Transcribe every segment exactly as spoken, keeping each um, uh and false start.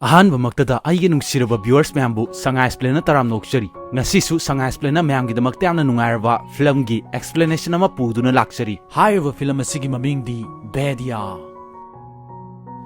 ꯑꯍꯥꯟꯕꯃꯛꯇꯗ ꯑꯩꯒꯤ ꯅꯨꯡꯁꯤꯔꯕ viewers ꯃꯌꯥꯝꯕꯨ ꯁꯉꯥꯏ Explainꯅ ꯇꯔꯥꯝꯅ ꯑꯣꯛꯆꯔꯤ꯫ ꯉꯁꯤꯁꯨ ꯁꯉꯥꯏ Explainꯅ ꯃꯌꯥꯝꯒꯤꯗꯃꯛꯇ ꯌꯥꯝꯅ ꯅꯨꯡꯉꯥꯏꯔꯕ filmꯒꯤ explanation ꯑꯃ ꯄꯨꯗꯨꯅ ꯂꯥꯛꯆꯔꯤ꯫ ꯍꯥꯏꯔꯤꯕ film ꯑꯁꯤꯒꯤ ꯃꯃꯤꯡꯗꯤ ꯕꯦꯗꯤꯌꯥ꯫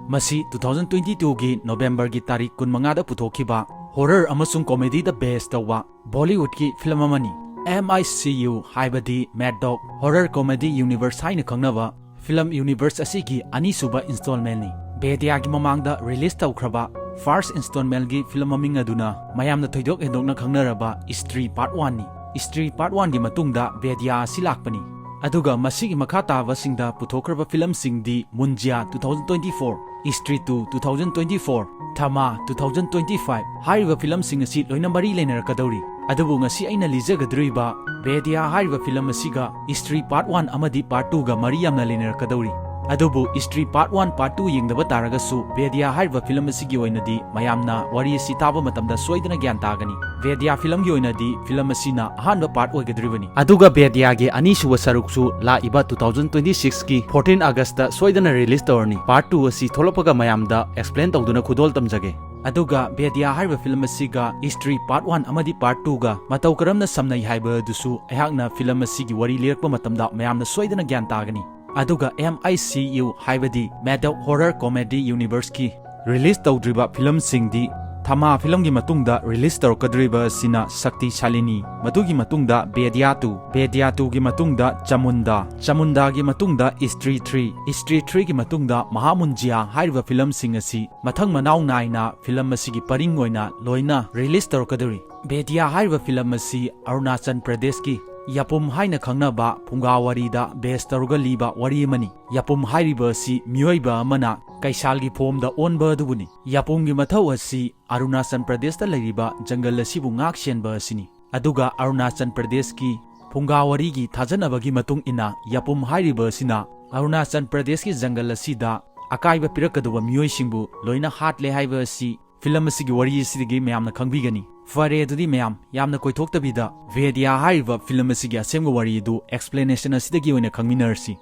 ꯃꯁꯤ two thousand twenty twoꯒꯤ Novemberꯒꯤ ꯇꯥꯔꯤꯛ ꯀꯨꯟꯃꯉꯥꯗ ꯄꯨꯊꯣꯛꯈꯤꯕ horror ꯑꯃꯁꯨꯡ comedyꯗ base ꯇꯧꯕ Bollywoodꯀꯤ film ꯑꯃꯅꯤ꯫ M I C U ꯍꯥꯏꯕꯗꯤ Mad Dog Horror Comedy Universe ꯍꯥꯏꯅ ꯈꯪꯅꯕ film universe ꯑꯁꯤꯒꯤ ꯑꯅꯤꯁꯨꯕ installmentꯅꯤ꯫ ꯕꯦꯗꯤꯌꯥꯒꯤ ꯃꯃꯥꯡꯗ release ꯇꯧꯈ꯭ꯔꯕ first installmentꯒꯤ film ꯃꯃꯤꯡ ꯑꯗꯨꯅ ꯃꯌꯥꯝꯅ ꯊꯣꯏꯗꯣꯛ ꯍꯦꯟꯗꯣꯛꯅ ꯈꯪꯅꯔꯕ ꯏꯁꯇ꯭ꯔꯤ Part Oneꯅꯤ꯫ ꯏꯁꯇ꯭ꯔꯤ Part Oneꯒꯤ ꯃꯇꯨꯡꯗ ꯕꯦꯗꯤꯌꯥ ꯑꯁꯤ ꯂꯥꯛꯄꯅꯤ꯫ ꯑꯗꯨꯒ ꯃꯁꯤꯒꯤ ꯃꯈꯥ ꯇꯥꯕꯁꯤꯡꯗ ꯄꯨꯊꯣꯛꯈ꯭ꯔꯕ filmꯁꯤꯡꯗꯤ ꯃꯨꯟꯖꯤꯌꯥ two thousand twenty four, ꯏꯁꯇ꯭ꯔꯤ Two two thousand twenty four, ꯊꯃꯥ two thousand twenty five꯫ ꯍꯥꯏꯔꯤꯕ filmꯁꯤꯡ ꯑꯁꯤ ꯂꯣꯏꯅ ꯃꯔꯤ ꯂꯩꯅꯔꯛꯀꯗꯧꯔꯤ꯫ ꯑꯗꯨꯕꯨ ꯉꯁꯤ ꯑꯩꯅ ꯂꯤꯖꯒꯗꯧꯔꯤꯕ ꯕꯦꯗꯤꯌꯥ ꯍꯥꯏꯔꯤꯕ film ꯑꯁꯤꯒ ꯏꯁꯇ꯭ꯔꯤ Part One ꯑꯃꯗꯤ Part Twoꯒ ꯃꯔꯤ ꯌꯥꯝꯅ ꯂꯩꯅꯔꯛꯀꯗꯧꯔꯤ꯫ ꯑꯗꯨꯕꯨ ꯏꯁꯇ꯭ꯔꯤ Part One, Part Two ꯌꯦꯡꯗꯕ ꯇꯥꯔꯒꯁꯨ ꯕꯦꯗꯤꯌꯥ ꯍꯥꯏꯔꯤꯕ film ꯑꯁꯤꯒꯤ ꯑꯣꯏꯅꯗꯤ ꯃꯌꯥꯝꯅ ꯋꯥꯔꯤ ꯑꯁꯤ ꯇꯥꯕ ꯃꯇꯝꯗ ꯁꯣꯏꯗꯅ ꯒ꯭ꯌꯥꯟ ꯇꯥꯒꯅꯤ꯫ ꯕꯦꯗꯤꯌꯥ filmꯒꯤ ꯑꯣꯏꯅꯗꯤ film ꯑꯁꯤꯅ ꯑꯍꯥꯟꯕ part ꯑꯣꯏꯒꯗꯧꯔꯤꯕꯅꯤ꯫ ꯑꯗꯨꯒ ꯕꯦꯗꯤꯌꯥꯒꯤ ꯑꯅꯤꯁꯨꯕ ꯁꯔꯨꯛꯁꯨ ꯂꯥꯛꯏꯕ two thousand twenty sixꯀꯤ fourteen Augustꯇ ꯁꯣꯏꯗꯅ release ꯇꯧꯔꯅꯤ꯫ Part Two ꯑꯁꯤ ꯊꯣꯛꯂꯛꯄꯒ ꯃꯌꯥꯝꯗ explain ꯇꯧꯗꯨꯅ ꯈꯨꯗꯣꯜ ꯇꯝꯖꯒꯦ꯫ ꯑꯗꯨꯒ ꯕꯦꯗꯤꯌꯥ ꯍꯥꯏꯔꯤꯕ film ꯑꯁꯤꯒ ꯏꯁꯇ꯭ꯔꯤ Part One ꯑꯃꯗꯤ Part Twoꯒ ꯃꯇꯧ ꯀꯔꯝꯅ ꯁꯝꯅꯩ ꯍꯥꯏꯕ ꯑꯗꯨꯁꯨ ꯑꯩꯍꯥꯛꯅ film ꯑꯁꯤꯒꯤ ꯋꯥꯔꯤ ꯂꯤꯔꯛꯄ ꯃꯇꯝꯗ ꯃꯌꯥꯝꯅ ꯁꯣꯏꯗꯅ ꯒ꯭ꯌꯥꯟ ꯇꯥꯒꯅꯤ꯫ ꯑꯗꯨꯒ M I C U ꯍꯥꯏꯕꯗꯤ Mad Dog Horror Comedy Universeꯀꯤ release ꯇꯧꯗ꯭ꯔꯤꯕ filmꯁꯤꯡꯗꯤ ꯊꯃꯥ filmꯒꯤ ꯃꯇꯨꯡꯗ release ꯇꯧꯔꯛꯀꯗꯧꯔꯤꯕ ꯑꯁꯤꯅ ꯁꯛꯇꯤꯁꯥꯂꯤꯅꯤ, ꯃꯗꯨꯒꯤ ꯃꯇꯨꯡꯗ ꯕꯦꯗꯤꯌꯥ Two, ꯕꯦꯗꯤꯌꯥ Twoꯒꯤ ꯃꯇꯨꯡꯗ ꯆꯃꯨꯟꯗꯥ, ꯆꯃꯨꯟꯗꯥꯒꯤ ꯃꯇꯨꯡꯗ ꯏꯁꯇ꯭ꯔꯤ Three, ꯏꯁꯇ꯭ꯔꯤ Threeꯒꯤ ꯃꯇꯨꯡꯗ ꯃꯍꯥꯃꯨꯟꯖꯤꯌꯥ ꯍꯥꯏꯔꯤꯕ filmꯁꯤꯡ ꯑꯁꯤ ꯃꯊꯪ ꯃꯅꯥꯎ ꯅꯥꯏꯅ film ꯑꯁꯤꯒꯤ ꯄꯔꯤꯡ ꯑꯣꯏꯅ ꯂꯣꯏꯅ release ꯇꯧꯔꯛꯀꯗꯧꯔꯤ꯫ ꯕꯦꯗꯤꯌꯥ ꯍꯥꯏꯔꯤꯕ film ꯑꯁꯤ ꯑꯔꯨꯅꯥꯆꯜ ꯄ꯭ꯔꯗꯦꯁꯀꯤ ꯌꯥꯄꯨꯝ ꯍꯥꯏꯅ ꯈꯪꯅꯕ ꯐꯨꯡꯒꯥ ꯋꯥꯔꯤꯗ base ꯇꯧꯔꯒ ꯂꯤꯕ ꯋꯥꯔꯤ ꯑꯃꯅꯤ꯫ ꯌꯥꯄꯨꯝ ꯍꯥꯏꯔꯤꯕ ꯑꯁꯤ ꯃꯤꯑꯣꯏꯕ ꯑꯃꯅ ꯀꯩꯁꯥꯜꯒꯤ formꯗ ꯑꯣꯟꯕ ꯑꯗꯨꯕꯨꯅꯤ꯫ ꯌꯥꯄꯨꯝꯒꯤ ꯃꯊꯧ ꯑꯁꯤ ꯑꯔꯨꯅꯥꯆꯜ ꯄ꯭ꯔꯗꯦꯁꯇ ꯂꯩꯔꯤꯕ ꯖꯪꯒꯜ ꯑꯁꯤꯕꯨ ꯉꯥꯛ ꯁꯦꯟꯕ ꯑꯁꯤꯅꯤ꯫ ꯑꯗꯨꯒ ꯑꯔꯨꯅꯥꯆꯜ ꯄ꯭ꯔꯗꯦꯁꯀꯤ ꯐꯨꯡꯒꯥ ꯋꯥꯔꯤꯒꯤ ꯊꯥꯖꯅꯕꯒꯤ ꯃꯇꯨꯡ ꯏꯟꯅ ꯌꯥꯄꯨꯝ ꯍꯥꯏꯔꯤꯕ ꯑꯁꯤꯅ ꯑꯔꯨꯅꯥꯆꯜ ꯄ꯭ꯔꯗꯦꯁꯀꯤ ꯖꯪꯒꯜ ꯑꯁꯤꯗ ꯑꯀꯥꯏꯕ ꯄꯤꯔꯛꯀꯗꯧꯕ ꯃꯤꯑꯣꯏꯁꯤꯡꯕꯨ ꯂꯣꯏꯅ ꯍꯥꯠꯂꯦ ꯍꯥꯏꯕ ꯑꯁꯤ film ꯑꯁꯤꯒꯤ ꯋꯥꯔꯤ ꯑꯁꯤꯗꯒꯤ ꯃꯌꯥꯝꯅ ꯈꯪꯕꯤꯒꯅꯤ꯫ ꯐꯔꯦ, ꯑꯗꯨꯗꯤ ꯃꯌꯥꯝ ꯌꯥꯝꯅ ꯀꯣꯏꯊꯣꯛꯇꯕꯤꯗ ꯕꯦꯗꯤꯌꯥ ꯍꯥꯏꯔꯤꯕ film ꯑꯁꯤꯒꯤ ꯑꯁꯦꯡꯕ ꯋꯥꯔꯤ ꯑꯗꯨ explanation ꯑꯁꯤꯗꯒꯤ ꯑꯣꯏꯅ ꯈꯪꯃꯤꯟꯅꯔꯁꯤ꯫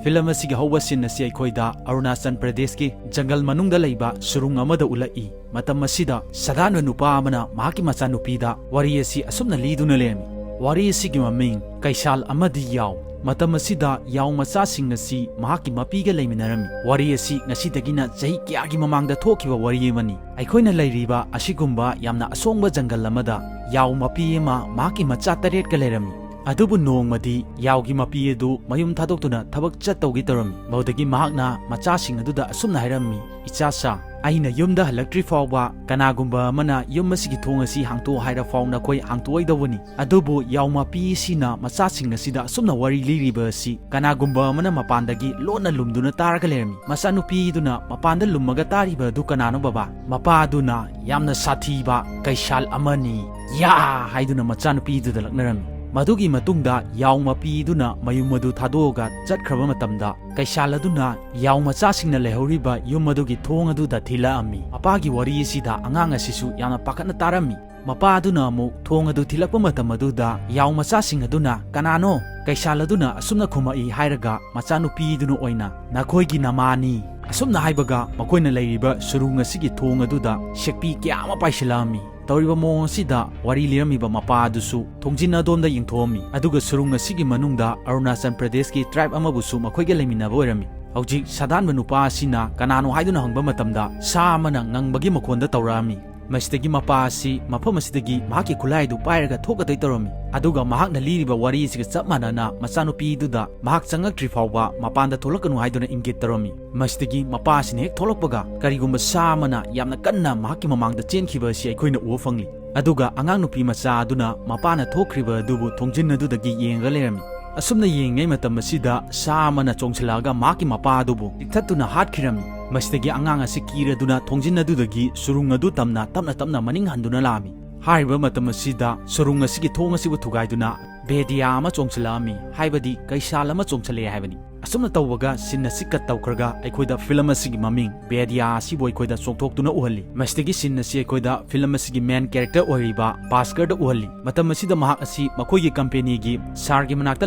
ꯐꯤꯂꯝ ꯑꯁꯤꯒꯤ ꯍꯧꯕ ꯁꯤꯟ ꯑꯁꯤ ꯑꯩꯈꯣꯏꯗ ꯑꯔꯨꯅꯥꯆꯜ ꯄ꯭ꯔꯗꯦꯁꯀꯤ ꯖꯪꯒꯜ ꯃꯅꯨꯡꯗ ꯂꯩꯕ ꯁꯨꯔꯨꯡ ꯑꯃꯗ ꯎꯠꯂꯛꯏ꯫ ꯃꯇꯝ ꯑꯁꯤꯗ ꯁꯥꯗꯥꯟꯕ ꯅꯨꯄꯥ ꯑꯃꯅ ꯃꯍꯥꯛꯀꯤ ꯃꯆꯥꯅꯨꯄꯤꯗ ꯋꯥꯔꯤ ꯑꯁꯤ ꯑꯁꯨꯝꯅ ꯂꯤꯗꯨꯅ ꯂꯩꯔꯝꯃꯤ꯫ ꯋꯥꯔꯤ ꯑꯁꯤꯒꯤ ꯃꯃꯤꯡ ꯀꯩꯁꯥꯜ ꯑꯃꯗꯤ ꯌꯥꯎ꯫ ꯃꯇꯝ ꯑꯁꯤꯗ ꯌꯥꯎ ꯃꯆꯥꯁꯤꯡ ꯑꯁꯤ ꯃꯍꯥꯛꯀꯤ ꯃꯄꯤꯒ ꯂꯩꯃꯤꯟꯅꯔꯝꯃꯤ꯫ ꯋꯥꯔꯤ ꯑꯁꯤ ꯉꯁꯤꯗꯒꯤꯅ ꯆꯍꯤ ꯀꯌꯥꯒꯤ ꯃꯃꯥꯡꯗ ꯊꯣꯛꯈꯤꯕ ꯋꯥꯔꯤ ꯑꯃꯅꯤ꯫ ꯑꯩꯈꯣꯏꯅ ꯂꯩꯔꯤꯕ ꯑꯁꯤꯒꯨꯝꯕ ꯌꯥꯝꯅ ꯑꯁꯣꯡꯕ ꯖꯪꯒꯜ ꯑꯃꯗ ꯌꯥꯎ ꯃꯄꯤ ꯑꯃ ꯃꯍꯥꯛꯀꯤ ꯃꯆꯥ ꯇꯔꯦꯠꯀ ꯂꯩꯔꯝꯃꯤ꯫ ꯑꯗꯨꯕꯨ ꯅꯣꯡꯃꯗꯤ ꯌꯥꯎꯒꯤ ꯃꯄꯤ ꯑꯗꯨ ꯃꯌꯨꯝ ꯊꯥꯗꯣꯛꯇꯨꯅ ꯊꯕꯛ ꯆꯠꯇꯧꯒꯦ ꯇꯧꯔꯝꯃꯤ꯫ ꯃꯗꯨꯗꯒꯤ ꯃꯍꯥꯛꯅ ꯃꯆꯥꯁꯤꯡ ꯑꯗꯨꯗ ꯑꯁꯨꯝꯅ ꯍꯥꯏꯔꯝꯃꯤ, "ꯏꯆꯥꯁꯥ, ꯑꯩꯅ ꯌꯨꯝꯗ ꯍꯜꯂꯛꯇ꯭ꯔꯤ ꯐꯥꯎꯕ ꯀꯅꯥꯒꯨꯝꯕ ꯑꯃꯅ ꯌꯨꯝ ꯑꯁꯤꯒꯤ ꯊꯣꯡ ꯑꯁꯤ ꯍꯥꯡꯇꯣꯛ ꯍꯥꯏꯔ ꯐꯥꯎ ꯅꯈꯣꯏ ꯍꯥꯡꯇꯣꯛꯑꯣꯏꯗꯧꯕꯅꯤ꯫" ꯑꯗꯨꯕꯨ ꯌꯥꯎ ꯃꯄꯤ ꯑꯁꯤꯅ ꯃꯆꯥꯁꯤꯡ ꯑꯁꯤꯗ ꯑꯁꯨꯝꯅ ꯋꯥꯔꯤ ꯂꯤꯔꯤꯕ ꯑꯁꯤ ꯀꯅꯥꯒꯨꯝꯕ ꯑꯃꯅ ꯃꯄꯥꯟꯗꯒꯤ ꯂꯣꯟꯅ ꯂꯨꯝꯗꯨꯅ ꯇꯥꯔꯒ ꯂꯩꯔꯝꯃꯤ꯫ "ꯃꯆꯥꯅꯨꯄꯤꯗꯨꯅ ꯃꯄꯥꯟꯗ ꯂꯨꯝꯃꯒ ꯇꯥꯔꯤꯕ ꯑꯗꯨ ꯀꯅꯥꯅꯣ ꯕꯕꯥ?" ꯃꯄꯥꯗꯨꯅ ꯌꯥꯝꯅ ꯁꯥꯊꯤꯕ ꯀꯩꯁꯥꯜ ꯑꯃꯅꯤ, "ꯌꯥ!" ꯍꯥꯏꯗꯨꯅ ꯃꯆꯥꯅꯨꯄꯤꯗꯨꯗ ꯂꯛꯅꯔꯝꯃꯤ꯫ ꯃꯗꯨꯒꯤ ꯃꯇꯨꯡꯗ ꯌꯥꯎ ꯃꯄꯤꯗꯨꯅ ꯃꯌꯨꯝ ꯑꯗꯨ ꯊꯥꯗꯣꯛꯑꯒ ꯆꯠꯈ꯭ꯔꯕ ꯃꯇꯝꯗ, ꯀꯩꯁꯥꯜ ꯑꯗꯨꯅ ꯌꯥꯎ ꯃꯆꯥꯁꯤꯡꯅ ꯂꯩꯍꯧꯔꯤꯕ ꯌꯨꯝ ꯑꯗꯨꯒꯤ ꯊꯣꯡ ꯑꯗꯨꯗ ꯊꯤꯜꯂꯛꯑꯝꯃꯤ꯫ ꯃꯄꯥꯒꯤ ꯋꯥꯔꯤ ꯑꯁꯤꯗ ꯑꯉꯥꯡ ꯑꯁꯤꯁꯨ ꯌꯥꯝꯅ ꯄꯥꯈꯠꯅ ꯇꯥꯔꯝꯃꯤ꯫ ꯃꯄꯥ ꯑꯗꯨꯅ ꯑꯃꯨꯛ ꯊꯣꯡ ꯑꯗꯨ ꯊꯤꯜꯂꯛꯄ ꯃꯇꯝ ꯑꯗꯨꯗ ꯌꯥꯎ ꯃꯆꯥꯁꯤꯡ ꯑꯗꯨꯅ, "ꯀꯅꯥꯅꯣ?" ꯀꯩꯁꯥꯜ ꯑꯗꯨꯅ ꯑꯁꯨꯝꯅ ꯈꯨꯝꯃꯛꯏ ꯍꯥꯏꯔꯒ ꯃꯆꯥꯅꯨꯄꯤꯗꯨꯅ ꯑꯣꯏꯅ, "ꯅꯈꯣꯏꯒꯤ ꯅꯃꯥꯅꯤ꯫" ꯑꯁꯨꯝꯅ ꯍꯥꯏꯕꯒ ꯃꯈꯣꯏꯅ ꯂꯩꯔꯤꯕ ꯁꯨꯔꯨꯡ ꯑꯁꯤꯒꯤ ꯊꯣꯡ ꯑꯗꯨꯗ ꯁꯦꯛꯄꯤ ꯀꯌꯥ ꯑꯃ ꯄꯥꯏꯁꯤꯜꯂꯛꯑꯝꯃꯤ꯫ ꯇꯧꯔꯤꯕ ꯃꯑꯣꯡ ꯑꯁꯤꯗ ꯋꯥꯔꯤ ꯂꯤꯔꯝꯃꯤꯕ ꯃꯄꯥ ꯑꯗꯨꯁꯨ ꯊꯣꯡꯖꯤꯟ ꯑꯗꯣꯝꯗ ꯌꯦꯡꯊꯣꯛꯑꯝꯃꯤ, ꯑꯗꯨꯒ ꯁꯨꯔꯨꯡ ꯑꯁꯤꯒꯤ ꯃꯅꯨꯡꯗ ꯑꯔꯨꯅꯥꯆꯜ ꯄ꯭ꯔꯗꯦꯁꯀꯤ ꯇ꯭ꯔꯥꯏꯕ ꯑꯃꯕꯨꯁꯨ ꯃꯈꯣꯏꯒ ꯂꯩꯃꯤꯟꯅꯕ ꯑꯣꯏꯔꯝꯃꯤ꯫ ꯍꯧꯖꯤꯛ ꯁꯥꯗꯥꯟꯕ ꯅꯨꯄꯥ ꯑꯁꯤꯅ ꯀꯅꯥꯅꯣ ꯍꯥꯏꯗꯨꯅ ꯍꯪꯕ ꯃꯇꯝꯗ ꯁꯥ ꯑꯃꯅ ꯉꯪꯕꯒꯤ ꯃꯈꯣꯟꯗ ꯇꯧꯔꯛꯑꯝꯃꯤ꯫ ꯃꯁꯤꯗꯒꯤ ꯃꯄꯥ ꯑꯁꯤ ꯃꯐꯝ ꯑꯁꯤꯗꯒꯤ ꯃꯍꯥꯛꯀꯤ ꯈꯨꯠꯂꯥꯏ ꯑꯗꯨ ꯄꯥꯏꯔꯒ ꯊꯣꯛꯀꯗꯣꯏ ꯇꯧꯔꯝꯃꯤ, ꯑꯗꯨꯒ ꯃꯍꯥꯛꯅ ꯂꯤꯔꯤꯕ ꯋꯥꯔꯤ ꯑꯁꯤꯒ ꯆꯞ ꯃꯥꯟꯅꯅ ꯃꯆꯥꯅꯨꯄꯤꯗꯨꯗ ꯃꯍꯥꯛ ꯆꯪꯉꯛꯇ꯭ꯔꯤ ꯐꯥꯎꯕ ꯃꯄꯥꯟꯗ ꯊꯣꯛꯂꯛꯀꯅꯨ ꯍꯥꯏꯗꯨꯅ ꯏꯪꯒꯤꯠ ꯇꯧꯔꯝꯃꯤ꯫ ꯃꯁꯤꯗꯒꯤ ꯃꯄꯥ ꯑꯁꯤꯅ ꯍꯦꯛ ꯊꯣꯛꯂꯛꯄꯒ ꯀꯔꯤꯒꯨꯝꯕ ꯁꯥ ꯑꯃꯅ ꯌꯥꯝꯅ ꯀꯟꯅ ꯃꯍꯥꯛꯀꯤ ꯃꯃꯥꯡꯗ ꯆꯦꯟꯈꯤꯕ ꯑꯁꯤ ꯑꯩꯈꯣꯏꯅ ꯎꯕ ꯐꯪꯂꯤ꯫ ꯑꯗꯨꯒ ꯑꯉꯥꯡ ꯅꯨꯄꯤ ꯃꯆꯥ ꯑꯗꯨꯅ ꯃꯄꯥꯅ ꯊꯣꯛꯈ꯭ꯔꯤꯕ ꯑꯗꯨꯕꯨ ꯊꯣꯡꯖꯤꯟ ꯑꯗꯨꯗꯒꯤ ꯌꯦꯡꯉꯒ ꯂꯩꯔꯝꯃꯤ꯫ ꯑꯁꯨꯝꯅ ꯌꯦꯡꯉꯤꯉꯩ ꯃꯇꯝ ꯑꯁꯤꯗ ꯁꯥ ꯑꯃꯅ ꯆꯣꯡꯁꯤꯜꯂꯛꯑꯒ ꯃꯍꯥꯛꯀꯤ ꯃꯄꯥ ꯑꯗꯨꯕꯨ ꯆꯤꯛꯊꯠꯇꯨꯅ ꯍꯥꯠꯈꯤꯔꯝꯃꯤ꯫ ꯃꯁꯤꯗꯒꯤ ꯑꯉꯥꯡ ꯑꯁꯤ ꯀꯤꯔꯗꯨꯅ ꯊꯣꯡꯖꯤꯟ ꯑꯗꯨꯗꯒꯤ ꯁꯨꯔꯨꯡ ꯑꯗꯨ ꯇꯝꯅ ꯇꯞꯅ ꯇꯞꯅ ꯃꯅꯤꯡ ꯍꯟꯗꯨꯅ ꯂꯥꯛꯑꯝꯃꯤ꯫ ꯍꯥꯏꯔꯤꯕ ꯃꯇꯝ ꯑꯁꯤꯗ ꯁꯨꯔꯨꯡ ꯑꯁꯤꯒꯤ ꯊꯣꯡ ꯑꯁꯤꯕꯨ ꯊꯨꯒꯥꯏꯗꯨꯅ ꯕꯦꯗꯤꯌꯥ ꯑꯃ ꯆꯣꯡꯁꯤꯜꯂꯛꯑꯝꯃꯤ, ꯍꯥꯏꯕꯗꯤ ꯀꯩꯁꯥꯜ ꯑꯃ ꯆꯣꯡꯁꯤꯜꯂꯛꯑꯦ ꯍꯥꯏꯕꯅꯤ꯫ ꯑꯁꯨꯝꯅ ꯇꯧꯕꯒ scene ꯑꯁꯤ cut ꯇꯧꯈ꯭ꯔꯒ ꯑꯩꯈꯣꯏꯗ film ꯑꯁꯤꯒꯤ ꯃꯃꯤꯡ ꯕꯦꯗꯤꯌꯥ ꯑꯁꯤꯕꯨ ꯑꯩꯈꯣꯏꯗ ꯆꯣꯡꯊꯣꯛꯇꯨꯅ ꯎꯍꯜꯂꯤ꯫ ꯃꯁꯤꯗꯒꯤ scene ꯑꯁꯤ ꯑꯩꯈꯣꯏꯗ film ꯑꯁꯤꯒꯤ main character ꯑꯣꯏꯔꯤꯕ ꯚꯥꯁꯀꯔꯗ ꯎꯍꯜꯂꯤ꯫ ꯃꯇꯝ ꯑꯁꯤꯗ ꯃꯍꯥꯛ ꯑꯁꯤ ꯃꯈꯣꯏꯒꯤ companyꯒꯤ sirꯒꯤ ꯃꯅꯥꯛꯇ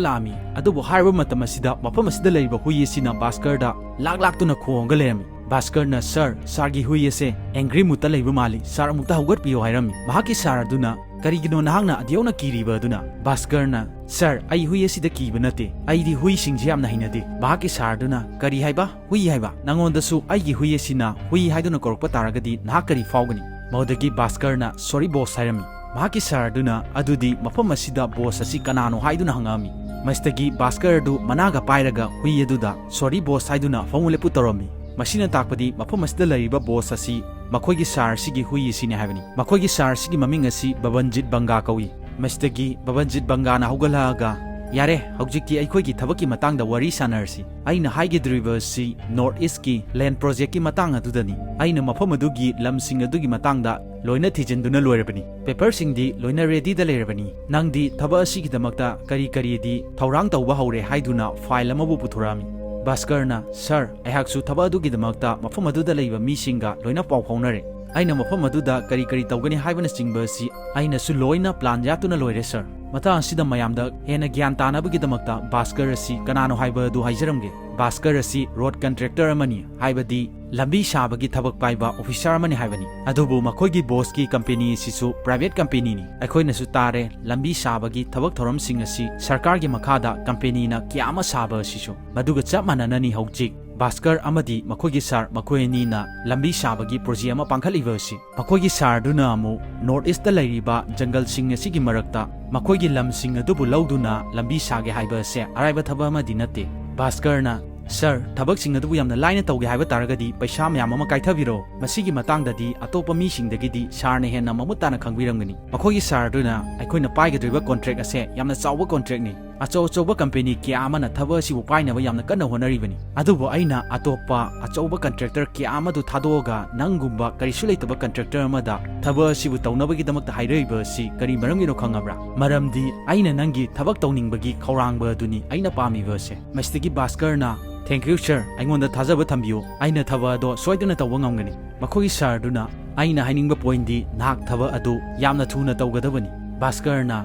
ꯂꯥꯛꯑꯝꯃꯤ꯫ ꯑꯗꯨꯕꯨ ꯍꯥꯏꯔꯤꯕ ꯃꯇꯝ ꯑꯁꯤꯗ ꯃꯐꯝ ꯑꯁꯤꯗ ꯂꯩꯔꯤꯕ ꯍꯨꯏ ꯑꯁꯤꯅ ꯚꯥꯁꯀꯔꯗ ꯂꯥꯛ ꯂꯥꯛꯇꯨꯅ ꯈꯣꯡꯉꯒ ꯂꯩꯔꯝꯃꯤ꯫ ꯚꯥꯁꯀꯔꯅ, "Sir, sirꯒꯤ ꯍꯨꯏ ꯑꯁꯦ angry moodꯇ ꯂꯩꯕ ꯃꯥꯜꯂꯤ, sir ꯑꯃꯨꯛꯇ ꯍꯧꯒꯠꯄꯤꯌꯨ" ꯍꯥꯏꯔꯝꯃꯤ꯫ ꯃꯍꯥꯛꯀꯤ sir ꯑꯗꯨꯅ, "ꯀꯔꯤꯒꯤꯅꯣ ꯅꯍꯥꯛꯅ ꯑꯗꯨꯌꯧꯅ ꯀꯤꯔꯤꯕ ꯑꯗꯨꯅ?" ꯚꯥꯁꯀꯔꯅ, "Sir, ꯑꯩ ꯍꯨꯏ ꯑꯁꯤꯗ ꯀꯤꯕ ꯅꯠꯇꯦ, ꯑꯩꯗꯤ ꯍꯨꯏꯁꯤꯡꯁꯦ ꯌꯥꯝꯅ ꯍꯩꯅꯗꯦ"꯫ ꯃꯍꯥꯛꯀꯤ sir ꯑꯗꯨꯅ, "ꯀꯔꯤ ꯍꯥꯏꯕ? ꯍꯨꯏ ꯍꯥꯏꯕ? ꯅꯉꯣꯟꯗꯁꯨ ꯑꯩꯒꯤ ꯍꯨꯏ ꯑꯁꯤꯅ ꯍꯨꯏ ꯍꯥꯏꯗꯨꯅ ꯀꯧꯔꯛꯄ ꯇꯥꯔꯒꯗꯤ ꯅꯍꯥꯛ ꯀꯔꯤ ꯐꯥꯎꯒꯅꯤ?" ꯃꯗꯨꯗꯒꯤ ꯚꯥꯁꯀꯔꯅ, "Sorry boss" ꯍꯥꯏꯔꯝꯃꯤ꯫ ꯃꯍꯥꯛꯀꯤ sir ꯑꯗꯨꯅ, "ꯑꯗꯨꯗꯤ ꯃꯐꯝ ꯑꯁꯤꯗ boss ꯑꯁꯤ ꯀꯅꯥꯅꯣ?" ꯍꯥꯏꯗꯨꯅ ꯍꯪꯉꯛꯑꯝꯃꯤ꯫ ꯃꯁꯤꯗꯒꯤ ꯚꯥꯁꯀꯔ ꯑꯗꯨ ꯃꯅꯥꯒ ꯄꯥꯏꯔꯒ ꯍꯨꯏ ꯑꯗꯨꯗ "Sorry boss" ꯍꯥꯏꯗꯨꯅ ꯐꯃꯨꯡ ꯂꯦꯞꯄꯨ ꯇꯧꯔꯝꯃꯤ꯫ ꯃꯁꯤꯅ ꯇꯥꯛꯄꯗꯤ ꯃꯐꯝ ꯑꯁꯤꯗ ꯂꯩꯔꯤꯕ boss ꯑꯁꯤ ꯃꯈꯣꯏꯒꯤ sirꯁꯤꯒꯤ ꯍꯨꯏ ꯑꯁꯤꯅꯤ ꯍꯥꯏꯕꯅꯤ꯫ ꯃꯈꯣꯏꯒꯤ sirꯁꯤꯒꯤ ꯃꯃꯤꯡ ꯑꯁꯤ ꯕꯕꯟꯖꯤꯠ ꯕꯪꯒꯥ ꯀꯧꯏ꯫ ꯃꯁꯤꯗꯒꯤ ꯕꯕꯟꯖꯤꯠ ꯕꯪꯒꯥꯅ ꯍꯧꯒꯠꯂꯛꯑꯒ, "ꯌꯥꯔꯦ, ꯍꯧꯖꯤꯛꯇꯤ ꯑꯩꯈꯣꯏꯒꯤ ꯊꯕꯛꯀꯤ ꯃꯇꯥꯡꯗ ꯋꯥꯔꯤ ꯁꯥꯟꯅꯔꯁꯤ꯫ ꯑꯩꯅ ꯍꯥꯏꯒꯗꯧꯔꯤꯕ ꯑꯁꯤ North Eastꯀꯤ land projectꯀꯤ ꯃꯇꯥꯡ ꯑꯗꯨꯗꯅꯤ꯫ ꯑꯩꯅ ꯃꯐꯝ ꯑꯗꯨꯒꯤ ꯂꯝꯁꯤꯡ ꯑꯗꯨꯒꯤ ꯃꯇꯥꯡꯗ ꯂꯣꯏꯅ ꯊꯤꯖꯤꯟꯗꯨꯅ ꯂꯣꯏꯔꯕꯅꯤ꯫ Paperꯁꯤꯡꯗꯤ ꯂꯣꯏꯅ readyꯗ ꯂꯩꯔꯕꯅꯤ꯫ ꯅꯪꯗꯤ ꯊꯕꯛ ꯑꯁꯤꯒꯤꯗꯃꯛꯇ ꯀꯔꯤ ꯀꯔꯤꯗꯤ ꯊꯧꯔꯥꯡ ꯇꯧꯕ ꯍꯧꯔꯦ?" ꯍꯥꯏꯗꯨꯅ file ꯑꯃꯕꯨ ꯄꯨꯊꯣꯔꯛꯑꯝꯃꯤ꯫ ꯚꯥꯁꯀꯔꯅ, "Sir, ꯑꯩꯍꯥꯛꯁꯨ ꯊꯕꯛ ꯑꯗꯨꯒꯤꯗꯃꯛꯇ ꯃꯐꯝ ꯑꯗꯨꯗ ꯂꯩꯕ ꯃꯤꯁꯤꯡꯒ ꯂꯣꯏꯅ ꯄꯥꯎ ꯐꯥꯎꯅꯔꯦ꯫ ꯑꯩꯅ ꯃꯐꯝ ꯑꯗꯨꯗ ꯀꯔꯤ ꯀꯔꯤ ꯇꯧꯒꯅꯤ ꯍꯥꯏꯕꯅꯆꯤꯡꯕ ꯑꯁꯤ ꯑꯩꯅꯁꯨ ꯂꯣꯏꯅ plan ꯌꯥꯠꯇꯨꯅ ꯂꯣꯏꯔꯦ, sir꯫ ꯃꯇꯥꯡ ꯑꯁꯤꯗ ꯃꯌꯥꯝꯗ ꯍꯦꯟꯅ ꯒ꯭ꯌꯥꯟ ꯇꯥꯅꯕꯒꯤꯗꯃꯛꯇ ꯚꯥꯁꯀꯔ ꯑꯁꯤ ꯀꯅꯥꯅꯣ ꯍꯥꯏꯕ ꯑꯗꯨ ꯍꯥꯏꯖꯔꯝꯒꯦ꯫ ꯚꯥꯁꯀꯔ ꯑꯁꯤ road contractor ꯑꯃꯅꯤ, ꯍꯥꯏꯕꯗꯤ ꯂꯝꯕꯤ ꯁꯥꯕꯒꯤ ꯊꯕꯛ ꯄꯥꯏꯕ officer ꯑꯃꯅꯤ ꯍꯥꯏꯕꯅꯤ꯫ ꯑꯗꯨꯕꯨ ꯃꯈꯣꯏꯒꯤ bossꯀꯤ company ꯑꯁꯤꯁꯨ private companyꯅꯤ꯫ ꯑꯩꯈꯣꯏꯅꯁꯨ ꯇꯥꯔꯦ, ꯂꯝꯕꯤ ꯁꯥꯕꯒꯤ ꯊꯕꯛ ꯊꯧꯔꯝꯁꯤꯡ ꯑꯁꯤ ꯁꯔꯀꯥꯔꯒꯤ ꯃꯈꯥꯗ companyꯅ ꯀꯌꯥ ꯑꯃ ꯁꯥꯕ ꯑꯁꯤꯁꯨ꯫ ꯃꯗꯨꯒ ꯆꯞ ꯃꯥꯟꯅꯅꯅꯤ ꯍꯧꯖꯤꯛ ꯚꯥꯁꯀꯔ ꯑꯃꯗꯤ ꯃꯈꯣꯏꯒꯤ sir ꯃꯈꯣꯏ ꯑꯅꯤꯅ ꯂꯝꯕꯤ ꯁꯥꯕꯒꯤ project ꯑꯃ ꯄꯥꯡꯈꯠꯂꯤꯕ ꯑꯁꯤ꯫ ꯃꯈꯣꯏꯒꯤ sirꯗꯨꯅ ꯑꯃꯨꯛ North Eastꯇ ꯂꯩꯔꯤꯕ ꯖꯪꯒꯜꯁꯤꯡ ꯑꯁꯤꯒꯤ ꯃꯔꯛꯇ ꯃꯈꯣꯏꯒꯤ ꯂꯝꯁꯤꯡ ꯑꯗꯨꯕꯨ ꯂꯧꯗꯨꯅ ꯂꯝꯕꯤ ꯁꯥꯒꯦ ꯍꯥꯏꯕ ꯑꯁꯦ ꯑꯔꯥꯏꯕ ꯊꯕꯛ ꯑꯃꯗꯤ ꯅꯠꯇꯦ꯫ ꯚꯥꯁꯀꯔꯅ, "Sir, ꯊꯕꯛꯁꯤꯡ ꯑꯗꯨꯕꯨ ꯌꯥꯝꯅ ꯂꯥꯏꯅ ꯇꯧꯒꯦ ꯍꯥꯏꯕ ꯇꯥꯔꯒꯗꯤ ꯄꯩꯁꯥ ꯃꯌꯥꯝ ꯑꯃ ꯀꯥꯏꯊꯕꯤꯔꯣ꯫ ꯃꯁꯤꯒꯤ ꯃꯇꯥꯡꯗꯗꯤ ꯑꯇꯣꯞꯄ ꯃꯤꯁꯤꯡꯗꯒꯤꯗꯤ sirꯅ ꯍꯦꯟꯅ ꯃꯃꯨꯠ ꯇꯥꯅ ꯈꯪꯕꯤꯔꯝꯒꯅꯤ"꯫ ꯃꯈꯣꯏꯒꯤ sirꯗꯨꯅ, "ꯑꯩꯈꯣꯏꯅ ꯄꯥꯏꯒꯗꯧꯔꯤꯕ contract ꯑꯁꯦ ꯌꯥꯝꯅ ꯆꯥꯎꯕ contractꯅꯤ꯫ ꯑꯆꯧ ꯑꯆꯧꯕ ꯀꯝꯄꯦꯅꯤ ꯀꯌꯥ ꯑꯃꯅ ꯊꯕꯛ ꯑꯁꯤꯕꯨ ꯄꯥꯏꯅꯕ ꯌꯥꯝꯅ ꯀꯟꯅ ꯍꯣꯠꯅꯔꯤꯕꯅꯤ꯫ ꯑꯗꯨꯕꯨ ꯑꯩꯅ ꯑꯇꯣꯞꯄ ꯑꯆꯧꯕ ꯀꯟꯇ꯭ꯔꯦꯛꯇꯔ ꯀꯌꯥ ꯑꯃꯗꯨ ꯊꯥꯗꯣꯛꯑꯒ ꯅꯪꯒꯨꯝꯕ ꯀꯔꯤꯁꯨ ꯂꯩꯇꯕ ꯀꯟꯇ꯭ꯔꯦꯛꯇꯔ ꯑꯃꯗ ꯊꯕꯛ ꯑꯁꯤꯕꯨ ꯇꯧꯅꯕꯒꯤꯗꯃꯛꯇ ꯍꯥꯏꯔꯛꯏꯕ ꯑꯁꯤ ꯀꯔꯤ ꯃꯔꯝꯒꯤꯅꯣ ꯈꯪꯉꯕ꯭ꯔꯥ? ꯃꯔꯝꯗꯤ ꯑꯩꯅ ꯅꯪꯒꯤ ꯊꯕꯛ ꯇꯧꯅꯤꯡꯕꯒꯤ ꯈꯧꯔꯥꯡꯕ ꯑꯗꯨꯅꯤ ꯑꯩꯅ ꯄꯥꯝꯃꯤꯕ ꯑꯁꯦ꯫ ꯃꯁꯤꯗꯒꯤ ꯚꯥꯁꯀꯔꯅ, "Thank you, sir, ꯑꯩꯉꯣꯟꯗ ꯊꯥꯖꯕ ꯊꯝꯕꯤꯌꯨ, ꯑꯩꯅ ꯊꯕꯛ ꯑꯗꯣ ꯁꯣꯏꯗꯅ ꯇꯧꯕ ꯉꯝꯒꯅꯤ"꯫ ꯃꯈꯣꯏꯒꯤ ꯁꯥꯔꯗꯨꯅ, "ꯑꯩꯅ ꯍꯥꯏꯅꯤꯡꯕ ꯄꯣꯏꯟꯗꯤ ꯅꯍꯥꯛ ꯊꯕꯛ ꯑꯗꯨ ꯌꯥꯝꯅ ꯊꯨꯅ ꯇꯧꯒꯗꯕꯅꯤ"꯫ ꯚꯥꯁꯀꯔꯅ,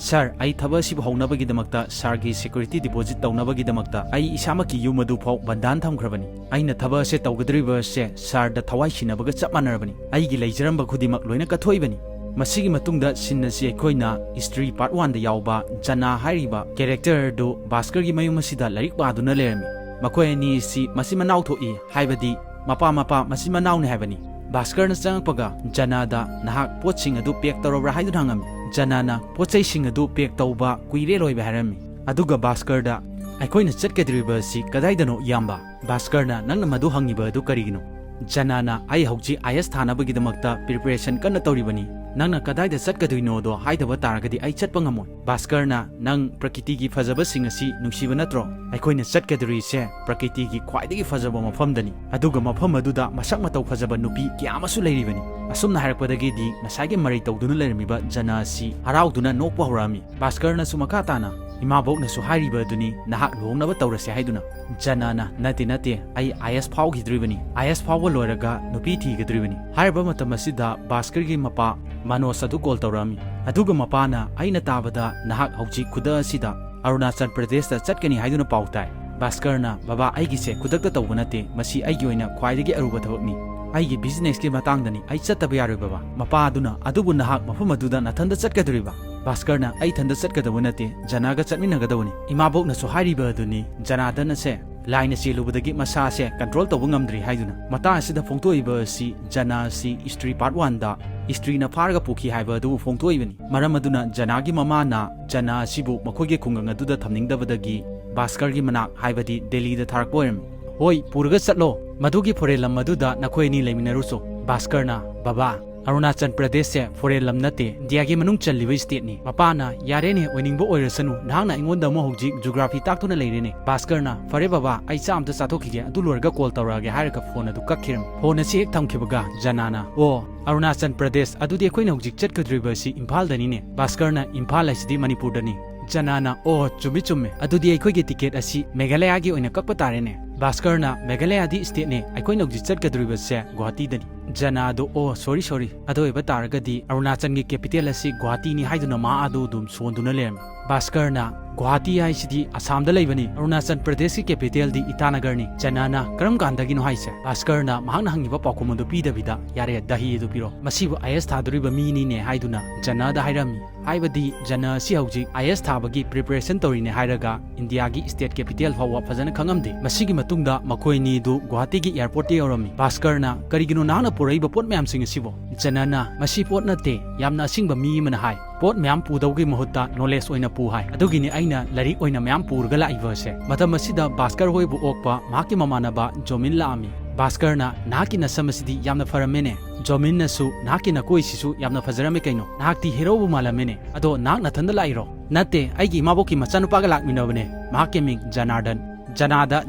"ꯁꯥꯔ, ꯑꯩ ꯊꯕꯛ ꯑꯁꯤꯕꯨ ꯍꯧꯅꯕꯒꯤꯗꯃꯛꯇ, ꯁꯥꯔꯒꯤ ꯁꯦꯀ꯭ꯌꯨꯔꯤꯇꯤ ꯗꯤꯄꯣꯖꯤꯠ ꯇꯧꯅꯕꯒꯤꯗꯃꯛꯇ ꯑꯩ ꯏꯁꯥꯃꯛꯀꯤ ꯌꯨꯝ ꯑꯗꯨ ꯐꯥꯎ ꯕꯟꯗꯥꯟ ꯊꯝꯈ꯭ꯔꯕꯅꯤ꯫ ꯑꯩꯅ ꯊꯕꯛ ꯑꯁꯦ ꯇꯧꯒꯗꯧꯔꯤꯕ ꯑꯁꯦ ꯁꯥꯔꯗ ꯊꯋꯥꯏ ꯁꯤꯟꯅꯕꯒ ꯆꯞ ꯃꯥꯟꯅꯔꯕꯅꯤ꯫ ꯑꯩꯒꯤ ꯂꯩꯖꯔꯝꯕ ꯈꯨꯗꯤꯡꯃꯛ ꯂꯣꯏꯅ ꯀꯠꯊꯣꯛꯏꯕꯅꯤ"꯫ ꯃꯁꯤꯒꯤ ꯃꯇꯨꯡꯗ ꯁꯤꯟ ꯑꯁꯤ ꯑꯩꯈꯣꯏꯅ ꯍꯤꯁꯇ꯭ꯔꯤ ꯄꯥꯔꯠ ꯋꯥꯟꯗ ꯌꯥꯎꯕ ꯖꯅꯥ ꯍꯥꯏꯔꯤꯕ ꯀꯦꯔꯦꯛꯇꯔ ꯑꯗꯨ ꯚꯥꯁꯀꯔꯒꯤ ꯃꯌꯨꯝ ꯑꯁꯤꯗ ꯂꯥꯏꯔꯤꯛ ꯄꯥꯗꯨꯅ ꯂꯩꯔꯝꯃꯤ꯫ ꯃꯈꯣꯏ ꯑꯅꯤ ꯑꯁꯤ ꯃꯆꯤꯟ ꯃꯅꯥꯎ ꯊꯣꯛꯏ, ꯍꯥꯏꯕꯗꯤ ꯃꯄꯥ ꯃꯄꯥ ꯃꯆꯤꯟ ꯃꯅꯥꯎꯅꯤ ꯍꯥꯏꯕꯅꯤ꯫ ꯚꯥꯁꯀꯔꯅ ꯆꯪꯉꯛꯄꯒ ꯖꯅꯥꯗ, "ꯅꯍꯥꯛ ꯄꯣꯠꯁꯤꯡ ꯑꯗꯨ ꯄꯦꯛ ꯇꯧꯔꯕ꯭ꯔꯥ?" ꯍꯥꯏꯗꯨꯅ ꯍꯪꯉꯝꯃꯤ꯫ ꯖꯅꯥꯅ, "ꯄꯣꯠ ꯆꯩꯁꯤꯡ ꯑꯗꯨ ꯄꯦꯛ ꯇꯧꯕ ꯀꯨꯏꯔꯦ ꯂꯣꯏꯕ" ꯍꯥꯏꯔꯝꯃꯤ꯫ ꯑꯗꯨꯒ ꯚꯥꯁꯀꯔꯗ, "ꯑꯩꯈꯣꯏꯅ ꯆꯠꯀꯗꯧꯔꯤꯕ ꯑꯁꯤ ꯀꯗꯥꯏꯗꯅꯣ, ꯏꯌꯥꯝꯕ?" ꯚꯥꯁꯀꯔꯅ, "ꯅꯪꯅ ꯃꯗꯨ ꯍꯪꯉꯤꯕ ꯑꯗꯨ ꯀꯔꯤꯒꯤꯅꯣ?" ꯖꯅꯥꯅ, "ꯑꯩ ꯍꯧꯖꯤꯛ ꯑꯥꯏ ꯑꯦꯁ ꯊꯥꯅꯕꯒꯤꯗꯃꯛꯇ ꯄ꯭ꯔꯤꯄꯦꯔꯦꯁꯟ ꯀꯟꯅ ꯇꯧꯔꯤꯕꯅꯤ꯫ ꯅꯪꯅ ꯀꯗꯥꯏꯗ ꯆꯠꯀꯗꯣꯏꯅꯣꯗꯣ ꯍꯥꯏꯗꯕ ꯇꯥꯔꯒꯗꯤ ꯑꯩ ꯆꯠꯄ ꯉꯝꯃꯣꯏ"꯫ ꯚꯥꯁꯀꯔꯅ, "ꯅꯪ ꯄ꯭ꯔꯀꯤꯇꯤꯒꯤ ꯐꯖꯕꯁꯤꯡ ꯑꯁꯤ ꯅꯨꯡꯁꯤꯕ ꯅꯠꯇ꯭ꯔꯣ? ꯑꯩꯈꯣꯏꯅ ꯆꯠꯀꯗꯧꯔꯤꯁꯦ ꯄ꯭ꯔꯀꯤꯇꯤꯒꯤ ꯈ꯭ꯋꯥꯏꯗꯒꯤ ꯐꯖꯕ ꯃꯐꯝꯗꯅꯤ꯫ ꯑꯗꯨꯒ ꯃꯐꯝ ꯑꯗꯨꯗ ꯃꯁꯛ ꯃꯇꯧ ꯐꯖꯕ ꯅꯨꯄꯤ ꯀꯌꯥ ꯑꯃꯁꯨ ꯂꯩꯔꯤꯕꯅꯤ"꯫ ꯑꯁꯨꯝꯅ ꯍꯥꯏꯔꯛꯄꯗꯒꯤꯗꯤ ꯉꯁꯥꯏꯒꯤ ꯃꯔꯩ ꯇꯧꯗꯨꯅ ꯂꯩꯔꯝꯃꯤꯕ ꯖꯅꯥ ꯑꯁꯤ ꯍꯔꯥꯎꯗꯨꯅ ꯅꯣꯛꯄ ꯍꯧꯔꯛꯑꯝꯃꯤ꯫ ꯚꯥꯁꯀꯔꯅꯁꯨ ꯃꯈꯥ ꯇꯥꯅ, "ꯏꯃꯥꯕꯣꯛꯅꯁꯨ ꯍꯥꯏꯔꯤꯕ ꯑꯗꯨꯅꯤ, ꯅꯍꯥꯛ ꯂꯨꯍꯣꯡꯅꯕ ꯇꯧꯔꯁꯦ ꯍꯥꯏꯗꯨꯅ"꯫ ꯖꯅꯥꯅ, "ꯅꯠꯇꯦ, ꯅꯠꯇꯦ, ꯑꯩ ꯑꯥꯏ ꯑꯦꯁ ꯐꯥꯎꯈꯤꯗ꯭ꯔꯤꯕꯅꯤ, ꯑꯥꯏ ꯑꯦꯁ ꯐꯥꯎꯕ ꯂꯣꯏꯔꯒ ꯅꯨꯄꯤ ꯊꯤꯒꯗꯧꯔꯤꯕꯅꯤ"꯫ ꯍꯥꯏꯔꯤꯕ ꯃꯇꯝ ꯑꯁꯤꯗ ꯚꯥꯁꯀꯔꯒꯤ ꯃꯄꯥ ꯃꯅꯣꯖ ꯑꯗꯨ ꯀꯣꯜ ꯇꯧꯔꯛꯑꯝꯃꯤ꯫ ꯑꯗꯨꯒ ꯃꯄꯥꯅ, "ꯑꯩꯅ ꯇꯥꯕꯗ ꯅꯍꯥꯛ ꯍꯧꯖꯤꯛ ꯈꯨꯗꯛ ꯑꯁꯤꯗ ꯑꯔꯨꯅꯥꯆꯜ ꯄ꯭ꯔꯗꯦꯁꯇ ꯆꯠꯀꯅꯤ ꯍꯥꯏꯗꯨꯅ ꯄꯥꯎ ꯇꯥꯏ"꯫ ꯚꯥꯁꯀꯔꯅ, "ꯕꯕꯥ, ꯑꯩꯒꯤꯁꯦ ꯈꯨꯗꯛꯇ ꯇꯧꯕ ꯅꯠꯇꯦ, ꯃꯁꯤ ꯑꯩꯒꯤ ꯑꯣꯏꯅ ꯈ꯭ꯋꯥꯏꯗꯒꯤ ꯑꯔꯨꯕ ꯊꯕꯛꯅꯤ꯫ ꯑꯩꯒꯤ ꯕꯤꯖꯤꯅꯦꯁꯀꯤ ꯃꯇꯥꯡꯗꯅꯤ, ꯑꯩ ꯆꯠꯇꯕ ꯌꯥꯔꯣꯏ, ꯕꯕꯥ"꯫ ꯃꯄꯥ ꯑꯗꯨꯅ, "ꯑꯗꯨꯕꯨ ꯅꯍꯥꯛ ꯃꯐꯝ ꯑꯗꯨꯗ ꯅꯊꯟꯗ ꯆꯠꯀꯗꯧꯔꯤꯕ?" ꯚꯥꯁꯀꯔꯅ, "ꯑꯩ ꯏꯊꯟꯗ ꯆꯠꯀꯗꯕ ꯅꯠꯇꯦ, ꯖꯅꯥꯒ ꯆꯠꯃꯤꯟꯅꯒꯗꯕꯅꯤ꯫ ꯏꯃꯥꯕꯣꯛꯅꯁꯨ ꯍꯥꯏꯔꯤꯕ ꯑꯗꯨꯅꯤ, ꯖꯅꯥꯗꯟ ꯑꯁꯦ ꯂꯥꯏꯅ ꯆꯦꯜꯂꯨꯕꯗꯒꯤ ꯃꯁꯥ ꯑꯁꯦ ꯀꯟꯇ꯭ꯔꯣꯜ ꯇꯧꯕ ꯉꯝꯗ꯭ꯔꯤ" ꯍꯥꯏꯗꯨꯅ꯫ ꯃꯇꯥꯡ ꯑꯁꯤꯗ ꯐꯣꯡꯗꯣꯛꯏꯕ ꯑꯁꯤ ꯖꯅꯥ ꯑꯁꯤ ꯍꯤꯁꯇ꯭ꯔꯤ ꯄꯥꯔꯠ ꯋꯥꯟꯗ ꯍꯤꯁꯇ꯭ꯔꯤꯅ ꯐꯥꯔꯒ ꯄꯨꯈꯤ ꯍꯥꯏꯕ ꯑꯗꯨꯕꯨ ꯐꯣꯡꯗꯣꯛꯏꯕꯅꯤ꯫ ꯃꯔꯝ ꯑꯗꯨꯅ ꯖꯅꯥꯒꯤ ꯃꯃꯥꯅ ꯖꯅꯥ ꯑꯁꯤꯕꯨ ꯃꯈꯣꯏꯒꯤ ꯈꯨꯡꯒꯪ ꯑꯗꯨꯗ ꯊꯝꯅꯤꯡꯗꯕꯗꯒꯤ ꯚꯥꯁꯀꯔꯒꯤ ꯃꯅꯥꯛ, ꯍꯥꯏꯕꯗꯤ ꯗꯦꯜꯂꯤꯗ ꯊꯥꯔꯛꯄ ꯑꯣꯏꯔꯝꯃꯤ꯫ "ꯍꯣꯏ, ꯄꯨꯔꯒ ꯆꯠꯂꯣ꯫ ꯃꯗꯨꯒꯤ ꯐꯣꯔꯦꯟ ꯂꯝ ꯑꯗꯨꯗ ꯅꯈꯣꯏ ꯑꯅꯤ ꯂꯩꯃꯤꯟꯅꯔꯨꯆꯣ"꯫ ꯚꯥꯁꯀꯔꯅ, "ꯕꯕꯥ, ꯑꯔꯨꯅꯥꯆꯜ ꯄ꯭ꯔꯗꯦꯁꯁꯦ ꯐꯣꯔꯦꯟ ꯂꯝ ꯅꯠꯇꯦ, ꯏꯟꯗꯤꯌꯥꯒꯤ ꯃꯅꯨꯡ ꯆꯜꯂꯤꯕ ꯁ꯭ꯇꯦꯠꯅꯤ꯫ ꯃꯄꯥꯅ, "ꯌꯥꯔꯦꯅꯦ, ꯑꯣꯏꯅꯤꯡꯕ ꯑꯣꯏꯔꯁꯅꯨ, ꯅꯍꯥꯛꯅ ꯑꯩꯉꯣꯟꯗ ꯑꯃꯨꯛ ꯍꯧꯖꯤꯛ ꯖꯨꯒ꯭ꯔꯥꯐꯤ ꯇꯥꯛꯇꯨꯅ ꯂꯩꯔꯦꯅꯦ꯫" ꯚꯥꯁꯀꯔꯅ, "ꯐꯔꯦ ꯕꯕꯥ, ꯑꯩ ꯆꯥ ꯑꯝꯇ ꯆꯥꯊꯣꯛꯈꯤꯒꯦ, ꯑꯗꯨ ꯂꯣꯏꯔꯒ ꯀꯣꯜ ꯇꯧꯔꯛꯑꯒꯦ" ꯍꯥꯏꯔꯒ ꯐꯣꯟ ꯑꯗꯨ ꯀꯛꯈꯤꯔꯝꯃꯤ꯫ ꯐꯣꯟ ꯑꯁꯤ ꯍꯦꯛ ꯊꯝꯈꯤꯕꯒ ꯖꯅꯥꯅ, "ꯑꯣ, ꯑꯔꯨꯅꯥꯆꯜ ꯄ꯭ꯔꯗꯦꯁ, ꯑꯗꯨꯗꯤ ꯑꯩꯈꯣꯏꯅ ꯍꯧꯖꯤꯛ ꯆꯠꯀꯗꯧꯔꯤꯕ ꯑꯁꯤ ꯏꯝꯐꯥꯜꯗꯅꯤꯅꯦ꯫" ꯚꯥꯁꯀꯔꯅ, "ꯏꯝꯐꯥꯜ ꯍꯥꯏꯁꯤꯗꯤ ꯃꯅꯤꯄꯨꯔꯗꯅꯤ꯫" ꯖꯅꯥꯅ, "ꯑꯣ, ꯆꯨꯝꯃꯤ ꯆꯨꯝꯃꯤ, ꯑꯗꯨꯗꯤ ꯑꯩꯈꯣꯏꯒꯤ ꯇꯤꯀꯦꯠ ꯑꯁꯤ ꯃꯦꯘꯥꯂꯌꯥꯒꯤ ꯑꯣꯏꯅ ꯀꯛꯄ ꯇꯥꯔꯦꯅꯦ꯫" ꯚꯥꯁꯀꯔꯅ, "ꯃꯦꯘꯥꯂꯌꯥꯗꯤ ꯁ꯭ꯇꯦꯠꯅꯦ, ꯑꯩꯈꯣꯏꯅ ꯍꯧꯖꯤꯛ ꯆꯠꯀꯗꯧꯔꯤꯕꯁꯦ ꯒꯨꯋꯥꯍꯥꯇꯤꯗꯅꯤ꯫" ꯖꯅꯥꯗꯣ, "ꯑꯣ, ꯁꯣꯔꯤ ꯁꯣꯔꯤ, ꯑꯗꯨ ꯑꯣꯏꯕ ꯇꯥꯔꯒꯗꯤ ꯑꯔꯨꯅꯥꯆꯜꯒꯤ ꯀꯦꯄꯤꯇꯦꯜ ꯑꯁꯤ ꯒꯨꯋꯥꯍꯥꯇꯤꯅꯤ" ꯍꯥꯏꯗꯨꯅ ꯃꯥ ꯑꯗꯨ ꯑꯗꯨꯝ ꯁꯣꯟꯗꯨꯅ ꯂꯩꯔꯝꯃꯤ꯫ ꯚꯥꯁꯀꯔꯅ, "ꯒꯨꯋꯥꯍꯥꯇꯤ ꯍꯥꯏꯁꯤꯗꯤ ꯑꯁꯥꯝꯗ ꯂꯩꯕꯅꯤ, ꯑꯔꯨꯅꯥꯆꯜ ꯄ꯭ꯔꯗꯦꯁꯀꯤ ꯀꯦꯄꯤꯇꯦꯜꯗꯤ ꯏꯇꯥꯅꯒꯔꯅꯤ꯫" ꯖꯅꯥꯅ, "ꯀꯔꯝ ꯀꯥꯟꯗꯒꯤꯅꯣ ꯍꯥꯏꯁꯦ?" ꯚꯥꯁꯀꯔꯅ ꯃꯍꯥꯛꯅ ꯍꯪꯉꯤꯕ ꯄꯥꯎꯈꯨꯝ ꯑꯗꯨ ꯄꯤꯗꯕꯤꯗ, "ꯌꯥꯔꯦ, ꯗꯍꯤ ꯑꯗꯨ ꯄꯤꯔꯣ, ꯃꯁꯤꯕꯨ ꯑꯥꯏ ꯑꯦꯁ ꯊꯥꯗꯣꯔꯤꯕ ꯃꯤꯅꯤꯅꯦ" ꯍꯥꯏꯗꯨꯅ ꯖꯅꯥꯗ ꯍꯥꯏꯔꯝꯃꯤ꯫ ꯍꯥꯏꯕꯗꯤ ꯖꯅꯥ ꯑꯁꯤ ꯍꯧꯖꯤꯛ ꯑꯥꯏ ꯑꯦꯁ ꯊꯥꯕꯒꯤ ꯄ꯭ꯔꯤꯄꯦꯔꯦꯁꯟ ꯇꯧꯔꯤꯅꯦ ꯍꯥꯏꯔꯒ ꯏꯟꯗꯤꯌꯥꯒꯤ ꯁ꯭ꯇꯦꯠ ꯀꯦꯄꯤꯇꯦꯜ ꯐꯥꯎꯕ ꯐꯖꯅ ꯈꯪꯉꯝꯗꯦ꯫ ꯃꯁꯤꯒꯤ ꯃꯇꯨꯡꯗ ꯃꯈꯣꯏ ꯑꯅꯤꯗꯨ ꯒꯨꯋꯥꯍꯥꯇꯤꯒꯤ ꯑꯦꯌꯔꯄꯣꯔꯠꯇ ꯌꯧꯔꯝꯃꯤ꯫ ꯚꯥꯁꯀꯔꯅ, "ꯀꯔꯤꯒꯤꯅꯣ ꯅꯍꯥꯛꯅ ꯄꯨꯔꯛꯏꯕ ꯄꯣꯠ ꯃꯌꯥꯝꯁꯤꯡ ꯑꯁꯤꯕꯣ?" ꯖꯅꯥꯅ, "ꯃꯁꯤ ꯄꯣꯠ ꯅꯠꯇꯦ, ꯌꯥꯝꯅ ꯑꯁꯤꯡꯕ ꯃꯤ ꯑꯃꯅ ꯍꯥꯏ, ꯄꯣꯠ ꯃꯌꯥꯝ ꯄꯨꯗꯧꯒꯤ ꯃꯍꯨꯠꯇ ꯅꯣꯂꯦꯖ ꯑꯣꯏꯅ ꯄꯨ ꯍꯥꯏ꯫ ꯑꯗꯨꯒꯤꯅꯤ ꯑꯩꯅ ꯂꯥꯏꯔꯤꯛ ꯑꯣꯏꯅ ꯃꯌꯥꯝ ꯄꯨꯔꯒ ꯂꯥꯛꯏꯕꯁꯦ꯫" ꯃꯇꯝ ꯑꯁꯤꯗ ꯚꯥꯁꯀꯔ ꯍꯣꯏꯕꯨ ꯑꯣꯛꯄ ꯃꯍꯥꯛꯀꯤ ꯃꯃꯥꯟꯅꯕ ꯖꯣꯃꯤꯟ ꯂꯥꯛꯑꯝꯃꯤ꯫ ꯚꯥꯁꯀꯔꯅ, "ꯅꯍꯥꯛꯀꯤ ꯅꯁꯝ ꯑꯁꯤꯗꯤ ꯌꯥꯝꯅ ꯐꯔꯝꯃꯦꯅꯦ꯫" ꯖꯣꯃꯤꯟꯅꯁꯨ, "ꯅꯍꯥꯛꯀꯤ ꯅꯀꯣꯏꯁꯤꯁꯨ ꯌꯥꯝꯅ ꯐꯖꯔꯝꯃꯦ ꯀꯩꯅꯣ꯫ ꯅꯍꯥꯛꯇꯤ ꯍꯦꯔꯣꯕꯨ ꯃꯥꯜꯂꯝꯃꯦꯅꯦ꯫ ꯑꯗꯣ ꯅꯍꯥꯛ ꯅꯊꯟꯗ ꯂꯥꯛꯏꯔꯣ?" "ꯅꯠꯇꯦ, ꯑꯩꯒꯤ ꯏꯃꯥꯕꯣꯛꯀꯤ ꯃꯆꯥꯅꯨꯄꯥꯒ ꯂꯥꯛꯃꯤꯟꯅꯕꯅꯦ꯫ ꯃꯍꯥꯛꯀꯤ ꯃꯤꯡ ꯖꯅꯥꯔꯗꯟ꯫" ꯖꯅꯥꯗ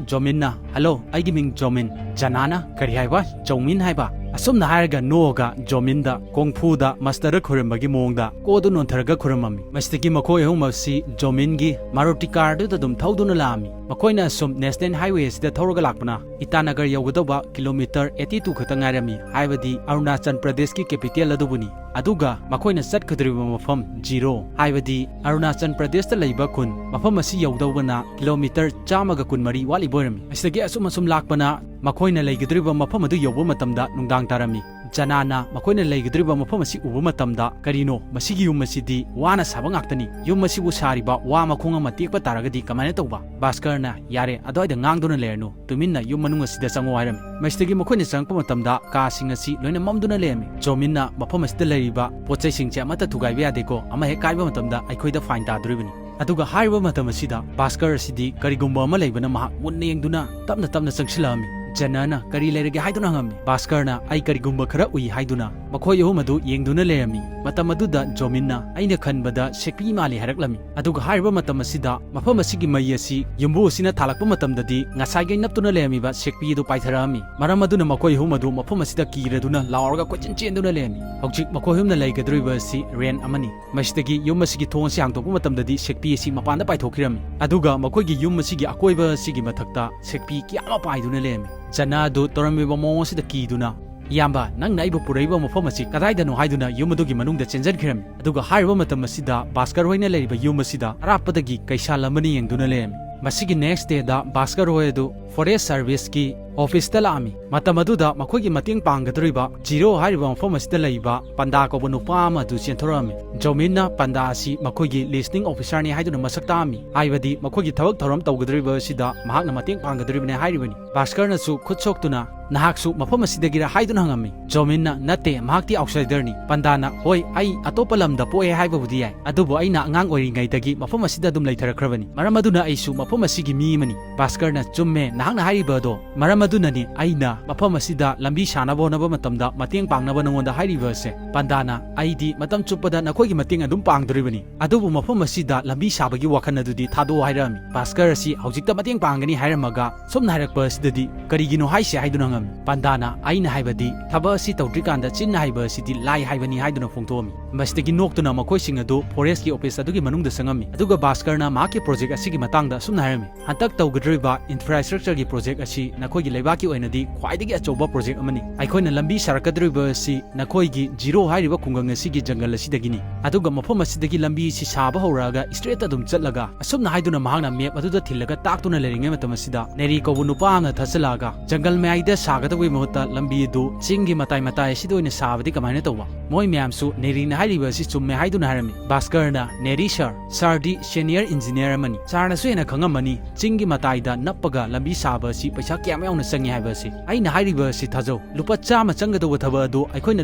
ꯖꯣꯃꯤꯟꯅ, "ꯍꯜꯂꯣ, ꯑꯩꯒꯤ ꯃꯤꯡ ꯖꯣꯃꯤꯟ꯫" ꯖꯅꯥꯅ, "ꯀꯔꯤ ꯍꯥꯏꯕ? ꯆꯧꯃꯤꯟ ꯍꯥꯏꯕ?" ꯑꯁꯨꯝꯅ ꯍꯥꯏꯔꯒ ꯅꯣꯛꯑꯒ ꯖꯣꯃꯤꯟꯗ ꯀꯣꯡꯐꯨꯗ ꯃꯁꯇꯔꯗ ꯈꯨꯔꯨꯝꯕꯒꯤ ꯃꯑꯣꯡꯗ ꯀꯣꯗꯨ ꯅꯣꯟꯊꯔꯒ ꯈꯨꯔꯨꯝꯃꯝꯃꯤ꯫ ꯃꯁꯤꯗꯒꯤ ꯃꯈꯣꯏ ꯑꯍꯨꯝ ꯑꯁꯤ ꯖꯣꯃꯤꯟꯒꯤ ꯃꯥꯔꯨꯇꯤ ꯀꯥꯔꯗꯨꯗ ꯑꯗꯨꯝ ꯊꯧꯗꯨꯅ ꯂꯥꯛꯑꯝꯃꯤ꯫ ꯃꯈꯣꯏꯅ ꯑꯁꯨꯝ ꯅꯦꯁꯅꯦꯜ ꯍꯥꯏꯋꯦ ꯑꯁꯤꯗ ꯊꯧꯔꯒ ꯂꯥꯛꯄꯅ ꯏꯇꯥꯅꯒꯔ ꯌꯧꯒꯗꯧꯕ ꯀꯤꯂꯣꯃꯤꯇꯔ eighty two ꯈꯛꯇ ꯉꯥꯏꯔꯝꯃꯤ, ꯍꯥꯏꯕꯗꯤ ꯑꯔꯨꯅꯥꯆꯜ ꯄ꯭ꯔꯗꯦꯁꯀꯤ ꯀꯦꯄꯤꯇꯦꯜ ꯑꯗꯨꯕꯨꯅꯤ꯫ ꯑꯗꯨꯒ ꯃꯈꯣꯏꯅ ꯆꯠꯀꯗꯧꯔꯤꯕ ꯃꯐꯝ ꯖꯤꯔꯣ, ꯍꯥꯏꯕꯗꯤ ꯑꯔꯨꯅꯥꯆꯜ ꯄ꯭ꯔꯗꯦꯁꯇ ꯂꯩꯕ ꯈꯨꯟ, ꯃꯐꯝ ꯑꯁꯤ ꯌꯧꯗꯧꯕꯅ ꯀꯤꯂꯣꯃꯤꯇꯔ ꯆꯥꯝꯃꯒ ꯀꯨꯟꯃꯔꯤ ꯋꯥꯠꯂꯤꯕ ꯑꯣꯏꯔꯝꯃꯤ꯫ ꯑꯁꯤꯗꯒꯤ ꯑꯁꯨꯝ ꯑꯁꯨꯝ ꯂꯥꯛꯄꯅ ꯃꯈꯣꯏꯅ ꯂꯩꯒꯗꯧꯔꯤꯕ ꯃꯐꯝ ꯑꯗꯨ ꯌꯧꯕ ꯃꯇꯝꯗ ꯅꯨꯡꯗꯥꯡ ꯇꯥꯔꯝꯃꯤ꯫ ꯖꯅꯥꯅ ꯃꯈꯣꯏꯅ ꯂꯩꯒꯗꯧꯔꯤꯕ ꯃꯐꯝ ꯑꯁꯤ ꯎꯕ ꯃꯇꯝꯗ, "ꯀꯔꯤꯅꯣ, ꯃꯁꯤꯒꯤ ꯌꯨꯝ ꯑꯁꯤꯗꯤ ꯋꯥꯅ ꯁꯥꯕ ꯉꯥꯛꯇꯅꯤ꯫ ꯌꯨꯝ ꯑꯁꯤꯕꯨ ꯁꯥꯔꯤꯕ ꯋꯥ ꯃꯈꯣꯡ ꯑꯃ ꯇꯦꯛꯄ ꯇꯥꯔꯒꯗꯤ ꯀꯃꯥꯏꯅ ꯇꯧꯕ?" ꯚꯥꯁꯀꯔꯅ, "ꯌꯥꯔꯦ, ꯑꯗꯨꯋꯥꯏꯗ ꯉꯥꯡꯗꯨꯅ ꯂꯩꯔꯅꯨ꯫ ꯇꯨꯃꯤꯟꯅ ꯌꯨꯝ ꯃꯅꯨꯡ ꯑꯁꯤꯗ ꯆꯪꯉꯣ" ꯍꯥꯏꯔꯝꯃꯤ꯫ ꯃꯁꯤꯗꯒꯤ ꯃꯈꯣꯏꯅ ꯆꯪꯉꯛꯄ ꯃꯇꯝꯗ ꯀꯥꯁꯤꯡ ꯑꯁꯤ ꯂꯣꯏꯅ ꯃꯝꯗꯨꯅ ꯂꯩꯔꯝꯃꯤ꯫ ꯖꯣꯃꯤꯟꯅ, "ꯃꯐꯝ ꯑꯁꯤꯗ ꯂꯩꯔꯤꯕ ꯄꯣꯠ ꯆꯩꯁꯤꯡꯁꯦ ꯑꯃꯠꯇ ꯊꯨꯒꯥꯏꯕ ꯌꯥꯗꯦꯀꯣ, ꯑꯃ ꯍꯦꯛ ꯀꯥꯏꯕ ꯃꯇꯝꯗ ꯑꯩꯈꯣꯏꯗ ꯐꯥꯏꯟ ꯇꯥꯗꯣꯔꯤꯕꯅꯤ꯫" ꯑꯗꯨꯒ ꯍꯥꯏꯔꯤꯕ ꯃꯇꯝ ꯑꯁꯤꯗ ꯚꯥꯁꯀꯔ ꯑꯁꯤꯗꯤ ꯀꯔꯤꯒꯨꯝꯕ ꯑꯃ ꯂꯩꯕꯅ ꯃꯍꯥꯛ ꯃꯨꯟꯅ ꯌꯦꯡꯗꯨꯅ ꯇꯞꯅ ꯇꯞꯅ ꯆꯪꯁꯤꯜꯂꯛꯑꯝꯃꯤ꯫ ꯖꯅꯥꯅ ꯀꯔꯤ ꯂꯩꯔꯒꯦ ꯍꯥꯏꯗꯨꯅ ꯍꯪꯉꯝꯃꯤ꯫ ꯚꯥꯁꯀꯔꯅ ꯑꯩ ꯀꯔꯤꯒꯨꯝꯕ ꯈꯔ ꯎꯏ ꯍꯥꯏꯗꯨꯅ ꯃꯈꯣꯏ ꯑꯍꯨꯝ ꯑꯗꯨ ꯌꯦꯡꯗꯨꯅ ꯂꯩꯔꯝꯃꯤ꯫ ꯃꯇꯝ ꯑꯗꯨꯗ ꯖꯣꯃꯤꯟꯅ ꯑꯩꯅ ꯈꯟꯕꯗ ꯁꯦꯛꯄꯤ ꯃꯥꯜꯂꯤ ꯍꯥꯏꯔꯛꯂꯝꯃꯤ꯫ ꯑꯗꯨꯒ ꯍꯥꯏꯔꯤꯕ ꯃꯇꯝ ꯑꯁꯤꯗ ꯃꯐꯝ ꯑꯁꯤꯒꯤ ꯃꯩ ꯑꯁꯤ ꯌꯨꯝꯕꯨ ꯑꯁꯤꯅ ꯊꯥꯜꯂꯛꯄ ꯃꯇꯝꯗꯗꯤ ꯉꯁꯥꯏꯒꯩ ꯅꯞꯇꯨꯅ ꯂꯩꯔꯝꯃꯤꯕ ꯁꯦꯛꯄꯤ ꯑꯗꯨ ꯄꯥꯏꯊꯔꯛꯑꯝꯃꯤ꯫ ꯃꯔꯝ ꯑꯗꯨꯅ ꯃꯈꯣꯏ ꯑꯍꯨꯝ ꯑꯗꯨ ꯃꯐꯝ ꯑꯁꯤꯗ ꯀꯤꯔꯗꯨꯅ ꯂꯥꯎꯔꯒ ꯀꯣꯏꯆꯦꯟ ꯆꯦꯟꯗꯨꯅ ꯂꯩꯔꯝꯃꯤ꯫ ꯍꯧꯖꯤꯛ ꯃꯈꯣꯏ ꯑꯍꯨꯝꯅ ꯂꯩꯒꯗꯧꯔꯤꯕ ꯑꯁꯤ ꯔꯦꯟ ꯑꯃꯅꯤ꯫ ꯃꯁꯤꯗꯒꯤ ꯌꯨꯝ ꯑꯁꯤꯒꯤ ꯊꯣꯡ ꯑꯁꯤ ꯍꯥꯡꯗꯣꯛꯄ ꯃꯇꯝꯗꯗꯤ ꯁꯦꯛꯄꯤ ꯑꯁꯤ ꯃꯄꯥꯟꯗ ꯄꯥꯏꯊꯣꯛꯈꯤꯔꯝꯃꯤ꯫ ꯑꯗꯨꯒ ꯃꯈꯣꯏꯒꯤ ꯌꯨꯝ ꯑꯁꯤꯒꯤ ꯑꯀꯣꯏꯕ ꯑꯁꯤꯒꯤ ꯃꯊꯛꯇ ꯁꯦꯛꯄꯤ ꯀꯌꯥ ꯑꯃ ꯄꯥꯏꯗꯨꯅ ꯂꯩꯔꯝꯃꯤ꯫ ꯖꯅꯥ ꯑꯗꯨ ꯇꯧꯔꯝꯃꯤꯕ ꯃꯑꯣꯡ ꯑꯁꯤꯗ ꯀꯤꯗꯨꯅ, "ꯏꯌꯥꯝꯕ, ꯅꯪꯅ ꯑꯩꯕꯨ ꯄꯨꯔꯛꯏꯕ ꯃꯐꯝ ꯑꯁꯤ ꯀꯗꯥꯏꯗꯅꯣ?" ꯍꯥꯏꯗꯨꯅ ꯌꯨꯝ ꯑꯗꯨꯒꯤ ꯃꯅꯨꯡꯗ ꯆꯦꯟꯖꯟꯈꯤꯔꯝꯃꯤ꯫ ꯑꯗꯨꯒ ꯍꯥꯏꯔꯤꯕ ꯃꯇꯝ ꯑꯁꯤꯗ ꯚꯥꯁꯀꯔ ꯍꯣꯏꯅ ꯂꯩꯔꯤꯕ ꯌꯨꯝ ꯑꯁꯤꯗ ꯑꯔꯥꯞꯄꯗꯒꯤ ꯀꯩꯁꯥꯜ ꯑꯃꯅ ꯌꯦꯡꯗꯨꯅ ꯂꯩꯔꯝꯃꯤ꯫ ꯃꯁꯤꯒꯤ next dayꯗ ꯚꯥꯁꯀꯔ ꯍꯣꯏ ꯑꯗꯨ forest serviceꯀꯤ officeꯇ ꯂꯥꯛꯑꯝꯃꯤ꯫ ꯃꯇꯝ ꯑꯗꯨꯗ ꯃꯈꯣꯏꯒꯤ ꯃꯇꯦꯡ ꯄꯥꯡꯒꯗꯧꯔꯤꯕ ꯖꯤꯔꯣ ꯍꯥꯏꯔꯤꯕ ꯃꯐꯝ ꯑꯁꯤꯗ ꯂꯩꯕ ꯄꯟꯗꯥ ꯀꯧꯕ ꯅꯨꯄꯥ ꯑꯃ ꯑꯗꯨ ꯆꯦꯟꯊꯣꯔꯛꯑꯝꯃꯤ꯫ ꯖꯣꯃꯤꯟꯅ ꯄꯟꯗꯥ ꯑꯁꯤ ꯃꯈꯣꯏꯒꯤ listening officerꯅꯤ ꯍꯥꯏꯗꯨꯅ ꯃꯁꯛ ꯇꯥꯛꯑꯝꯃꯤ, ꯍꯥꯏꯕꯗꯤ ꯃꯈꯣꯏꯒꯤ ꯊꯕꯛ ꯊꯧꯔꯝ ꯇꯧꯒꯗꯧꯔꯤꯕ ꯑꯁꯤꯗ ꯃꯍꯥꯛꯅ ꯃꯇꯦꯡ ꯄꯥꯡꯒꯗꯧꯔꯤꯕꯅꯤ ꯍꯥꯏꯔꯤꯕꯅꯤ꯫ ꯚꯥꯁꯀꯔꯅꯁꯨ ꯈꯨꯠ ꯁꯣꯛꯇꯨꯅ, "ꯅꯍꯥꯛꯁꯨ ꯃꯐꯝ ꯑꯁꯤꯗꯒꯤꯔ?" ꯍꯥꯏꯗꯨꯅ ꯍꯪꯉꯝꯃꯤ꯫ ꯖꯣꯃꯤꯟꯅ, "ꯅꯠꯇꯦ, ꯃꯍꯥꯛꯇꯤ outsiderꯅꯤ꯫" ꯄꯟꯗꯥꯅ, "ꯍꯣꯏ, ꯑꯩ ꯑꯇꯣꯞꯄ ꯂꯝꯗ ꯄꯣꯛꯑꯦ ꯍꯥꯏꯕꯕꯨꯗꯤ ꯌꯥꯏ, ꯑꯗꯨꯕꯨ ꯑꯩꯅ ꯑꯉꯥꯡ ꯑꯣꯏꯔꯤꯉꯩꯗꯒꯤ ꯃꯐꯝ ꯑꯁꯤꯗ ꯑꯗꯨꯝ ꯂꯩꯊꯔꯛꯈ꯭ꯔꯕꯅꯤ꯫ ꯃꯔꯝ ꯑꯗꯨꯅ ꯑꯩꯁꯨ ꯃꯐꯝ ꯑꯁꯤꯒꯤ ꯃꯤ ꯑꯃꯅꯤ꯫" ꯚꯥꯁꯀꯔꯅ, "ꯆꯨꯝꯃꯦ, ꯅꯍꯥꯛꯅ ꯍꯥꯏꯔꯤꯕ ꯑꯗꯣ꯫ ꯃꯔꯝ ꯑꯗꯨꯅꯅꯤ ꯑꯩꯅ ꯃꯐꯝ ꯑꯁꯤꯗ ꯂꯝꯕꯤ ꯁꯥꯅꯕ ꯍꯣꯠꯅꯕ ꯃꯇꯝꯗ ꯃꯇꯦꯡ ꯄꯥꯡꯅꯕ ꯅꯉꯣꯟꯗ ꯍꯥꯏꯔꯤꯕ ꯑꯁꯦ꯫" ꯄꯟꯗꯥꯅ, "ꯑꯩꯗꯤ ꯃꯇꯝ ꯆꯨꯞꯄꯗ ꯅꯈꯣꯏꯒꯤ ꯃꯇꯦꯡ ꯑꯗꯨꯝ ꯄꯥꯡꯗꯣꯔꯤꯕꯅꯤ, ꯑꯗꯨꯕꯨ ꯃꯐꯝ ꯑꯁꯤꯗ ꯂꯝꯕꯤ ꯁꯥꯕꯒꯤ ꯋꯥꯈꯜ ꯑꯗꯨꯗꯤ ꯊꯥꯗꯣꯛꯑꯣ" ꯍꯥꯏꯔꯛꯑꯝꯃꯤ꯫ ꯚꯥꯁꯀꯔ ꯑꯁꯤ ꯍꯧꯖꯤꯛꯇ ꯃꯇꯦꯡ ꯄꯥꯡꯒꯅꯤ ꯍꯥꯏꯔꯝꯃꯒ ꯁꯨꯝꯅ ꯍꯥꯏꯔꯛꯄ ꯑꯁꯤꯗꯗꯤ ꯀꯔꯤꯒꯤꯅꯣ ꯍꯥꯏꯁꯦ ꯍꯥꯏꯗꯨꯅ ꯍꯪꯉꯝꯃꯤ꯫ ꯄꯟꯗꯥꯅ, "ꯑꯩꯅ ꯍꯥꯏꯕꯗꯤ ꯊꯕꯛ ꯑꯁꯤ ꯇꯧꯗ꯭ꯔꯤꯀꯥꯟꯗ ꯆꯤꯟꯅ ꯍꯥꯏꯕ ꯑꯁꯤꯗꯤ ꯂꯥꯏ ꯍꯥꯏꯕꯅꯤ" ꯍꯥꯏꯗꯨꯅ ꯐꯣꯡꯗꯣꯛꯑꯝꯃꯤ꯫ ꯃꯁꯤꯗꯒꯤ ꯅꯣꯛꯇꯨꯅ ꯃꯈꯣꯏꯁꯤꯡ ꯑꯗꯨ forestꯀꯤ office ꯑꯗꯨꯒꯤ ꯃꯅꯨꯡꯗ ꯆꯪꯉꯝꯃꯤ꯫ ꯑꯗꯨꯒ ꯚꯥꯁꯀꯔꯅ ꯃꯍꯥꯛꯀꯤ project ꯑꯁꯤꯒꯤ ꯃꯇꯥꯡꯗ ꯑꯁꯨꯝꯅ ꯍꯥꯏꯔꯝꯃꯤ, "ꯍꯟꯗꯛ ꯇꯧꯒꯗꯧꯔꯤꯕ infrastructureꯒꯤ project ꯑꯁꯤ ꯅꯈꯣꯏꯒꯤ ꯂꯩꯕꯥꯛꯀꯤ ꯑꯣꯏꯅꯗꯤ ꯈ꯭ꯋꯥꯏꯗꯒꯤ ꯑꯆꯧꯕ project ꯑꯃꯅꯤ꯫ ꯑꯩꯈꯣꯏꯅ ꯂꯝꯕꯤ ꯁꯥꯔꯛꯀꯗꯧꯔꯤꯕ ꯑꯁꯤ ꯅꯈꯣꯏꯒꯤ ꯖꯤꯔꯣ ꯍꯥꯏꯔꯤꯕ ꯈꯨꯡꯒꯪ ꯑꯁꯤꯒꯤ ꯖꯪꯒꯜ ꯑꯁꯤꯗꯒꯤꯅꯤ꯫ ꯑꯗꯨꯒ ꯃꯐꯝ ꯑꯁꯤꯗꯒꯤ ꯂꯝꯕꯤ ꯑꯁꯤ ꯁꯥꯕ ꯍꯧꯔꯛꯑꯒ straight ꯑꯗꯨꯝ ꯆꯠꯂꯒ", ꯑꯁꯨꯝꯅ ꯍꯥꯏꯗꯨꯅ ꯃꯍꯥꯛꯅ map ꯑꯗꯨꯗ ꯊꯤꯜꯂꯒ ꯇꯥꯛꯇꯨꯅ ꯂꯩꯔꯤꯉꯩ ꯃꯇꯝ ꯑꯁꯤꯗ ꯅꯦꯔꯤ ꯀꯧꯕ ꯅꯨꯄꯥ ꯑꯃꯅ ꯊꯠꯆꯜꯂꯛꯑꯒ, "ꯖꯪꯒꯜ ꯃꯌꯥꯏꯗ ꯁꯥꯒꯗꯕꯒꯤ ꯃꯍꯨꯠꯇ ꯂꯝꯕꯤ ꯑꯗꯨ ꯆꯤꯡꯒꯤ ꯃꯇꯥꯏ ꯃꯇꯥꯏ ꯑꯁꯤꯗ ꯑꯣꯏꯅ ꯁꯥꯕꯗꯤ ꯀꯃꯥꯏꯅ ꯇꯧꯕ?" ꯃꯣꯏ ꯃꯌꯥꯝꯁꯨ ꯅꯦꯔꯤꯅ ꯍꯥꯏꯔꯤꯕ ꯑꯁꯤ ꯆꯨꯝꯃꯦ ꯍꯥꯏꯗꯨꯅ ꯍꯥꯏꯔꯝꯃꯤ꯫ ꯚꯥꯁꯀꯔꯅ, "ꯅꯦꯔꯤ sir, sirꯗꯤ senior engineer ꯑꯃꯅꯤ꯫ Sirꯅꯁꯨ ꯍꯦꯟꯅ ꯈꯪꯉꯝꯃꯅꯤ, ꯆꯤꯡꯒꯤ ꯃꯇꯥꯏꯗ ꯅꯞꯄꯒ ꯂꯝꯕꯤ ꯁꯥꯕ ꯑꯁꯤ ꯄꯩꯁꯥ ꯀꯌꯥꯝ ꯌꯥꯝ ꯆꯪꯉꯤ ꯍꯥꯏꯕ ꯑꯁꯤ꯫ ꯑꯩꯅ ꯍꯥꯏꯔꯤꯕ ꯑꯁꯤ ꯊꯥꯖꯧ, ꯂꯨꯄꯥ ꯆꯥꯝꯃ ꯆꯪꯒꯗꯧꯕ ꯊꯕꯛ ꯑꯗꯨ ꯑꯩꯈꯣꯏꯅ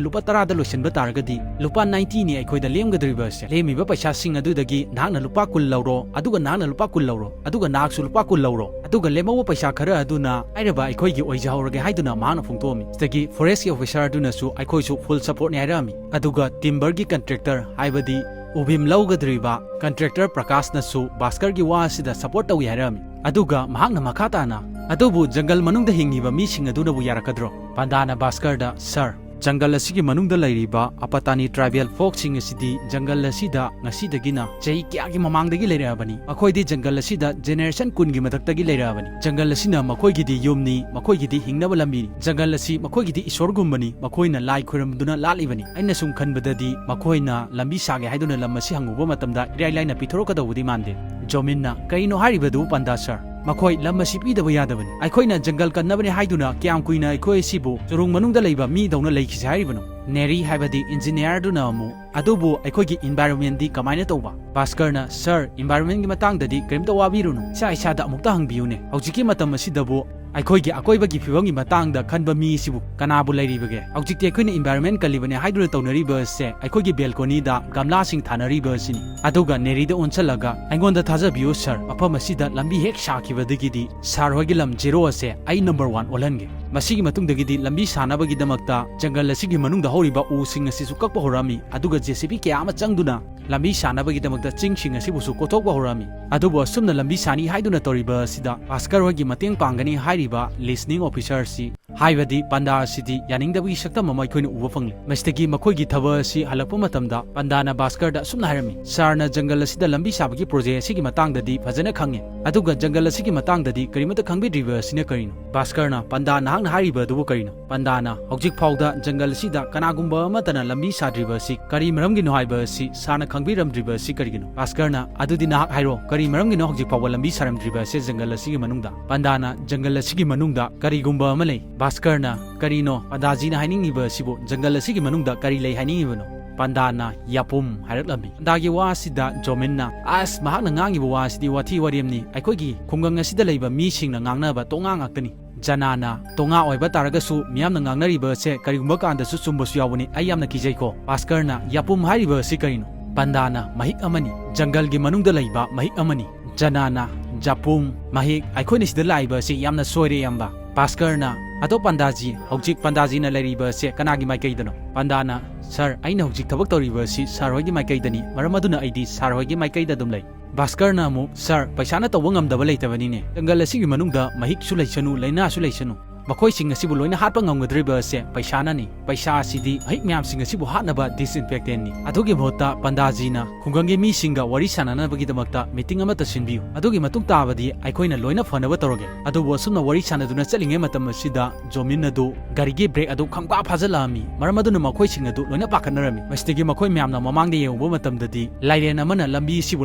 ꯂꯨꯄꯥ ꯇꯔꯥꯗ ꯂꯣꯏꯁꯤꯟꯕ ꯇꯥꯔꯒꯗꯤ ꯂꯨꯄꯥ ꯅꯥꯏꯟꯇꯤꯅꯤ ꯑꯩꯈꯣꯏꯗ ꯂꯦꯝꯒꯗꯧꯔꯤꯕ ꯑꯁꯦ꯫ ꯂꯦꯝꯃꯤꯕ ꯄꯩꯁꯥꯁꯤꯡ ꯑꯗꯨꯗꯒꯤ ꯅꯍꯥꯛꯅ ꯂꯨꯄꯥ ꯀꯨꯟ ꯂꯧꯔꯣ, ꯑꯗꯨꯒ ꯅꯍꯥꯛꯅ ꯂꯨꯄꯥ ꯀꯨꯟ ꯂꯧꯔꯣ, ꯑꯗꯨꯒ ꯅꯍꯥꯛꯁꯨ ꯂꯨꯄꯥ ꯀꯨꯟ ꯂꯧꯔꯣ, ꯑꯗꯨꯒ ꯂꯦꯝꯍꯧꯕ ꯄꯩꯁꯥ ꯈꯔ ꯑꯗꯨꯅ ꯍꯥꯏꯔꯕ ꯑꯩꯈꯣꯏꯒꯤ ꯑꯣꯏꯖꯍꯧꯔꯒꯦ ꯍꯥꯏꯗꯨꯅ ꯃꯍꯥꯛꯅ ꯐꯣꯡꯗꯣꯛꯑꯝꯃꯤ꯫ ꯁꯤꯗꯒꯤ forestꯀꯤ officer ꯑꯗꯨꯅꯁꯨ ꯑꯩꯈꯣꯏꯁꯨ full supportꯅꯤ ꯍꯥꯏꯔꯛꯑꯝꯃꯤ꯫ ꯑꯗꯨꯒ timberꯒꯤ contractor, ꯍꯥꯏꯕꯗꯤ ꯎꯕꯤꯝ ꯂꯧꯒꯗꯧꯔꯤꯕ contractor ꯄ꯭ꯔꯀꯥꯁꯅꯁꯨ ꯚꯥꯁꯀꯔꯒꯤ ꯋꯥ ꯑꯁꯤꯗ support ꯇꯧꯏ ꯍꯥꯏꯔꯛꯑꯝꯃꯤ꯫ ꯑꯗꯨꯒ ꯃꯍꯥꯛꯅ ꯃꯈꯥ ꯇꯥꯅ, "ꯑꯗꯨꯕꯨ ꯖꯪꯒꯜ ꯃꯅꯨꯡꯗ ꯍꯤꯡꯉꯤꯕ ꯃꯤꯁꯤꯡ ꯑꯗꯨꯅꯕꯨ ꯌꯥꯔꯛꯀꯗ꯭ꯔꯣ?" ꯄꯟꯗꯥꯅ ꯚꯥꯁꯀꯔꯗ, "Sir, ꯖꯪꯒꯜ ꯑꯁꯤꯒꯤ ꯃꯅꯨꯡꯗ ꯂꯩꯔꯤꯕ ꯑꯄꯇꯥꯅꯤ tribal folkꯁꯤꯡ ꯑꯁꯤꯗꯤ ꯖꯪꯒꯜ ꯑꯁꯤꯗ ꯉꯁꯤꯗꯒꯤꯅ ꯆꯍꯤ ꯀꯌꯥꯒꯤ ꯃꯃꯥꯡꯗꯒꯤ ꯂꯩꯔꯛꯑꯕꯅꯤ꯫ ꯃꯈꯣꯏꯗꯤ ꯖꯪꯒꯜ ꯑꯁꯤꯗ generation ꯀꯨꯟꯒꯤ ꯃꯊꯛꯇꯒꯤ ꯂꯩꯔꯛꯑꯕꯅꯤ꯫ ꯖꯪꯒꯜ ꯑꯁꯤꯅ ꯃꯈꯣꯏꯒꯤꯗꯤ ꯌꯨꯝꯅꯤ, ꯃꯈꯣꯏꯒꯤꯗꯤ ꯍꯤꯡꯅꯕ ꯂꯝꯕꯤꯅꯤ꯫ ꯖꯪꯒꯜ ꯑꯁꯤ ꯃꯈꯣꯏꯒꯤꯗꯤ ꯏꯁꯣꯔꯒꯨꯝꯕꯅꯤ, ꯃꯈꯣꯏꯅ ꯂꯥꯏ ꯈꯣꯏꯔꯝꯗꯨꯅ ꯂꯥꯠꯂꯤꯕꯅꯤ꯫ ꯑꯩꯅ ꯁꯨꯝ ꯈꯟꯕꯗꯗꯤ ꯃꯈꯣꯏꯅ ꯂꯝꯕꯤ ꯁꯥꯒꯦ ꯍꯥꯏꯗꯨꯅ ꯂꯝ ꯑꯁꯤ ꯍꯪꯉꯨꯕ ꯃꯇꯝꯗ ꯏꯔꯥꯏ ꯂꯥꯏꯅ ꯄꯤꯊꯣꯔꯛꯀꯗꯧꯕꯗꯤ ꯃꯥꯟꯗꯦ꯫" ꯖꯣꯃꯤꯟꯅ, "ꯀꯔꯤꯅꯣ ꯍꯥꯏꯔꯤꯕꯗꯨ ꯄꯟꯗꯥ sir? ꯃꯈꯣꯏ ꯂꯝ ꯑꯁꯤ ꯄꯤꯗꯕ ꯌꯥꯗꯕꯅꯤ꯫ ꯑꯩꯈꯣꯏꯅ ꯖꯪꯒꯜ ꯀꯟꯅꯕꯅꯤ ꯍꯥꯏꯗꯨꯅ ꯀꯌꯥꯝ ꯀꯨꯏꯅ ꯑꯩꯈꯣꯏ ꯑꯁꯤꯕꯨ ꯆꯨꯔꯨꯡ ꯃꯅꯨꯡꯗ ꯂꯩꯕ ꯃꯤꯗꯧꯅ ꯂꯩꯈꯤꯁꯦ ꯍꯥꯏꯔꯤꯕꯅꯣ?" ꯅꯦꯔꯤ, ꯍꯥꯏꯕꯗꯤ engineerꯗꯨꯅ ꯑꯃꯨꯛ, "ꯑꯗꯨꯕꯨ ꯑꯩꯈꯣꯏꯒꯤ environmentꯗꯤ ꯀꯃꯥꯏꯅ ꯇꯧꯕ?" ꯚꯥꯁꯀꯔꯅ, "Sir, environmentꯒꯤ ꯃꯇꯥꯡꯗꯗꯤ ꯀꯔꯤꯝꯇ ꯋꯥꯕꯤꯔꯨꯅꯨ꯫ ꯏꯁꯥ ꯏꯁꯥꯗ ꯑꯃꯨꯛꯇ ꯍꯪꯕꯤꯌꯨꯅꯦ꯫ ꯍꯧꯖꯤꯛꯀꯤ ꯃꯇꯝ ꯑꯁꯤꯗꯕꯨ ꯑꯩꯈꯣꯏꯒꯤ ꯑꯀꯣꯏꯕꯒꯤ ꯐꯤꯕꯝꯒꯤ ꯃꯇꯥꯡꯗ ꯈꯟꯕ ꯃꯤ ꯑꯁꯤꯕꯨ ꯀꯅꯥꯕꯨ ꯂꯩꯔꯤꯕꯒꯦ? ꯍꯧꯖꯤꯛꯇꯤ ꯑꯩꯈꯣꯏꯅ environment ꯀꯜꯂꯤꯕꯅꯦ ꯍꯥꯏꯗꯨꯅ ꯇꯧꯅꯔꯤꯕ ꯑꯁꯦ ꯑꯩꯈꯣꯏꯒꯤ balconyꯗ ꯒꯝꯂꯥꯁꯤꯡ ꯊꯥꯅꯔꯤꯕ ꯑꯁꯤꯅꯤ꯫" ꯑꯗꯨꯒ ꯅꯦꯔꯤꯗ ꯑꯣꯟꯁꯜꯂꯒ, "ꯑꯩꯉꯣꯟꯗ ꯊꯥꯖꯕꯤꯌꯨ sir, ꯃꯐꯝ ꯑꯁꯤꯗ ꯂꯝꯕꯤ ꯍꯦꯛ ꯁꯥꯈꯤꯕꯗꯒꯤꯗꯤ sir ꯍꯣꯏꯒꯤ ꯂꯝ zero ꯑꯁꯦ ꯑꯩ number one ꯑꯣꯜꯍꯟꯒꯦ꯫" ꯃꯁꯤꯒꯤ ꯃꯇꯨꯡꯗꯒꯤꯗꯤ ꯂꯝꯕꯤ ꯁꯥꯅꯕꯒꯤꯗꯃꯛꯇ ꯖꯪꯒꯜ ꯑꯁꯤꯒꯤ ꯃꯅꯨꯡꯗ ꯍꯧꯔꯤꯕ ꯎꯁꯤꯡ ꯑꯁꯤꯁꯨ ꯀꯛꯄ ꯍꯧꯔꯛꯑꯝꯃꯤ, ꯑꯗꯨꯒ JCB ꯀꯌꯥ ꯑꯃ ꯆꯪꯗꯨꯅ ꯂꯝꯕꯤ ꯁꯥꯅꯕꯒꯤꯗꯃꯛꯇ ꯆꯤꯡꯁꯤꯡ ꯑꯁꯤꯕꯨꯁꯨ ꯀꯣꯊꯣꯛꯄ ꯍꯧꯔꯛꯑꯝꯃꯤ꯫ ꯑꯗꯨꯕꯨ ꯑꯁꯨꯝꯅ ꯂꯝꯕꯤ ꯁꯥꯅꯤ ꯍꯥꯏꯗꯨꯅ ꯇꯧꯔꯤꯕ ꯑꯁꯤꯗ ꯚꯥꯁꯀꯔ ꯍꯣꯏꯒꯤ ꯃꯇꯦꯡ ꯄꯥꯡꯒꯅꯤ ꯍꯥꯏꯔꯤꯕ listening officerꯁꯤ, ꯍꯥꯏꯕꯗꯤ ꯄꯟꯗꯥ ꯑꯁꯤꯗꯤ ꯌꯥꯅꯤꯡꯗꯕꯒꯤ ꯁꯛꯇꯝ ꯑꯃ ꯑꯩꯈꯣꯏꯅ ꯎꯕ ꯐꯪꯂꯤ꯫ ꯃꯁꯤꯗꯒꯤ ꯃꯈꯣꯏꯒꯤ ꯊꯕꯛ ꯑꯁꯤ ꯍꯜꯂꯛꯄ ꯃꯇꯝꯗ ꯄꯟꯗꯥꯅ ꯚꯥꯁꯀꯔꯗ ꯑꯁꯨꯝꯅ ꯍꯥꯏꯔꯝꯃꯤ, "Sirꯅ ꯖꯪꯒꯜ ꯑꯁꯤꯗ ꯂꯝꯕꯤ ꯁꯥꯕꯒꯤ project ꯑꯁꯤꯒꯤ ꯃꯇꯥꯡꯗꯗꯤ ꯐꯖꯅ ꯈꯪꯉꯦ, ꯑꯗꯨꯒ ꯖꯪꯒꯜ ꯑꯁꯤꯒꯤ ꯃꯇꯥꯡꯗꯗꯤ ꯀꯔꯤꯃꯠꯇ ꯈꯪꯕꯤꯗ꯭ꯔꯤꯕ ꯑꯁꯤꯅ ꯀꯔꯤꯅꯣ?" ꯚꯥꯁꯀꯔꯅ, "ꯄꯟꯗꯥ, ꯅꯍꯥꯛꯅ ꯍꯥꯏꯔꯤꯕ ꯑꯗꯨꯕꯨ ꯀꯔꯤꯅꯣ?" ꯄꯟꯗꯥꯅ, "ꯍꯧꯖꯤꯛ ꯐꯥꯎꯗ ꯖꯪꯒꯜ ꯑꯁꯤꯗ ꯀꯅꯥꯒꯨꯝꯕ ꯑꯃꯠꯇꯅ ꯂꯝꯕꯤ ꯁꯥꯗ꯭ꯔꯤꯕ ꯑꯁꯤ ꯀꯔꯤ ꯃꯔꯝꯒꯤꯅꯣ ꯍꯥꯏꯕ ꯑꯁꯤ sirꯅ ꯈꯪꯕꯤꯔꯝꯗ꯭ꯔꯤꯕ ꯑꯁꯤ ꯀꯔꯤꯒꯤꯅꯣ?" ꯚꯥꯁꯀꯔꯅ, "ꯑꯗꯨꯗꯤ ꯅꯍꯥꯛ ꯍꯥꯏꯔꯣ, ꯀꯔꯤ ꯃꯔꯝꯒꯤꯅꯣ ꯍꯧꯖꯤꯛ ꯐꯥꯎꯕ ꯂꯝꯕꯤ ꯁꯥꯔꯝꯗ꯭ꯔꯤꯕ ꯑꯁꯤ ꯖꯪꯒꯜ ꯑꯁꯤꯒꯤ ꯃꯅꯨꯡꯗ?" ꯄꯟꯗꯥꯅ, "ꯖꯪꯒꯜ ꯑꯁꯤꯒꯤ ꯃꯅꯨꯡꯗ ꯀꯔꯤꯒꯨꯝꯕ ꯑꯃ ꯂꯩ꯫" ꯚꯥꯁꯀꯔꯅ, "ꯀꯔꯤꯅꯣ? ꯄꯟꯗꯥꯖꯤꯅ ꯍꯥꯏꯅꯤꯡꯉꯤꯕ ꯑꯁꯤꯕꯨ ꯖꯪꯒꯜ ꯑꯁꯤꯒꯤ ꯃꯅꯨꯡꯗ ꯀꯔꯤ ꯂꯩ ꯍꯥꯏꯅꯤꯡꯉꯤꯕꯅꯣ?" ꯄꯟꯗꯥꯅ, "ꯌꯥꯄꯨꯝ" ꯍꯥꯏꯔꯛꯂꯝꯃꯤ꯫ ꯄꯟꯗꯥꯒꯤ ꯋꯥ ꯑꯁꯤꯗ ꯖꯣꯃꯤꯟꯅ, "ꯑꯁ, ꯃꯍꯥꯛꯅ ꯉꯥꯡꯉꯤꯕ ꯋꯥ ꯑꯁꯤꯗꯤ ꯋꯥꯊꯤ ꯋꯥꯔꯦꯝꯅꯤ꯫ ꯑꯩꯈꯣꯏꯒꯤ ꯈꯨꯡꯒꯪ ꯑꯁꯤꯗ ꯂꯩꯕ ꯃꯤꯁꯤꯡꯅ ꯉꯥꯡꯅꯕ ꯇꯣꯉꯥ ꯉꯥꯛꯇꯅꯤ꯫ ꯖꯅꯥꯅ, "ꯇꯣꯉꯥ ꯑꯣꯏꯕ ꯇꯥꯔꯒꯁꯨ ꯃꯤꯌꯥꯝꯅ ꯉꯥꯡꯅꯔꯤꯕ ꯑꯁꯦ ꯀꯔꯤꯒꯨꯝꯕ ꯀꯥꯟꯗꯁꯨ ꯆꯨꯝꯕꯁꯨ ꯌꯥꯎꯕꯅꯤ, ꯑꯩ ꯌꯥꯝꯅ ꯀꯤꯖꯩꯀꯣ꯫" ꯚꯥꯁꯀꯔꯅ, "ꯌꯥꯄꯨꯝ ꯍꯥꯏꯔꯤꯕ ꯑꯁꯤ ꯀꯔꯤꯅꯣ?" ꯄꯟꯗꯥꯅ, "ꯃꯍꯤꯛ ꯑꯃꯅꯤ, ꯖꯪꯒꯜꯒꯤ ꯃꯅꯨꯡꯗ ꯂꯩꯕ ꯃꯍꯤꯛ ꯑꯃꯅꯤ꯫" ꯖꯅꯥꯅ, "ꯖꯥꯄꯨꯝ, ꯃꯍꯤꯛ, ꯑꯩꯈꯣꯏꯅ ꯁꯤꯗ ꯂꯥꯛꯏꯕ ꯑꯁꯤ ꯌꯥꯝꯅ ꯁꯣꯏꯔꯦ, ꯏꯌꯥꯝꯕ꯫" ꯚꯥꯁꯀꯔꯅ, "ꯑꯗꯣ ꯄꯟꯗꯥꯖꯤ, ꯍꯧꯖꯤꯛ ꯄꯟꯗꯥꯖꯤꯅ ꯂꯩꯔꯤꯕ ꯑꯁꯦ ꯀꯅꯥꯒꯤ ꯃꯥꯏꯀꯩꯗꯅꯣ?" ꯄꯟꯗꯥꯅ, "ꯁꯥꯔ, ꯑꯩꯅ ꯍꯧꯖꯤꯛ ꯊꯕꯛ ꯇꯧꯔꯤꯕ ꯑꯁꯤ ꯁꯥꯔ ꯍꯣꯏꯒꯤ ꯃꯥꯏꯀꯩꯗꯅꯤ, ꯃꯔꯝ ꯑꯗꯨꯅ ꯑꯩꯗꯤ ꯁꯥꯔ ꯍꯣꯏꯒꯤ ꯃꯥꯏꯀꯩꯗ ꯑꯗꯨꯝ ꯂꯩ꯫" ꯚꯥꯁꯀꯔꯅ ꯑꯃꯨꯛ, "ꯁꯥꯔ, ꯄꯩꯁꯥꯅ ꯇꯧꯕ ꯉꯝꯗꯕ ꯂꯩꯇꯕꯅꯤꯅꯦ꯫ ꯖꯪꯒꯜ ꯑꯁꯤꯒꯤ ꯃꯅꯨꯡꯗ ꯃꯍꯤꯛꯁꯨ ꯂꯩꯁꯅꯨ, ꯂꯥꯏꯅꯥꯁꯨ ꯂꯩꯁꯅꯨ, ꯃꯈꯣꯏꯁꯤꯡ ꯑꯁꯤꯕꯨ ꯂꯣꯏꯅ ꯍꯥꯠꯄ ꯉꯝꯒꯗꯧꯔꯤꯕ ꯑꯁꯦ ꯄꯩꯁꯥꯅꯅꯤ꯫ ꯄꯩꯁꯥ ꯑꯁꯤꯗꯤ ꯃꯍꯤꯛ ꯃꯌꯥꯝꯁꯤꯡ ꯑꯁꯤꯕꯨ ꯍꯥꯠꯅꯕ disinfectantꯅꯤ꯫ ꯑꯗꯨꯒꯤ ꯃꯍꯨꯠꯇ ꯄꯟꯗꯥꯖꯤꯅ ꯈꯨꯡꯒꯪꯒꯤ ꯃꯤꯁꯤꯡꯒ ꯋꯥꯔꯤ ꯁꯥꯟꯅꯅꯕꯒꯤꯗꯃꯛꯇ meeting ꯑꯃꯠꯇ ꯁꯤꯟꯕꯤꯌꯨ꯫ ꯑꯗꯨꯒꯤ ꯃꯇꯨꯡ ꯇꯥꯕꯗꯤ ꯑꯩꯈꯣꯏꯅ ꯂꯣꯏꯅ ꯐꯅꯕ ꯇꯧꯔꯒꯦ꯫" ꯑꯗꯨꯕꯨ ꯑꯁꯨꯝꯅ ꯋꯥꯔꯤ ꯁꯥꯟꯅꯗꯨꯅ ꯆꯠꯂꯤꯉꯩ ꯃꯇꯝ ꯑꯁꯤꯗ ꯖꯣꯃꯤꯟ ꯑꯗꯨ ꯒꯥꯔꯤꯒꯤ brake ꯑꯗꯨ ꯈꯪꯐꯥ ꯐꯥꯖꯤꯜꯂꯛꯑꯝꯃꯤ꯫ ꯃꯔꯝ ꯑꯗꯨꯅ ꯃꯈꯣꯏꯁꯤꯡ ꯑꯗꯨ ꯂꯣꯏꯅ ꯄꯥꯈꯠꯅꯔꯝꯃꯤ꯫ ꯃꯁꯤꯗꯒꯤ ꯃꯈꯣꯏ ꯃꯌꯥꯝꯅ ꯃꯃꯥꯡꯗ ꯌꯦꯡꯉꯨꯕ ꯃꯇꯝꯗꯗꯤ ꯂꯥꯏꯔꯦꯟ ꯑꯃꯅ ꯂꯝꯕꯤ ꯑꯁꯤꯕꯨ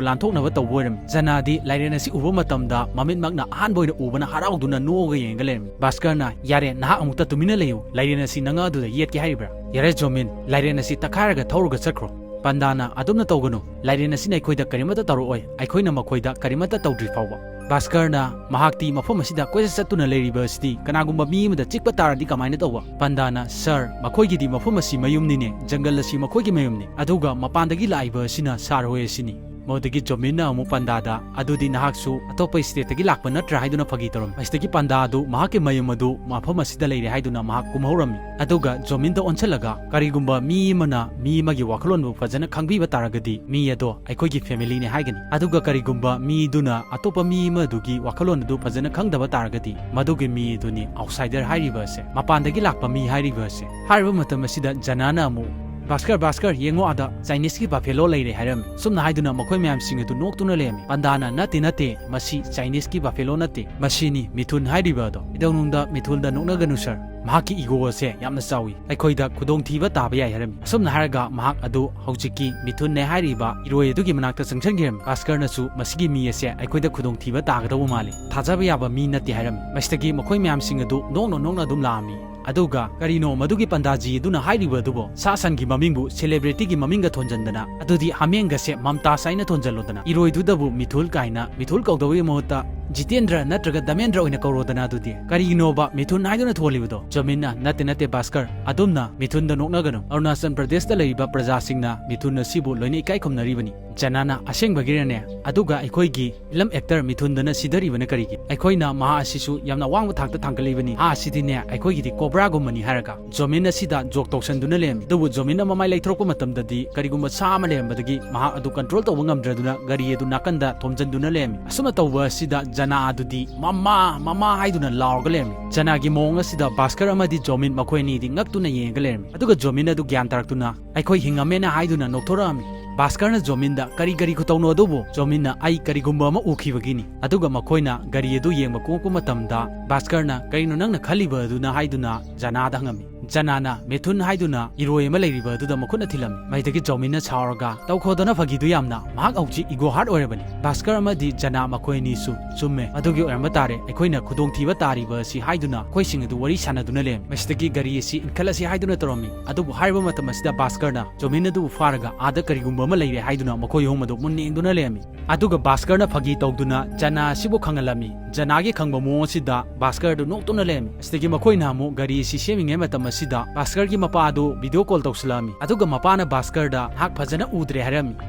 ꯂꯥꯟꯊꯣꯛꯅꯕ ꯇꯧꯕ ꯑꯣꯏꯔꯝꯃꯤ꯫ ꯖꯅꯥꯗꯤ ꯂꯥꯏꯔꯦꯟ ꯑꯁꯤ ꯎꯕ ꯃꯇꯝꯗ ꯃꯃꯤꯠꯃꯛꯅ ꯑꯍꯥꯟꯕ ꯑꯣꯏꯅ ꯎꯕꯅ ꯍꯔꯥꯎꯗꯨꯅ ꯅꯣꯛꯑꯒ ꯌꯦꯡꯉꯒ ꯂꯩꯔꯝꯃꯤ꯫ ꯚꯥꯁꯀꯔꯅ, "ꯌꯥꯔꯦ, ꯅꯍꯥꯛ ꯑꯃꯨꯛꯇ ꯇꯨꯃꯤꯟꯅ ꯂꯩꯌꯨ꯫ ꯂꯥꯏꯔꯦꯟ ꯑꯁꯤ ꯅꯪ ꯑꯗꯨꯗ ꯌꯦꯠꯀꯦ ꯍꯥꯏꯔꯤꯕ꯭ꯔꯥ? ꯌꯥꯔꯦ ꯖꯣꯃꯤꯟ, ꯂꯥꯏꯔꯦꯟ ꯑꯁꯤ ꯇꯛꯈꯥꯏꯔꯒ ꯊꯧꯔꯒ ꯆꯠꯈ꯭ꯔꯣ꯫" ꯄꯟꯗꯥꯅ, "ꯑꯗꯨꯝꯅ ꯇꯧꯒꯅꯨ꯫ ꯂꯥꯏꯔꯦꯟ ꯑꯁꯤꯅ ꯑꯩꯈꯣꯏꯗ ꯀꯔꯤꯃꯠꯇ ꯇꯧꯔꯛꯑꯣꯏ, ꯑꯩꯈꯣꯏꯅ ꯃꯈꯣꯏꯗ ꯀꯔꯤꯃꯠꯇ ꯇꯧꯗ꯭ꯔꯤ ꯐꯥꯎꯕ꯫" ꯚꯥꯁꯀꯔꯅ, "ꯃꯍꯥꯛꯇꯤ ꯃꯐꯝ ꯑꯁꯤꯗ ꯀꯣꯏꯆꯠ ꯆꯠꯇꯨꯅ ꯂꯩꯔꯤꯕ ꯑꯁꯤꯗꯤ ꯀꯅꯥꯒꯨꯝꯕ ꯃꯤ ꯑꯃꯗ ꯆꯤꯛꯄ ꯇꯥꯔꯗꯤ ꯀꯃꯥꯏꯅ ꯇꯧꯕ?" ꯄꯟꯗꯥꯅ, "ꯁꯥꯔ, ꯃꯈꯣꯏꯒꯤꯗꯤ ꯃꯐꯝ ꯑꯁꯤ ꯃꯌꯨꯝꯅꯤꯅꯦ, ꯖꯪꯒꯜ ꯑꯁꯤ ꯃꯈꯣꯏꯒꯤ ꯃꯌꯨꯝꯅꯤ, ꯑꯗꯨꯒ ꯃꯄꯥꯟꯗꯒꯤ ꯂꯥꯛꯏꯕ ꯑꯁꯤꯅ ꯁꯥꯔ ꯍꯣꯏ ꯑꯁꯤꯅꯤ꯫" ꯃꯗꯨꯗꯒꯤ ꯖꯣꯃꯤꯟꯅ ꯑꯃꯨꯛ ꯄꯟꯗꯥꯗ, "ꯑꯗꯨꯗꯤ ꯅꯍꯥꯛꯁꯨ ꯑꯇꯣꯞꯄ stateꯇꯒꯤ ꯂꯥꯛꯄ ꯅꯠꯇ꯭ꯔꯥ?" ꯍꯥꯏꯗꯨꯅ ꯐꯥꯒꯤ ꯇꯧꯔꯝꯃꯤ꯫ ꯃꯁꯤꯗꯒꯤ ꯄꯟꯗꯥ ꯑꯗꯨ ꯃꯍꯥꯛꯀꯤ ꯃꯌꯨꯝ ꯑꯗꯨ ꯃꯐꯝ ꯑꯁꯤꯗ ꯂꯩꯔꯦ ꯍꯥꯏꯗꯨꯅ ꯃꯍꯥꯛ ꯀꯨꯝꯍꯧꯔꯝꯃꯤ꯫ ꯑꯗꯨꯒ ꯖꯣꯃꯤꯟꯗ ꯑꯣꯟꯁꯤꯜꯂꯒ, "ꯀꯔꯤꯒꯨꯝꯕ ꯃꯤ ꯑꯃꯅ ꯃꯤ ꯑꯃꯒꯤ ꯋꯥꯈꯜꯂꯣꯟꯕꯨ ꯐꯖꯅ ꯈꯪꯕꯤꯕ ꯇꯥꯔꯒꯗꯤ, ꯃꯤ ꯑꯗꯣ ꯑꯩꯈꯣꯏꯒꯤ familyꯅꯦ ꯍꯥꯏꯒꯅꯤ꯫ ꯑꯗꯨꯒ ꯀꯔꯤꯒꯨꯝꯕ ꯃꯤꯗꯨꯅ ꯑꯇꯣꯞꯄ ꯃꯤ ꯑꯃꯗꯨꯒꯤ ꯋꯥꯈꯜꯂꯣꯟ ꯑꯗꯨ ꯐꯖꯅ ꯈꯪꯗꯕ ꯇꯥꯔꯒꯗꯤ, ꯃꯗꯨꯒꯤ ꯃꯤ ꯑꯗꯨꯅꯤ outsider ꯍꯥꯏꯔꯤꯕ ꯑꯁꯦ, ꯃꯄꯥꯟꯗꯒꯤ ꯂꯥꯛꯄ ꯃꯤ ꯍꯥꯏꯔꯤꯕ ꯑꯁꯦ꯫" ꯍꯥꯏꯔꯤꯕ ꯃꯇꯝ ꯑꯁꯤꯗ ꯖꯅꯥꯅ ꯑꯃꯨꯛ, "ꯚꯥꯁꯀꯔ, ꯚꯥꯁꯀꯔ, ꯌꯦꯡꯉꯣ, ꯑꯗ Chineseꯀꯤ buffalo ꯂꯩꯔꯦ," ꯍꯥꯏꯔꯝꯃꯤ꯫ ꯁꯨꯝꯅ ꯍꯥꯏꯗꯨꯅ ꯃꯈꯣꯏ ꯃꯌꯥꯝꯁꯤꯡ ꯑꯗꯨ ꯅꯣꯛꯇꯨꯅ ꯂꯩꯔꯝꯃꯤ꯫ ꯄꯟꯗꯥꯅ, "ꯅꯠꯇꯦ, ꯅꯠꯇꯦ, ꯃꯁꯤ Chineseꯀꯤ buffalo ꯅꯠꯇꯦ, ꯃꯁꯤꯅꯤ ꯃꯤꯊꯨꯟ ꯍꯥꯏꯔꯤꯕ ꯑꯗꯣ꯫ ꯀꯩꯗꯧꯅꯨꯡꯗ ꯃꯤꯊꯨꯟꯗ ꯅꯣꯛꯅꯒꯅꯨ ꯁꯥꯔ꯫ ꯃꯍꯥꯛꯀꯤ ego ꯑꯁꯦ ꯌꯥꯝꯅ ꯆꯥꯎꯏ꯫ ꯑꯩꯈꯣꯏꯗ ꯈꯨꯗꯣꯡꯊꯤꯕ ꯇꯥꯕ ꯌꯥꯏ," ꯍꯥꯏꯔꯝꯃꯤ꯫ ꯑꯁꯨꯝꯅ ꯍꯥꯏꯔꯒ ꯃꯍꯥꯛ ꯑꯗꯨ ꯍꯧꯖꯤꯛꯀꯤ ꯃꯤꯊꯨꯟꯅꯦ ꯍꯥꯏꯔꯤꯕ ꯏꯔꯣꯏ ꯑꯗꯨꯒꯤ ꯃꯅꯥꯛꯇ ꯆꯪꯁꯤꯟꯈꯤꯔꯝꯃꯤ꯫ ꯚꯥꯁꯀꯔꯅꯁꯨ, "ꯃꯁꯤꯒꯤ ꯃꯤ ꯑꯁꯦ ꯑꯩꯈꯣꯏꯗ ꯈꯨꯗꯣꯡꯊꯤꯕ ꯇꯥꯒꯗꯧꯕ ꯃꯥꯜꯂꯤ, ꯊꯥꯖꯕ ꯌꯥꯕ ꯃꯤ ꯅꯠꯇꯦ," ꯍꯥꯏꯔꯝꯃꯤ꯫ ꯃꯁꯤꯗꯒꯤ ꯃꯈꯣꯏ ꯃꯌꯥꯝꯁꯤꯡ ꯑꯗꯨ ꯅꯣꯛꯅ ꯅꯣꯛꯅ ꯑꯗꯨꯝ ꯂꯥꯛꯑꯝꯃꯤ꯫ ꯑꯗꯨꯒ ꯀꯔꯤꯅꯣ ꯃꯗꯨꯒꯤ ꯄꯟꯗꯥꯖꯤ ꯑꯗꯨꯅ ꯍꯥꯏꯔꯤꯕ ꯑꯗꯨꯕꯨ? ꯁꯥ ꯁꯟꯒꯤ ꯃꯃꯤꯡꯕꯨ celebrityꯒꯤ ꯃꯃꯤꯡꯒ ꯊꯣꯟꯖꯟꯗꯅ, ꯑꯗꯨꯗꯤ ꯍꯥꯃꯦꯡꯒꯁꯦ ꯃꯝꯇꯥꯖ ꯍꯥꯏꯅ ꯊꯣꯟꯖꯜꯂꯣꯗꯅ, ꯏꯔꯣꯏꯗꯨꯗꯕꯨ ꯃꯤꯊꯨꯜ ꯀꯥꯏꯅ ꯃꯤꯊꯨꯜ ꯀꯧꯗꯕꯒꯤ ꯃꯍꯨꯠꯇ "ꯖꯤꯇꯦꯟꯗ꯭ꯔ ꯅꯠꯇ꯭ꯔꯒ ꯗꯃꯦꯟꯗ꯭ꯔ ꯑꯣꯏꯅ ꯀꯧꯔꯣꯗꯅ ꯑꯗꯨꯗꯤ꯫ ꯀꯔꯤꯒꯤꯅꯣꯕ ꯃꯤꯊꯨꯟ ꯍꯥꯏꯗꯨꯅ ꯊꯣꯜꯂꯤꯕꯗꯣ?" ꯖꯣꯃꯤꯟꯅ, "ꯅꯠꯇꯦ, ꯅꯠꯇꯦ ꯚꯥꯁꯀꯔ, ꯑꯗꯨꯝꯅ ꯃꯤꯊꯨꯟꯗ ꯅꯣꯛꯅꯒꯅꯨ꯫ ꯑꯔꯨꯅꯥꯆꯜ ꯄ꯭ꯔꯗꯦꯁꯇ ꯂꯩꯔꯤꯕ ꯄ꯭ꯔꯖꯥꯁꯤꯡꯅ ꯃꯤꯊꯨꯟ ꯑꯁꯤꯕꯨ ꯂꯣꯏꯅ ꯏꯀꯥꯏ ꯈꯨꯝꯅꯔꯤꯕꯅꯤ꯫" ꯖꯅꯥꯅ, "ꯑꯁꯦꯡꯕꯒꯤꯔꯅꯦ? ꯑꯗꯨꯒ ꯑꯩꯈꯣꯏꯒꯤ ꯐꯤꯂꯝ ꯑꯦꯛꯇꯔ ꯃꯤꯊꯨꯟꯗꯅ ꯁꯤꯗꯔꯤꯕꯅ ꯀꯔꯤꯒꯤ? ꯑꯩꯈꯣꯏꯅ ꯃꯍꯥꯛ ꯑꯁꯤꯁꯨ ꯌꯥꯝꯅ ꯑꯋꯥꯡꯕ ꯊꯥꯛꯇ ꯊꯥꯡꯒꯠꯂꯤꯕꯅꯤ꯫ ꯃꯍꯥꯛ ꯑꯁꯤꯗꯤꯅꯦ ꯑꯩꯈꯣꯏꯒꯤꯗꯤ ꯀꯣꯕ꯭ꯔꯥꯒꯨꯝꯕꯅꯤ" ꯍꯥꯏꯔꯒ ꯖꯣꯃꯤꯟ ꯑꯁꯤꯗ ꯖꯣꯛ ꯇꯧꯁꯟꯗꯨꯅ ꯂꯩꯔꯝꯃꯤ꯫ ꯑꯗꯨꯕꯨ ꯖꯣꯃꯤꯟꯅ ꯃꯃꯥꯏ ꯂꯩꯊꯣꯔꯛꯄ ꯃꯇꯝꯗꯗꯤ ꯀꯔꯤꯒꯨꯝꯕ ꯁꯥ ꯑꯃ ꯂꯩꯔꯝꯕꯗꯒꯤ ꯃꯍꯥꯛ ꯑꯗꯨ ꯀꯟꯇ꯭ꯔꯣꯜ ꯇꯧꯕ ꯉꯝꯗ꯭ꯔꯗꯨꯅ ꯒꯥꯔꯤ ꯑꯗꯨ ꯅꯥꯀꯟꯗ ꯊꯣꯝꯖꯤꯟꯗꯨꯅ ꯂꯩꯔꯝꯃꯤ꯫ ꯑꯁꯨꯝꯅ ꯇꯧꯕ ꯑꯁꯤꯗ ꯖꯅꯥ ꯑꯗꯨꯗꯤ "ꯃꯃꯥ, ꯃꯃꯥ" ꯍꯥꯏꯗꯨꯅ ꯂꯥꯎꯔꯒ ꯂꯩꯔꯝꯃꯤ꯫ ꯖꯅꯥꯒꯤ ꯃꯑꯣꯡ ꯑꯁꯤꯗ ꯚꯥꯁꯀꯔ ꯑꯃꯗꯤ ꯖꯣꯃꯤꯟ ꯃꯈꯣꯏ ꯑꯅꯤꯗꯤ ꯉꯛꯇꯨꯅ ꯌꯦꯡꯉꯒ ꯂꯩꯔꯝꯃꯤ꯫ ꯑꯗꯨꯒ ꯖꯣꯃꯤꯟ ꯑꯗꯨ ꯒ꯭ꯌꯥꯟ ꯇꯥꯔꯛꯇꯨꯅ "ꯑꯩꯈꯣꯏ ꯍꯤꯡꯉꯝꯃꯦꯅ" ꯍꯥꯏꯗꯨꯅ ꯅꯣꯛꯊꯣꯔꯛꯑꯝꯃꯤ꯫ ꯚꯥꯁꯀꯔꯅ ꯖꯣꯃꯤꯟꯗ "ꯀꯔꯤ ꯀꯔꯤ ꯈꯨꯇꯧꯅꯣ ꯑꯗꯨꯕꯨ?" ꯖꯣꯃꯤꯟꯅ "ꯑꯩ ꯀꯔꯤꯒꯨꯝꯕ ꯑꯃ ꯎꯈꯤꯕꯒꯤꯅꯤ꯫" ꯑꯗꯨꯒ ꯃꯈꯣꯏꯅ ꯒꯥꯔꯤ ꯑꯗꯨ ꯌꯦꯡꯕ ꯀꯨꯝꯃꯛꯄ ꯃꯇꯝꯗ ꯚꯥꯁꯀꯔꯅ "ꯀꯔꯤꯅꯣ ꯅꯪꯅ ꯈꯜꯂꯤꯕ ꯑꯗꯨꯅ?" ꯍꯥꯏꯗꯨꯅ ꯖꯅꯥꯗ ꯍꯪꯉꯝꯃꯤ꯫ ꯖꯅꯥꯅ ꯃꯤꯊꯨꯟ ꯍꯥꯏꯗꯨꯅ ꯏꯔꯣꯏ ꯑꯃ ꯂꯩꯔꯤꯕ ꯑꯗꯨꯗ ꯃꯈꯨꯠꯅ ꯊꯤꯜꯂꯝꯃꯤ꯫ ꯃꯁꯤꯗꯒꯤ ꯖꯣꯃꯤꯟꯅ ꯁꯥꯎꯔꯒ "ꯇꯧꯈꯣꯗꯅ ꯐꯥꯒꯤꯗꯨ ꯌꯥꯝꯅ, ꯃꯍꯥꯛ ꯍꯧꯖꯤꯛ ꯏꯒꯣ ꯍꯥꯔꯠ ꯑꯣꯏꯔꯕꯅꯤ꯫" ꯚꯥꯁꯀꯔ ꯑꯃꯗꯤ ꯖꯅꯥ ꯃꯈꯣꯏ ꯑꯅꯤꯁꯨ "ꯆꯨꯝꯃꯦ, ꯑꯗꯨꯒꯤ ꯑꯣꯏꯔꯝꯕ ꯇꯥꯔꯦ, ꯑꯩꯈꯣꯏꯅ ꯈꯨꯗꯣꯡꯊꯤꯕ ꯇꯥꯔꯤꯕ ꯑꯁꯤ" ꯍꯥꯏꯗꯨꯅ ꯃꯈꯣꯏꯁꯤꯡ ꯑꯗꯨ ꯋꯥꯔꯤ ꯁꯥꯟꯅꯗꯨꯅ ꯂꯩꯔꯝꯃꯤ꯫ ꯃꯁꯤꯗꯒꯤ ꯒꯥꯔꯤ ꯑꯁꯤ ꯏꯟꯈꯠꯂꯁꯤ ꯍꯥꯏꯗꯨꯅ ꯇꯧꯔꯝꯃꯤ꯫ ꯑꯗꯨꯕꯨ ꯍꯥꯏꯔꯤꯕ ꯃꯇꯝ ꯑꯁꯤꯗ ꯚꯥꯁꯀꯔꯅ ꯖꯣꯃꯤꯟ ꯑꯗꯨꯕꯨ ꯐꯥꯔꯒ "ꯑꯥꯗ ꯀꯔꯤꯒꯨꯝꯕ ꯑꯃ ꯂꯩꯔꯦ" ꯍꯥꯏꯗꯨꯅ ꯃꯈꯣꯏ ꯑꯍꯨꯝ ꯑꯗꯨ ꯃꯨꯟꯅ ꯌꯦꯡꯗꯨꯅ ꯂꯩꯔꯝꯃꯤ꯫ ꯑꯗꯨꯒ ꯚꯥꯁꯀꯔꯅ ꯐꯥꯒꯤ ꯇꯧꯗꯨꯅ ꯖꯅꯥ ꯑꯁꯤꯕꯨ ꯈꯪꯍꯜꯂꯝꯃꯤ꯫ ꯖꯅꯥꯒꯤ ꯈꯪꯕ ꯃꯑꯣꯡ ꯑꯁꯤꯗ ꯚꯥꯁꯀꯔ ꯑꯗꯨ ꯅꯣꯛꯇꯨꯅ ꯂꯩꯔꯝꯃꯤ꯫ ꯑꯁꯤꯗꯒꯤ ꯃꯈꯣꯏꯅ ꯑꯃꯨꯛ ꯒꯥꯔꯤ ꯑꯁꯤ ꯁꯦꯝꯃꯤꯉꯩ ꯃꯇꯝ ꯑꯁꯤꯗ ꯚꯥꯁꯀꯔꯒꯤ ꯃꯄꯥ ꯑꯗꯨ ꯚꯤꯗꯤꯑꯣ ꯀꯣꯜ ꯇꯧꯁꯤꯜꯂꯛꯑꯝꯃꯤ꯫ ꯑꯗꯨꯒ ꯃꯄꯥꯅ ꯚꯥꯁꯀꯔꯗ "ꯅꯍꯥꯛ ꯐꯖꯅ ꯎꯗ꯭ꯔꯦ" ꯍꯥꯏꯔꯝꯃꯤ꯫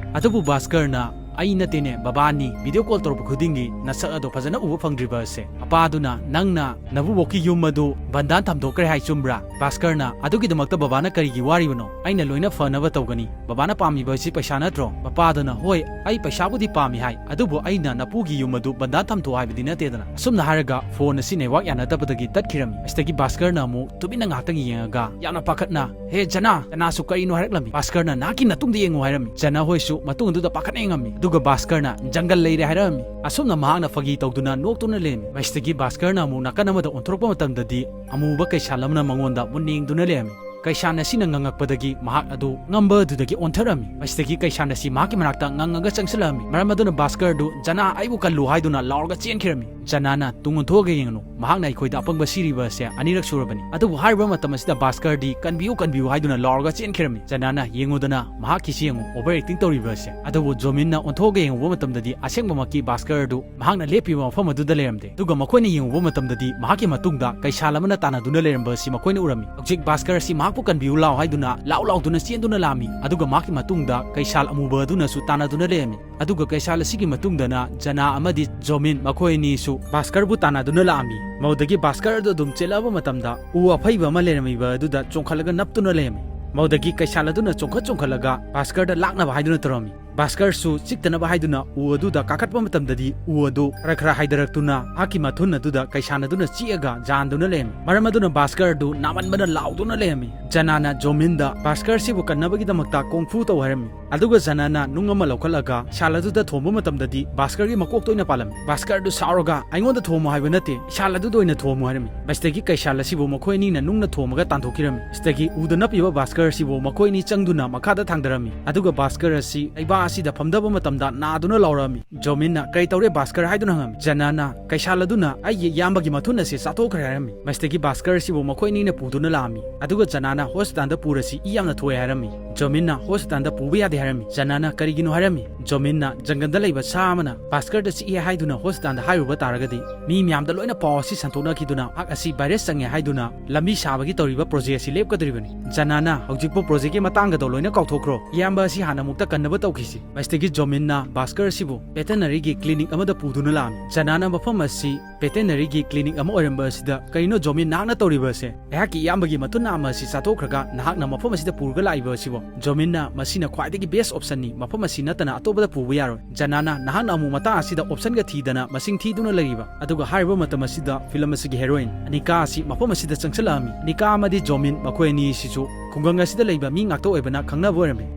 ꯑꯗꯨꯕꯨ ꯚꯥꯁꯀꯔꯅ "ꯑꯩ ꯅꯠꯇꯦꯅꯦ ꯕꯕꯥꯅꯤ, ꯚꯤꯗꯤꯑꯣ ꯀꯣꯜ ꯇꯧꯔꯛꯄ ꯈꯨꯗꯤꯡꯒꯤ ꯅꯁꯛ ꯑꯗꯣ ꯐꯖꯅ ꯎꯕ ꯐꯪꯗ꯭ꯔꯤꯕ ꯑꯁꯦ꯫" ꯃꯄꯥꯗꯨꯅ "ꯅꯪꯅ ꯅꯕꯨꯕꯣꯛꯀꯤ ꯌꯨꯝ ꯑꯗꯨ ꯕꯟꯗꯥꯟ ꯊꯝꯗꯣꯛꯈ꯭ꯔꯦ ꯍꯥꯏ ꯆꯨꯝꯕ꯭ꯔꯥ?" ꯚꯥꯁꯀꯔꯅ "ꯑꯗꯨꯒꯤꯗꯃꯛꯇ ꯕꯕꯥꯅ ꯀꯔꯤꯒꯤ ꯋꯥꯔꯤꯕꯅꯣ? ꯑꯩꯅ ꯂꯣꯏꯅ ꯐꯅꯕ ꯇꯧꯒꯅꯤ꯫ ꯕꯕꯥꯅ ꯄꯥꯝꯃꯤꯕ ꯑꯁꯤ ꯄꯩꯁꯥ ꯅꯠꯇ꯭ꯔꯣ?" ꯃꯄꯥꯗꯨꯅ "ꯍꯣꯏ, ꯑꯩ ꯄꯩꯁꯥꯕꯨꯗꯤ ꯄꯥꯝꯃꯤ ꯍꯥꯏ, ꯑꯗꯨꯕꯨ ꯑꯩꯅ ꯅꯄꯨꯒꯤ ꯌꯨꯝ ꯑꯗꯨ ꯕꯟꯗꯥꯟ ꯊꯝꯗꯣꯛꯑꯣ ꯍꯥꯏꯕꯗꯤ ꯅꯠꯇꯦꯗꯅ꯫" ꯑꯁꯨꯝꯅ ꯍꯥꯏꯔꯒ ꯐꯣꯟ ꯑꯁꯤ ꯅꯦꯠꯋꯥꯛ ꯌꯥꯅꯗꯕꯗꯒꯤ ꯇꯠꯈꯤꯔꯝꯃꯤ꯫ ꯑꯁꯤꯗꯒꯤ ꯚꯥꯁꯀꯔꯅ ꯑꯃꯨꯛ ꯇꯨꯃꯤꯟꯅ ꯉꯥꯏꯍꯥꯛꯇꯪ ꯌꯦꯡꯉꯒ ꯌꯥꯝꯅ ꯄꯥꯈꯠꯅ "ꯍꯦ ꯖꯅꯥ!" ꯖꯅꯥꯁꯨ ꯀꯔꯤꯅꯣ ꯍꯥꯏꯔꯛꯂꯝꯃꯤ꯫ ꯚꯥꯁꯀꯔꯅ "ꯅꯍꯥꯛꯀꯤ ꯅꯇꯨꯡꯗ ꯌꯦꯡꯉꯨ" ꯍꯥꯏꯔꯝꯃꯤ꯫ ꯖꯅꯥ ꯍꯣꯏꯁꯨ ꯃꯇꯨꯡ ꯑꯗꯨꯗ ꯄꯥꯈꯠꯅ ꯌꯦꯡꯉꯝꯃꯤ꯫ ꯑꯗꯨꯒ ꯚꯥꯁꯀꯔꯅ "ꯖꯪꯒꯜ ꯂꯩꯔꯦ" ꯍꯥꯏꯔꯛꯂꯝꯃꯤ꯫ ꯑꯁꯨꯝꯅ ꯃꯍꯥꯛꯅ ꯐꯥꯒꯤ ꯇꯧꯗꯨꯅ ꯅꯣꯛꯇꯨꯅ ꯂꯩꯔꯝꯃꯤ꯫ ꯃꯁꯤꯗꯒꯤ ꯚꯥꯁꯀꯔꯅ ꯑꯃꯨꯛ ꯅꯥꯀꯟ ꯑꯃꯗ ꯑꯣꯟꯊꯣꯔꯛꯄ ꯃꯇꯝꯗꯗꯤ ꯑꯃꯨꯕ ꯀꯩꯁꯥꯜ ꯑꯃꯅ ꯃꯉꯣꯟꯗ ꯃꯨꯟꯅ ꯌꯦꯡꯗꯨꯅ ꯂꯩꯔꯝꯃꯤ꯫ ꯀꯩꯁꯥꯜ ꯑꯁꯤꯅ ꯉꯪꯉꯛꯄꯗꯒꯤ ꯃꯍꯥꯛ ꯑꯗꯨ ꯉꯝꯕ ꯑꯗꯨꯗꯒꯤ ꯑꯣꯟꯊꯔꯝꯃꯤ꯫ ꯃꯁꯤꯗꯒꯤ ꯀꯩꯁꯥꯜ ꯑꯁꯤ ꯃꯍꯥꯛꯀꯤ ꯃꯅꯥꯛꯇ ꯉꯪꯉꯒ ꯆꯪꯁꯤꯜꯂꯛꯂꯝꯃꯤ꯫ ꯃꯔꯝ ꯑꯗꯨꯅ ꯚꯥꯁꯀꯔ ꯑꯗꯨ "ꯖꯅꯥ, ꯑꯩꯕꯨ ꯀꯜꯂꯨ" ꯍꯥꯏꯗꯨꯅ ꯂꯥꯎꯔꯒ ꯆꯦꯟꯈꯤꯔꯝꯃꯤ꯫ ꯖꯅꯥꯅ "ꯇꯨꯡ ꯑꯣꯟꯊꯣꯛꯑꯒ ꯌꯦꯡꯉꯨ, ꯃꯍꯥꯛꯅ ꯑꯩꯈꯣꯏꯗ ꯑꯄꯪꯕ ꯁꯤꯔꯤꯕ ꯑꯁꯦ ꯑꯅꯤꯔꯛ ꯁꯨꯔꯕꯅꯤ"꯫ ꯑꯗꯨꯕꯨ ꯍꯥꯏꯔꯤꯕ ꯃꯇꯝ ꯑꯁꯤꯗ ꯚꯥꯁꯀꯔꯗꯤ "ꯀꯟꯕꯤꯌꯨ, ꯀꯟꯕꯤꯌꯨ" ꯍꯥꯏꯗꯨꯅ ꯂꯥꯎꯔꯒ ꯆꯦꯟꯈꯤꯔꯝꯃꯤ꯫ ꯖꯅꯥꯅ "ꯌꯦꯡꯉꯨꯗꯅ, ꯃꯍꯥꯛꯀꯤꯁꯤ ꯌꯦꯡꯉꯨ, over acting ꯇꯧꯔꯤꯕ ꯑꯁꯦ"꯫ ꯑꯗꯨꯕꯨ ꯖꯣꯃꯤꯟꯅ ꯑꯣꯟꯊꯣꯛꯑꯒ ꯌꯦꯡꯉꯨꯕ ꯃꯇꯝꯗꯗꯤ ꯑꯁꯦꯡꯕꯃꯛꯀꯤ ꯚꯥꯁꯀꯔ ꯑꯗꯨ ꯃꯍꯥꯛꯅ ꯂꯦꯞꯄꯤꯕ ꯃꯐꯝ ꯑꯗꯨꯗ ꯂꯩꯔꯝꯗꯦ꯫ ꯑꯗꯨꯒ ꯃꯈꯣꯏꯅ ꯌꯦꯡꯉꯨꯕ ꯃꯇꯝꯗꯗꯤ ꯃꯍꯥꯛꯀꯤ ꯃꯇꯨꯡꯗ ꯀꯩꯁꯥꯜ ꯑꯃꯅ ꯇꯥꯟꯅꯗꯨꯅ ꯂꯩꯔꯝꯕ ꯑꯁꯤ ꯃꯈꯣꯏꯅ ꯎꯔꯝꯃꯤ꯫ ꯍꯧꯖꯤꯛ ꯚꯥꯁꯀꯔ ꯑꯁꯤ ꯃꯍꯥꯛꯄꯨ "ꯀꯟꯕꯤꯌꯨ ꯂꯥꯎ" ꯍꯥꯏꯗꯨꯅ ꯂꯥꯎ ꯂꯥꯎꯗꯨꯅ ꯆꯦꯟꯗꯨꯅ ꯂꯥꯛꯑꯝꯃꯤ꯫ ꯑꯗꯨꯒ ꯃꯍꯥꯛꯀꯤ ꯃꯇꯨꯡꯗ ꯀꯩꯁꯥꯜ ꯑꯃꯨꯕ ꯑꯗꯨꯅꯁꯨ ꯇꯥꯟꯅꯗꯨꯅ ꯂꯩꯔꯝꯃꯤ꯫ ꯑꯗꯨꯒ ꯀꯩꯁꯥꯜ ꯑꯁꯤꯒꯤ ꯃꯇꯨꯡꯗꯅ ꯖꯅꯥ ꯑꯃꯗꯤ ꯖꯣꯃꯤꯟ, ꯃꯈꯣꯏ ꯑꯅꯤꯁꯨ ꯚꯥꯁꯀꯔꯕꯨ ꯇꯥꯟꯅꯗꯨꯅ ꯂꯥꯛꯑꯝꯃꯤ꯫ ꯃꯗꯨꯗꯒꯤ ꯚꯥꯁꯀꯔ ꯑꯗꯨ ꯑꯗꯨꯝ ꯆꯦꯜꯂꯛꯑꯕ ꯃꯇꯝꯗ ꯎ ꯑꯐꯩꯕ ꯑꯃ ꯂꯩꯔꯝꯃꯤꯕ ꯑꯗꯨꯗ ꯆꯣꯡꯈꯠꯂꯒ ꯅꯞꯇꯨꯅ ꯂꯩꯔꯝꯃꯤ꯫ ꯃꯗꯨꯗꯒꯤ ꯀꯩꯁꯥꯜ ꯑꯗꯨꯅ ꯆꯣꯡꯈꯠ ꯆꯣꯡꯈꯠꯂꯒ ꯚꯥꯁꯀꯔꯗ ꯂꯥꯛꯅꯕ ꯍꯥꯏꯗꯨꯅ ꯇꯧꯔꯝꯃꯤ꯫ ꯚꯥꯁꯀꯔꯁꯨ ꯆꯤꯛꯇꯅꯕ ꯍꯥꯏꯗꯨꯅ ꯎ ꯑꯗꯨꯗ ꯀꯥꯈꯠꯄ ꯃꯇꯝꯗꯗꯤ ꯎ ꯑꯗꯨ ꯈꯔ ꯈꯔ ꯍꯥꯏꯊꯔꯛꯇꯨꯅ ꯃꯍꯥꯛꯀꯤ ꯃꯊꯨꯟ ꯑꯗꯨꯗ ꯀꯩꯁꯥꯜ ꯑꯗꯨꯅ ꯆꯤꯛꯑꯒ ꯌꯥꯟꯗꯨꯅ ꯂꯩꯔꯝꯃꯤ꯫ ꯃꯔꯝ ꯑꯗꯨꯅ ꯚꯥꯁꯀꯔ ꯑꯗꯨ ꯅꯥꯃꯟꯕꯅ ꯂꯥꯎꯗꯨꯅ ꯂꯩꯔꯝꯃꯤ꯫ ꯖꯅꯥꯅ ꯖꯣꯃꯤꯟꯗ ꯚꯥꯁꯀꯔ ꯑꯁꯤꯕꯨ ꯀꯟꯅꯕꯒꯤꯗꯃꯛꯇ ꯀꯣꯡꯐꯨ ꯇꯧ ꯍꯥꯏꯔꯝꯃꯤ꯫ ꯑꯗꯨꯒ ꯖꯅꯥꯅ ꯅꯨꯡ ꯑꯃ ꯂꯧꯈꯠꯂꯒ ꯀꯩꯁꯥꯜ ꯑꯗꯨꯗ ꯊꯣꯝꯕ ꯃꯇꯝꯗꯗꯤ ꯚꯥꯁꯀꯔꯒꯤ ꯃꯀꯣꯛꯇ ꯑꯣꯏꯅ ꯄꯥꯜꯂꯝꯃꯤ꯫ ꯚꯥꯁꯀꯔ ꯑꯗꯨ ꯁꯥꯎꯔꯒ "ꯑꯩꯉꯣꯟꯗ ꯊꯣꯝꯃꯨ ꯍꯥꯏꯕ ꯅꯠꯇꯦ, ꯀꯩꯁꯥꯜ ꯑꯗꯨꯗ ꯑꯣꯏꯅ ꯊꯣꯝꯃꯨ" ꯍꯥꯏꯔꯝꯃꯤ꯫ ꯃꯁꯤꯗꯒꯤ ꯀꯩꯁꯥꯜ ꯑꯁꯤꯕꯨ ꯃꯈꯣꯏ ꯑꯅꯤꯅ ꯅꯨꯡꯅ ꯊꯣꯝꯃꯒ ꯇꯥꯟꯊꯣꯛꯈꯤꯔꯝꯃꯤ꯫ ꯃꯁꯤꯗꯒꯤ ꯎꯗ ꯅꯞꯄꯤꯕ ꯚꯥꯁꯀꯔ ꯑꯁꯤꯕꯨ ꯃꯈꯣꯏ ꯑꯅꯤ ꯆꯪꯗꯨꯅ ꯃꯈꯥꯗ ꯊꯥꯡꯗꯔꯝꯃꯤ꯫ ꯑꯗꯨꯒ ꯚꯥꯁꯀꯔ ꯑꯁꯤ ꯂꯩꯕꯥꯛ ꯑꯁꯤꯗ ꯐꯝꯗꯕ ꯃꯇꯝꯗ ꯅꯥꯗꯨꯅ ꯂꯥꯎꯔꯛꯑꯝꯃꯤ꯫ ꯖꯣꯃꯤꯟꯅ "ꯀꯔꯤ ꯇꯧꯔꯦ ꯚꯥꯁꯀꯔ?" ꯍꯥꯏꯗꯨꯅ ꯍꯪꯉꯝꯃꯤ꯫ ꯖꯅꯥꯅ "ꯀꯩꯁꯥꯜ ꯑꯗꯨꯅ ꯑꯩꯒꯤ ꯏꯌꯥꯝꯕꯒꯤ ꯃꯊꯨꯟ ꯑꯁꯤ ꯆꯥꯊꯣꯛꯈ꯭ꯔꯦ" ꯍꯥꯏꯔꯝꯃꯤ꯫ ꯃꯁꯤꯗꯒꯤ ꯚꯥꯁꯀꯔ ꯑꯁꯤꯕꯨ ꯃꯈꯣꯏ ꯑꯅꯤꯅ ꯄꯨꯗꯨꯅ ꯂꯥꯛꯑꯝꯃꯤ꯫ ꯑꯗꯨꯒ ꯖꯅꯥꯅ ꯍꯣꯁꯄꯤꯇꯥꯜꯗ ꯄꯨꯔꯁꯤ, ꯏ ꯌꯥꯝꯅ ꯊꯣꯛꯑꯦ ꯍꯥꯏꯔꯝꯃꯤ꯫ ꯖꯣꯃꯤꯟꯅ ꯍꯣꯁꯄꯤꯇꯥꯜꯗ ꯄꯨꯕ ꯌꯥꯗꯦ ꯍꯥꯏꯔꯝꯃꯤ꯫ ꯖꯅꯥꯅ "ꯀꯔꯤꯒꯤꯅꯣ?" ꯍꯥꯏꯔꯝꯃꯤ꯫ ꯖꯣꯃꯤꯟꯅ "ꯖꯪꯒꯜꯗ ꯂꯩꯕ ꯁꯥ ꯑꯃꯅ ꯚꯥꯁꯀꯔꯗ ꯆꯤꯛꯑꯦ ꯍꯥꯏꯗꯨꯅ ꯍꯣꯁꯄꯤꯇꯥꯜꯗ ꯍꯥꯏꯔꯨꯕ ꯇꯥꯔꯒꯗꯤ ꯃꯤ ꯃꯌꯥꯝꯗ ꯂꯣꯏꯅ ꯄꯥꯎ ꯑꯁꯤ ꯁꯟꯗꯣꯛꯅꯈꯤꯗꯨꯅ ꯃꯍꯥꯛ ꯑꯁꯤ ꯚꯥꯏꯔꯁ ꯆꯪꯉꯦ ꯍꯥꯏꯗꯨꯅ ꯂꯝꯕꯤ ꯁꯥꯕꯒꯤ ꯇꯧꯔꯤꯕ ꯄ꯭ꯔꯣꯖꯦꯛ ꯑꯁꯤ ꯂꯦꯞꯀꯗꯧꯔꯤꯕꯅꯤ꯫ ꯖꯅꯥꯅ "ꯍꯧꯖꯤꯛꯄꯨ ꯄ꯭ꯔꯣꯖꯦꯛꯀꯤ ꯃꯇꯥꯡꯒꯗꯣ ꯂꯣꯏꯅ ꯀꯥꯎꯊꯣꯛꯈ꯭ꯔꯣ꯫ ꯏꯌꯥꯝꯕ ꯑꯁꯤ ꯍꯥꯟꯅ ꯑꯃꯨꯛꯇ ꯀꯟꯅꯕ ꯇꯧꯈꯤꯁꯤ"꯫ ꯃꯁꯤꯗꯒꯤ ꯖꯣꯃꯤꯟꯅ ꯚꯥꯁꯀꯔ ꯑꯁꯤꯕꯨ ꯚꯦꯇꯦꯅꯔꯤꯒꯤ ꯀ꯭ꯂꯤꯅꯤꯛ ꯑꯃꯗ ꯄꯨꯗꯨꯅ ꯂꯥꯛꯑꯝꯃꯤ꯫ ꯖꯅꯥꯅ ꯃꯐꯝ ꯑꯁꯤ ꯚꯦꯇꯦꯅꯔꯤꯒꯤ ꯀ꯭ꯂꯤꯅꯤꯛ ꯑꯃ ꯑꯣꯏꯔꯝꯕ ꯑꯁꯤꯗ "ꯀꯔꯤꯅꯣ ꯖꯣꯃꯤꯟ, ꯅꯍꯥꯛꯅ ꯇꯧꯔꯤꯕ ꯑꯁꯦ? ꯑꯩꯍꯥꯛꯀꯤ ꯏꯌꯥꯝꯕꯒꯤ ꯃꯊꯨꯟ ꯅꯥꯝꯃ ꯑꯁꯤ ꯆꯥꯊꯣꯛꯈ꯭ꯔꯒ ꯅꯍꯥꯛꯅ ꯃꯐꯝ ꯑꯁꯤꯗ ꯄꯨꯔꯒ ꯂꯥꯛꯏꯕ ꯑꯁꯤꯕꯣ?" ꯖꯣꯃꯤꯟꯅ "ꯃꯁꯤꯅ ꯈ꯭ꯋꯥꯏꯗꯒꯤ ꯕꯦꯁ ꯑꯣꯞꯁꯟꯅꯤ, ꯃꯐꯝ ꯑꯁꯤ ꯅꯠꯇꯅ ꯑꯇꯣꯞꯄꯗ ꯄꯨꯕ ꯌꯥꯔꯣꯏ"꯫ ꯖꯅꯥꯅ "ꯅꯍꯥꯛꯅ ꯑꯃꯨꯛ ꯃꯇꯥꯡ ꯑꯁꯤꯗ ꯑꯣꯞꯁꯟꯒ ꯊꯤꯗꯅ ꯃꯁꯤꯡ ꯊꯤꯗꯨꯅ ꯂꯩꯔꯤꯕ?" ꯑꯗꯨꯒ ꯍꯥꯏꯔꯤꯕ ꯃꯇꯝ ꯑꯁꯤꯗ ꯐꯤꯂꯝ ꯑꯁꯤꯒꯤ ꯍꯦꯔꯣꯏꯟ ꯑꯅꯤꯀꯥ ꯑꯁꯤ ꯃꯐꯝ ꯑꯁꯤꯗ ꯆꯪꯁꯤꯜꯂꯛꯑꯝꯃꯤ꯫ ꯑꯅꯤꯀꯥ ꯑꯃꯗꯤ ꯖꯣꯃꯤꯟ, ꯃꯈꯣꯏ ꯑꯅꯤ ꯑꯁꯤꯁꯨ ꯈꯨꯡꯒꯪ ꯑꯁꯤꯗ ꯂꯩꯕ ꯃꯤ ꯉꯥꯛꯇ ꯑꯣꯏꯕꯅ ꯈꯪꯅꯕ ꯑꯣꯏꯔꯝꯃꯤ꯫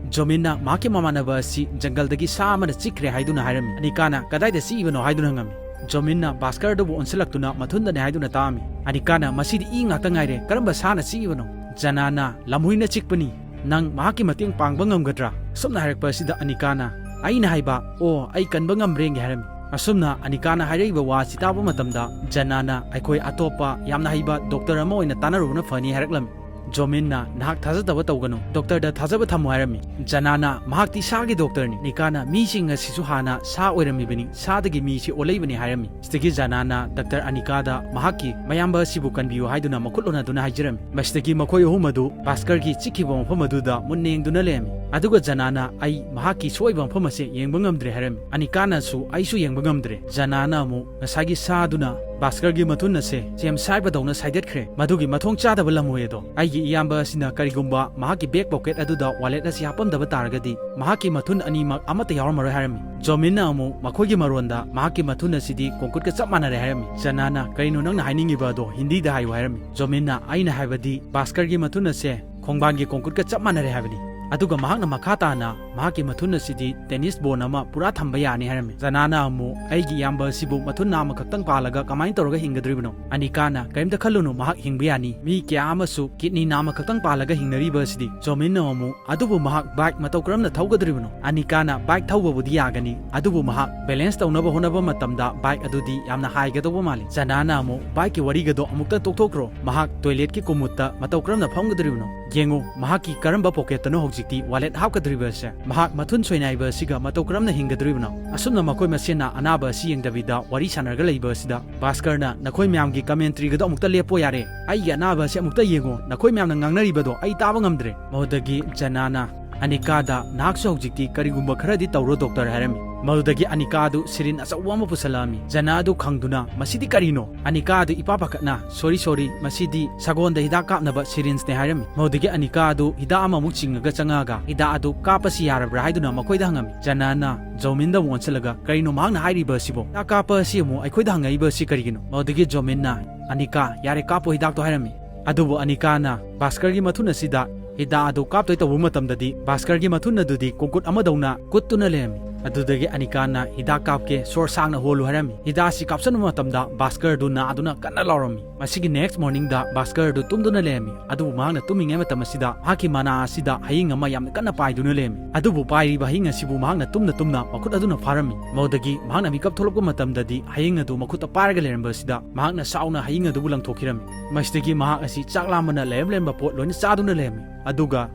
ꯖꯣꯃꯤꯟꯅ ꯃꯍꯥꯛꯀꯤ ꯃꯃꯥꯟꯅꯕ ꯑꯁꯤ ꯖꯪꯒꯜꯗꯒꯤ ꯁꯥ ꯑꯃꯅ ꯆꯤꯛꯈ꯭ꯔꯦ ꯍꯥꯏꯗꯨꯅ ꯍꯥꯏꯔꯝꯃꯤ꯫ ꯑꯅꯤꯀꯥꯅ "ꯀꯗꯥꯏꯗ ꯆꯤꯛꯏꯕꯅꯣ?" ꯍꯥꯏꯗꯨꯅ ꯍꯪꯉꯝꯃꯤ꯫ ꯖꯣꯃꯤꯟꯅ ꯚꯥꯁꯀꯔꯗꯨꯕꯨ ꯑꯣꯟꯁꯤꯜꯂꯛꯇꯨꯅ ꯃꯊꯨꯟꯗꯅꯦ ꯍꯥꯏꯗꯨꯅ ꯇꯥꯛꯑꯝꯃꯤ꯫ ꯑꯅꯤꯀꯥꯅ "ꯃꯁꯤꯗꯤ ꯏ ꯉꯥꯛꯇ ꯉꯥꯏꯔꯦ, ꯀꯔꯝꯕ ꯁꯥꯅ ꯆꯤꯛꯏꯕꯅꯣ?" ꯖꯅꯥꯅ, "ꯂꯝꯍꯨꯏꯅ ꯆꯤꯛꯄꯅꯤ, ꯅꯪ ꯃꯍꯥꯛꯀꯤ ꯃꯇꯦꯡ ꯄꯥꯡꯕ ꯉꯝꯒꯗ꯭ꯔꯥ?" ꯑꯁꯨꯝꯅ ꯍꯥꯏꯔꯛꯄ ꯑꯁꯤꯗ ꯑꯅꯤꯀꯥꯅ, "ꯑꯩꯅ ꯍꯥꯏꯕ, ꯑꯣ, ꯑꯩ ꯀꯟꯕ ꯉꯝꯔꯦ" ꯍꯥꯏꯔꯝꯃꯤ꯫ ꯑꯁꯨꯝꯅ ꯑꯅꯤꯀꯥꯅ ꯍꯥꯏꯔꯛꯏꯕ ꯋꯥꯁꯤ ꯇꯥꯕ ꯃꯇꯝꯗ ꯖꯅꯥꯅ, "ꯑꯩꯈꯣꯏ ꯑꯇꯣꯞꯄ ꯌꯥꯝꯅ ꯍꯩꯕ ꯗꯣꯛꯇꯔ ꯑꯃ ꯑꯣꯏꯅ ꯇꯥꯟꯅꯔꯨꯕꯅ ꯐꯅꯤ" ꯍꯥꯏꯔꯛꯂꯝꯃꯤ꯫ ꯖꯣꯃꯤꯟꯅ, "ꯅꯍꯥꯛ ꯊꯥꯖꯗꯕ ꯇꯧꯒꯅꯨ, ꯗꯣꯛꯇꯔꯗ ꯊꯥꯖꯕ ꯊꯝꯃꯨ" ꯍꯥꯏꯔꯝꯃꯤ꯫ ꯖꯅꯥꯅ, "ꯃꯍꯥꯛꯇꯤ ꯁꯥꯒꯤ ꯗꯣꯛꯇꯔꯅꯤ"꯫ ꯑꯅꯤꯀꯥꯅ, "ꯃꯤꯁꯤꯡ ꯑꯁꯤꯁꯨ ꯍꯥꯟꯅ ꯁꯥ ꯑꯣꯏꯔꯝꯃꯤꯕꯅꯤ, ꯁꯥꯗꯒꯤ ꯃꯤꯁꯤ ꯑꯣꯜꯂꯛꯏꯕꯅꯤ" ꯍꯥꯏꯔꯝꯃꯤ꯫ ꯁꯤꯗꯒꯤ ꯖꯅꯥꯅ ꯗꯥꯛꯇꯔ ꯑꯅꯤꯀꯥꯗ ꯃꯍꯥꯛꯀꯤ ꯃꯌꯥꯝꯕ ꯑꯁꯤꯕꯨ ꯀꯟꯕꯤꯌꯨ ꯍꯥꯏꯗꯨꯅ ꯃꯈꯨꯠ ꯎꯅꯗꯨꯅ ꯍꯥꯏꯖꯔꯝꯃꯤ꯫ ꯃꯁꯤꯗꯒꯤ ꯃꯈꯣꯏ ꯑꯍꯨꯝ ꯑꯗꯨ ꯚꯥꯁꯀꯔꯒꯤ ꯆꯤꯛꯈꯤꯕ ꯃꯐꯝ ꯑꯗꯨꯗ ꯃꯨꯟꯅ ꯌꯦꯡꯗꯨꯅ ꯂꯩꯔꯝꯃꯤ꯫ ꯑꯗꯨꯒ ꯖꯅꯥꯅ, "ꯑꯩ ꯃꯍꯥꯛꯀꯤ ꯁꯣꯛꯏꯕ ꯃꯐꯝ ꯑꯁꯦ ꯌꯦꯡꯕ ꯉꯝꯗ꯭ꯔꯦ" ꯍꯥꯏꯔꯝꯃꯤ꯫ ꯑꯅꯤꯀꯥꯅꯁꯨ, "ꯑꯩꯁꯨ ꯌꯦꯡꯕ ꯉꯝꯗ꯭ꯔꯦ"꯫ ꯖꯅꯥꯅ ꯑꯃꯨꯛ, "ꯉꯁꯥꯏꯒꯤ ꯁꯥꯗꯨꯅ ꯚꯥꯁꯀꯔꯒꯤ ꯃꯊꯨꯟ ꯑꯁꯦ ꯁꯦꯝ ꯁꯥꯏꯕꯗꯧꯅ ꯁꯥꯏꯗꯠꯈ꯭ꯔꯦ꯫ ꯃꯗꯨꯒꯤ ꯃꯊꯣꯡ ꯆꯥꯗꯕ ꯂꯝꯍꯨꯏ ꯑꯗꯣ, ꯑꯩꯒꯤ ꯏꯌꯥꯝꯕ ꯑꯁꯤꯅ ꯀꯔꯤꯒꯨꯝꯕ ꯃꯍꯥꯛꯀꯤ ꯕꯦꯛ ꯄꯣꯀꯦꯠ ꯑꯗꯨꯗ ꯋꯥꯂꯦꯠ ꯑꯁꯤ ꯍꯥꯞꯄꯝꯗꯕ ꯇꯥꯔꯒꯗꯤ, ꯃꯍꯥꯛꯀꯤ ꯃꯊꯨꯟ ꯑꯅꯤꯃꯛ ꯑꯃꯠꯇ ꯌꯥꯎꯔꯝꯃꯔꯣꯏ" ꯍꯥꯏꯔꯝꯃꯤ꯫ ꯖꯣꯃꯤꯟꯅ ꯑꯃꯨꯛ, "ꯃꯈꯣꯏꯒꯤ ꯃꯔꯣꯟꯗ ꯃꯍꯥꯛꯀꯤ ꯃꯊꯨꯟ ꯑꯁꯤꯗꯤ ꯀꯣꯡꯀꯨꯠꯀ ꯆꯞ ꯃꯥꯟꯅꯔꯦ" ꯍꯥꯏꯔꯝꯃꯤ꯫ ꯖꯅꯥꯅ, "ꯀꯔꯤꯅꯣ ꯅꯪꯅ ꯍꯥꯏꯅꯤꯡꯉꯤꯕ ꯑꯗꯣ? ꯍꯤꯟꯗꯤꯗ ꯍꯥꯏꯌꯨ" ꯍꯥꯏꯔꯝꯃꯤ꯫ ꯖꯣꯃꯤꯟꯅ, "ꯑꯩꯅ ꯍꯥꯏꯕꯗꯤ ꯚꯥꯁꯀꯔꯒꯤ ꯃꯊꯨꯟ ꯑꯁꯦ ꯈꯣꯡꯕꯥꯟꯒꯤ ꯀꯣꯡꯀꯨꯠꯀ ꯆꯞ ꯃꯥꯟꯅꯔꯦ ꯍꯥꯏꯕꯅꯤ꯫ ꯑꯗꯨꯒ ꯃꯍꯥꯛꯅ ꯃꯈꯥ ꯇꯥꯅ ꯃꯍꯥꯛꯀꯤ ꯃꯊꯨꯟ ꯑꯁꯤꯗꯤ ꯇꯦꯅꯤꯁ ꯕꯣꯜ ꯑꯃ ꯄꯨꯔꯥ ꯊꯝꯕ ꯌꯥꯅꯤ" ꯍꯥꯏꯔꯝꯃꯤ꯫ ꯖꯅꯥꯅ ꯑꯃꯨꯛ, "ꯑꯩꯒꯤ ꯏꯌꯥꯝꯕ ꯑꯁꯤꯕꯨ ꯃꯊꯨꯟ ꯅꯥꯝꯃꯈꯛꯇꯪ ꯄꯥꯜꯂꯒ ꯀꯃꯥꯏꯅ ꯇꯧꯔꯒ ꯍꯤꯡꯒꯗꯧꯔꯤꯕꯅꯣ?" ꯑꯅꯤꯀꯥꯅ, "ꯀꯔꯤꯝꯇ ꯈꯜꯂꯨꯅꯨ, ꯃꯍꯥꯛ ꯍꯤꯡꯕ ꯌꯥꯅꯤ꯫ ꯃꯤ ꯀꯌꯥ ꯑꯃꯁꯨ ꯀꯤꯠꯅꯤ ꯅꯥꯝꯃꯈꯛꯇꯪ ꯄꯥꯜꯂꯒ ꯍꯤꯡꯅꯔꯤꯕ ꯑꯁꯤꯗꯤ"꯫ ꯖꯣꯃꯤꯟꯅ ꯑꯃꯨꯛ, "ꯑꯗꯨꯕꯨ ꯃꯍꯥꯛ ꯕꯥꯏꯛ ꯃꯇꯧ ꯀꯔꯝꯅ ꯊꯧꯒꯗꯧꯔꯤꯕꯅꯣ?" ꯑꯅꯤꯀꯥꯅ, "ꯕꯥꯏꯛ ꯊꯧꯕꯕꯨꯗꯤ ꯌꯥꯒꯅꯤ, ꯑꯗꯨꯕꯨ ꯃꯍꯥꯛ ꯕꯦꯂꯦꯟꯁ ꯇꯧꯅꯕ ꯍꯣꯠꯅꯕ ꯃꯇꯝꯗ ꯕꯥꯏꯛ ꯑꯗꯨꯗꯤ ꯌꯥꯝꯅ ꯍꯥꯏꯒꯗꯧꯕ ꯃꯥꯜꯂꯤ"꯫ ꯖꯅꯥꯅ ꯑꯃꯨꯛ, "ꯕꯥꯏꯛꯀꯤ ꯋꯥꯔꯤꯒꯗꯣ ꯑꯃꯨꯛꯇ ꯇꯣꯛꯊꯣꯛꯈ꯭ꯔꯣ, ꯃꯍꯥꯛ ꯇꯣꯏꯂꯦꯠꯀꯤ ꯀꯨꯃꯨꯠꯇ ꯃꯇꯧ ꯀꯔꯝꯅ ꯐꯝꯒꯗꯧꯔꯤꯕꯅꯣ? ꯌꯦꯡꯉꯨ, ꯃꯍꯥꯛꯀꯤ ꯀꯔꯝꯕ ꯄꯣꯀꯦꯠꯇꯅꯣ ꯍꯧꯖꯤꯛꯇꯤ ꯋꯥꯂꯦꯠ ꯍꯥꯞꯀꯗꯧꯔꯤꯕꯁꯦ? ꯃꯍꯥꯛ ꯃꯊꯨꯟ ꯁꯣꯏꯅꯥꯏꯕ ꯑꯁꯤꯒ ꯃꯇꯧ ꯀꯔꯝꯅ ꯍꯤꯡꯒꯗꯧꯔꯤꯕꯅꯣ?" ꯑꯁꯨꯝꯅ ꯃꯈꯣꯏ ꯃꯁꯦꯟꯅ ꯑꯅꯥꯕ ꯑꯁꯤ ꯌꯦꯡꯗꯕꯤꯗ ꯋꯥꯔꯤ ꯁꯥꯟꯅꯔꯒ ꯂꯩꯕ ꯑꯁꯤꯗ ꯚꯥꯁꯀꯔꯅ, "ꯅꯈꯣꯏ ꯃꯌꯥꯝꯒꯤ ꯀꯃꯦꯟꯇ꯭ꯔꯤꯒꯗꯣ ꯑꯃꯨꯛꯇ ꯂꯦꯞꯄꯣ ꯌꯥꯔꯦ꯫ ꯑꯩꯒꯤ ꯑꯅꯥꯕ ꯑꯁꯤ ꯑꯃꯨꯛꯇ ꯌꯦꯡꯉꯣ꯫ ꯅꯈꯣꯏ ꯃꯌꯥꯝꯅ ꯉꯥꯡꯅꯔꯤꯕꯗꯣ ꯑꯩ ꯇꯥꯕ ꯉꯝꯗ꯭ꯔꯦ"꯫ ꯃꯗꯨꯗꯒꯤ ꯖꯅꯥꯅ, "ꯑꯅꯤꯀꯥꯗ, ꯅꯍꯥꯛꯁꯨ ꯍꯧꯖꯤꯛꯇꯤ ꯀꯔꯤꯒꯨꯝꯕ ꯈꯔꯗꯤ ꯇꯧꯔꯣ ꯗꯣꯛꯇꯔ" ꯍꯥꯏꯔꯝꯃꯤ꯫ ꯃꯗꯨꯗꯒꯤ ꯑꯅꯤꯀꯥ ꯑꯗꯨ ꯁꯤꯔꯤꯟ ꯑꯆꯧꯕ ꯑꯃ ꯄꯨꯁꯜꯂꯛꯑꯝꯃꯤ꯫ ꯖꯅꯥ ꯑꯗꯨ ꯈꯪꯗꯨꯅ, "ꯃꯁꯤꯗꯤ ꯀꯔꯤꯅꯣ?" ꯑꯅꯤꯀꯥ ꯑꯗꯨ ꯏꯄꯥ ꯄꯥꯈꯠꯅ, "ꯁꯣꯔꯤ, ꯁꯣꯔꯤ, ꯃꯁꯤꯗꯤ ꯁꯒꯣꯜꯗ ꯍꯤꯗꯥꯛ ꯀꯥꯞꯅꯕ ꯁꯤꯔꯤꯟꯁꯅꯦ" ꯍꯥꯏꯔꯝꯃꯤ꯫ ꯃꯗꯨꯗꯒꯤ ꯑꯅꯤꯀꯥ ꯑꯗꯨ ꯍꯤꯗꯥꯛ ꯑꯃꯃꯨꯛ ꯆꯤꯡꯉꯒ ꯆꯪꯉꯛꯑꯒ, "ꯍꯤꯗꯥꯛ ꯑꯗꯨ ꯀꯥꯞꯄꯁꯤ ꯌꯥꯔꯕ꯭ꯔꯥ?" ꯍꯥꯏꯗꯨꯅ ꯃꯈꯣꯏꯗ ꯍꯪꯉꯝꯃꯤ꯫ ꯖꯅꯥꯅ ꯖꯣꯃꯤꯟꯗ ꯑꯃꯨꯛ ꯑꯣꯟꯁꯤꯜꯂꯒ, "ꯀꯔꯤꯅꯣ ꯃꯍꯥꯛꯅ ꯍꯥꯏꯔꯤꯕ ꯑꯁꯤꯕꯣ? ꯍꯤꯗꯥꯛ ꯀꯥꯞꯄ ꯑꯁꯤ ꯑꯃꯨꯛ ꯑꯩꯈꯣꯏꯗ ꯍꯪꯉꯛꯏꯕ ꯑꯁꯤ ꯀꯔꯤꯒꯤꯅꯣ?" ꯃꯗꯨꯗꯒꯤ ꯖꯣꯃꯤꯟꯅ, "ꯑꯅꯤꯀꯥ, ꯌꯥꯔꯦ, ꯀꯥꯞꯄꯣ ꯍꯤꯗꯥꯛꯇꯣ" ꯍꯥꯏꯔꯝꯃꯤ꯫ ꯑꯗꯨꯕꯨ ꯑꯅꯤꯀꯥꯅ ꯚꯥꯁꯀꯔꯒꯤ ꯃꯊꯨꯟ ꯑꯁꯤꯗ ꯍꯤꯗꯥꯛ ꯑꯗꯨ ꯀꯥꯞꯇꯣꯏ ꯇꯧꯕ ꯃꯇꯝꯗꯗꯤ, ꯚꯥꯁꯀꯔꯒꯤ ꯃꯊꯨꯟ ꯑꯗꯨꯗꯤ ꯀꯣꯡꯀꯨꯠ ꯑꯃꯗꯧꯅ ꯀꯨꯠꯇꯨꯅ ꯂꯩꯔꯝꯃꯤ꯫ ꯑꯗꯨꯗꯒꯤ ꯑꯅꯤꯀꯥꯅ ꯍꯤꯗꯥꯛ ꯀꯥꯞꯀꯦ, ꯁꯣꯔ ꯁꯥꯡꯅ ꯍꯣꯜꯂꯨ ꯍꯥꯏꯔꯝꯃꯤ꯫ ꯍꯤꯗꯥꯛ ꯑꯁꯤ ꯀꯥꯞꯁꯟꯕ ꯃꯇꯝꯗ ꯚꯥꯁꯀꯔꯗꯨ ꯅꯥꯗꯨꯅ ꯀꯟꯅ ꯂꯥꯎꯔꯝꯃꯤ꯫ ꯃꯁꯤꯒꯤ next morningꯗ ꯚꯥꯁꯀꯔꯗꯨ ꯇꯨꯝꯗꯨꯅ ꯂꯩꯔꯝꯃꯤ꯫ ꯑꯗꯨꯕꯨ ꯃꯍꯥꯛꯅ ꯇꯨꯝꯃꯤꯉꯩ ꯃꯇꯝ ꯑꯁꯤꯗ ꯃꯍꯥꯛꯀꯤ ꯃꯅꯥ ꯑꯁꯤꯗ ꯍꯌꯤꯡ ꯑꯃ ꯌꯥꯝꯅ ꯀꯟꯅ ꯄꯥꯏꯗꯨꯅ ꯂꯩꯔꯝꯃꯤ꯫ ꯑꯗꯨꯕꯨ ꯄꯥꯏꯔꯤꯕ ꯍꯌꯤꯡ ꯑꯁꯤꯕꯨ ꯃꯍꯥꯛꯅ ꯇꯨꯝꯅ ꯇꯨꯝꯅ ꯃꯈꯨꯠ ꯑꯗꯨꯅ ꯐꯥꯔꯝꯃꯤ꯫ ꯃꯗꯨꯗꯒꯤ ꯃꯍꯥꯛꯅ ꯃꯤꯀꯞ ꯊꯣꯛꯂꯛꯄ ꯃꯇꯝꯗꯗꯤ ꯍꯌꯤꯡ ꯑꯗꯨ ꯃꯈꯨꯠꯇ ꯄꯥꯏꯔꯒ ꯂꯩꯔꯝꯕ ꯑꯁꯤꯗ ꯃꯍꯥꯛꯅ ꯁꯥꯎꯅ ꯍꯌꯤꯡ ꯑꯗꯨꯕꯨ ꯂꯪꯊꯣꯛꯈꯤꯔꯝꯃꯤ꯫ ꯃꯁꯤꯗꯒꯤ ꯃꯍꯥꯛ ꯑꯁꯤ ꯆꯥꯛ ꯂꯥꯝꯕꯅ ꯂꯩꯔꯝ ꯂꯩꯔꯝꯕ ꯄꯣꯠ ꯂꯣꯏꯅ ꯆꯥꯗꯨꯅ ꯂꯩꯔꯝꯃꯤ꯫ ꯑꯗꯨꯒ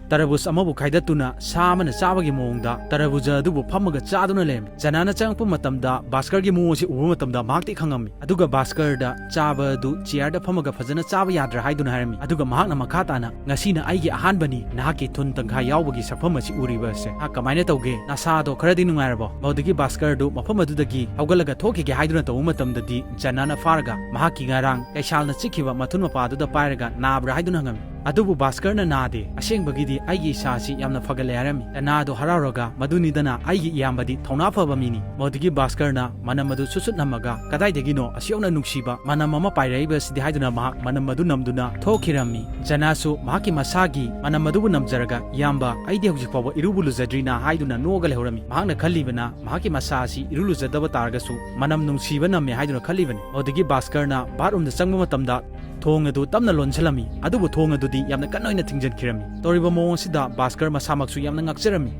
ꯇꯔꯕꯨꯖ ꯑꯃꯕꯨ ꯈꯥꯏꯗꯠꯇꯨꯅ ꯁꯥ ꯑꯃꯅ ꯆꯥꯕꯒꯤ ꯃꯑꯣꯡꯗ ꯇꯔꯕꯨꯖ ꯑꯗꯨꯕꯨ ꯐꯝꯃꯒ ꯆꯥꯗꯨꯅ ꯂꯩꯔꯝꯃꯤ꯫ ꯖꯅꯥꯅ ꯆꯪꯉꯛꯄ ꯃꯇꯝꯗ ꯚꯥꯁꯀꯔꯒꯤ ꯃꯑꯣꯡ ꯑꯁꯤ ꯎꯕ ꯃꯇꯝꯗ ꯃꯍꯥꯛꯇꯤ ꯈꯪꯉꯝꯃꯤ꯫ ꯑꯗꯨꯒ ꯚꯥꯁꯀꯔꯗ ꯆꯥꯕ ꯑꯗꯨ chairꯗ ꯐꯝꯃꯒ ꯐꯖꯅ ꯆꯥꯕ ꯌꯥꯗ꯭ꯔꯥ ꯍꯥꯏꯗꯨꯅ ꯍꯥꯏꯔꯝꯃꯤ꯫ ꯑꯗꯨꯒ ꯃꯍꯥꯛꯅ ꯃꯈꯥ ꯇꯥꯅ, "ꯉꯁꯤꯅ ꯑꯩꯒꯤ ꯑꯍꯥꯟꯕꯅꯤ ꯅꯍꯥꯛꯀꯤ ꯊꯨꯟ ꯇꯪꯈꯥꯏ ꯌꯥꯎꯕꯒꯤ ꯁꯛꯐꯝ ꯑꯁꯤ ꯎꯔꯤꯕ ꯑꯁꯦ꯫ ꯅꯍꯥꯛ ꯀꯃꯥꯏꯅ ꯇꯧꯒꯦ? ꯅꯁꯥꯗꯣ ꯈꯔꯗꯤ ꯅꯨꯡꯉꯥꯏꯔꯕꯣ?" ꯃꯗꯨꯗꯒꯤ ꯚꯥꯁꯀꯔꯗꯨ ꯃꯐꯝ ꯑꯗꯨꯗꯒꯤ ꯍꯧꯒꯠꯂꯒ ꯊꯣꯛꯈꯤꯒꯦ ꯍꯥꯏꯗꯨꯅ ꯇꯧꯕ ꯃꯇꯝꯗꯗꯤ ꯖꯅꯥꯅ ꯐꯥꯔꯒ ꯃꯍꯥꯛꯀꯤ ꯉꯔꯥꯡ ꯀꯩꯁꯥꯜꯅ ꯆꯤꯛꯈꯤꯕ ꯃꯊꯨꯟ ꯃꯄꯥ ꯑꯗꯨꯗ ꯄꯥꯏꯔꯒ ꯅꯥꯕ꯭ꯔꯥ ꯍꯥꯏꯗꯨꯅ ꯍꯪꯉꯝꯃꯤ꯫ ꯑꯗꯨꯕꯨ ꯚꯥꯁꯀꯔꯅ ꯅꯥꯗꯦ, ꯑꯁꯦꯡꯕꯒꯤꯗꯤ ꯑꯩꯒꯤ ꯏꯁꯥ ꯑꯁꯤ ꯌꯥꯝꯅ ꯐꯒꯠꯂꯦ ꯍꯥꯏꯔꯝꯃꯤ꯫ ꯖꯅꯥꯗꯣ ꯍꯔꯥꯎꯔꯒ, "ꯃꯗꯨꯅꯤꯗꯅ ꯑꯩꯒꯤ ꯏꯌꯥꯝꯕꯗꯤ ꯊꯧꯅꯥ ꯐꯕ ꯃꯤꯅꯤ"꯫ ꯃꯗꯨꯗꯒꯤ ꯚꯥꯁꯀꯔꯅ ꯃꯅꯝ ꯑꯗꯨ ꯁꯨꯠ ꯁꯨꯠ ꯅꯝꯃꯒ, "ꯀꯗꯥꯏꯗꯒꯤꯅꯣ ꯑꯁꯨꯛ ꯌꯧꯅ ꯅꯨꯡꯁꯤꯕ ꯃꯅꯝ ꯑꯃ ꯄꯥꯏꯔꯛꯏꯕ ꯑꯁꯤꯗꯤ?" ꯍꯥꯏꯗꯨꯅ ꯃꯍꯥꯛ ꯃꯅꯝ ꯑꯗꯨ ꯅꯝꯗꯨꯅ ꯊꯣꯛꯈꯤꯔꯝꯃꯤ꯫ ꯖꯅꯥꯁꯨ ꯃꯍꯥꯛꯀꯤ ꯃꯁꯥꯒꯤ ꯃꯅꯝ ꯑꯗꯨꯕꯨ ꯅꯝꯖꯔꯒ, "ꯏꯌꯥꯝꯕ, ꯑꯩꯗꯤ ꯍꯧꯖꯤꯛ ꯐꯥꯎꯕ ꯏꯔꯨꯕꯨ ꯂꯨꯖꯗ꯭ꯔꯤꯅ" ꯍꯥꯏꯗꯨꯅ ꯅꯣꯛꯑꯒ ꯂꯩꯍꯧꯔꯝꯃꯤ꯫ ꯃꯍꯥꯛꯅ ꯈꯜꯂꯤꯕꯅ ꯃꯍꯥꯛꯀꯤ ꯃꯁꯥ ꯑꯁꯤ ꯏꯔꯨ ꯂꯨꯖꯗꯕ ꯇꯥꯔꯒꯁꯨ ꯃꯅꯝ ꯅꯨꯡꯁꯤꯕ ꯅꯝꯃꯦ ꯍꯥꯏꯗꯨꯅ ꯈꯜꯂꯤꯕꯅꯤ꯫ ꯃꯗꯨꯗꯒꯤ ꯚꯥꯁꯀꯔꯅ bathroomꯗ ꯆꯪꯕ ꯃꯇꯝꯗ ꯊꯣꯡ ꯑꯗꯨ ꯇꯞꯅ ꯂꯣꯟꯁꯤꯜꯂꯝꯃꯤ, ꯑꯗꯨꯕꯨ ꯊꯣꯡ ꯑꯗꯨꯗꯤ ꯌꯥꯝꯅ ꯀꯟꯅ ꯑꯣꯏꯅ ꯊꯤꯡꯖꯤꯟꯈꯤꯔꯝꯃꯤ꯫ ꯇꯧꯔꯤꯕ ꯃꯑꯣꯡ ꯑꯁꯤꯗ ꯚꯥꯁꯀꯔ ꯃꯁꯥꯃꯛꯁꯨ ꯌꯥꯝꯅ ꯉꯛꯆꯔꯝꯃꯤ꯫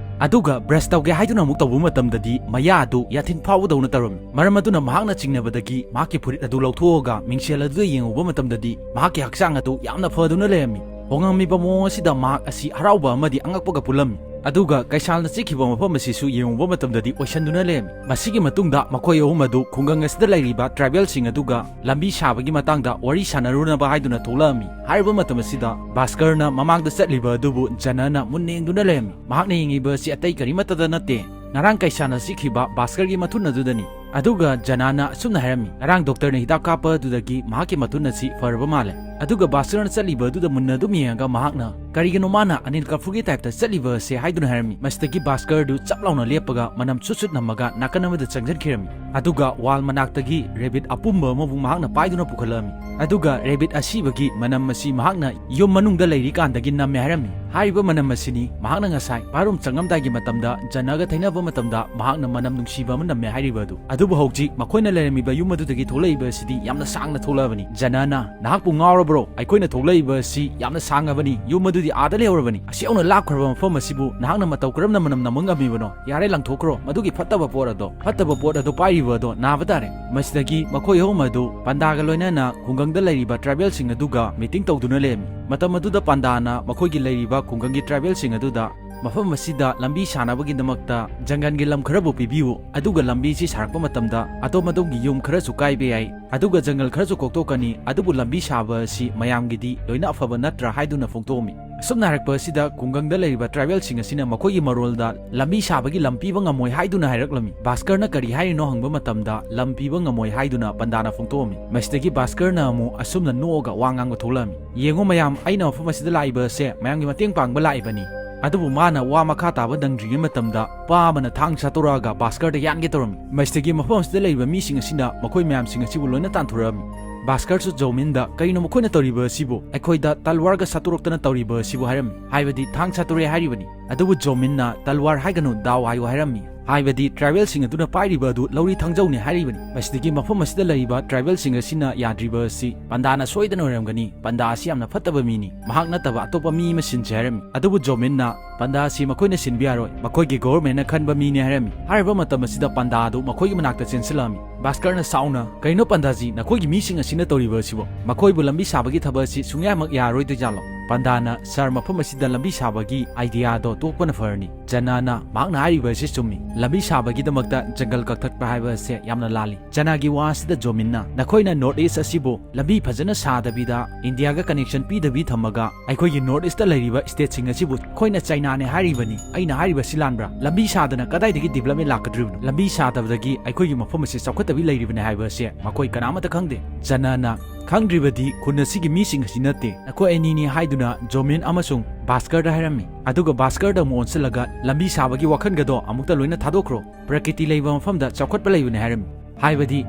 ꯑꯗꯨꯒ brush ꯇꯧꯒꯦ ꯍꯥꯏꯗꯨꯅ ꯑꯃꯨꯛ ꯇꯧꯕ ꯃꯇꯝꯗꯗꯤ ꯃꯌꯥ ꯑꯗꯨ ꯌꯥꯊꯤꯟ ꯐꯥꯎꯕꯗꯧꯅ ꯇꯧꯔꯝꯃꯤ꯫ ꯃꯔꯝ ꯑꯗꯨꯅ ꯃꯍꯥꯛꯅ ꯆꯤꯡꯅꯕꯗꯒꯤ ꯃꯍꯥꯛꯀꯤ ꯐꯨꯔꯤꯠ ꯑꯗꯨ ꯂꯧꯊꯣꯛꯑꯒ ꯃꯤꯡꯁꯦꯜ ꯑꯗꯨꯗ ꯌꯦꯡꯉꯨꯕ ꯃꯇꯝꯗꯗꯤ ꯃꯍꯥꯛꯀꯤ ꯍꯛꯆꯥꯡ ꯑꯗꯨ ꯌꯥꯝꯅ ꯐꯗꯨꯅ ꯂꯩꯔꯝꯃꯤ꯫ ꯍꯣꯡꯉꯝꯃꯤꯕ ꯃꯑꯣꯡ ꯑꯁꯤꯗ ꯃꯍꯥꯛ ꯑꯁꯤ ꯍꯔꯥꯎꯕ ꯑꯃꯗꯤ ꯑꯉꯛꯄꯒ ꯄꯨꯜꯂꯝꯃꯤ꯫ ꯑꯗꯨꯒ ꯀꯩꯁꯥꯜꯅ ꯆꯤꯛꯈꯤꯕ ꯃꯐꯝ ꯑꯁꯤꯁꯨ ꯌꯦꯡꯉꯨꯕ ꯃꯇꯝꯗꯗꯤ ꯑꯣꯏꯁꯟꯗꯨꯅ ꯂꯩꯔꯝꯃꯤ꯫ ꯃꯁꯤꯒꯤ ꯃꯇꯨꯡꯗ ꯃꯈꯣꯏ ꯑꯍꯨꯝ ꯑꯗꯨ ꯈꯨꯡꯒꯪ ꯑꯁꯤꯗ ꯂꯩꯔꯤꯕ tribalꯁꯤꯡ ꯑꯗꯨꯒ ꯂꯝꯕꯤ ꯁꯥꯕꯒꯤ ꯃꯇꯥꯡꯗ ꯋꯥꯔꯤ ꯁꯥꯟꯅꯔꯨꯅꯕ ꯍꯥꯏꯗꯨꯅ ꯊꯣꯛꯂꯛꯑꯝꯃꯤ꯫ ꯍꯥꯏꯔꯤꯕ ꯃꯇꯝ ꯑꯁꯤꯗ ꯚꯥꯁꯀꯔꯅ ꯃꯃꯥꯡꯗ ꯆꯠꯂꯤꯕ ꯑꯗꯨꯕꯨ ꯖꯅꯥꯅ ꯃꯨꯟꯅ ꯌꯦꯡꯗꯨꯅ ꯂꯩꯔꯝꯃꯤ꯫ ꯃꯍꯥꯛꯅ ꯌꯦꯡꯉꯤꯕ ꯑꯁꯤ ꯑꯇꯩ ꯀꯔꯤꯃꯠꯇꯗ ꯅꯠꯇꯦ, ꯉꯔꯥꯡ ꯀꯩꯁꯥꯜꯅ ꯆꯤꯛꯈꯤꯕ ꯚꯥꯁꯀꯔꯒꯤ ꯃꯊꯨꯟ ꯑꯗꯨꯗꯅꯤ꯫ ꯑꯗꯨꯒ ꯖꯅꯥꯅ ꯑꯁꯨꯝꯅ ꯍꯥꯏꯔꯝꯃꯤ, "ꯉꯔꯥꯡ doctorꯅ ꯍꯤꯗꯥꯛ ꯀꯥꯞꯄ ꯑꯗꯨꯗꯒꯤ ꯃꯍꯥꯛꯀꯤ ꯃꯊꯨꯟ ꯑꯁꯤ ꯐꯔꯕ ꯃꯥꯜꯂꯦ"꯫ ꯑꯗꯨꯒ ꯚꯥꯁꯀꯔꯅ ꯆꯠꯂꯤꯕ ꯑꯗꯨꯗ ꯃꯨꯟꯅ ꯑꯗꯨꯝ ꯌꯦꯡꯉꯒ ꯃꯍꯥꯛꯅ, "ꯀꯔꯤꯒꯤꯅꯣ ꯃꯥꯅ ꯑꯅꯤꯜ ꯀꯥꯐꯨꯔꯒꯤ type ꯇ ꯆꯠꯂꯤꯕ ꯑꯁꯦ?" ꯍꯥꯏꯗꯨꯅ ꯍꯥꯏꯔꯝꯃꯤ꯫ ꯃꯁꯤꯗꯒꯤ ꯚꯥꯁꯀꯔꯗꯨ ꯆꯞ ꯂꯥꯎꯅ ꯂꯦꯞꯄꯒ ꯃꯅꯝ ꯁꯨꯠ ꯁꯨꯠ ꯅꯝꯃꯒ ꯅꯥꯀꯟ ꯑꯃꯗ ꯆꯪꯁꯤꯟꯈꯤꯔꯝꯃꯤ꯫ ꯑꯗꯨꯒ wall ꯃꯅꯥꯛꯇꯒꯤ rabbit ꯑꯄꯨꯝꯕ ꯑꯃꯕꯨ ꯃꯍꯥꯛꯅ ꯄꯥꯏꯗꯨꯅ ꯄꯨꯈꯠꯂꯛꯑꯝꯃꯤ꯫ ꯑꯗꯨꯒ rabbit ꯑꯁꯤꯕꯒꯤ ꯃꯅꯝ ꯑꯁꯤ ꯃꯍꯥꯛꯅ ꯌꯨꯝ ꯃꯅꯨꯡꯗ ꯂꯩꯔꯤꯀꯥꯟꯗꯒꯤ ꯅꯝꯃꯦ ꯍꯥꯏꯔꯝꯃꯤ꯫ ꯍꯥꯏꯔꯤꯕ ꯃꯅꯝ ꯑꯁꯤꯅꯤ ꯃꯍꯥꯛꯅ ꯉꯁꯥꯏ bathroom ꯆꯪꯉꯝꯗꯥꯏꯒꯤ ꯃꯇꯝꯗ ꯖꯅꯒ ꯊꯩꯅꯕ ꯃꯇꯝꯗ ꯃꯍꯥꯛꯅ ꯃꯅꯝ ꯅꯨꯡꯁꯤꯕ ꯑꯃ ꯅꯝꯃꯦ ꯍꯥꯏꯔꯤꯕ ꯑꯗꯨ꯫ ꯑꯗꯨꯕꯨ ꯍꯧꯖꯤꯛ ꯃꯈꯣꯏꯅ ꯂꯩꯔꯝꯃꯤꯕ ꯌꯨꯝ ꯑꯗꯨꯗꯒꯤ ꯊꯣꯛꯂꯛꯏꯕ ꯑꯁꯤꯗꯤ ꯌꯥꯝꯅ ꯁꯥꯡꯅ ꯊꯣꯛꯂꯛꯑꯕꯅꯤ꯫ ꯖꯅꯅ, "ꯅꯍꯥꯛꯄꯨ ꯉꯥꯎꯔꯕ꯭ꯔꯣ? ꯑꯩꯈꯣꯏꯅ ꯊꯣꯛꯂꯛꯏꯕ ꯑꯁꯤ ꯌꯥꯝꯅ ꯁꯥꯡꯉꯕꯅꯤ, ꯌꯨꯝ ꯑꯗꯨꯗꯤ ꯑꯥꯗ ꯂꯩꯍꯧꯔꯕꯅꯤ꯫ ꯑꯁꯤ ꯌꯧꯅ ꯂꯥꯞꯈ꯭ꯔꯕ ꯃꯐꯝ ꯑꯁꯤꯕꯨ ꯅꯍꯥꯛꯅ ꯃꯇꯧ ꯀꯔꯝꯅ ꯃꯅꯝ ꯅꯝꯕ ꯉꯝꯃꯤꯕꯅꯣ? ꯌꯥꯔꯦ, ꯂꯪꯊꯣꯛꯈ꯭ꯔꯣ ꯃꯗꯨꯒꯤ ꯐꯠꯇꯕ ꯄꯣꯠ ꯑꯗꯣ꯫ ꯐꯠꯇꯕ ꯄꯣꯠ ꯑꯗꯣ ꯄꯥꯏꯔꯤꯕ ꯑꯗꯣ ꯅꯥꯕ ꯇꯥꯔꯦ"꯫ ꯃꯁꯤꯗꯒꯤ ꯃꯈꯣꯏ ꯑꯍꯨꯝ ꯑꯗꯨ ꯄꯟꯗꯥꯒ ꯂꯣꯏꯅꯅ ꯈꯨꯡꯒꯪꯗ ꯂꯩꯔꯤꯕ tribalꯁꯤꯡ ꯑꯗꯨꯒ meeting ꯇꯧꯗꯨꯅ ꯂꯩꯔꯝꯃꯤ꯫ ꯃꯇꯝ ꯑꯗꯨꯗ ꯄꯟꯗꯥꯅ ꯃꯈꯣꯏꯒꯤ ꯂꯩꯔꯤꯕ ꯈꯨꯡꯒꯪꯒꯤ tribalꯁꯤꯡ ꯑꯗꯨꯗ, "ꯃꯐꯝ ꯑꯁꯤꯗ ꯂꯝꯕꯤ ꯁꯥꯅꯕꯒꯤꯗꯃꯛꯇ ꯖꯪꯒꯜꯒꯤ ꯂꯝ ꯈꯔꯕꯨ ꯄꯤꯕꯤꯌꯨ, ꯑꯗꯨꯒ ꯂꯝꯕꯤꯁꯤ ꯁꯥꯔꯛꯄ ꯃꯇꯝꯗ ꯑꯗꯣꯝ ꯑꯗꯣꯝꯒꯤ ꯌꯨꯝ ꯈꯔꯁꯨ ꯀꯥꯏꯕ ꯌꯥꯏ, ꯑꯗꯨꯒ ꯖꯪꯒꯜ ꯈꯔꯁꯨ ꯀꯣꯛꯊꯣꯛꯀꯅꯤ, ꯑꯗꯨꯕꯨ ꯂꯝꯕꯤ ꯁꯥꯕ ꯑꯁꯤ ꯃꯌꯥꯝꯒꯤꯗꯤ ꯂꯣꯏꯅ ꯑꯐꯕ ꯅꯠꯇ꯭ꯔꯥ?" ꯍꯥꯏꯗꯨꯅ ꯐꯣꯡꯗꯣꯛꯑꯝꯃꯤ꯫ ꯑꯁꯨꯝꯅ ꯍꯥꯏꯔꯛꯄ ꯑꯁꯤꯗ ꯈꯨꯡꯒꯪꯗ ꯂꯩꯔꯤꯕ tribalꯁꯤꯡ ꯑꯁꯤꯅ ꯃꯈꯣꯏꯒꯤ ꯃꯔꯣꯜꯗ "ꯂꯝꯕꯤ ꯁꯥꯕꯒꯤ ꯂꯝ ꯄꯤꯕ ꯉꯝꯃꯣꯏ" ꯍꯥꯏꯗꯨꯅ ꯍꯥꯏꯔꯛꯂꯝꯃꯤ꯫ ꯚꯥꯁꯀꯔꯅ ꯀꯔꯤ ꯍꯥꯏꯔꯤꯅꯣ ꯍꯪꯕ ꯃꯇꯝꯗ "ꯂꯝ ꯄꯤꯕ ꯉꯝꯃꯣꯏ" ꯍꯥꯏꯗꯨꯅ ꯄꯟꯗꯥꯅ ꯐꯣꯡꯗꯣꯛꯑꯝꯃꯤ꯫ ꯃꯁꯤꯗꯒꯤ ꯚꯥꯁꯀꯔꯅ ꯑꯃꯨꯛ ꯑꯁꯨꯝꯅ ꯅꯣꯛꯑꯒ ꯋꯥ ꯉꯥꯡꯕ ꯊꯣꯛꯂꯛꯑꯝꯃꯤ꯫ "ꯌꯦꯡꯉꯨ ꯃꯌꯥꯝ, ꯑꯩꯅ ꯃꯐꯝ ꯑꯁꯤꯗ ꯂꯥꯛꯏꯕ ꯑꯁꯦ ꯃꯌꯥꯝꯒꯤ ꯃꯇꯦꯡ ꯄꯥꯡꯕ ꯂꯥꯛꯏꯕꯅꯤ꯫ ꯑꯗꯨꯕꯨ ꯃꯥꯅ ꯋꯥ ꯃꯈꯥ ꯇꯥꯕ ꯅꯪꯗ꯭ꯔꯤꯉꯩ ꯃꯇꯝꯗ ꯅꯨꯄꯥ ꯑꯃꯅ ꯊꯥꯡ ꯁꯠꯇꯣꯔꯛꯑꯒ ꯚꯥꯁꯀꯔꯗ ꯌꯥꯟꯒꯦ ꯇꯧꯔꯝꯃꯤ꯫ ꯃꯁꯤꯗꯒꯤ ꯃꯐꯝ ꯑꯁꯤꯗ ꯂꯩꯔꯤꯕ ꯃꯤꯁꯤꯡ ꯑꯁꯤꯅ ꯃꯈꯣꯏ ꯃꯌꯥꯝꯁꯤꯡ ꯑꯁꯤꯕꯨ ꯂꯣꯏꯅ ꯇꯥꯟꯊꯣꯔꯛꯑꯝꯃꯤ꯫ ꯚꯥꯁꯀꯔꯁꯨ ꯖꯣꯃꯤꯟꯗ, "ꯀꯔꯤꯅꯣ ꯃꯈꯣꯏꯅ ꯇꯧꯔꯤꯕ ꯑꯁꯤꯕꯨ? ꯑꯩꯈꯣꯏꯗ ꯇꯜꯋꯥꯔꯒ ꯁꯠꯇꯣꯔꯛꯇꯅ ꯇꯧꯔꯤꯕ ꯑꯁꯤꯕꯨ?" ꯍꯥꯏꯔꯝꯃꯤ꯫ ꯍꯥꯏꯕꯗꯤ ꯊꯥꯡ ꯁꯠꯇꯣꯔꯛꯑꯦ ꯍꯥꯏꯔꯤꯕꯅꯤ꯫ ꯑꯗꯨꯕꯨ ꯖꯣꯃꯤꯟꯅ "ꯇꯜꯋꯥꯔ ꯍꯥꯏꯒꯅꯨ, ꯗꯥꯎ ꯍꯥꯏꯌꯨ" ꯍꯥꯏꯔꯝꯃꯤ꯫ ꯍꯥꯏꯕꯗꯤ tribalꯁꯤꯡ ꯑꯗꯨꯅ ꯄꯥꯏꯔꯤꯕ ꯑꯗꯨ ꯂꯧꯔꯤ ꯊꯥꯡꯖꯧꯅꯤ ꯍꯥꯏꯔꯤꯕꯅꯤ꯫ ꯃꯁꯤꯗꯒꯤ ꯃꯐꯝ ꯑꯁꯤꯗ ꯂꯩꯔꯤꯕ tribalꯁꯤꯡ ꯑꯁꯤꯅ ꯌꯥꯗ꯭ꯔꯤꯕ ꯑꯁꯤ ꯄꯟꯗꯥꯅ ꯁꯣꯏꯗꯅ ꯑꯣꯏꯔꯝꯒꯅꯤ꯫ ꯄꯟꯗꯥ ꯑꯁꯤ ꯌꯥꯝꯅ ꯐꯠꯇꯕ ꯃꯤꯅꯤ꯫ ꯃꯍꯥꯛ ꯅꯠꯇꯕ ꯑꯇꯣꯞꯄ ꯃꯤ ꯑꯃ ꯁꯤꯟꯁꯦ ꯍꯥꯏꯔꯝꯃꯤ꯫ ꯑꯗꯨꯕꯨ ꯖꯣꯃꯤꯟꯅ, "ꯄꯟꯗꯥ ꯑꯁꯤ ꯃꯈꯣꯏꯅ ꯁꯤꯟꯕ ꯌꯥꯔꯣꯏ, ꯃꯈꯣꯏꯒꯤ governmentꯅ ꯈꯟꯕ ꯃꯤꯅꯤ" ꯍꯥꯏꯔꯝꯃꯤ꯫ ꯍꯥꯏꯔꯤꯕ ꯃꯇꯝ ꯑꯁꯤꯗ ꯄꯟꯗꯥ ꯑꯗꯨ ꯃꯈꯣꯏꯒꯤ ꯃꯅꯥꯛꯇ ꯆꯦꯟꯁꯤꯜꯂꯛꯑꯝꯃꯤ꯫ ꯚꯥꯁꯀꯔꯅ ꯁꯥꯎꯅ, "ꯀꯔꯤꯅꯣ ꯄꯟꯗꯥꯖꯤ, ꯅꯈꯣꯏꯒꯤ ꯃꯤꯁꯤꯡ ꯑꯁꯤꯅ ꯇꯧꯔꯤꯕ ꯑꯁꯤꯕꯣ? ꯃꯈꯣꯏꯕꯨ ꯂꯝꯕꯤ ꯁꯥꯕꯒꯤ ꯊꯕꯛ ꯑꯁꯤ ꯁꯨꯡꯌꯥꯃꯛ ꯌꯥꯔꯔꯣꯏꯗꯣꯏꯖꯥꯠꯂꯣ?" ꯄꯟꯗꯥꯅ, "ꯁꯥꯔ, ꯃꯐꯝ ꯑꯁꯤꯗ ꯂꯝꯕꯤ ꯁꯥꯕꯒꯤ ideaꯗꯣ ꯇꯣꯛꯄꯅ ꯐꯔꯅꯤ"꯫ ꯖꯅꯥꯅ, "ꯃꯍꯥꯛꯅ ꯍꯥꯏꯔꯤꯕ ꯑꯁꯤ ꯆꯨꯝꯃꯤ꯫ ꯂꯝꯕꯤ ꯁꯥꯕꯒꯤꯗꯃꯛꯇ ꯖꯪꯒꯜ ꯀꯛꯊꯠꯄ ꯍꯥꯏꯕ ꯑꯁꯦ ꯌꯥꯝꯅ ꯂꯥꯜꯂꯤ"꯫ ꯖꯅꯥꯒꯤ ꯋꯥ ꯑꯁꯤꯗ ꯖꯣꯃꯤꯟꯅ, "ꯅꯈꯣꯏꯅ North East ꯑꯁꯤꯕꯨ ꯂꯝꯕꯤ ꯐꯖꯅ ꯁꯥꯗꯕꯤꯗ, ꯏꯟꯗꯤꯌꯥꯒ connection ꯄꯤꯗꯕꯤ ꯊꯝꯃꯒ, ꯑꯩꯈꯣꯏꯒꯤ North Eastꯇ ꯂꯩꯔꯤꯕ stateꯁꯤꯡ ꯑꯁꯤꯕꯨ ꯑꯩꯈꯣꯏꯅ ꯆꯥꯏꯅꯥꯅꯦ ꯍꯥꯏꯔꯤꯕꯅꯤ꯫ ꯑꯩꯅ ꯍꯥꯏꯔꯤꯕ ꯑꯁꯤ ꯂꯥꯟꯕ꯭ꯔꯥ? ꯂꯝꯕꯤ ꯁꯥꯗꯅ ꯀꯗꯥꯏꯗꯒꯤ development ꯂꯥꯛꯀꯗꯧꯔꯤꯕꯅꯣ? ꯂꯝꯕꯤ ꯁꯥꯗꯕꯗꯒꯤ ꯑꯩꯈꯣꯏꯒꯤ ꯃꯐꯝ ꯑꯁꯤ ꯆꯥꯎꯈꯠꯇꯕꯤ ꯂꯩꯔꯤꯕꯅꯤ ꯍꯥꯏꯕ ꯑꯁꯦ ꯃꯈꯣꯏ ꯀꯅꯥꯃꯠꯇ ꯈꯪꯗꯦ"꯫ ꯖꯅꯥꯅ, "ꯈꯪꯗ꯭ꯔꯤꯕꯗꯤ ꯈꯨꯟ ꯑꯁꯤꯒꯤ ꯃꯤꯁꯤꯡ ꯑꯁꯤ ꯅꯠꯇꯦ, ꯅꯈꯣꯏ ꯑꯅꯤꯅꯤ" ꯍꯥꯏꯗꯨꯅ ꯖꯣꯃꯤꯟ ꯑꯃꯁꯨꯡ ꯚꯥꯁꯀꯔꯗ ꯍꯥꯏꯔꯝꯃꯤ꯫ ꯑꯗꯨꯒ ꯚꯥꯁꯀꯔꯗ ꯑꯃꯨꯛ ꯑꯣꯟꯁꯤꯜꯂꯒ, "ꯂꯝꯕꯤ ꯁꯥꯕꯒꯤ ꯋꯥꯈꯜꯒꯗꯣ ꯑꯃꯨꯛꯇ ꯂꯣꯏꯅ ꯊꯥꯗꯣꯛꯈ꯭ꯔꯣ꯫ ꯄ꯭ꯔꯀꯤꯇꯤ ꯂꯩꯕ ꯃꯐꯝꯗ ꯆꯥꯎꯈꯠꯄ ꯂꯩꯕꯅꯦ" ꯍꯥꯏꯔꯝꯃꯤ꯫ ꯍꯥꯏꯕꯗꯤ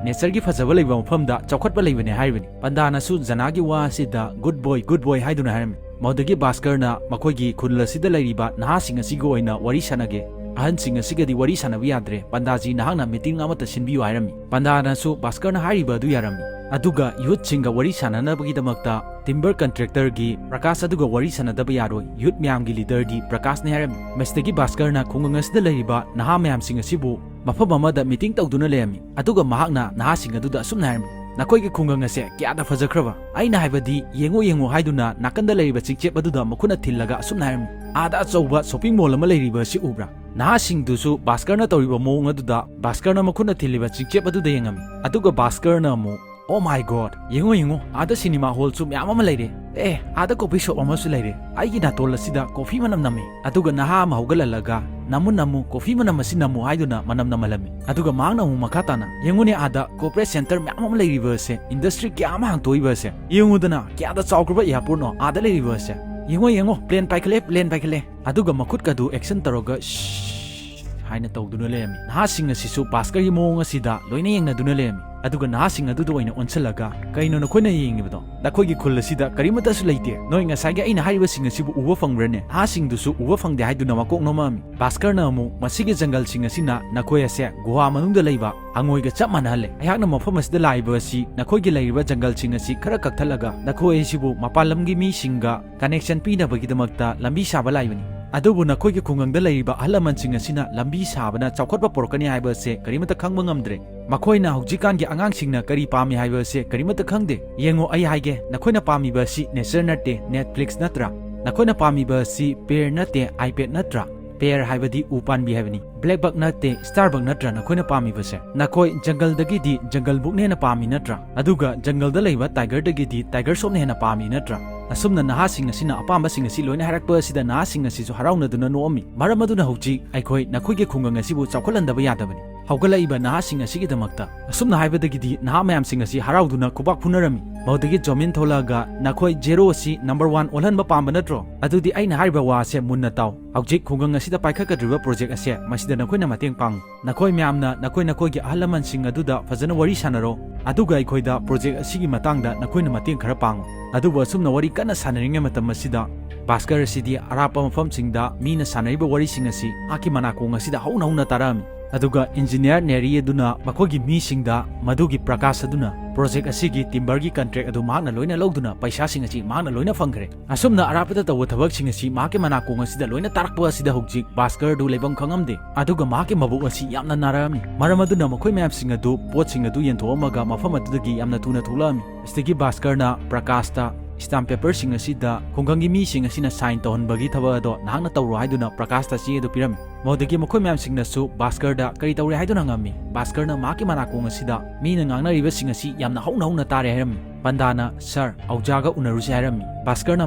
ꯅꯦꯆꯔꯒꯤ ꯐꯖꯕ ꯂꯩꯕ ꯃꯐꯝꯗ ꯆꯥꯎꯈꯠꯄ ꯂꯩꯕꯅꯦ ꯍꯥꯏꯔꯤꯕꯅꯤ꯫ ꯄꯟꯗꯥꯅꯁꯨ ꯖꯅꯥꯒꯤ ꯋꯥ ꯑꯁꯤꯗ "Good boy, good boy" ꯍꯥꯏꯗꯨꯅ ꯍꯥꯏꯔꯝꯃꯤ꯫ ꯃꯗꯨꯗꯒꯤ ꯚꯥꯁꯀꯔꯅ "ꯃꯈꯣꯏꯒꯤ ꯈꯨꯜ ꯑꯁꯤꯗ ꯂꯩꯔꯤꯕ ꯅꯍꯥꯁꯤꯡ ꯑꯁꯤꯒꯤ ꯑꯣꯏꯅ ꯋꯥꯔꯤ ꯁꯥꯟꯅꯒꯦ꯫ ꯑꯍꯟꯁꯤꯡ ꯑꯁꯤꯒꯗꯤ ꯋꯥꯔꯤ ꯁꯥꯟꯅꯕ ꯌꯥꯗ꯭ꯔꯦ꯫ ꯄꯟꯗꯥꯖꯤ, ꯅꯍꯥꯛꯅ ꯃꯤꯇꯤꯡ ꯑꯃꯠꯇ ꯁꯤꯟꯕꯤꯌꯨ" ꯍꯥꯏꯔꯝꯃꯤ꯫ ꯄꯟꯗꯥꯅꯁꯨ ꯚꯥꯁꯀꯔꯅ ꯍꯥꯏꯔꯤꯕ ꯑꯗꯨ ꯌꯥꯔꯝꯃꯤ꯫ ꯑꯗꯨꯒ ꯌꯨꯠꯁꯤꯡꯒ ꯋꯥꯔꯤ ꯁꯥꯟꯅꯅꯕꯒꯤꯗꯃꯛꯇ ꯇꯤꯝꯕꯔ ꯀꯟꯇ꯭ꯔꯦꯛꯇꯔꯒꯤ ꯄ꯭ꯔꯀꯥꯁ ꯑꯗꯨꯒ ꯋꯥꯔꯤ ꯁꯥꯟꯅꯗꯕ ꯌꯥꯔꯣꯏ꯫ ꯌꯨꯠ ꯃꯌꯥꯝꯒꯤ ꯂꯤꯗꯔꯗꯤ ꯄ꯭ꯔꯀꯥꯁꯅꯤ ꯍꯥꯏꯔꯝꯃꯤ꯫ ꯃꯁꯤꯗꯒꯤ ꯚꯥꯁꯀꯔꯅ ꯈꯨꯡꯒꯪ ꯑꯁꯤꯗ ꯂꯩꯔꯤꯕ ꯅꯍꯥ ꯃꯌꯥꯝꯁꯤꯡ ꯑꯁꯤꯕꯨ ꯃꯐꯝ ꯑꯃꯗ ꯃꯤꯇꯤꯡ ꯇꯧꯗꯨꯅ ꯂꯩꯔꯝꯃꯤ꯫ ꯑꯗꯨꯒ ꯃꯍꯥꯛꯅ ꯅꯍꯥꯁꯤꯡ ꯑꯗꯨꯗ ꯑꯁꯨꯝꯅ ꯍꯥꯏꯔꯝꯃꯤ, "ꯅꯈꯣꯏꯒꯤ ꯈꯨꯡꯒꯪ ꯑꯁꯦ ꯀꯌꯥꯗ ꯐꯖꯈ꯭ꯔꯕ! ꯑꯩꯅ ꯍꯥꯏꯕꯗꯤ, ꯌꯦꯡꯉꯨ, ꯌꯦꯡꯉꯨ" ꯍꯥꯏꯗꯨꯅ ꯅꯥꯀꯟꯗ ꯂꯩꯔꯤꯕ ꯆꯤꯡꯆꯦꯞ ꯑꯗꯨꯗ ꯃꯈꯨꯠꯅ ꯊꯤꯜꯂꯒ ꯑꯁꯨꯝꯅ ꯍꯥꯏꯔꯝꯃꯤ, "ꯑꯥꯗ ꯑꯆꯧꯕ ꯁꯣꯄꯤꯡ ꯃꯣꯜ ꯑꯃ ꯂꯩꯔꯤꯕ ꯑꯁꯤ ꯎꯕ꯭ꯔꯥ?" ꯅꯍꯥꯁꯤꯡꯗꯨꯁꯨ ꯚꯥꯁꯀꯔꯅ ꯇꯧꯔꯤꯕ ꯃꯑꯣꯡ ꯑꯗꯨꯗ ꯚꯥꯁꯀꯔꯅ ꯃꯈꯨꯠꯅ ꯊꯤꯜꯂꯤꯕ ꯆꯤꯡꯆꯦꯞ ꯑꯗꯨꯗ ꯌꯦꯡꯉꯝꯃꯤ꯫ ꯑꯗꯨꯒ ꯚꯥꯁꯀꯔꯅ ꯑꯃꯨꯛ, "Oh my God, ꯌꯦꯡꯉꯨ, ꯌꯦꯡꯉꯨ, ꯑꯥꯗ ꯁꯤꯅꯦꯃꯥ ꯍꯣꯜꯁꯨ ꯃꯌꯥꯝ ꯑꯃ ꯂꯩꯔꯦ꯫ ꯑꯦ, ꯑꯥꯗ ꯀꯣꯐꯤ ꯁꯣꯞ ꯑꯃꯁꯨ ꯂꯩꯔꯦ꯫ ꯑꯩꯒꯤ ꯅꯥꯇꯣꯟ ꯑꯁꯤꯗ ꯀꯣꯐꯤ ꯃꯅꯝ ꯅꯝꯃꯤ"꯫ ꯑꯗꯨꯒ ꯅꯍꯥ ꯑꯃ ꯍꯧꯒꯠꯂꯛꯂꯒ, "ꯅꯝꯃꯨ, ꯅꯝꯃꯨ, ꯀꯣꯐꯤ ꯃꯅꯝ ꯑꯁꯤ ꯅꯝꯃꯨ" ꯍꯥꯏꯗꯨꯅ ꯃꯅꯝ ꯅꯝꯍꯜꯂꯝꯃꯤ꯫ ꯑꯗꯨꯒ ꯃꯍꯥꯛꯅ ꯑꯃꯨꯛ ꯃꯈꯥ ꯇꯥꯅ, "ꯌꯦꯡꯉꯨꯅꯦ, ꯑꯥꯗ ꯀꯣꯔꯄꯣꯔꯦꯠ ꯁꯦꯟꯇꯔ ꯃꯌꯥꯝ ꯑꯃ ꯂꯩꯔꯤꯕ ꯑꯁꯦ, ꯏꯟꯗꯁꯇ꯭ꯔꯤ ꯀꯌꯥ ꯑꯃ ꯍꯥꯡꯗꯣꯛꯏꯕ ꯑꯁꯦ꯫ ꯌꯦꯡꯉꯨꯗꯅ, ꯀꯌꯥꯗ ꯆꯥꯎꯈ꯭ꯔꯕ ꯑꯦꯌꯥꯔꯄꯣꯔꯠꯅꯣ ꯑꯥꯗ ꯂꯩꯔꯤꯕ ꯑꯁꯦ꯫ ꯌꯦꯡꯉꯣ, ꯌꯦꯡꯉꯣ, ꯄ꯭ꯂꯦꯟ ꯄꯥꯏꯈꯠꯂꯦ, ꯄ꯭ꯂꯦꯟ ꯄꯥꯏꯈꯠꯂꯦ"꯫ ꯑꯗꯨꯒ ꯃꯈꯨꯠꯀꯗꯨ ꯑꯦꯛꯁꯟ ꯇꯧꯔꯒ "ꯁ꯭ꯁ" ꯍꯥꯏꯅ ꯇꯧꯗꯨꯅ ꯂꯩꯔꯝꯃꯤ꯫ ꯅꯍꯥꯁꯤꯡ ꯑꯁꯤꯁꯨ ꯚꯥꯁꯀꯔꯒꯤ ꯃꯑꯣꯡ ꯑꯁꯤꯗ ꯂꯣꯏꯅ ꯌꯦꯡꯅꯗꯨꯅ ꯂꯩꯔꯝꯃꯤ꯫ ꯑꯗꯨꯒ ꯅꯍꯥꯁꯤꯡ ꯑꯗꯨꯗ ꯑꯣꯏꯅ ꯑꯣꯟꯁꯤꯜꯂꯒ, "ꯀꯩꯅꯣ ꯅꯈꯣꯏꯅ ꯌꯦꯡꯉꯤꯕꯗꯣ? ꯅꯈꯣꯏꯒꯤ ꯈꯨꯜ ꯑꯁꯤꯗ ꯀꯔꯤꯃꯠꯇꯁꯨ ꯂꯩꯇꯦ꯫ ꯅꯣꯏ ꯉꯁꯥꯏꯒꯤ ꯑꯩꯅ ꯍꯥꯏꯔꯤꯕꯁꯤꯡ ꯑꯁꯤꯕꯨ ꯎꯕ ꯐꯪꯕ꯭ꯔꯅꯦ?" ꯅꯍꯥꯁꯤꯡꯗꯨꯁꯨ ꯎꯕ ꯐꯪꯗꯦ ꯍꯥꯏꯗꯨꯅ ꯃꯀꯣꯛ ꯅꯣꯝꯃꯛꯑꯝꯃꯤ꯫ ꯚꯥꯁꯀꯔꯅ ꯑꯃꯨꯛ, "ꯃꯁꯤꯒꯤ ꯖꯪꯒꯜꯁꯤꯡ ꯑꯁꯤꯅ ꯅꯈꯣꯏ ꯑꯁꯦ ꯒꯨꯍꯥ ꯃꯅꯨꯡꯗ ꯂꯩꯕ ꯍꯪꯉꯣꯏꯒ ꯆꯞ ꯃꯥꯟꯅꯍꯜꯂꯦ꯫ ꯑꯩꯍꯥꯛꯅ ꯃꯐꯝ ꯑꯁꯤꯗ ꯂꯥꯛꯏꯕ ꯑꯁꯤ ꯅꯈꯣꯏꯒꯤ ꯂꯩꯔꯤꯕ ꯖꯪꯒꯜꯁꯤꯡ ꯑꯁꯤ ꯈꯔ ꯀꯛꯊꯠꯂꯒ ꯅꯈꯣꯏ ꯑꯁꯤꯕꯨ ꯃꯄꯥꯟ ꯂꯝꯒꯤ ꯃꯤꯁꯤꯡꯒ ꯀꯅꯦꯛꯁꯟ ꯄꯤꯅꯕꯒꯤꯗꯃꯛꯇ ꯂꯝꯕꯤ ꯁꯥꯕ ꯂꯥꯛꯏꯕꯅꯤ꯫ ꯑꯗꯨꯕꯨ ꯅꯈꯣꯏꯒꯤ ꯈꯨꯡꯒꯪꯗ ꯂꯩꯔꯤꯕ ꯑꯍꯜ ꯂꯃꯟꯁꯤꯡ ꯑꯁꯤꯅ ꯂꯝꯕꯤ ꯁꯥꯕꯅ ꯆꯥꯎꯈꯠꯄ ꯄꯨꯔꯛꯀꯅꯤ ꯍꯥꯏꯕ ꯑꯁꯦ ꯀꯔꯤꯃꯠꯇ ꯈꯪꯕ ꯉꯝꯗ꯭ꯔꯦ꯫ ꯃꯈꯣꯏꯅ ꯍꯧꯖꯤꯛꯀꯥꯟꯒꯤ ꯑꯉꯥꯡꯁꯤꯡꯅ ꯀꯔꯤ ꯄꯥꯝꯃꯤ ꯍꯥꯏꯕ ꯑꯁꯦ ꯀꯔꯤꯃꯠꯇ ꯈꯪꯗꯦ꯫ ꯌꯦꯡꯉꯣ, ꯑꯩ ꯍꯥꯏꯒꯦ, ꯅꯈꯣꯏꯅ ꯄꯥꯝꯃꯤꯕ ꯑꯁꯤ ꯅꯦꯆꯔ ꯅꯠꯇꯦ, ꯅꯦꯠꯐ꯭ꯂꯤꯛꯁ ꯅꯠꯇ꯭ꯔꯥ? ꯅꯈꯣꯏꯅ ꯄꯥꯝꯃꯤꯕ ꯑꯁꯤ ꯄꯦꯔ ꯅꯠꯇꯦ, ꯑꯥꯏꯄꯦꯗ ꯅꯠꯇ꯭ꯔꯥ? ꯄꯦꯔ ꯍꯥꯏꯕꯗꯤ ꯎ ꯄꯥꯟꯕꯤ ꯍꯥꯏꯕꯅꯤ꯫ ꯕ꯭ꯂꯦꯛꯕꯛ ꯅꯠꯇꯦ, ꯁ꯭ꯇꯥꯔꯕꯛ ꯅꯠꯇ꯭ꯔꯥ ꯅꯈꯣꯏꯅ ꯄꯥꯝꯃꯤꯕꯁꯦ? ꯅꯈꯣꯏ ꯖꯪꯒꯜꯗꯒꯤꯗꯤ ꯖꯪꯒꯜ ꯕꯨꯛꯅ ꯍꯦꯟꯅ ꯄꯥꯝꯃꯤ ꯅꯠꯇ꯭ꯔꯥ? ꯑꯗꯨꯒ ꯖꯪꯒꯜꯗ ꯂꯩꯕ ꯇꯥꯏꯒꯔꯗꯒꯤꯗꯤ ꯇꯥꯏꯒꯔ ꯁꯣꯞꯅ ꯍꯦꯟꯅ ꯄꯥꯝꯃꯤ ꯅꯠꯇ꯭ꯔꯥ?" ꯑꯁꯨꯝꯅ ꯅꯍꯥꯁꯤꯡ ꯑꯁꯤꯅ ꯑꯄꯥꯝꯕꯁꯤꯡ ꯑꯁꯤ ꯂꯣꯏꯅ ꯍꯥꯏꯔꯛꯄ ꯑꯁꯤꯗ ꯅꯍꯥꯁꯤꯡ ꯑꯁꯤꯁꯨ ꯍꯔꯥꯎꯅꯗꯨꯅ ꯅꯣꯛꯑꯝꯃꯤ꯫ ꯃꯔꯝ ꯑꯗꯨꯅ ꯍꯧꯖꯤꯛ ꯑꯩꯈꯣꯏ ꯅꯈꯣꯏꯒꯤ ꯈꯨꯡꯒꯪ ꯑꯁꯤꯕꯨ ꯆꯥꯎꯈꯠꯍꯟꯗꯕ ꯌꯥꯗꯕꯅꯤ꯫ ꯍꯧꯒꯠꯂꯛꯏꯕ ꯅꯍꯥꯁꯤꯡ ꯑꯁꯤꯒꯤꯗꯃꯛꯇ꯫ ꯑꯁꯨꯝꯅ ꯍꯥꯏꯕꯗꯒꯤꯗꯤ ꯅꯍꯥ ꯃꯌꯥꯝꯁꯤꯡ ꯑꯁꯤ ꯍꯔꯥꯎꯗꯨꯅ ꯈꯨꯕꯥꯛ ꯐꯨꯅꯔꯝꯃꯤ꯫ ꯃꯗꯨꯗꯒꯤ ꯖꯣꯃꯤꯟ ꯊꯣꯛꯂꯛꯑꯒ, "ꯅꯈꯣꯏ ꯖꯦꯔꯣ ꯑꯁꯤ ꯅꯝꯕꯔ ꯋꯥꯟ ꯑꯣꯜꯍꯟꯕ ꯄꯥꯝꯕ ꯅꯠꯇ꯭ꯔꯣ? ꯑꯗꯨꯗꯤ ꯑꯩꯅ ꯍꯥꯏꯔꯤꯕ ꯋꯥꯁꯦ ꯃꯨꯟꯅ ꯇꯥꯎ꯫ ꯍꯧꯖꯤꯛ ꯈꯨꯡꯒꯪ ꯑꯁꯤꯗ ꯄꯥꯏꯈꯠꯀꯗꯧꯔꯤꯕ ꯄ꯭ꯔꯣꯖꯦꯛ ꯑꯁꯦ, ꯃꯁꯤꯗ ꯅꯈꯣꯏꯅ ꯃꯇꯦꯡ ꯄꯥꯡꯉꯨ꯫ ꯅꯈꯣꯏ ꯃꯌꯥꯝꯅ ꯅꯈꯣꯏ ꯅꯈꯣꯏꯒꯤ ꯑꯍꯜ ꯂꯃꯟꯁꯤꯡ ꯑꯗꯨꯗ ꯐꯖꯅ ꯋꯥꯔꯤ ꯁꯥꯟꯅꯔꯣ, ꯑꯗꯨꯒ ꯑꯩꯈꯣꯏꯗ ꯄ꯭ꯔꯣꯖꯦꯛ ꯑꯁꯤꯒꯤ ꯃꯇꯥꯡꯗ ꯅꯈꯣꯏꯅ ꯃꯇꯦꯡ ꯈꯔ ꯄꯥꯡꯉꯨ"꯫ ꯑꯗꯨꯕꯨ ꯑꯁꯨꯝꯅ ꯋꯥꯔꯤ ꯀꯟꯅ ꯁꯥꯟꯅꯔꯤꯉꯩ ꯃꯇꯝ ꯑꯁꯤꯗ, ꯚꯥꯁꯀꯔ ꯑꯁꯤꯗꯤ ꯑꯔꯥꯞꯄ ꯃꯐꯝꯁꯤꯡꯗ ꯃꯤꯅ ꯁꯥꯟꯅꯔꯤꯕ ꯋꯥꯔꯤꯁꯤꯡ ꯑꯁꯤ ꯃꯍꯥꯛꯀꯤ ꯃꯅꯥꯀꯣꯡ ꯑꯁꯤꯗ ꯍꯧꯅ ꯍꯧꯅ ꯇꯥꯔꯛꯑꯝꯃꯤ꯫ ꯑꯗꯨꯒ ꯏꯟꯖꯤꯅꯤꯌꯥꯔ ꯅꯦꯔꯤ ꯑꯗꯨꯅ ꯃꯈꯣꯏꯒꯤ ꯃꯤꯁꯤꯡꯗ ꯃꯗꯨꯒꯤ ꯄ꯭ꯔꯀꯥꯁ ꯑꯗꯨꯅ ꯄ꯭ꯔꯣꯖꯦꯛ ꯑꯁꯤꯒꯤ ꯇꯤꯝꯕꯔꯒꯤ ꯀꯟꯇ꯭ꯔꯦꯛ ꯑꯗꯨ ꯃꯍꯥꯛꯅ ꯂꯣꯏꯅ ꯂꯧꯗꯨꯅ ꯄꯩꯁꯥꯁꯤꯡ ꯑꯁꯤ ꯃꯍꯥꯛꯅ ꯂꯣꯏꯅ ꯐꯪꯈ꯭ꯔꯦ꯫ ꯑꯁꯨꯝꯅ ꯑꯔꯥꯞꯄꯗ ꯇꯧꯕ ꯊꯕꯛꯁꯤꯡ ꯑꯁꯤ ꯃꯍꯥꯛꯀꯤ ꯃꯅꯥꯀꯣꯡ ꯑꯁꯤꯗ ꯂꯣꯏꯅ ꯇꯥꯔꯛꯄ ꯑꯁꯤꯗ ꯍꯧꯖꯤꯛ ꯚꯥꯁꯀꯔ ꯑꯗꯨ ꯂꯩꯐꯝ ꯈꯪꯉꯝꯗꯦ꯫ ꯑꯗꯨꯒ ꯃꯍꯥꯛꯀꯤ ꯃꯕꯨꯛ ꯑꯁꯤ ꯌꯥꯝꯅ ꯅꯥꯔꯛꯑꯝꯃꯤ꯫ ꯃꯔꯝ ꯑꯗꯨꯅ ꯃꯈꯣꯏ ꯃꯌꯥꯝꯁꯤꯡ ꯑꯗꯨ ꯄꯣꯠꯁꯤꯡ ꯑꯗꯨ ꯌꯦꯟꯊꯣꯛꯑꯝꯃꯒ ꯃꯐꯝ ꯑꯗꯨꯗꯒꯤ ꯌꯥꯝꯅ ꯊꯨꯅ ꯊꯣꯛꯂꯛꯑꯝꯃꯤ꯫ ꯑꯁꯤꯗꯒꯤ ꯚꯥꯁꯀꯔꯅ ꯄ꯭ꯔꯀꯥꯁꯇ, "ꯁ꯭ꯇꯥꯝ ꯄꯦꯄꯔꯁꯤꯡ ꯑꯁꯤꯗ ꯈꯨꯡꯒꯪꯒꯤ ꯃꯤꯁꯤꯡ ꯑꯁꯤꯅ ꯁꯥꯏꯟ ꯇꯧꯍꯟꯕꯒꯤ ꯊꯕꯛ ꯑꯗꯣ ꯅꯍꯥꯛꯅ ꯇꯧꯔꯣ" ꯍꯥꯏꯗꯨꯅ ꯄ꯭ꯔꯀꯥꯁꯇ ꯆꯦ ꯑꯗꯨ ꯄꯤꯔꯝꯃꯤ꯫ ꯃꯗꯨꯗꯒꯤ ꯃꯈꯣꯏ ꯃꯌꯥꯝꯁꯤꯡꯅꯁꯨ ꯚꯥꯁꯀꯔꯗ "ꯀꯔꯤ ꯇꯧꯔꯦ" ꯍꯥꯏꯗꯨꯅ ꯍꯪꯉꯝꯃꯤ꯫ ꯚꯥꯁꯀꯔꯅ ꯃꯍꯥꯛꯀꯤ ꯃꯅꯥꯀꯣꯡ ꯑꯁꯤꯗ ꯃꯤꯅ ꯉꯥꯡꯅꯔꯤꯕꯁꯤꯡ ꯑꯁꯤ ꯌꯥꯝꯅ ꯍꯧꯅ ꯍꯧꯅ ꯇꯥꯔꯦ ꯍꯥꯏꯔꯝꯃꯤ꯫ ꯄꯟꯗꯥꯅ, "ꯁꯥꯔ, ꯑꯧꯖꯥꯒ ꯎꯅꯔꯨꯁꯦ" ꯍꯥꯏꯔꯝꯃꯤ꯫ ꯚꯥꯁꯀꯔꯅ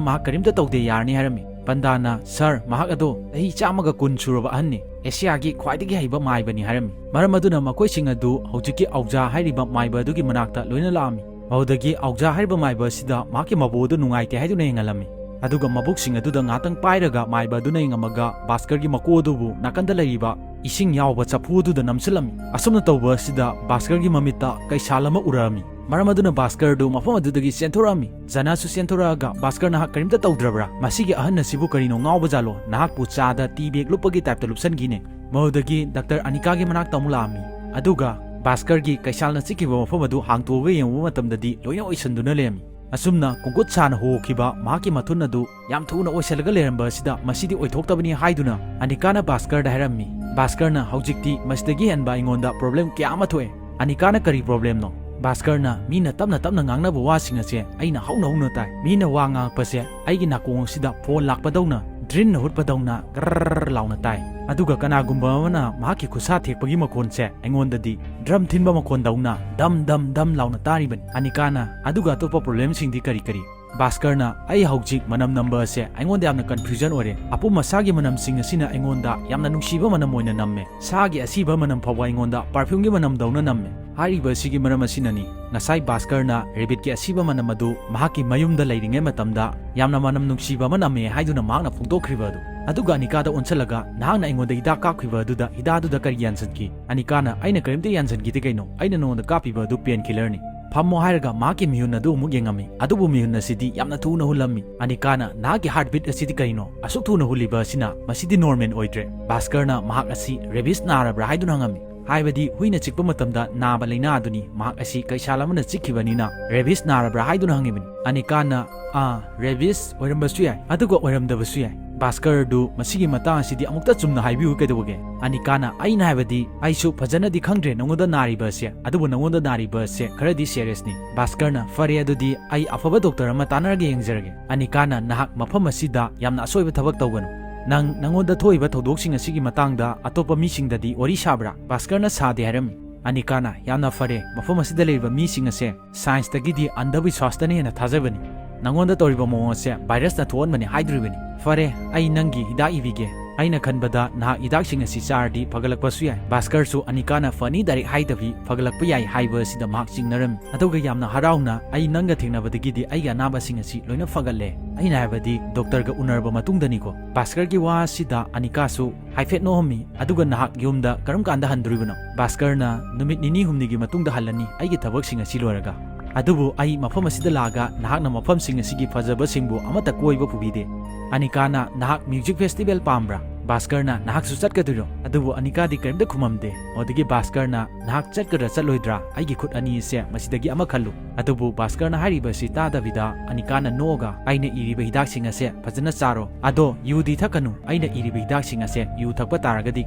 ꯃꯍꯥꯛ "ꯀꯔꯤꯝꯇ ꯇꯧꯗꯦ, ꯌꯥꯔꯅꯤ" ꯍꯥꯏꯔꯝꯃꯤ꯫ ꯄꯟꯗꯥꯅ, "ꯁꯥꯔ, ꯃꯍꯥꯛ ꯑꯗꯣ ꯆꯍꯤ ꯆꯥꯝꯃꯒ ꯀꯨꯟ ꯁꯨꯔꯕ ꯑꯍꯟꯅꯤ, ꯑꯦꯁꯤꯌꯥꯒꯤ ꯈ꯭ꯋꯥꯏꯗꯒꯤ ꯍꯩꯕ ꯃꯥꯏꯕꯅꯤ" ꯍꯥꯏꯔꯝꯃꯤ꯫ ꯃꯔꯝ ꯑꯗꯨꯅ ꯃꯈꯣꯏꯁꯤꯡ ꯑꯗꯨ ꯍꯧꯖꯤꯛꯀꯤ ꯑꯧꯖꯥ ꯍꯥꯏꯔꯤꯕ ꯃꯥꯏꯕ ꯑꯗꯨꯒꯤ ꯃꯅꯥꯛꯇ ꯂꯣꯏꯅ ꯂꯥꯛꯑꯝꯃꯤ꯫ ꯃꯗꯨꯗꯒꯤ ꯑꯧꯖꯥ ꯍꯥꯏꯔꯤꯕ ꯃꯥꯏꯕ ꯑꯁꯤꯗ ꯃꯍꯥꯛꯀꯤ ꯃꯕꯨ ꯑꯗꯨ ꯅꯨꯡꯉꯥꯏꯇꯦ ꯍꯥꯏꯗꯨꯅ ꯌꯦꯡꯍꯜꯂꯝꯃꯤ꯫ ꯑꯗꯨꯒ ꯃꯕꯨꯛꯁꯤꯡ ꯑꯗꯨꯗ ꯉꯥꯛꯇꯪ ꯄꯥꯏꯔꯒ ꯃꯥꯏꯕ ꯑꯗꯨꯅ ꯌꯦꯡꯉꯝꯃꯒ ꯚꯥꯁꯀꯔꯒꯤ ꯃꯀꯣꯛ ꯑꯗꯨꯕꯨ ꯅꯥꯀꯟꯗ ꯂꯩꯔꯤꯕ ꯏꯁꯤꯡ ꯌꯥꯎꯕ ꯆꯐꯨ ꯑꯗꯨꯗ ꯅꯝꯁꯤꯜꯂꯝꯃꯤ꯫ ꯑꯁꯨꯝꯅ ꯇꯧꯕ ꯑꯁꯤꯗ ꯚꯥꯁꯀꯔꯒꯤ ꯃꯃꯤꯠꯇ ꯀꯩꯁꯥꯜ ꯑꯃ ꯎꯔꯛꯑꯝꯃꯤ꯫ ꯃꯔꯝ ꯑꯗꯨꯅ ꯚꯥꯁꯀꯔ ꯑꯗꯨ ꯃꯐꯝ ꯑꯗꯨꯗꯒꯤ ꯆꯦꯟꯊꯣꯔꯛꯑꯝꯃꯤ꯫ ꯖꯅꯥꯁꯨ ꯆꯦꯟꯊꯣꯔꯛꯑꯒ, "ꯚꯥꯁꯀꯔ, ꯅꯍꯥꯛ ꯀꯔꯤꯝꯇ ꯇꯧꯗ꯭ꯔꯕ꯭ꯔꯥ? ꯃꯁꯤꯒꯤ ꯑꯍꯟ ꯑꯁꯤꯕꯨ ꯀꯔꯤꯅꯣ ꯉꯥꯎꯕꯖꯥꯠꯂꯣ? ꯅꯍꯥꯛꯄꯨ ꯆꯥꯗ ꯇꯤ ꯕꯦꯒ ꯂꯨꯞꯄꯒꯤ ꯇꯥꯏꯞꯇ ꯂꯨꯞꯁꯟꯈꯤꯅꯦ"꯫ ꯃꯗꯨꯗꯒꯤ ꯗꯥꯛꯇꯔ ꯑꯅꯤꯀꯥꯒꯤ ꯃꯅꯥꯛꯇ ꯑꯃꯨꯛ ꯂꯥꯛꯑꯝꯃꯤ꯫ ꯑꯗꯨꯒ ꯚꯥꯁꯀꯔꯒꯤ ꯀꯩꯁꯥꯜꯅ ꯆꯤꯛꯈꯤꯕ ꯃꯐꯝ ꯑꯗꯨ ꯍꯥꯡꯇꯣꯛꯑꯒ ꯌꯦꯡꯉꯨꯕ ꯃꯇꯝꯗꯗꯤ ꯂꯣꯏꯅ ꯑꯣꯏꯁꯟꯗꯨꯅ ꯂꯩꯔꯝꯃꯤ꯫ ꯑꯁꯨꯝꯅ ꯀꯣꯡꯀꯨꯠ ꯁꯥꯅ ꯍꯣꯈꯤꯕ ꯃꯍꯥꯛꯀꯤ ꯃꯊꯨꯟ ꯑꯗꯨ ꯌꯥꯝ ꯊꯨꯅ ꯑꯣꯏꯁꯜꯂꯒ ꯂꯩꯔꯝꯕ ꯑꯁꯤꯗ ꯃꯁꯤꯗꯤ ꯑꯣꯏꯊꯣꯛꯇꯕꯅꯤ ꯍꯥꯏꯗꯨꯅ ꯑꯅꯤꯀꯥꯅ ꯚꯥꯁꯀꯔꯗ ꯍꯥꯏꯔꯝꯃꯤ꯫ ꯚꯥꯁꯀꯔꯅ, "ꯍꯧꯖꯤꯛꯇꯤ ꯃꯁꯤꯗꯒꯤ ꯍꯦꯟꯕ ꯑꯩꯉꯣꯟꯗ ꯄ꯭ꯔꯣꯕ꯭ꯂꯦꯝ ꯀꯌꯥ ꯑꯃ ꯊꯣꯛꯑꯦ"꯫ ꯑꯅꯤꯀꯥꯅ, "ꯀꯔꯤ ꯄ꯭ꯔꯣꯕ꯭ꯂꯦꯝꯅꯣ?" ꯚꯥꯁꯀꯔꯅ, "ꯃꯤꯅ ꯇꯞꯅ ꯇꯞꯅ ꯉꯥꯡꯅꯕ ꯋꯥꯁꯤꯡ ꯑꯁꯦ ꯑꯩꯅ ꯍꯧꯅ ꯍꯧꯅ ꯇꯥꯏ꯫ ꯃꯤꯅ ꯋꯥ ꯉꯥꯡꯉꯛꯄꯁꯦ ꯑꯩꯒꯤ ꯅꯥꯀꯣꯡ ꯑꯁꯤꯗ ꯐꯣꯟ ꯂꯥꯛꯄꯗꯧꯅ, ꯗ꯭ꯔꯤꯟꯅ ꯍꯨꯠꯄꯗꯧꯅ ꯒ꯭ꯔꯔ ꯂꯥꯎꯅ ꯇꯥꯏ꯫ ꯑꯗꯨꯒ ꯀꯅꯥꯒꯨꯝꯕ ꯑꯃꯅ ꯃꯍꯥꯛꯀꯤ ꯈꯨꯠꯁꯥ ꯊꯦꯛꯄꯒꯤ ꯃꯈꯣꯟꯁꯦ ꯑꯩꯉꯣꯟꯗꯗꯤ ꯗ꯭ꯔꯝ ꯊꯤꯟꯕ ꯃꯈꯣꯟꯗꯧꯅ ꯗꯝ ꯗꯝ ꯗꯝ ꯂꯥꯎꯅ ꯇꯥꯔꯤꯕꯅꯤ"꯫ ꯑꯅꯤꯀꯥꯅ, "ꯑꯗꯨꯒ ꯑꯇꯣꯞꯄ ꯄ꯭ꯔꯣꯕ꯭ꯂꯦꯝꯁꯤꯡꯗꯤ ꯀꯔꯤ ꯀꯔꯤ?" ꯚꯥꯁꯀꯔꯅ, "ꯑꯩ ꯍꯧꯖꯤꯛ ꯃꯅꯝ ꯅꯝꯕ ꯑꯁꯦ ꯑꯩꯉꯣꯟꯗ ꯌꯥꯝꯅ confusion ꯑꯣꯏꯔꯦ꯫ ꯑꯄꯨꯝ ꯑꯁꯥꯒꯤ ꯃꯅꯝꯁꯤꯡ ꯑꯁꯤꯅ ꯑꯩꯉꯣꯟꯗ ꯌꯥꯝꯅ ꯅꯨꯡꯁꯤꯕ ꯃꯅꯝ ꯑꯣꯏꯅ ꯅꯝꯃꯦ꯫ ꯁꯥꯒꯤ ꯑꯁꯤꯕ ꯃꯅꯝ ꯐꯥꯎꯕ ꯑꯩꯉꯣꯟꯗ perfumeꯒꯤ ꯃꯅꯝꯗꯧꯅ ꯅꯝꯃꯦ꯫" ꯍꯥꯏꯔꯤꯕ ꯑꯁꯤꯒꯤ ꯃꯔꯝ ꯑꯁꯤꯅꯅꯤ ꯉꯁꯥꯏ ꯚꯥꯁꯀꯔꯅ rabbitꯀꯤ ꯑꯁꯤꯕ ꯃꯅꯝ ꯑꯗꯨ ꯃꯍꯥꯛꯀꯤ ꯃꯌꯨꯝꯗ ꯂꯩꯔꯤꯉꯩ ꯃꯇꯝꯗ ꯌꯥꯝꯅ ꯃꯅꯝ ꯅꯨꯡꯁꯤꯕ ꯑꯃ ꯅꯝꯃꯦ ꯍꯥꯏꯗꯨꯅ ꯃꯍꯥꯛꯅ ꯐꯣꯡꯗꯣꯛꯈ꯭ꯔꯤꯕ ꯑꯗꯨ꯫ ꯑꯗꯨꯒ ꯑꯅꯤꯀꯥꯗ ꯑꯣꯟꯁꯤꯜꯂꯒ, "ꯅꯍꯥꯛꯅ ꯑꯩꯉꯣꯟꯗ ꯍꯤꯗꯥꯛ ꯀꯥꯞꯈꯤꯕ ꯑꯗꯨꯗ ꯍꯤꯗꯥꯛ ꯑꯗꯨꯗ ꯀꯔꯤ ꯌꯥꯟꯁꯤꯟꯈꯤ?" ꯑꯅꯤꯀꯥꯅ, "ꯑꯩꯅ ꯀꯔꯤꯝꯇ ꯌꯥꯟꯁꯤꯟꯈꯤꯗꯦ ꯀꯩꯅꯣ, ꯑꯩꯅ ꯅꯉꯣꯟꯗ ꯀꯥꯞꯄꯤꯕ ꯑꯗꯨ painkillerꯅꯤ꯫ ꯐꯝꯃꯣ" ꯍꯥꯏꯔꯒ ꯃꯍꯥꯛꯀꯤ ꯃꯤꯍꯨꯟ ꯑꯗꯨ ꯑꯃꯨꯛ ꯌꯦꯡꯉꯝꯃꯤ꯫ ꯑꯗꯨꯕꯨ ꯃꯤꯍꯨꯟ ꯑꯁꯤꯗꯤ ꯌꯥꯝꯅ ꯊꯨꯅ ꯍꯨꯜꯂꯝꯃꯤ꯫ ꯑꯅꯤꯀꯥꯅ, "ꯅꯍꯥꯛꯀꯤ heartbeat ꯑꯁꯤꯗꯤ ꯀꯔꯤꯅꯣ? ꯑꯁꯨꯛ ꯊꯨꯅ ꯍꯨꯜꯂꯤꯕ ꯑꯁꯤꯅ? ꯃꯁꯤꯗꯤ normal ꯑꯣꯏꯗ꯭ꯔꯦ꯫" ꯚꯥꯁꯀꯔꯅ ꯃꯍꯥꯛ ꯑꯁꯤ rabies ꯅꯥꯔꯕ꯭ꯔꯥ ꯍꯥꯏꯗꯨꯅ ꯍꯪꯉꯝꯃꯤ꯫ ꯍꯥꯏꯕꯗꯤ ꯍꯨꯏꯅ ꯆꯤꯛꯄ ꯃꯇꯝꯗ ꯅꯥꯕ ꯂꯥꯏꯅꯥ ꯑꯗꯨꯅꯤ꯫ ꯃꯍꯥꯛ ꯑꯁꯤ ꯀꯩꯁꯥꯜ ꯑꯃꯅ ꯆꯤꯛꯈꯤꯕꯅꯤꯅ rabies ꯅꯥꯔꯕ꯭ꯔꯥ ꯍꯥꯏꯗꯨꯅ ꯍꯪꯉꯤꯕꯅꯤ꯫ ꯑꯅꯤꯀꯥꯅ, "ꯑꯥ, rabies ꯑꯣꯏꯔꯝꯕꯁꯨ ꯌꯥꯏ, ꯑꯗꯨꯒ ꯑꯣꯏꯔꯝꯗꯕꯁꯨ ꯌꯥꯏ꯫" ꯚꯥꯁꯀꯔꯗꯨ ꯃꯁꯤꯒꯤ ꯃꯇꯥꯡ ꯑꯁꯤꯗꯤ ꯑꯃꯨꯛꯇ ꯆꯨꯝꯅ ꯍꯥꯏꯕꯤꯌꯨ ꯀꯩꯗꯧꯕꯒꯦ? ꯑꯅꯤꯀꯥꯅ, "ꯑꯩꯅ ꯍꯥꯏꯕꯗꯤ ꯑꯩꯁꯨ ꯐꯖꯅꯗꯤ ꯈꯪꯗ꯭ꯔꯦ ꯅꯉꯣꯟꯗ ꯅꯥꯔꯤꯕ ꯑꯁꯦ, ꯑꯗꯨꯕꯨ ꯅꯉꯣꯟꯗ ꯅꯥꯔꯤꯕ ꯑꯁꯦ ꯈꯔꯗꯤ seriousꯅꯤ꯫" ꯚꯥꯁꯀꯔꯅ, "ꯐꯔꯦ, ꯑꯗꯨꯗꯤ ꯑꯩ ꯑꯐꯕ doctor ꯑꯃ ꯇꯥꯟꯅꯔꯒ ꯌꯦꯡꯖꯔꯒꯦ꯫" ꯑꯅꯤꯀꯥꯅ, "ꯅꯍꯥꯛ ꯃꯐꯝ ꯑꯁꯤꯗ ꯌꯥꯝꯅ ꯑꯁꯣꯏꯕ ꯊꯕꯛ ꯇꯧꯒꯅꯨ꯫ ꯅꯪ ꯅꯉꯣꯟꯗ ꯊꯣꯛꯏꯕ ꯊꯧꯗꯣꯛꯁꯤꯡ ꯑꯁꯤꯒꯤ ꯃꯇꯥꯡꯗ ꯑꯇꯣꯞꯄ ꯃꯤꯁꯤꯡꯗꯗꯤ ꯋꯥꯔꯤ ꯁꯥꯕ꯭ꯔꯥ?" ꯚꯥꯁꯀꯔꯅ, "ꯁꯥꯗꯦ" ꯍꯥꯏꯔꯝꯃꯤ꯫ ꯑꯅꯤꯀꯥꯅ, "ꯌꯥꯝꯅ ꯐꯔꯦ, ꯃꯐꯝ ꯑꯁꯤꯗ ꯂꯩꯔꯤꯕ ꯃꯤꯁꯤꯡ ꯑꯁꯦ scienceꯇꯒꯤꯗꯤ ꯑꯟꯙꯕꯤꯁ꯭ꯋꯥꯁꯇꯅ ꯍꯦꯟꯅ ꯊꯥꯖꯕꯅꯤ꯫ ꯅꯉꯣꯟꯗ ꯇꯧꯔꯤꯕ ꯃꯑꯣꯡ ꯑꯁꯦ virusꯅ ꯊꯣꯛꯍꯟꯕꯅꯤ ꯍꯥꯏꯗꯣꯔꯤꯕꯅꯤ꯫ ꯐꯔꯦ, ꯑꯩ ꯅꯪꯒꯤ ꯍꯤꯗꯥꯛ ꯏꯕꯤꯒꯦ꯫ ꯑꯩꯅ ꯈꯟꯕꯗ ꯅꯍꯥꯛ ꯍꯤꯗꯥꯛꯁꯤꯡ ꯑꯁꯤ ꯆꯥꯔꯗꯤ ꯐꯒꯠꯂꯛꯄꯁꯨ ꯌꯥꯏ꯫" ꯚꯥꯁꯀꯔꯁꯨ ꯑꯅꯤꯀꯥꯅ ꯐꯅꯤ direct ꯍꯥꯏꯗꯕꯤ ꯐꯒꯠꯂꯛꯄ ꯌꯥꯏ ꯍꯥꯏꯕ ꯑꯁꯤꯗ ꯃꯍꯥꯛ ꯆꯤꯡꯅꯔꯝꯃꯤ꯫ ꯑꯗꯨꯒ ꯌꯥꯝꯅ ꯍꯔꯥꯎꯅ, "ꯑꯩ ꯅꯪꯒ ꯊꯦꯡꯅꯕꯗꯒꯤꯗꯤ ꯑꯩꯒꯤ ꯑꯅꯥꯕꯁꯤꯡ ꯑꯁꯤ ꯂꯣꯏꯅ ꯐꯒꯠꯂꯦ꯫" ꯑꯩꯅ ꯍꯥꯏꯕꯗꯤ doctorꯒ ꯎꯅꯔꯕ ꯃꯇꯨꯡꯗꯅꯤꯀꯣ꯫ ꯚꯥꯁꯀꯔꯒꯤ ꯋꯥ ꯑꯁꯤꯗ ꯑꯅꯤꯀꯥꯁꯨ ꯍꯥꯏꯐꯦꯠ ꯅꯣꯛꯑꯝꯃꯤ꯫ "ꯑꯗꯨꯒ ꯅꯍꯥꯛ ꯌꯨꯝꯗ ꯀꯔꯝ ꯀꯥꯟꯗ ꯍꯟꯗꯣꯔꯤꯕꯅꯣ?" ꯚꯥꯁꯀꯔꯅ, "ꯅꯨꯃꯤꯠ ꯅꯤꯅꯤ ꯍꯨꯝꯅꯤꯒꯤ ꯃꯇꯨꯡꯗ ꯍꯜꯂꯅꯤ, ꯑꯩꯒꯤ ꯊꯕꯛꯁꯤꯡ ꯑꯁꯤ ꯂꯣꯏꯔꯒ꯫ ꯑꯗꯨꯕꯨ ꯑꯩ ꯃꯐꯝ ꯑꯁꯤꯗ ꯂꯥꯛꯑꯒ ꯅꯍꯥꯛꯅ ꯃꯐꯝꯁꯤꯡ ꯑꯁꯤꯒꯤ ꯐꯖꯕꯁꯤꯡꯕꯨ ꯑꯃꯠꯇ ꯀꯣꯏꯕ ꯄꯨꯕꯤꯗꯦ꯫" ꯑꯅꯤꯀꯥꯅ, "ꯅꯍꯥꯛ music festival ꯄꯥꯝꯕ꯭ꯔꯥ?" ꯚꯥꯁꯀꯔꯅ, "ꯅꯍꯥꯛꯁꯨ ꯆꯠꯀꯗꯣꯏꯔꯣ?" ꯑꯗꯨꯕꯨ ꯑꯅꯤꯀꯥꯗꯤ ꯀꯔꯤꯝꯇ ꯈꯨꯝꯃꯝꯗꯦ꯫ ꯑꯗꯨꯗꯒꯤ ꯚꯥꯁꯀꯔꯅ, "ꯅꯍꯥꯛ ꯆꯠꯀꯗ꯭ꯔꯥ ꯆꯠꯂꯣꯏꯗ꯭ꯔꯥ? ꯑꯩꯒꯤ ꯈꯨꯠ ꯑꯅꯤ ꯑꯁꯦ ꯃꯁꯤꯗꯒꯤ ꯑꯃ ꯈꯜꯂꯨ꯫" ꯑꯗꯨꯕꯨ ꯚꯥꯁꯀꯔꯅ ꯍꯥꯏꯔꯤꯕ ꯑꯁꯤ ꯇꯥꯗꯕꯤꯗ ꯑꯅꯤꯀꯥꯅ ꯅꯣꯛꯑꯒ, "ꯑꯩꯅ ꯏꯔꯤꯕ ꯍꯤꯗꯥꯛꯁꯤꯡ ꯑꯁꯦ ꯐꯖꯅ ꯆꯥꯔꯣ꯫ ꯑꯗꯣ ꯌꯨꯗꯤ ꯊꯛꯀꯅꯨ꯫ ꯑꯩꯅ ꯏꯔꯤꯕ ꯍꯤꯗꯥꯛꯁꯤꯡ ꯑꯁꯦ ꯌꯨ ꯊꯛꯄ ꯇꯥꯔꯒꯗꯤ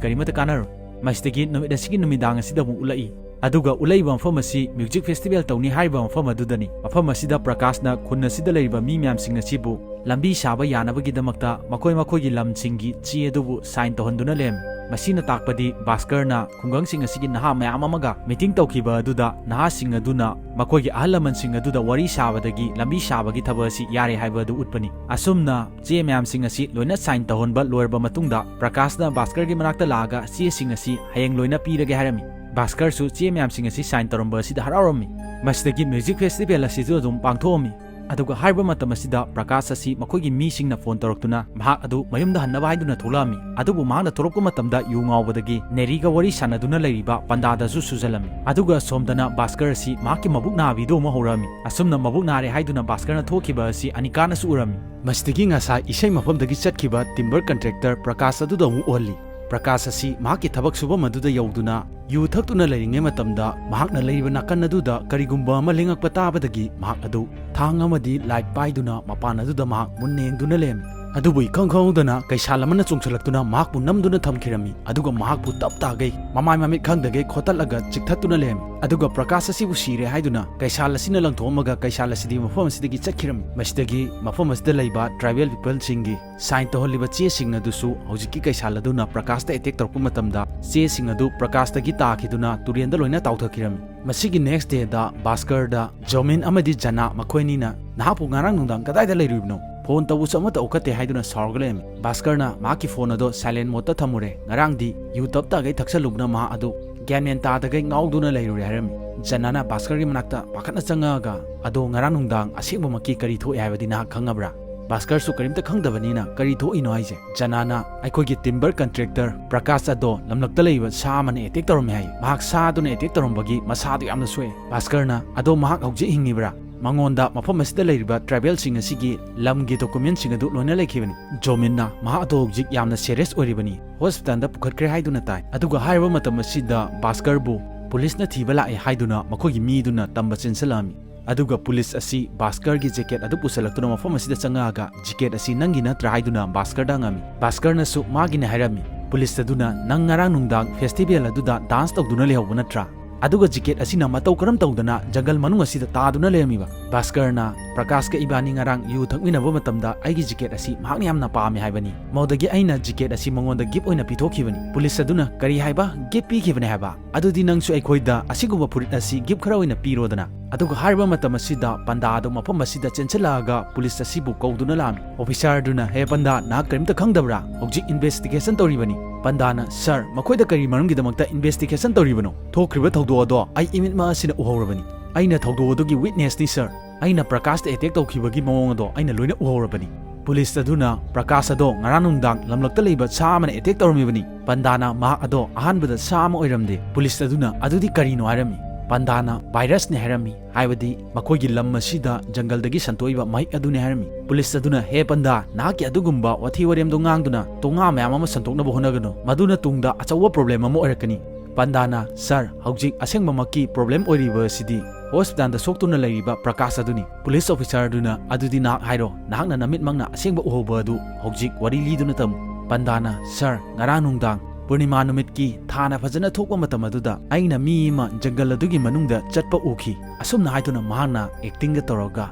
ꯀꯔꯤꯃꯠꯇ ꯀꯥꯟꯅꯔꯣꯏ꯫" ꯃꯁꯤꯗꯒꯤ ꯅꯨꯃꯤꯠ ꯑꯁꯤꯒꯤ ꯅꯨꯃꯤꯗꯥꯡ ꯑꯁꯤꯗ ꯑꯃꯨꯛ ꯎꯠꯂꯛꯏ꯫ ꯑꯗꯨꯒ ꯎꯠꯂꯛꯏꯕ ꯃꯐꯝ ꯑꯁꯤ music festival ꯇꯧꯅꯤ ꯍꯥꯏꯔꯤꯕ ꯃꯐꯝ ꯑꯗꯨꯗꯅꯤ꯫ ꯃꯐꯝ ꯑꯁꯤꯗ ꯄ꯭ꯔꯀꯥꯁꯅ ꯈꯨꯟ ꯑꯁꯤꯗ ꯂꯩꯔꯤꯕ ꯃꯤ ꯃꯌꯥꯝꯁꯤꯡ ꯑꯁꯤꯕꯨ ꯂꯝꯕꯤ ꯁꯥꯕ ꯌꯥꯅꯕꯒꯤꯗꯃꯛꯇ ꯃꯈꯣꯏ ꯃꯈꯣꯏꯒꯤ ꯂꯝꯁꯤꯡꯒꯤ ꯆꯦ ꯑꯗꯨꯕꯨ sign ꯇꯧꯍꯟꯗꯨꯅ ꯂꯩꯔꯝꯃꯤ꯫ ꯃꯁꯤꯅ ꯇꯥꯛꯄꯗꯤ ꯚꯥꯁꯀꯔꯅ ꯈꯨꯡꯒꯪꯁꯤꯡ ꯑꯁꯤꯒꯤ ꯅꯍꯥ ꯃꯌꯥꯝ ꯑꯃꯒ ꯃꯤꯇꯤꯡ ꯇꯧꯈꯤꯕ ꯑꯗꯨꯗ ꯅꯍꯥꯁꯤꯡ ꯑꯗꯨꯅ ꯃꯈꯣꯏꯒꯤ ꯑꯍꯜ ꯂꯃꯟꯁꯤꯡ ꯑꯗꯨꯗ ꯋꯥꯔꯤ ꯁꯥꯕꯗꯒꯤ ꯂꯝꯕꯤ ꯁꯥꯕꯒꯤ ꯊꯕꯛ ꯑꯁꯤ ꯌꯥꯔꯦ ꯍꯥꯏꯕ ꯑꯗꯨ ꯎꯠꯄꯅꯤ꯫ ꯑꯁꯨꯝꯅ ꯆꯦ ꯃꯌꯥꯝꯁꯤꯡ ꯑꯁꯤ ꯂꯣꯏꯅ ꯁꯥꯏꯟ ꯇꯧꯍꯟꯕ ꯂꯣꯏꯔꯕ ꯃꯇꯨꯡꯗ ꯄ꯭ꯔꯀꯥꯁꯅ ꯚꯥꯁꯀꯔꯒꯤ ꯃꯅꯥꯛꯇ ꯂꯥꯛꯑꯒ ꯆꯦꯁꯤꯡ ꯑꯁꯤ ꯍꯌꯦꯡ ꯂꯣꯏꯅ ꯄꯤꯔꯒꯦ ꯍꯥꯏꯔꯝꯃꯤ꯫ ꯚꯥꯁꯀꯔꯁꯨ ꯆꯦ ꯃꯌꯥꯝꯁꯤꯡ ꯑꯁꯤ ꯁꯥꯏꯟ ꯇꯧꯔꯝꯕ ꯑꯁꯤꯗ ꯍꯔꯥꯎꯔꯝꯃꯤ꯫ ꯃꯁꯤꯗꯒꯤ ꯃ꯭ꯌꯨꯖꯤꯛ ꯐꯦꯁꯇꯤꯚꯦꯜ ꯑꯁꯤꯁꯨ ꯑꯗꯨꯝ ꯄꯥꯡꯊꯣꯛꯑꯝꯃꯤ꯫ ꯑꯗꯨꯒ ꯍꯥꯏꯔꯤꯕ ꯃꯇꯝ ꯑꯁꯤꯗ ꯄ꯭ꯔꯀꯥꯁ ꯑꯁꯤ ꯃꯈꯣꯏꯒꯤ ꯃꯤꯁꯤꯡꯅ ꯐꯣꯟ ꯇꯧꯔꯛꯇꯨꯅ ꯃꯍꯥꯛ ꯑꯗꯨ ꯃꯌꯨꯝꯗ ꯍꯟꯅꯕ ꯍꯥꯏꯗꯨꯅ ꯊꯣꯛꯂꯛꯑꯝꯃꯤ꯫ ꯑꯗꯨꯕꯨ ꯃꯍꯥꯛꯅ ꯊꯣꯛꯂꯛꯄ ꯃꯇꯝꯗ ꯌꯨ ꯉꯥꯎꯕꯗꯒꯤ ꯅꯦꯔꯤꯒ ꯋꯥꯔꯤ ꯁꯥꯟꯅꯗꯨꯅ ꯂꯩꯔꯤꯕ ꯄꯟꯗꯥꯗꯁꯨ ꯁꯨꯖꯜꯂꯝꯃꯤ꯫ ꯑꯗꯨꯒ ꯁꯣꯝꯗꯅ ꯚꯥꯁꯀꯔ ꯑꯁꯤ ꯃꯍꯥꯛꯀꯤ ꯃꯕꯨꯛ ꯅꯥꯕꯤꯗꯨ ꯑꯃꯨꯛ ꯍꯧꯔꯛꯑꯝꯃꯤ꯫ ꯑꯁꯨꯝꯅ ꯃꯕꯨꯛ ꯅꯥꯔꯦ ꯍꯥꯏꯗꯨꯅ ꯚꯥꯁꯀꯔꯅ ꯊꯣꯛꯈꯤꯕ ꯑꯁꯤ ꯑꯅꯤꯀꯥꯅꯁꯨ ꯎꯔꯝꯃꯤ꯫ ꯃꯁꯤꯗꯒꯤ ꯉꯁꯥꯏ ꯏꯁꯩ ꯃꯐꯝꯗꯒꯤ ꯆꯠꯈꯤꯕ ꯇꯤꯝꯕꯔ ꯀꯟꯇ꯭ꯔꯦꯛꯇꯔ ꯄ꯭ꯔꯀꯥꯁ ꯑꯗꯨꯗ ꯑꯃꯨꯛ ꯎꯍꯜꯂꯤ꯫ ꯄ꯭ꯔꯀꯥꯁ ꯑꯁꯤ ꯃꯍꯥꯛꯀꯤ ꯊꯕꯛ ꯁꯨꯐꯝ ꯑꯗꯨꯗ ꯌꯧꯗꯨꯅ ꯌꯨ ꯊꯛꯇꯨꯅ ꯂꯩꯔꯤꯉꯩ ꯃꯇꯝꯗ ꯃꯍꯥꯛꯅ ꯂꯩꯔꯤꯕ ꯅꯥꯀꯟ ꯑꯗꯨꯗ ꯀꯔꯤꯒꯨꯝꯕ ꯑꯃ ꯂꯦꯡꯉꯛꯄ ꯇꯥꯕꯗꯒꯤ ꯃꯍꯥꯛ ꯑꯗꯨ ꯊꯥꯡ ꯑꯃꯗꯤ ꯂꯥꯏꯠ ꯄꯥꯏꯗꯨꯅ ꯃꯄꯥꯟ ꯑꯗꯨꯗ ꯃꯍꯥꯛ ꯃꯨꯟꯅ ꯌꯦꯡꯗꯨꯅ ꯂꯩꯔꯝꯃꯤ꯫ ꯑꯗꯨꯕꯨ ꯏꯈꯪ ꯈꯪꯍꯧꯗꯅ ꯀꯩꯁꯥꯜ ꯑꯃꯅ ꯆꯣꯡꯁꯤꯜꯂꯛꯇꯨꯅ ꯃꯍꯥꯛꯄꯨ ꯅꯝꯗꯨꯅ ꯊꯝꯈꯤꯔꯝꯃꯤ꯫ ꯑꯗꯨꯒ ꯃꯍꯥꯛꯄꯨ ꯇꯞ ꯇꯥꯒꯩ ꯃꯃꯥꯏ ꯃꯃꯤꯠ ꯈꯪꯗꯒꯩ ꯈꯣꯠꯇꯠꯂꯒ ꯆꯤꯛꯊꯠꯇꯨꯅ ꯂꯩꯔꯝꯃꯤ꯫ ꯑꯗꯨꯒ ꯄ꯭ꯔꯀꯥꯁ ꯑꯁꯤꯕꯨ ꯁꯤꯔꯦ ꯍꯥꯏꯗꯨꯅ ꯀꯩꯁꯥꯜ ꯑꯁꯤꯅ ꯂꯪꯊꯣꯛꯑꯝꯃꯒ ꯀꯩꯁꯥꯜ ꯑꯁꯤꯗꯤ ꯃꯐꯝ ꯑꯁꯤꯗꯒꯤ ꯆꯠꯈꯤꯔꯝꯃꯤ꯫ ꯃꯁꯤꯗꯒꯤ ꯃꯐꯝ ꯑꯁꯤꯗ ꯂꯩꯕ ꯇ꯭ꯔꯥꯏꯕꯦꯜ ꯄꯤꯄꯜꯁꯤꯡꯒꯤ ꯁꯥꯏꯟ ꯇꯧꯍꯜꯂꯤꯕ ꯆꯦꯁꯤꯡ ꯑꯗꯨꯁꯨ ꯍꯧꯖꯤꯛꯀꯤ ꯀꯩꯁꯥꯜ ꯑꯗꯨꯅ ꯄ꯭ꯔꯀꯥꯁꯇ ꯑꯦꯇꯦꯛ ꯇꯧꯔꯛꯄ ꯃꯇꯝꯗ ꯆꯦꯁꯤꯡ ꯑꯗꯨ ꯄ꯭ꯔꯀꯥꯁꯇꯒꯤ ꯇꯥꯈꯤꯗꯨꯅ ꯇꯨꯔꯦꯟꯗ ꯂꯣꯏꯅ ꯇꯥꯎꯊꯈꯤꯔꯝꯃꯤ꯫ ꯃꯁꯤꯒꯤ ꯅꯦꯛꯁ ꯗꯦꯗ ꯚꯥꯁꯀꯔꯗ ꯖꯣꯃꯤꯟ ꯑꯃꯗꯤ ꯖꯅꯥ ꯃꯈꯣꯏ ꯑꯅꯤꯅ "ꯅꯍꯥꯛꯄꯨ ꯉꯔꯥꯡ ꯅꯨꯡꯗꯥꯡ ꯀꯗꯥꯏꯗ ꯂꯩꯔꯨꯏꯕꯅꯣ? ꯐꯣꯟ ꯇꯧꯕꯁꯨ ꯑꯃꯠꯇ ꯎꯈꯠꯇꯦ" ꯍꯥꯏꯗꯨꯅ ꯁꯥꯎꯔꯒ ꯂꯩꯔꯝꯃꯤ꯫ ꯚꯥꯁꯀꯔꯅ ꯃꯍꯥꯛꯀꯤ ꯐꯣꯟ ꯑꯗꯣ ꯁꯥꯏꯂꯦꯟ ꯃꯣꯗꯇ ꯊꯝꯃꯨꯔꯦ꯫ ꯉꯔꯥꯡꯗꯤ ꯌꯨ ꯇꯞ ꯇꯥꯒꯩ ꯊꯛꯆꯜꯂꯨꯕꯅ ꯃꯍꯥꯛ ꯑꯗꯨ ꯒ꯭ꯌꯥꯟ ꯃꯦꯟ ꯇꯥꯗꯒꯩ ꯉꯥꯎꯗꯨꯅ ꯂꯩꯔꯨꯔꯦ ꯍꯥꯏꯔꯝꯃꯤ꯫ ꯖꯅꯥꯅ ꯚꯥꯁꯀꯔꯒꯤ ꯃꯅꯥꯛꯇ ꯄꯥꯈꯠꯅ ꯆꯪꯉꯛꯑꯒ, "ꯑꯗꯣ ꯉꯔꯥꯡ ꯅꯨꯡꯗꯥꯡ ꯑꯁꯦꯡꯕꯃꯛꯀꯤ ꯀꯔꯤ ꯊꯣꯛꯑꯦ ꯍꯥꯏꯕꯗꯤ ꯅꯍꯥꯛ ꯈꯪꯉꯕ꯭ꯔꯥ?" ꯚꯥꯁꯀꯔꯁꯨ ꯀꯔꯤꯝꯇ ꯈꯪꯗꯕꯅꯤꯅ "ꯀꯔꯤ ꯊꯣꯛꯏꯅꯣ ꯍꯥꯏꯁꯦ?" ꯖꯅꯥꯅ, "ꯑꯩꯈꯣꯏꯒꯤ ꯇꯤꯝꯕꯔ ꯀꯟꯇ꯭ꯔꯦꯛꯇꯔ ꯄ꯭ꯔꯀꯥꯁ ꯑꯗꯣ ꯂꯝꯂꯛꯇ ꯂꯩꯕ ꯁꯥ ꯑꯃꯅ ꯑꯦꯇꯦꯛ ꯇꯧꯔꯝꯃꯦ ꯍꯥꯏ꯫ ꯃꯍꯥꯛ ꯁꯥꯗꯨꯅ ꯑꯦꯇꯦꯛ ꯇꯧꯔꯝꯕꯒꯤ ꯃꯁꯥꯗꯨ ꯌꯥꯝꯅ ꯁꯣꯛꯑꯦ꯫" ꯚꯥꯁꯀꯔꯅ, "ꯑꯗꯣ ꯃꯍꯥꯛ ꯍꯧꯖꯤꯛ ꯍꯤꯡꯉꯤꯕ꯭ꯔꯥ?" "ꯃꯉꯣꯟꯗ ꯃꯐꯝ ꯑꯁꯤꯗ ꯂꯩꯔꯤꯕ ꯇ꯭ꯔꯥꯏꯕꯦꯜꯁꯤꯡ ꯑꯁꯤꯒꯤ ꯂꯝꯒꯤ ꯗꯣꯀꯨꯃꯦꯟꯁꯤꯡ ꯑꯗꯨ ꯂꯣꯏꯅ ꯂꯩꯈꯤꯕꯅꯤ꯫" ꯖꯣꯃꯤꯟꯅ, "ꯃꯍꯥꯛ ꯑꯗꯣ ꯍꯧꯖꯤꯛ ꯌꯥꯝꯅ ꯁꯦꯔꯤꯌꯁ ꯑꯣꯏꯔꯤꯕꯅꯤ, ꯍꯣꯁꯄꯤꯇꯥꯜꯗ ꯄꯨꯈꯠꯈ꯭ꯔꯦ ꯍꯥꯏꯗꯨꯅ ꯇꯥꯏ꯫" ꯑꯗꯨꯒ ꯍꯥꯏꯔꯤꯕ ꯃꯇꯝ ꯑꯁꯤꯗ ꯚꯥꯁꯀꯔꯕꯨ ꯄꯨꯂꯤꯁꯅ ꯊꯤꯕ ꯂꯥꯛꯑꯦ ꯍꯥꯏꯗꯨꯅ ꯃꯈꯣꯏꯒꯤ ꯃꯤꯗꯨꯅ ꯇꯝꯕ ꯆꯦꯟꯁꯤꯜꯂꯛꯑꯝꯃꯤ꯫ ꯑꯗꯨꯒ ꯄꯨꯂꯤꯁ ꯑꯁꯤ ꯚꯥꯁꯀꯔꯒꯤ ꯖꯦꯀꯦꯠ ꯑꯗꯨ ꯄꯨꯁꯜꯂꯛꯇꯨꯅ ꯃꯐꯝ ꯑꯁꯤꯗ ꯆꯪꯉꯛꯑꯒ, "ꯖꯦꯀꯦꯠ ꯑꯁꯤ ꯅꯪꯒꯤ ꯅꯠꯇ꯭ꯔꯥ?" ꯍꯥꯏꯗꯨꯅ ꯚꯥꯁꯀꯔꯗ ꯍꯪꯉꯝꯃꯤ꯫ ꯚꯥꯁꯀꯔꯅꯁꯨ ꯃꯥꯒꯤꯅꯦ ꯍꯥꯏꯔꯝꯃꯤ꯫ ꯄꯨꯂꯤꯁ ꯑꯗꯨꯅ, "ꯅꯪ ꯉꯔꯥꯡ ꯅꯨꯡꯗꯥꯡ ꯐꯦꯁꯇꯤꯚꯦꯜ ꯑꯗꯨꯗ ꯗꯥꯟꯁ ꯇꯧꯗꯨꯅ ꯂꯩꯍꯧꯕ ꯅꯠꯇ꯭ꯔꯥ?" ꯑꯗꯨꯒ ꯖꯤꯀꯦꯠ ꯑꯁꯤꯅ ꯃꯇꯧ ꯀꯔꯝ ꯇꯧꯗꯅ ꯖꯪꯒꯜ ꯃꯅꯨꯡ ꯑꯁꯤꯗ ꯇꯥꯗꯨꯅ ꯂꯩꯔꯝꯃꯤꯕ? ꯚꯥꯁꯀꯔꯅ, "ꯄ꯭ꯔꯀꯥꯁꯀ ꯏꯕꯥꯅꯤ ꯉꯔꯥꯡ ꯌꯨ ꯊꯛꯃꯤꯟꯅꯕ ꯃꯇꯝꯗ ꯑꯩꯒꯤ ꯖꯤꯀꯦꯠ ꯑꯁꯤ ꯃꯍꯥꯛꯅ ꯌꯥꯝꯅ ꯄꯥꯝꯃꯤ ꯍꯥꯏꯕꯅꯤ꯫ ꯃꯗꯨꯗꯒꯤ ꯑꯩꯅ ꯖꯤꯀꯦꯠ ꯑꯁꯤ ꯃꯉꯣꯟꯗ ꯒꯤꯐ ꯑꯣꯏꯅ ꯄꯤꯊꯣꯛꯈꯤꯕꯅꯤ꯫" ꯄꯨꯂꯤꯁ ꯑꯗꯨꯅ, "ꯀꯔꯤ ꯍꯥꯏꯕ? ꯒꯤꯐ ꯄꯤꯈꯤꯕꯅꯤ ꯍꯥꯏꯕ? ꯑꯗꯨꯗꯤ ꯅꯪꯁꯨ ꯑꯩꯈꯣꯏꯗ ꯑꯁꯤꯒꯨꯝꯕ ꯐꯨꯔꯤꯠ ꯑꯁꯤ ꯒꯤꯐ ꯈꯔ ꯑꯣꯏꯅ ꯄꯤꯔꯣꯗꯅ꯫" ꯑꯗꯨꯒ ꯍꯥꯏꯔꯤꯕ ꯃꯇꯝ ꯑꯁꯤꯗ ꯄꯟꯗꯥ ꯑꯗꯨ ꯃꯐꯝ ꯑꯁꯤꯗ ꯆꯦꯟꯁꯤꯜꯂꯛꯑꯒ ꯄꯨꯂꯤꯁ ꯑꯁꯤꯕꯨ ꯀꯧꯗꯨꯅ ꯂꯥꯛꯑꯝꯃꯤ꯫ ꯑꯣꯐꯤꯁꯥꯔ ꯑꯗꯨꯅ, "ꯍꯦ ꯄꯟꯗꯥ, ꯅꯍꯥꯛ ꯀꯔꯤꯝꯇ ꯈꯪꯗꯕ꯭ꯔꯥ? ꯍꯧꯖꯤꯛ ꯏꯟꯚꯦꯁꯇꯤꯒꯦꯁꯟ ꯇꯧꯔꯤꯕꯅꯤ꯫" ꯄꯟꯗꯥꯅ, "ꯁꯥꯔ, ꯃꯈꯣꯏꯗ ꯀꯔꯤ ꯃꯔꯝꯒꯤꯗꯃꯛꯇ ꯏꯟꯚꯦꯁꯇꯤꯒꯦꯁꯟ ꯇꯧꯔꯤꯕꯅꯣ? ꯊꯣꯛꯈ꯭ꯔꯤꯕ ꯊꯧꯗꯣꯛ ꯑꯗꯣ ꯑꯩ ꯏꯃꯤꯠꯃꯛ ꯑꯁꯤꯅ ꯎꯍꯧꯔꯕꯅꯤ꯫ ꯑꯩꯅ ꯊꯧꯗꯣꯛ ꯑꯗꯨꯒꯤ ꯋꯤꯠꯅꯦꯁꯅꯤ, ꯁꯥꯔ꯫ ꯑꯩꯅ ꯄ꯭ꯔꯀꯥꯁꯇ ꯑꯦꯇꯦꯛ ꯇꯧꯈꯤꯕꯒꯤ ꯃꯑꯣꯡ ꯑꯗꯣ ꯑꯩꯅ ꯂꯣꯏꯅ ꯎꯍꯧꯔꯕꯅꯤ꯫" ꯄꯨꯂꯤꯁ ꯑꯗꯨꯅ, "ꯄ꯭ꯔꯀꯥꯁ ꯑꯗꯣ ꯉꯔꯥꯡ ꯅꯨꯡꯗꯥꯡ ꯂꯝꯂꯛꯇ ꯂꯩꯕ ꯁꯥ ꯑꯃꯅ ꯑꯦꯇꯦꯛ ꯇꯧꯔꯝꯃꯤꯕꯅꯤ꯫" ꯄꯟꯗꯥꯅ, "ꯃꯍꯥꯛ ꯑꯗꯣ ꯑꯍꯥꯟꯕꯗ ꯁꯥ ꯑꯃ ꯑꯣꯏꯔꯝꯗꯦ꯫" ꯄꯨꯂꯤꯁ ꯑꯗꯨꯅ, "ꯑꯗꯨꯗꯤ ꯀꯔꯤꯅꯣ?" ꯍꯥꯏꯔꯝꯃꯤ꯫ ꯄꯟꯗꯥꯅ, "ꯚꯥꯏꯔꯁꯅꯤ" ꯍꯥꯏꯔꯝꯃꯤ, ꯍꯥꯏꯕꯗꯤ ꯃꯈꯣꯏꯒꯤ ꯂꯝ ꯑꯁꯤꯗ ꯖꯪꯒꯜꯗꯒꯤ ꯁꯟꯇꯣꯛꯏꯕ ꯃꯍꯤꯛ ꯑꯗꯨꯅꯤ ꯍꯥꯏꯔꯝꯃꯤ꯫ ꯄꯨꯂꯤꯁ ꯑꯗꯨꯅ, "ꯍꯦ ꯄꯟꯗꯥ, ꯅꯍꯥꯛꯀꯤ ꯑꯗꯨꯒꯨꯝꯕ ꯋꯥꯊꯤ ꯋꯥꯔꯦꯝꯗꯣ ꯉꯥꯡꯗꯨꯅ ꯇꯣꯉꯥ ꯃꯌꯥꯝ ꯑꯃ ꯁꯟꯗꯣꯛꯅꯕ ꯍꯣꯠꯅꯒꯅꯨ, ꯃꯗꯨꯅ ꯇꯨꯡꯗ ꯑꯆꯧꯕ ꯄ꯭ꯔꯣꯕ꯭ꯂꯦꯝ ꯑꯃ ꯑꯣꯏꯔꯛꯀꯅꯤ꯫" ꯄꯟꯗꯥꯅ, "ꯁꯥꯔ, ꯍꯧꯖꯤꯛ ꯑꯁꯦꯡꯕꯃꯛꯀꯤ ꯄ꯭ꯔꯣꯕ꯭ꯂꯦꯝ ꯑꯣꯏꯔꯤꯕ ꯑꯁꯤꯗꯤ ꯍꯣꯁꯄꯤꯇꯥꯜꯗ ꯁꯣꯛꯇꯨꯅ ꯂꯩꯔꯤꯕ ꯄ꯭ꯔꯀꯥꯁ ꯑꯗꯨꯅꯤ꯫" ꯄꯨꯂꯤꯁ ꯑꯣꯐꯤꯁꯥꯔ ꯑꯗꯨꯅ, "ꯑꯗꯨꯗꯤ ꯅꯍꯥꯛ ꯍꯥꯏꯔꯣ, ꯅꯍꯥꯛꯅ ꯅꯃꯤꯠꯃꯛꯅ ꯑꯁꯦꯡꯕ ꯎꯍꯧꯕ ꯑꯗꯨ ꯍꯧꯖꯤꯛ ꯋꯥꯔꯤ ꯂꯤꯗꯨꯅ ꯇꯝꯃꯨ꯫" ꯄꯟꯗꯥꯅ, "ꯁꯥꯔ, ꯉꯔꯥꯡ ꯅꯨꯡꯗꯥꯡ ꯄꯨꯔꯅꯤꯃꯥ ꯅꯨꯃꯤꯠꯀꯤ ꯊꯥꯅ ꯐꯖꯅ ꯊꯣꯛꯄ ꯃꯇꯝ ꯑꯗꯨꯗ ꯑꯩꯅ ꯃꯤ ꯑꯃ ꯖꯪꯒꯜ ꯑꯗꯨꯒꯤ ꯃꯅꯨꯡꯗ ꯆꯠꯄ ꯎꯈꯤ꯫" ꯑꯁꯨꯝꯅ ꯍꯥꯏꯗꯨꯅ ꯃꯍꯥꯛꯅ ꯑꯦꯛꯇꯤꯡꯒ ꯇꯧꯔꯒ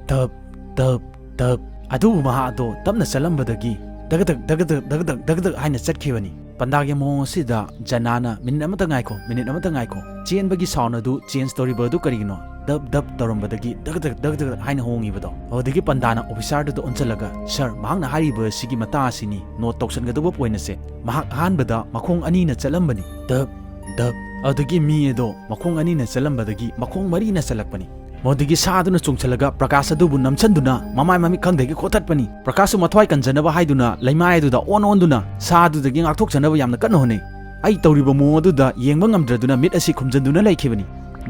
ꯇꯞ, ꯇꯞ, ꯇꯞ꯫ ꯑꯗꯨꯕꯨ ꯃꯍꯥꯛ ꯑꯗꯣ ꯇꯞꯅ ꯆꯠꯂꯝꯕꯗꯒꯤ ꯗꯒꯗꯛ, ꯗꯒꯗꯛ, ꯗꯒꯗꯛ, ꯗꯒꯗꯛ ꯍꯥꯏꯅ ꯆꯠꯈꯤꯕꯅꯤ꯫ ꯄꯟꯗꯥꯒꯤ ꯃꯑꯣꯡ ꯑꯁꯤꯗ ꯖꯅꯥꯅ, "ꯃꯤꯅꯤꯠ ꯑꯃꯇ ꯉꯥꯏꯈꯣ, ꯃꯤꯅꯤꯠ ꯑꯃꯇ ꯉꯥꯏꯈꯣ꯫ ꯆꯦꯟꯕꯒꯤ ꯁꯥꯎꯟ ꯑꯗꯨ ꯆꯦꯟꯖ ꯇꯧꯔꯤꯕ ꯑꯗꯨ ꯀꯔꯤꯒꯤꯅꯣ? ꯗꯞ, ꯗꯞ ꯇꯧꯔꯝꯕꯗꯒꯤ ꯗꯒꯗꯛ, ꯗꯒꯗꯛ ꯍꯥꯏꯅ ꯍꯣꯡꯉꯤꯕꯗꯣ?" ꯑꯗꯨꯗꯒꯤ ꯄꯟꯗꯥꯅ ꯑꯣꯐꯤꯁꯥꯔꯗꯨꯗ ꯑꯣꯟꯁꯤꯜꯂꯒ, "ꯁꯥꯔ, ꯃꯍꯥꯛꯅ ꯍꯥꯏꯔꯤꯕ ꯑꯁꯤꯒꯤ ꯃꯇꯥ ꯑꯁꯤꯅꯤ ꯅꯣꯠ ꯇꯧꯁꯟꯒꯗꯧꯕ ꯄꯣꯏꯟ ꯑꯁꯦ꯫ ꯃꯍꯥꯛ ꯑꯍꯥꯟꯕꯗ ꯃꯈꯣꯡ ꯑꯅꯤꯅ ꯆꯠꯂꯝꯕꯅꯤ, ꯗꯞ, ꯗꯞ꯫ ꯑꯗꯨꯗꯒꯤ ꯃꯤ ꯑꯗꯣ ꯃꯈꯣꯡ ꯑꯅꯤꯅ ꯆꯠꯂꯝꯕꯗꯒꯤ ꯃꯈꯣꯡ ꯃꯔꯤꯅ ꯆꯠꯂꯛꯄꯅꯤ꯫" ꯃꯗꯨꯗꯒꯤ ꯁꯥ ꯑꯗꯨꯅ ꯆꯣꯡꯁꯤꯜꯂꯒ ꯄ꯭ꯔꯀꯥꯁ ꯑꯗꯨꯕꯨ ꯅꯝꯁꯤꯟꯗꯨꯅ ꯃꯃꯥꯏ ꯃꯃꯤꯠ ꯈꯪꯗꯒꯩ ꯀꯣꯊꯠꯄꯅꯤ꯫ ꯄ꯭ꯔꯀꯥꯁꯁꯨ ꯃꯊ꯭ꯋꯥꯏ ꯀꯟꯖꯅꯕ ꯍꯥꯏꯗꯨꯅ ꯂꯩꯃꯥꯏ ꯑꯗꯨꯗ ꯑꯣꯟ ꯑꯣꯟꯗꯨꯅ ꯁꯥ ꯑꯗꯨꯗꯒꯤ ꯉꯥꯛꯊꯣꯛꯆꯅꯕ ꯌꯥꯝꯅ ꯀꯟꯅ ꯍꯣꯠꯅꯩ꯫ ꯑꯩ ꯇꯧꯔꯤꯕ ꯃꯑꯣꯡ ꯑꯗꯨꯗ ꯌꯦꯡꯕ ꯉꯝꯗ꯭ꯔꯗꯨꯅ ꯃꯤꯠ ꯑꯁꯤ ꯈꯨꯝꯖꯤꯟꯗꯨꯅ ꯂꯩꯈꯤꯕꯅꯤ꯫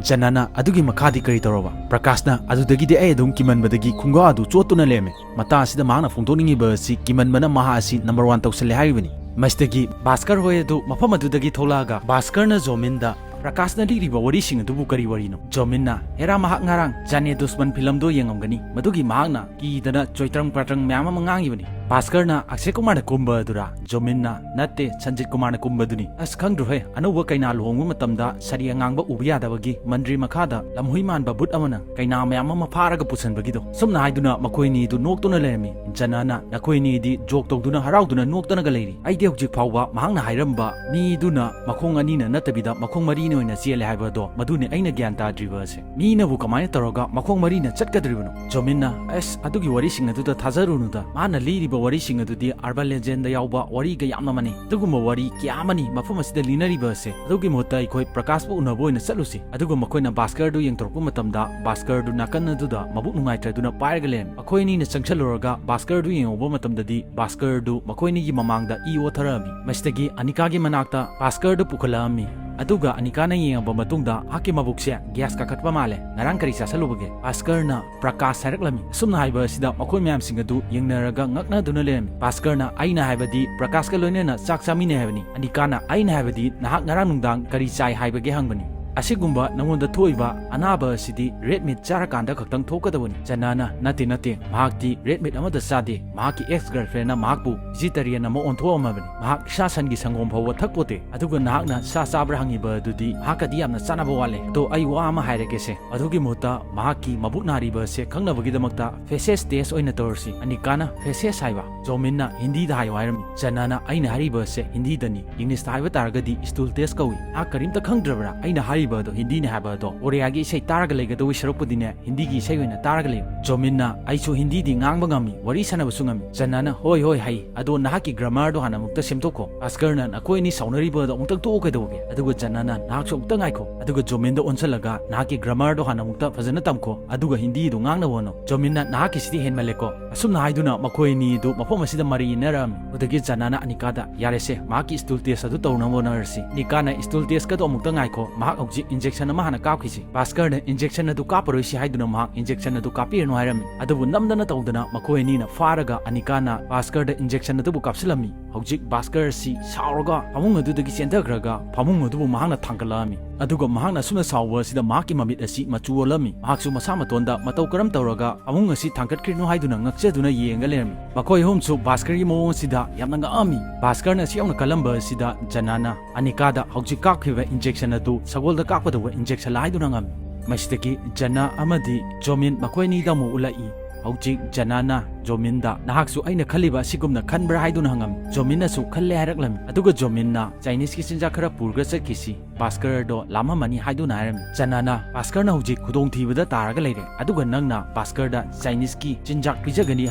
ꯖꯅꯥꯅ, "ꯑꯗꯨꯒꯤ ꯃꯈꯥꯗꯤ ꯀꯔꯤ ꯇꯧꯔꯕ?" ꯄ꯭ꯔꯀꯥꯁꯅ, "ꯑꯗꯨꯗꯒꯤꯗꯤ ꯑꯩ ꯑꯗꯨꯝ ꯀꯤꯃꯟꯕꯗꯒꯤ ꯈꯨꯡꯒꯥ ꯑꯗꯨ ꯆꯣꯠꯇꯨꯅ ꯂꯩꯔꯝꯃꯦ꯫ ꯃꯇꯥꯡ ꯑꯁꯤꯗ ꯃꯍꯥꯛꯅ ꯐꯣꯡꯗꯣꯛꯅꯤꯡꯉꯤꯕ ꯑꯁꯤ ꯀꯤꯃꯟꯕꯅ ꯃꯍꯥꯛ ꯑꯁꯤ ꯅꯝꯕꯔ ꯋꯥꯟ ꯇꯧꯁꯜꯂꯦ ꯍꯥꯏꯔꯤꯕꯅꯤ꯫" ꯃꯁꯤꯗꯒꯤ ꯚꯥꯁꯀꯔ ꯍꯣꯏ ꯑꯗꯨ ꯃꯐꯝ ꯑꯗꯨꯗꯒꯤ ꯊꯣꯛꯂꯛꯑꯒ ꯚꯥꯁꯀꯔꯅ ꯖꯣꯃꯤꯟꯗ, "ꯄ꯭ꯔꯀꯥꯁꯅ ꯂꯤꯔꯤꯕ ꯋꯥꯔꯤꯁꯤꯡ ꯑꯗꯨꯕꯨ ꯀꯔꯤ ꯋꯥꯔꯤꯅꯣ?" ꯖꯣꯃꯤꯟꯅ, "ꯍꯦꯔꯥ, ꯃꯍꯥꯛ ꯉꯔꯥꯡ ꯖꯥꯅꯦ ꯗꯨꯁꯃꯟ ꯐꯤꯂꯝꯗꯣ ꯌꯦꯡꯉꯝꯒꯅꯤ, ꯃꯗꯨꯒꯤ ꯃꯍꯥꯛꯅ ꯀꯤꯗꯅ ꯆꯣꯏꯇ꯭ꯔꯪ ꯄ꯭ꯔꯇ꯭ꯔꯪ ꯃꯌꯥꯝ ꯑꯃ ꯉꯥꯡꯉꯤꯕꯅꯤ꯫ ꯚꯥꯁꯀꯔꯅ, "ꯑꯛꯁꯦ ꯀꯨꯃꯥꯔꯅ ꯀꯨꯝꯕ ꯑꯗꯨꯔꯥ?" ꯖꯣꯃꯤꯟꯅ, "ꯅꯠꯇꯦ, ꯁꯟꯖꯤꯠ ꯀꯨꯃꯥꯔꯅ ꯀꯨꯝꯕꯗꯨꯅꯤ꯫ ꯑꯁ, ꯈꯪꯗ꯭ꯔꯣꯍꯦ, ꯑꯅꯧꯕ ꯀꯩꯅꯥ ꯂꯨꯍꯣꯡꯕ ꯃꯇꯝꯗ ꯁꯥꯔꯤ ꯑꯉꯥꯡꯕ ꯎꯕ ꯌꯥꯗꯕꯒꯤ ꯃꯟꯗ꯭ꯔꯤ ꯃꯈꯥꯗ ꯂꯝꯍꯨꯏ ꯃꯥꯟꯕ ꯚꯨꯠ ꯑꯃꯅ ꯀꯩꯅꯥ ꯃꯌꯥꯝ ꯑꯃ ꯐꯥꯔꯒ ꯄꯨꯁꯟꯕꯒꯤꯗꯣ"꯫ ꯁꯨꯝꯅ ꯍꯥꯏꯗꯨꯅ ꯃꯈꯣꯏꯅꯤꯗꯨ ꯅꯣꯛꯇꯨꯅ ꯂꯩꯔꯝꯃꯤ꯫ ꯖꯅꯥꯅ, "ꯅꯈꯣꯏꯅꯤꯗꯤ ꯖꯣꯛ ꯇꯧꯗꯨꯅ ꯍꯔꯥꯎꯗꯨꯅ ꯅꯣꯛꯇꯅꯒ ꯂꯩꯔꯤ꯫ ꯑꯩꯗꯤ ꯍꯧꯖꯤꯛ ꯐꯥꯎꯕ ꯃꯍꯥꯛꯅ ꯍꯥꯏꯔꯝꯕ ꯃꯤꯗꯨꯅ ꯃꯈꯣꯡ ꯑꯅꯤꯅ ꯅꯠꯇꯕꯤꯗ ꯃꯈꯣꯡ ꯃꯔꯤꯅ ꯑꯣꯏꯅ ꯆꯦꯜꯂꯦ ꯍꯥꯏꯕꯗꯣ, ꯃꯗꯨꯅꯤ ꯑꯩꯅ ꯒ꯭ꯌꯥꯟ ꯇꯥꯗ꯭ꯔꯤꯕ ꯑꯁꯦ꯫ ꯃꯤꯅꯕꯨ ꯀꯃꯥꯏꯅ ꯇꯧꯔꯒ ꯃꯈꯣꯡ ꯃꯔꯤꯅ ꯆꯠꯀꯗꯧꯔꯤꯕꯅꯣ?" ꯖꯣꯃꯤꯟꯅ, "ꯑꯁ, ꯑꯗꯨꯒꯤ ꯋꯥꯔꯤꯁꯤꯡ ꯑꯗꯨꯗ ꯊꯥꯖꯔꯨꯅꯨꯗ꯫ ꯃꯥꯅ ꯂꯤꯔꯤꯕ ꯋꯥꯔꯤꯁꯤꯡ ꯑꯗꯨꯗꯤ urban legend ꯌꯥꯎꯕ ꯋꯥꯔꯤꯒ ꯌꯥꯝꯅ ꯃꯥꯟꯅꯩ꯫ ꯑꯗꯨꯒꯨꯝꯕ ꯋꯥꯔꯤ ꯀꯌꯥ ꯑꯃꯅꯤ ꯃꯐꯝ ꯑꯁꯤꯗ ꯂꯤꯅꯔꯤꯕ ꯑꯁꯦ꯫ ꯑꯗꯨꯒꯤ ꯃꯍꯨꯠꯇ ꯑꯩꯈꯣꯏ ꯄ꯭ꯔꯀꯥꯁꯄꯨ ꯎꯅꯕ ꯑꯣꯏꯅ ꯆꯠꯂꯨꯁꯤ꯫" ꯑꯗꯨꯒ ꯃꯈꯣꯏꯅ ꯚꯥꯁꯀꯔꯗꯨ ꯌꯦꯡꯊꯣꯔꯛꯄ ꯃꯇꯝꯗ, ꯚꯥꯁꯀꯔꯗꯨ ꯅꯥꯀꯟ ꯑꯗꯨꯗ ꯃꯕꯨꯛ ꯅꯨꯡꯉꯥꯏꯇ꯭ꯔꯗꯨꯅ ꯄꯥꯏꯔꯒ ꯂꯩꯔꯝꯃꯤ꯫ ꯃꯈꯣꯏ ꯑꯅꯤꯅ ꯆꯪꯁꯜꯂꯨꯔꯒ ꯚꯥꯁꯀꯔꯗꯨ ꯌꯦꯡꯍꯧꯕ ꯃꯇꯝꯗꯗꯤ, ꯚꯥꯁꯀꯔꯗꯨ ꯃꯈꯣꯏ ꯑꯅꯤꯒꯤ ꯃꯃꯥꯡꯗ ꯏ ꯑꯣꯊꯔꯛꯑꯝꯃꯤ꯫ ꯃꯁꯤꯗꯒꯤ ꯑꯅꯤꯀꯥꯒꯤ ꯃꯅꯥꯛꯇ ꯚꯥꯁꯀꯔꯗꯨ ꯄꯨꯈꯠꯂꯛꯑꯝꯃꯤ꯫ ꯑꯗꯨꯒ ꯑꯅꯤꯀꯥꯅ ꯌꯦꯡꯉꯕ ꯃꯇꯨꯡꯗ, "ꯃꯍꯥꯛꯀꯤ ꯃꯕꯨꯛꯁꯦ ꯒ꯭ꯌꯥꯁ ꯀꯥꯈꯠꯄ ꯃꯥꯜꯂꯦ꯫ ꯉꯔꯥꯡ ꯀꯔꯤ ꯆꯥꯁꯜꯂꯨꯕꯒꯦ?" ꯚꯥꯁꯀꯔꯅ ꯄ꯭ꯔꯀꯥꯁ ꯍꯥꯏꯔꯛꯂꯝꯃꯤ꯫ ꯑꯁꯨꯝꯅ ꯍꯥꯏꯕ ꯑꯁꯤꯗ ꯃꯈꯣꯏ ꯃꯌꯥꯝꯁꯤꯡ ꯑꯗꯨ ꯌꯦꯡꯅꯔꯒ ꯉꯛꯅꯗꯨꯅ ꯂꯩꯔꯝꯃꯤ꯫ ꯚꯥꯁꯀꯔꯅ, "ꯑꯩꯅ ꯍꯥꯏꯕꯗꯤ ꯄ꯭ꯔꯀꯥꯁꯀ ꯂꯣꯏꯅꯅ ꯆꯥꯛ ꯆꯥꯃꯤꯟꯅꯩ ꯍꯥꯏꯕꯅꯤ꯫ ꯑꯅꯤꯀꯥꯅ, ꯑꯩꯅ ꯍꯥꯏꯕꯗꯤ ꯅꯍꯥꯛ ꯉꯔꯥꯡ ꯅꯨꯡꯗꯥꯡ ꯀꯔꯤ ꯆꯥꯏ ꯍꯥꯏꯕꯒꯦ ꯍꯪꯕꯅꯤ꯫ ꯑꯁꯤꯒꯨꯝꯕ ꯅꯉꯣꯟꯗ ꯊꯣꯛꯏꯕ ꯑꯅꯥꯕ ꯑꯁꯤꯗꯤ ꯔꯦꯗ ꯃꯤꯠ ꯆꯥꯔꯀꯥꯟꯗ ꯈꯛꯇꯪ ꯊꯣꯛꯀꯗꯕꯅꯤ꯫" ꯖꯅꯥꯅ, "ꯅꯠꯇꯦ, ꯅꯠꯇꯦ, ꯃꯍꯥꯛꯇꯤ ꯔꯦꯗ ꯃꯤꯠ ꯑꯃꯠꯇ ꯆꯥꯗꯦ꯫ ꯃꯍꯥꯛꯀꯤ ꯑꯦꯛꯁ ꯒꯔꯜꯐ꯭ꯔꯦꯟꯅ ꯃꯍꯥꯛꯄꯨ ꯚꯦꯖꯤꯇꯦꯔꯤꯌꯟ ꯑꯃ ꯑꯣꯟꯊꯣꯛꯑꯝꯃꯕꯅꯤ꯫ ꯃꯍꯥꯛ ꯁꯥ ꯁꯟꯒꯤ ꯁꯪꯒꯣꯝ ꯐꯥꯎꯕ ꯊꯛꯄꯣꯠꯇꯦ꯫ ꯑꯗꯨꯒ ꯅꯍꯥꯛꯅ ꯁꯥ ꯆꯥꯕ꯭ꯔꯥ ꯍꯪꯉꯤꯕ ꯑꯗꯨꯗꯤ ꯃꯍꯥꯛꯀꯗꯤ ꯌꯥꯝꯅ ꯆꯥꯟꯅꯕ ꯋꯥꯠꯂꯦ꯫ ꯑꯗꯣ ꯑꯩ ꯋꯥ ꯑꯃ ꯍꯥꯏꯔꯒꯦꯁꯦ꯫ ꯑꯗꯨꯒꯤ ꯃꯍꯨꯠꯇ ꯃꯍꯥꯛꯀꯤ ꯃꯕꯨꯛ ꯅꯥꯔꯤꯕ ꯑꯁꯦ ꯈꯪꯅꯕꯒꯤꯗꯃꯛꯇ ꯐꯦꯁꯦꯁ ꯇꯦꯁ ꯑꯣꯏꯅ ꯇꯧꯔꯁꯤ꯫" ꯑꯅꯤꯀꯥꯅ, "ꯐꯦꯁꯦꯁ ꯍꯥꯏꯕ?" ꯖꯣꯃꯤꯟꯅ, "ꯍꯤꯟꯗꯤꯗ ꯍꯥꯏꯌꯣ ꯍꯥꯏꯔꯝꯃꯤ꯫" ꯖꯅꯥꯅ, "ꯑꯩꯅ ꯍꯥꯏꯔꯤꯕ ꯑꯁꯦ ꯍꯤꯟꯗꯤꯗꯅꯤ꯫ ꯏꯪꯂꯤꯁꯇ ꯍꯥꯏꯕ ꯇꯥꯔꯒꯗꯤ ꯁ꯭ꯇꯨꯜ ꯇꯦꯁ ꯀꯧꯏ꯫ ꯅꯍꯥꯛ ꯀꯔꯤꯝꯇ ꯈꯪꯗ꯭ꯔꯕ꯭ꯔꯥ? ꯑꯩꯅ ꯍꯥꯏꯔꯤꯕ ꯑꯗꯣ ꯍꯤꯟꯗꯤꯅꯤ ꯍꯥꯏꯕ ꯑꯗꯣ꯫ ꯀꯣꯔꯤꯌꯥꯒꯤ ꯏꯁꯩ ꯇꯥꯔꯒ ꯂꯩꯒꯗꯧꯕ ꯁꯔꯨꯛꯄꯨꯗꯤꯅꯦ, ꯍꯤꯟꯗꯤꯒꯤ ꯏꯁꯩ ꯑꯣꯏꯅ ꯇꯥꯔꯒ ꯂꯩꯌꯨ꯫" ꯖꯣꯃꯤꯟꯅ, "ꯑꯩꯁꯨ ꯍꯤꯟꯗꯤꯗꯤ ꯉꯥꯡꯕ ꯉꯝꯃꯤ, ꯋꯥꯔꯤ ꯁꯥꯟꯅꯕꯁꯨ ꯉꯝꯃꯤ꯫" ꯖꯅꯥꯅ, "ꯍꯣꯏ, ꯍꯣꯏ, ꯍꯩ꯫ ꯑꯗꯣ ꯅꯍꯥꯛꯀꯤ ꯒ꯭ꯔꯥꯃꯔꯗꯣ ꯍꯥꯟꯅ ꯑꯃꯨꯛꯇ ꯁꯦꯝꯗꯣꯛꯈꯣ꯫" ꯚꯥꯁꯀꯔꯅ, "ꯅꯈꯣꯏ ꯑꯅꯤ ꯁꯥꯎꯅꯔꯤꯕ ꯑꯗꯣ ꯑꯃꯨꯛꯇꯪ ꯇꯣꯛꯑꯣ ꯀꯩꯗꯧꯕꯒꯦ?" ꯑꯗꯨꯒ ꯖꯅꯥꯅ, "ꯅꯍꯥꯛꯁꯨ ꯑꯃꯨꯛꯇ ꯉꯥꯏꯈꯣ꯫" ꯑꯗꯨꯒ ꯖꯣꯃꯤꯟꯗ ꯑꯣꯟꯁꯜꯂꯒ, "ꯅꯍꯥꯛꯀꯤ ꯒ꯭ꯔꯥꯃꯔꯗꯣ ꯍꯥꯟꯅ ꯑꯃꯨꯛꯇ ꯐꯖꯅ ꯇꯝꯈꯣ, ꯑꯗꯨꯒ ꯍꯤꯟꯗꯤꯗꯨ ꯉꯥꯡꯅꯕ ꯍꯣꯠꯅꯧ꯫" ꯖꯣꯃꯤꯟꯅ, "ꯅꯍꯥꯛꯀꯤꯁꯤꯗꯤ ꯍꯦꯟꯃꯜꯂꯦꯀꯣ꯫" ꯑꯁꯨꯝꯅ ꯍꯥꯏꯗꯨꯅ ꯃꯈꯣꯏ ꯑꯅꯤꯗꯨ ꯃꯐꯝ ꯑꯁꯤꯗ ꯃꯔꯩ ꯌꯦꯠꯅꯔꯛꯑꯝꯃꯤ꯫ ꯑꯗꯨꯗꯒꯤ ꯖꯅꯥꯅ ꯑꯅꯤꯀꯥꯗ, "ꯌꯥꯔꯦꯁꯦ, ꯃꯍꯥꯛꯀꯤ ꯁ꯭ꯇꯨꯜ ꯇꯦꯁ ꯑꯗꯨ ꯇꯧꯅꯕ ꯍꯣꯠꯅꯔꯁꯤ꯫ ꯑꯅꯤꯀꯥꯅ, ꯁ꯭ꯇꯨꯜ ꯇꯦꯁꯀꯗꯣ ꯑꯃꯨꯛꯇ ꯉꯥꯏꯈꯣ, ꯃꯍꯥꯛ ꯍꯧꯖꯤꯛ ꯏꯟꯖꯦꯛꯁꯟ ꯑꯃ ꯍꯥꯟꯅ ꯀꯥꯞꯈꯤꯁꯤ꯫ ꯚꯥꯁꯀꯔꯅ ꯏꯟꯖꯦꯛꯁꯟ ꯑꯗꯨ ꯀꯥꯞꯄꯔꯣꯏꯁꯤ ꯍꯥꯏꯗꯨꯅ ꯃꯍꯥꯛ ꯏꯟꯖꯦꯛꯁꯟ ꯑꯗꯨ ꯀꯥꯞꯄꯤꯔꯅꯨ ꯍꯥꯏꯔꯝꯃꯤ꯫" ꯑꯗꯨꯕꯨ ꯅꯝꯗꯅ ꯇꯧꯗꯅ ꯃꯈꯣꯏ ꯑꯅꯤꯅ ꯐꯥꯔꯒ ꯑꯅꯤꯀꯥꯅ ꯚꯥꯁꯀꯔꯗ ꯏꯟꯖꯦꯛꯁꯟ ꯑꯗꯨꯕꯨ ꯀꯥꯞꯁꯤꯜꯂꯝꯃꯤ꯫ ꯍꯧꯖꯤꯛ ꯚꯥꯁꯀꯔ ꯑꯁꯤ ꯁꯥꯎꯔꯒ ꯐꯃꯨꯡ ꯑꯗꯨꯗꯒꯤ ꯆꯦꯟꯊꯈ꯭ꯔꯒ ꯐꯃꯨꯡ ꯑꯗꯨꯕꯨ ꯃꯍꯥꯛꯅ ꯊꯥꯡꯒꯠꯂꯛꯂꯝꯃꯤ꯫ ꯑꯗꯨꯒ ꯃꯍꯥꯛꯅ ꯑꯁꯨꯝꯅ ꯁꯥꯎꯕ ꯑꯁꯤꯗ ꯃꯍꯥꯛꯀꯤ ꯃꯃꯤꯠ ꯑꯁꯤ ꯃꯆꯨ ꯑꯣꯜꯂꯝꯃꯤ꯫ ꯃꯍꯥꯛꯁꯨ ꯃꯁꯥ ꯃꯇꯣꯟꯗ ꯃꯇꯧ ꯀꯔꯝ ꯇꯧꯔꯒ ꯐꯃꯨꯡ ꯑꯁꯤ ꯊꯥꯡꯒꯠꯈ꯭ꯔꯤꯅꯣ ꯍꯥꯏꯗꯨꯅ ꯉꯛꯆꯗꯨꯅ ꯌꯦꯡꯉꯒ ꯂꯩꯔꯝꯃꯤ꯫ ꯃꯈꯣꯏ ꯑꯍꯨꯝꯁꯨ ꯚꯥꯁꯀꯔꯒꯤ ꯃꯑꯣꯡ ꯑꯁꯤꯗ ꯌꯥꯝꯅ ꯉꯛꯂꯝꯃꯤ꯫ ꯚꯥꯁꯀꯔꯅ ꯑꯁꯨꯛ ꯌꯥꯝꯅ ꯀꯜꯂꯝꯕ ꯑꯁꯤꯗ ꯖꯅꯥꯅ ꯑꯅꯤꯀꯥꯗ ꯍꯧꯖꯤꯛ ꯀꯥꯞꯈꯤꯕ injection ꯑꯗꯨ ꯁꯒꯣꯜꯗ ꯀꯥꯞꯀꯗꯧꯕ injection ꯂꯥ ꯍꯥꯏꯗꯨꯅ ꯍꯪꯂꯝꯃꯤ꯫ ꯃꯁꯤꯗꯒꯤ ꯖꯅꯥ ꯑꯃꯗꯤ ꯖꯣꯃꯤꯟ ꯃꯈꯣꯏ ꯑꯅꯤꯗ ꯑꯃꯨꯛ ꯎꯠꯂꯛꯏ꯫ ꯍꯧꯖꯤꯛ ꯖꯅꯥꯅ ꯖꯣꯃꯤꯟꯗ "ꯅꯍꯥꯛꯁꯨ ꯑꯩꯅ ꯈꯜꯂꯤꯕ ꯑꯁꯤꯒꯨꯝꯅ ꯈꯟꯕ꯭ꯔꯥ?" ꯍꯥꯏꯗꯨꯅ ꯍꯪꯂꯝꯃꯤ꯫ ꯖꯣꯃꯤꯟꯅꯁꯨ "ꯈꯜꯂꯦ" ꯍꯥꯏꯔꯛꯂꯝꯃꯤ꯫ ꯑꯗꯨꯒ ꯖꯣꯃꯤꯟꯅ "Chineseꯀꯤ ꯆꯤꯟꯖꯥꯛ ꯈꯔ ꯄꯨꯔꯒ ꯆꯠꯈꯤꯁꯤ, ꯚꯥꯁꯀꯔꯗꯣ ꯂꯥꯝꯃꯝꯃꯅꯤ" ꯍꯥꯏꯗꯨꯅ ꯍꯥꯏꯔꯝꯃꯤ꯫ ꯖꯅꯥꯅ "ꯚꯥꯁꯀꯔꯅ ꯍꯧꯖꯤꯛ ꯈꯨꯗꯣꯡꯊꯤꯕꯗ ꯇꯥꯔꯒ ꯂꯩꯔꯦ, ꯑꯗꯨꯒ ꯅꯪꯅ ꯚꯥꯁꯀꯔꯗ Chineseꯀꯤ ꯆꯤꯟꯖꯥꯛ ꯄꯤꯖꯒꯅꯤ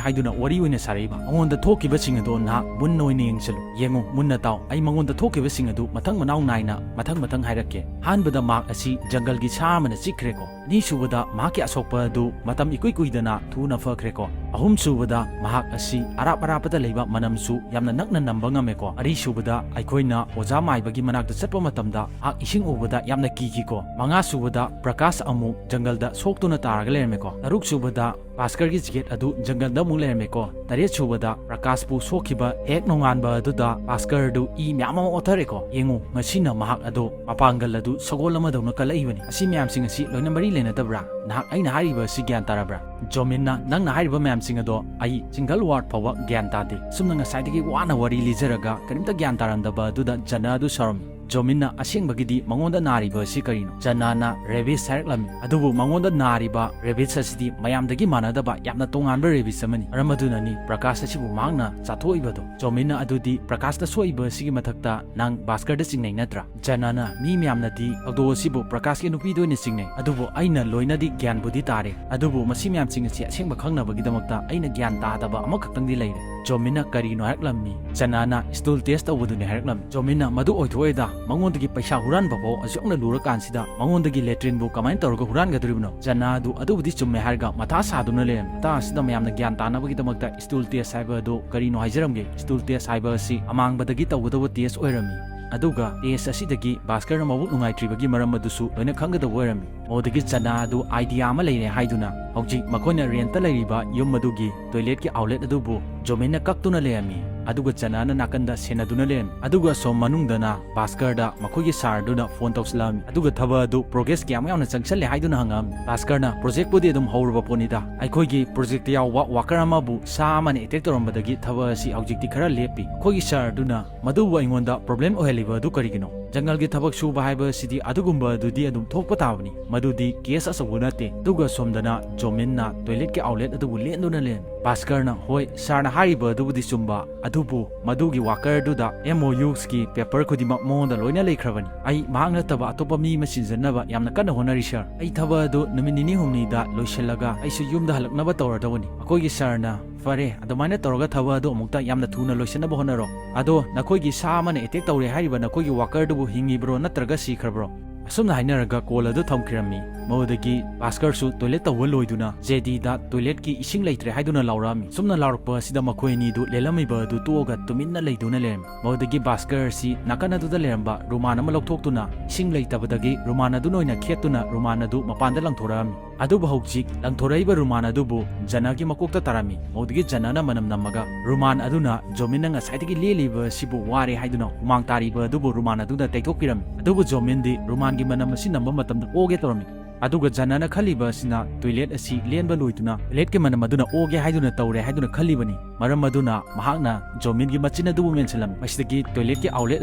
ꯍꯥꯏꯗꯨꯅ ꯋꯥꯔꯤ ꯑꯣꯏꯅ ꯁꯥꯔꯛꯏꯕ? ꯃꯉꯣꯟꯗ ꯊꯣꯛꯈꯤꯕꯁꯤꯡ ꯑꯗꯣ ꯅꯍꯥꯛ ꯃꯨꯟꯅ ꯑꯣꯏꯅ ꯌꯦꯡꯁꯤꯜꯂꯨ꯫ ꯌꯦꯡꯉꯨ, ꯃꯨꯟꯅ ꯇꯥꯎ, ꯑꯩ ꯃꯉꯣꯟꯗ ꯊꯣꯛꯈꯤꯕꯁꯤꯡ ꯑꯗꯨ ꯃꯊꯪ ꯃꯅꯥꯎ ꯅꯥꯏꯅ ꯃꯊꯪ ꯃꯊꯪ ꯍꯥꯏꯔꯛꯀꯦ꯫ ꯑꯍꯥꯟꯕꯗ ꯃꯍꯥꯛ ꯑꯁꯤ ꯖꯪꯒꯜꯒꯤ ꯁꯥ ꯑꯃꯅ ꯆꯤꯛꯈ꯭ꯔꯦꯀꯣ꯫ ꯑꯅꯤꯁꯨꯕꯗ ꯃꯍꯥꯛꯀꯤ ꯑꯁꯣꯛꯄ ꯑꯗꯨ ꯃꯇꯝ ꯏꯀꯨꯏ ꯀꯨꯏꯗꯅ ꯊꯨꯅ ꯐꯈ꯭ꯔꯦꯀꯣ꯫ ꯑꯍꯨꯝꯁꯨꯕꯗ ꯃꯍꯥꯛ ꯑꯁꯤ ꯑꯔꯥꯞ ꯑꯔꯥꯞꯄꯗ ꯂꯩꯕ ꯃꯅꯝꯁꯨ ꯌꯥꯝꯅ ꯅꯛꯅ ꯅꯝꯕ ꯉꯝꯃꯦꯀꯣ꯫ ꯃꯔꯤꯁꯨꯕꯗ ꯑꯩꯈꯣꯏꯅ ꯑꯣꯖꯥ ꯃꯥꯏꯕꯒꯤ ꯃꯅꯥꯛꯇ ꯆꯠꯄ ꯃꯇꯝꯗ ꯃꯍꯥꯛ ꯏꯁꯤꯡ ꯎꯕꯗ ꯌꯥꯝꯅ ꯀꯤꯈꯤꯀꯣ꯫ ꯃꯉꯥꯁꯨꯕꯗ ꯄ꯭ꯔꯀꯥꯁ ꯑꯃꯨꯛ ꯖꯪꯒꯜꯗ ꯁꯣꯛꯇꯨꯅ ꯇꯥꯔꯒ ꯂꯩꯔꯝꯃꯦꯀꯣ꯫ ꯇꯔꯨꯛꯁꯨꯕꯗ ꯚꯥꯁꯀꯔꯒꯤ ꯖꯤꯀꯦꯠ ꯑꯗꯨ ꯖꯪꯒꯜꯗ ꯑꯃꯨꯛ ꯂꯩꯔꯝꯃꯦꯀꯣ꯫ ꯇꯔꯦꯠꯁꯨꯕꯗ ꯄ꯭ꯔꯀꯥꯁꯄꯨ ꯁꯣꯛꯈꯤꯕ ꯍꯦꯛ ꯅꯣꯡꯉꯥꯟꯕ ꯑꯗꯨꯗ ꯚꯥꯁꯀꯔ ꯑꯗꯨ ꯏ ꯃꯌꯥꯝ ꯑꯃ ꯑꯣꯊꯔꯦꯀꯣ꯫ ꯌꯦꯡꯉꯨ, ꯉꯁꯤꯅ ꯃꯍꯥꯛ ꯑꯗꯨ ꯃꯄꯥꯡꯒꯜ ꯑꯗꯨ ꯁꯒꯣꯜ ꯑꯃꯗꯧꯅ ꯀꯜꯂꯛꯏꯕꯅꯤ꯫ ꯑꯁꯤ ꯃꯌꯥꯝꯁꯤꯡ ꯑꯁꯤ ꯂꯣꯏꯅ ꯃꯔꯤ ꯂꯩꯅꯗꯕ꯭ꯔꯥ? ꯅꯍꯥꯛ ꯑꯩꯅ ꯍꯥꯏꯔꯤꯕ ꯑꯁꯤ ꯒ꯭ꯌꯥꯟ ꯇꯥꯔꯕ꯭ꯔꯥ? ꯖꯣꯃꯤꯟꯅ, "ꯅꯪꯅ ꯍꯥꯏꯔꯤꯕ ꯃꯌꯥꯝꯁꯤꯡ ꯑꯗꯣ ꯑꯩ single word ꯐꯥꯎꯕ ꯒ꯭ꯌꯥꯟ ꯇꯥꯗꯦ꯫ ꯁꯨꯝꯅ ꯉꯁꯥꯏꯗꯒꯤ ꯋꯥꯅ ꯋꯥꯔꯤ ꯂꯤꯖꯔꯒ ꯀꯔꯤꯝꯇ ꯒ꯭ꯌꯥꯟ ꯇꯥꯔꯝꯗꯕ ꯑꯗꯨꯗ ꯖꯅꯥ ꯑꯗꯨ ꯁꯥꯎꯔꯝꯃꯤ"꯫ ꯖꯣꯃꯤꯟꯅ "ꯑꯁꯦꯡꯕꯒꯤꯗꯤ ꯃꯉꯣꯟꯗ ꯅꯥꯔꯤꯕ ꯑꯁꯤ ꯀꯔꯤꯅꯣ?" ꯖꯅꯥꯅ "Rabies" ꯍꯥꯏꯔꯛꯂꯝꯃꯤ꯫ ꯑꯗꯨꯕꯨ ꯃꯉꯣꯟꯗ ꯅꯥꯔꯤꯕ rabies ꯑꯁꯤꯗꯤ ꯃꯌꯥꯝꯗꯒꯤ ꯃꯥꯟꯅꯗꯕ ꯌꯥꯝꯅ ꯇꯣꯉꯥꯟꯕ rabies ꯑꯃꯅꯤ꯫ ꯃꯔꯝ ꯑꯗꯨꯅꯅꯤ ꯄ꯭ꯔꯀꯥꯁ ꯑꯁꯤꯕꯨ ꯃꯍꯥꯛꯅ ꯆꯥꯊꯣꯛꯏꯕꯗꯣ꯫ ꯖꯣꯃꯤꯟꯅ "ꯑꯗꯨꯗꯤ ꯄ꯭ꯔꯀꯥꯁꯇ ꯁꯣꯛꯏꯕ ꯑꯁꯤꯒꯤ ꯃꯊꯛꯇ ꯅꯪ ꯚꯥꯁꯀꯔꯗ ꯆꯤꯡꯅꯩ ꯅꯠꯇ꯭ꯔꯥ?" ꯖꯅꯥꯅ "ꯃꯤ ꯃꯌꯥꯝꯅꯗꯤ ꯊꯧꯗꯣꯛ ꯑꯁꯤꯕꯨ ꯄ꯭ꯔꯀꯥꯁꯀꯤ ꯅꯨꯄꯤꯗ ꯑꯣꯏꯅ ꯆꯤꯡꯅꯩ, ꯑꯗꯨꯕꯨ ꯑꯩꯅ ꯂꯣꯏꯅꯗꯤ ꯒ꯭ꯌꯥꯟꯕꯨꯗꯤ ꯇꯥꯔꯦ꯫ ꯑꯗꯨꯕꯨ ꯃꯁꯤ ꯃꯌꯥꯝꯁꯤꯡ ꯑꯁꯤ ꯑꯁꯦꯡꯕ ꯈꯪꯅꯕꯒꯤꯗꯃꯛꯇ ꯑꯩꯅ ꯒ꯭ꯌꯥꯟ ꯇꯥꯗꯕ ꯑꯃꯈꯛꯇꯪꯗꯤ ꯂꯩꯔꯦ"꯫ ꯖꯣꯃꯤꯟꯅ "ꯀꯔꯤꯅꯣ?" ꯍꯥꯏꯔꯛꯂꯝꯃꯤ꯫ Jnana "Stool test ꯇꯧꯕꯗꯨꯅꯤ" ꯍꯥꯏꯔꯛꯂꯝꯃꯤ꯫ ꯖꯣꯃꯤꯟꯅ "ꯃꯗꯨ ꯑꯣꯏꯊꯣꯛꯑꯣꯏꯗ, ꯃꯉꯣꯟꯗꯒꯤ ꯄꯩꯁꯥ ꯍꯨꯔꯥꯟꯕ ꯐꯥꯎ ꯑꯁꯨꯛ ꯌꯥꯝꯅ ꯂꯨꯔꯀꯥꯟꯁꯤꯗ ꯃꯉꯣꯟꯗꯒꯤ latrineꯕꯨ ꯀꯃꯥꯏꯅ ꯇꯧꯔꯒ ꯍꯨꯔꯥꯟꯒꯗꯣꯔꯤꯕꯅꯣ?" ꯖꯅꯥ ꯑꯗꯨ "ꯑꯗꯨꯕꯨꯗꯤ ꯆꯨꯝꯃꯦ" ꯍꯥꯏꯔꯒ ꯃꯊꯥ ꯁꯥꯗꯨꯅ ꯂꯩꯔꯝꯃꯤ꯫ ꯃꯇꯥꯡ ꯑꯁꯤꯗ ꯃꯌꯥꯝꯅ ꯒ꯭ꯌꯥꯟ ꯇꯥꯅꯕꯒꯤꯗꯃꯛꯇ stool test ꯍꯥꯏꯕ ꯑꯗꯨ ꯀꯔꯤꯅꯣ ꯍꯥꯏꯖꯔꯝꯒꯦ꯫ Stool test ꯍꯥꯏꯕ ꯑꯁꯤ ꯑꯃꯥꯡꯕꯗꯒꯤ ꯇꯧꯒꯗꯧꯕ test ꯑꯣꯏꯔꯝꯃꯤ꯫ ꯑꯗꯨꯒ test ꯑꯁꯤꯗꯒꯤ ꯚꯥꯁꯀꯔꯅ ꯃꯕꯨꯛ ꯅꯨꯡꯉꯥꯏꯇ꯭ꯔꯤꯕꯒꯤ ꯃꯔꯝ ꯑꯗꯨꯁꯨ ꯂꯣꯏꯅ ꯈꯪꯒꯗꯧꯕ ꯑꯣꯏꯔꯝꯃꯤ꯫ ꯃꯗꯨꯗꯒꯤ ꯖꯅꯥ ꯑꯗꯨ idea ꯑꯃ ꯂꯩꯔꯦ ꯍꯥꯏꯗꯨꯅ ꯍꯧꯖꯤꯛ ꯃꯈꯣꯏꯅ rentꯇ ꯂꯩꯔꯤꯕ ꯌꯨꯝ ꯑꯗꯨꯒꯤ toiletꯀꯤ outlet ꯑꯗꯨꯕꯨ ꯖꯣꯃꯤꯟꯅ ꯀꯛꯇꯨꯅ ꯂꯩꯔꯝꯃꯤ꯫ ꯑꯗꯨꯒ ꯖꯅꯥꯅ ꯅꯥꯀꯟꯗ ꯁꯦꯟꯅꯗꯨꯅ ꯂꯩꯔꯝꯃꯤ꯫ ꯑꯗꯨꯒ ꯑꯁꯣꯝ ꯃꯅꯨꯡꯗꯅ ꯚꯥꯁꯀꯔꯗ ꯃꯈꯣꯏꯒꯤ ꯁꯥꯔꯗꯨꯅ ꯐꯣꯟ ꯇꯧꯁꯤꯜꯂꯛꯑꯝꯃꯤ꯫ ꯑꯗꯨꯒ ꯊꯕꯛ ꯑꯗꯨ ꯄ꯭ꯔꯣꯒ꯭ꯔꯦꯁ ꯀꯌꯥꯝ ꯌꯥꯝꯅ ꯆꯪꯁꯜꯂꯦ ꯍꯥꯏꯗꯨꯅ ꯍꯪꯉꯛꯑꯝꯃꯤ꯫ ꯚꯥꯁꯀꯔꯅ, "ꯄ꯭ꯔꯣꯖꯦꯛꯄꯨꯗꯤ ꯑꯗꯨꯝ ꯍꯧꯔꯕ ꯄꯣꯠꯅꯤꯗ꯫ ꯑꯩꯈꯣꯏꯒꯤ ꯄ꯭ꯔꯣꯖꯦꯛꯇ ꯌꯥꯎꯕ ꯋꯥꯀꯔ ꯑꯃꯕꯨ ꯁꯥ ꯑꯃꯅ ꯑꯦꯇꯦꯛ ꯇꯧꯔꯝꯕꯗꯒꯤ ꯊꯕꯛ ꯑꯁꯤ ꯍꯧꯖꯤꯛꯇꯤ ꯈꯔ ꯂꯦꯞꯄꯤ꯫ ꯑꯩꯈꯣꯏꯒꯤ ꯁꯥꯔꯗꯨꯅ ꯃꯗꯨꯕꯨ ꯑꯩꯉꯣꯟꯗ ꯄ꯭ꯔꯣꯕ꯭ꯂꯦꯝ ꯑꯣꯏꯍꯜꯂꯤꯕ ꯑꯗꯨ ꯀꯔꯤꯒꯤꯅꯣ? ꯖꯪꯒꯜꯒꯤ ꯊꯕꯛ ꯁꯨꯕ ꯍꯥꯏꯕ ꯑꯁꯤꯗꯤ ꯑꯗꯨꯒꯨꯝꯕ ꯑꯗꯨꯗꯤ ꯑꯗꯨꯝ ꯊꯣꯛꯄ ꯇꯥꯕꯅꯤ꯫ ꯃꯗꯨꯗꯤ ꯀꯦꯁ ꯑꯆꯧꯕ ꯅꯠꯇꯦ"꯫ ꯑꯗꯨꯒ ꯁꯣꯝꯗꯅ ꯖꯣꯃꯤꯟꯅ ꯇꯣꯏꯂꯦꯠꯀꯤ ꯑꯥꯎꯠꯂꯦꯠ ꯑꯗꯨꯕꯨ ꯂꯦꯟꯗꯨꯅ ꯂꯩꯔꯝꯃꯤ꯫ ꯚꯥꯁꯀꯔꯅ, "ꯍꯣꯏ, ꯁꯥꯔꯅ ꯍꯥꯏꯔꯤꯕ ꯑꯗꯨꯕꯨꯗꯤ ꯆꯨꯝꯕ, ꯑꯗꯨꯕꯨ ꯃꯗꯨꯒꯤ ꯋꯥꯀꯔꯗꯨꯗ ꯑꯦꯝ ꯑꯣ ꯌꯨꯁꯀꯤ ꯄꯦꯄꯔ ꯈꯨꯗꯤꯡꯃꯛ ꯃꯉꯣꯟꯗ ꯂꯣꯏꯅ ꯂꯩꯈ꯭ꯔꯕꯅꯤ꯫ ꯑꯩ ꯃꯍꯥꯛ ꯅꯠꯇꯕ ꯑꯇꯣꯞꯄ ꯃꯤ ꯑꯃ ꯁꯤꯟꯖꯟꯅꯕ ꯌꯥꯝꯅ ꯀꯟꯅ ꯍꯣꯠꯅꯔꯤ, ꯁꯥꯔ꯫ ꯑꯩ ꯊꯕꯛ ꯑꯗꯨ ꯅꯨꯃꯤꯠ ꯅꯤꯅꯤ ꯍꯨꯝꯅꯤꯗ ꯂꯣꯏꯁꯤꯜꯂꯒ ꯑꯩꯁꯨ ꯌꯨꯝꯗ ꯍꯜꯂꯛꯅꯕ ꯇꯧꯔꯗꯧꯕꯅꯤ"꯫ ꯑꯩꯈꯣꯏꯒꯤ ꯁꯥꯔꯅ, "ꯐꯔꯦ, ꯑꯗꯨꯃꯥꯏꯅ ꯇꯧꯔꯒ ꯊꯕꯛ ꯑꯗꯨ ꯑꯃꯨꯛꯇ ꯌꯥꯝꯅ ꯊꯨꯅ ꯂꯣꯏꯁꯤꯟꯅꯕ ꯍꯣꯠꯅꯔꯣ꯫ ꯑꯗꯣ ꯅꯈꯣꯏꯒꯤ ꯁꯥ ꯑꯃꯅ ꯑꯦꯇꯦꯛ ꯇꯧꯔꯦ ꯍꯥꯏꯔꯤꯕ ꯅꯈꯣꯏꯒꯤ ꯋꯥꯀꯔꯗꯨꯕꯨ ꯍꯤꯡꯉꯤꯕ꯭ꯔꯣ ꯅꯠꯇ꯭ꯔꯒ ꯁꯤꯈ꯭ꯔꯕ꯭ꯔꯣ?" ꯑꯁꯨꯝꯅ ꯍꯥꯏꯅꯔꯒ ꯀꯣꯜ ꯑꯗꯨ ꯊꯝꯈꯤꯔꯝꯃꯤ꯫ ꯃꯗꯨꯗꯒꯤ ꯚꯥꯁꯀꯔꯁꯨ ꯇꯣꯏꯂꯦꯠ ꯇꯧꯕ ꯂꯣꯏꯗꯨꯅ ꯖꯦꯗꯤꯗ ꯇꯣꯏꯂꯦꯠꯀꯤ ꯏꯁꯤꯡ ꯂꯩꯇ꯭ꯔꯦ ꯍꯥꯏꯗꯨꯅ ꯂꯥꯎꯔꯛꯑꯝꯃꯤ꯫ ꯁꯨꯝꯅ ꯂꯥꯎꯔꯛꯄ ꯑꯁꯤꯗ ꯃꯈꯣꯏ ꯑꯅꯤꯗꯨ ꯂꯦꯜꯂꯝꯃꯤꯕ ꯑꯗꯨ ꯇꯣꯛꯑꯒ ꯇꯨꯃꯤꯟꯅ ꯂꯩꯗꯨꯅ ꯂꯩꯔꯝꯃꯤ꯫ ꯃꯗꯨꯗꯒꯤ ꯚꯥꯁꯀꯔ ꯑꯁꯤ ꯅꯥꯀꯟ ꯑꯗꯨꯗ ꯂꯩꯔꯝꯕ ꯔꯨꯃꯥꯟ ꯑꯃ ꯂꯧꯊꯣꯛꯇꯨꯅ ꯏꯁꯤꯡ ꯂꯩꯇꯕꯗꯒꯤ ꯔꯨꯃꯥꯟ ꯑꯗꯨꯅ ꯑꯣꯏꯅ ꯈꯦꯠꯇꯨꯅ ꯔꯨꯃꯥꯟ ꯑꯗꯨ ꯃꯄꯥꯟꯗ ꯂꯪꯊꯣꯔꯛꯑꯝꯃꯤ꯫ ꯑꯗꯨꯕꯨ ꯍꯧꯖꯤꯛ ꯂꯪꯊꯣꯔꯛꯏꯕ ꯔꯨꯃꯥꯟ ꯑꯗꯨꯕꯨ ꯖꯅꯒꯤ ꯃꯀꯣꯛꯇ ꯇꯥꯔꯝꯃꯤ꯫ ꯃꯗꯨꯗꯒꯤ ꯖꯅꯅ ꯃꯅꯝ ꯅꯝꯃꯒ ꯔꯨꯃꯥꯟ ꯑꯗꯨꯅ ꯖꯣꯃꯤꯟꯅ ꯉꯁꯥꯏꯗꯒꯤ ꯂꯦꯜꯂꯤꯕ ꯑꯁꯤꯕꯨ ꯋꯥꯔꯦ ꯍꯥꯏꯗꯨꯅ ꯍꯨꯃꯥꯡ ꯇꯥꯔꯤꯕ ꯑꯗꯨꯕꯨ ꯔꯨꯃꯥꯟ ꯑꯗꯨꯗ ꯇꯩꯊꯣꯛꯄꯤꯔꯝꯃꯤ꯫ ꯑꯗꯨꯕꯨ ꯖꯣꯃꯤꯟꯗꯤ ꯔꯨꯃꯥꯟꯒꯤ ꯃꯅꯝ ꯑꯁꯤ ꯅꯝꯕ ꯃꯇꯝꯗ ꯑꯣꯒꯦ ꯇꯧꯔꯝꯃꯤ꯫ ꯑꯗꯨꯒ ꯖꯅꯅ ꯈꯜꯂꯤꯕ ꯑꯁꯤꯅ ꯇꯣꯏꯂꯦꯠ ꯑꯁꯤ ꯂꯦꯟꯕ ꯂꯣꯏꯗꯨꯅ ꯇꯣꯏꯂꯦꯠꯀꯤ ꯃꯅꯝ ꯑꯗꯨꯅ ꯑꯣꯒꯦ ꯍꯥꯏꯗꯨꯅ ꯇꯧꯔꯦ ꯍꯥꯏꯗꯨꯅ ꯈꯜꯂꯤꯕꯅꯤ꯫ ꯃꯔꯝ ꯑꯗꯨꯅ ꯃꯍꯥꯛꯅ ꯖꯣꯃꯤꯟꯒꯤ ꯃꯆꯤꯟ ꯑꯗꯨꯕꯨ ꯃꯦꯟꯁꯤꯜꯂꯝꯃꯤ꯫ ꯃꯁꯤꯗꯒꯤ ꯇꯣꯏꯂꯦꯠꯀꯤ ꯑꯥꯎꯠꯂꯦꯠ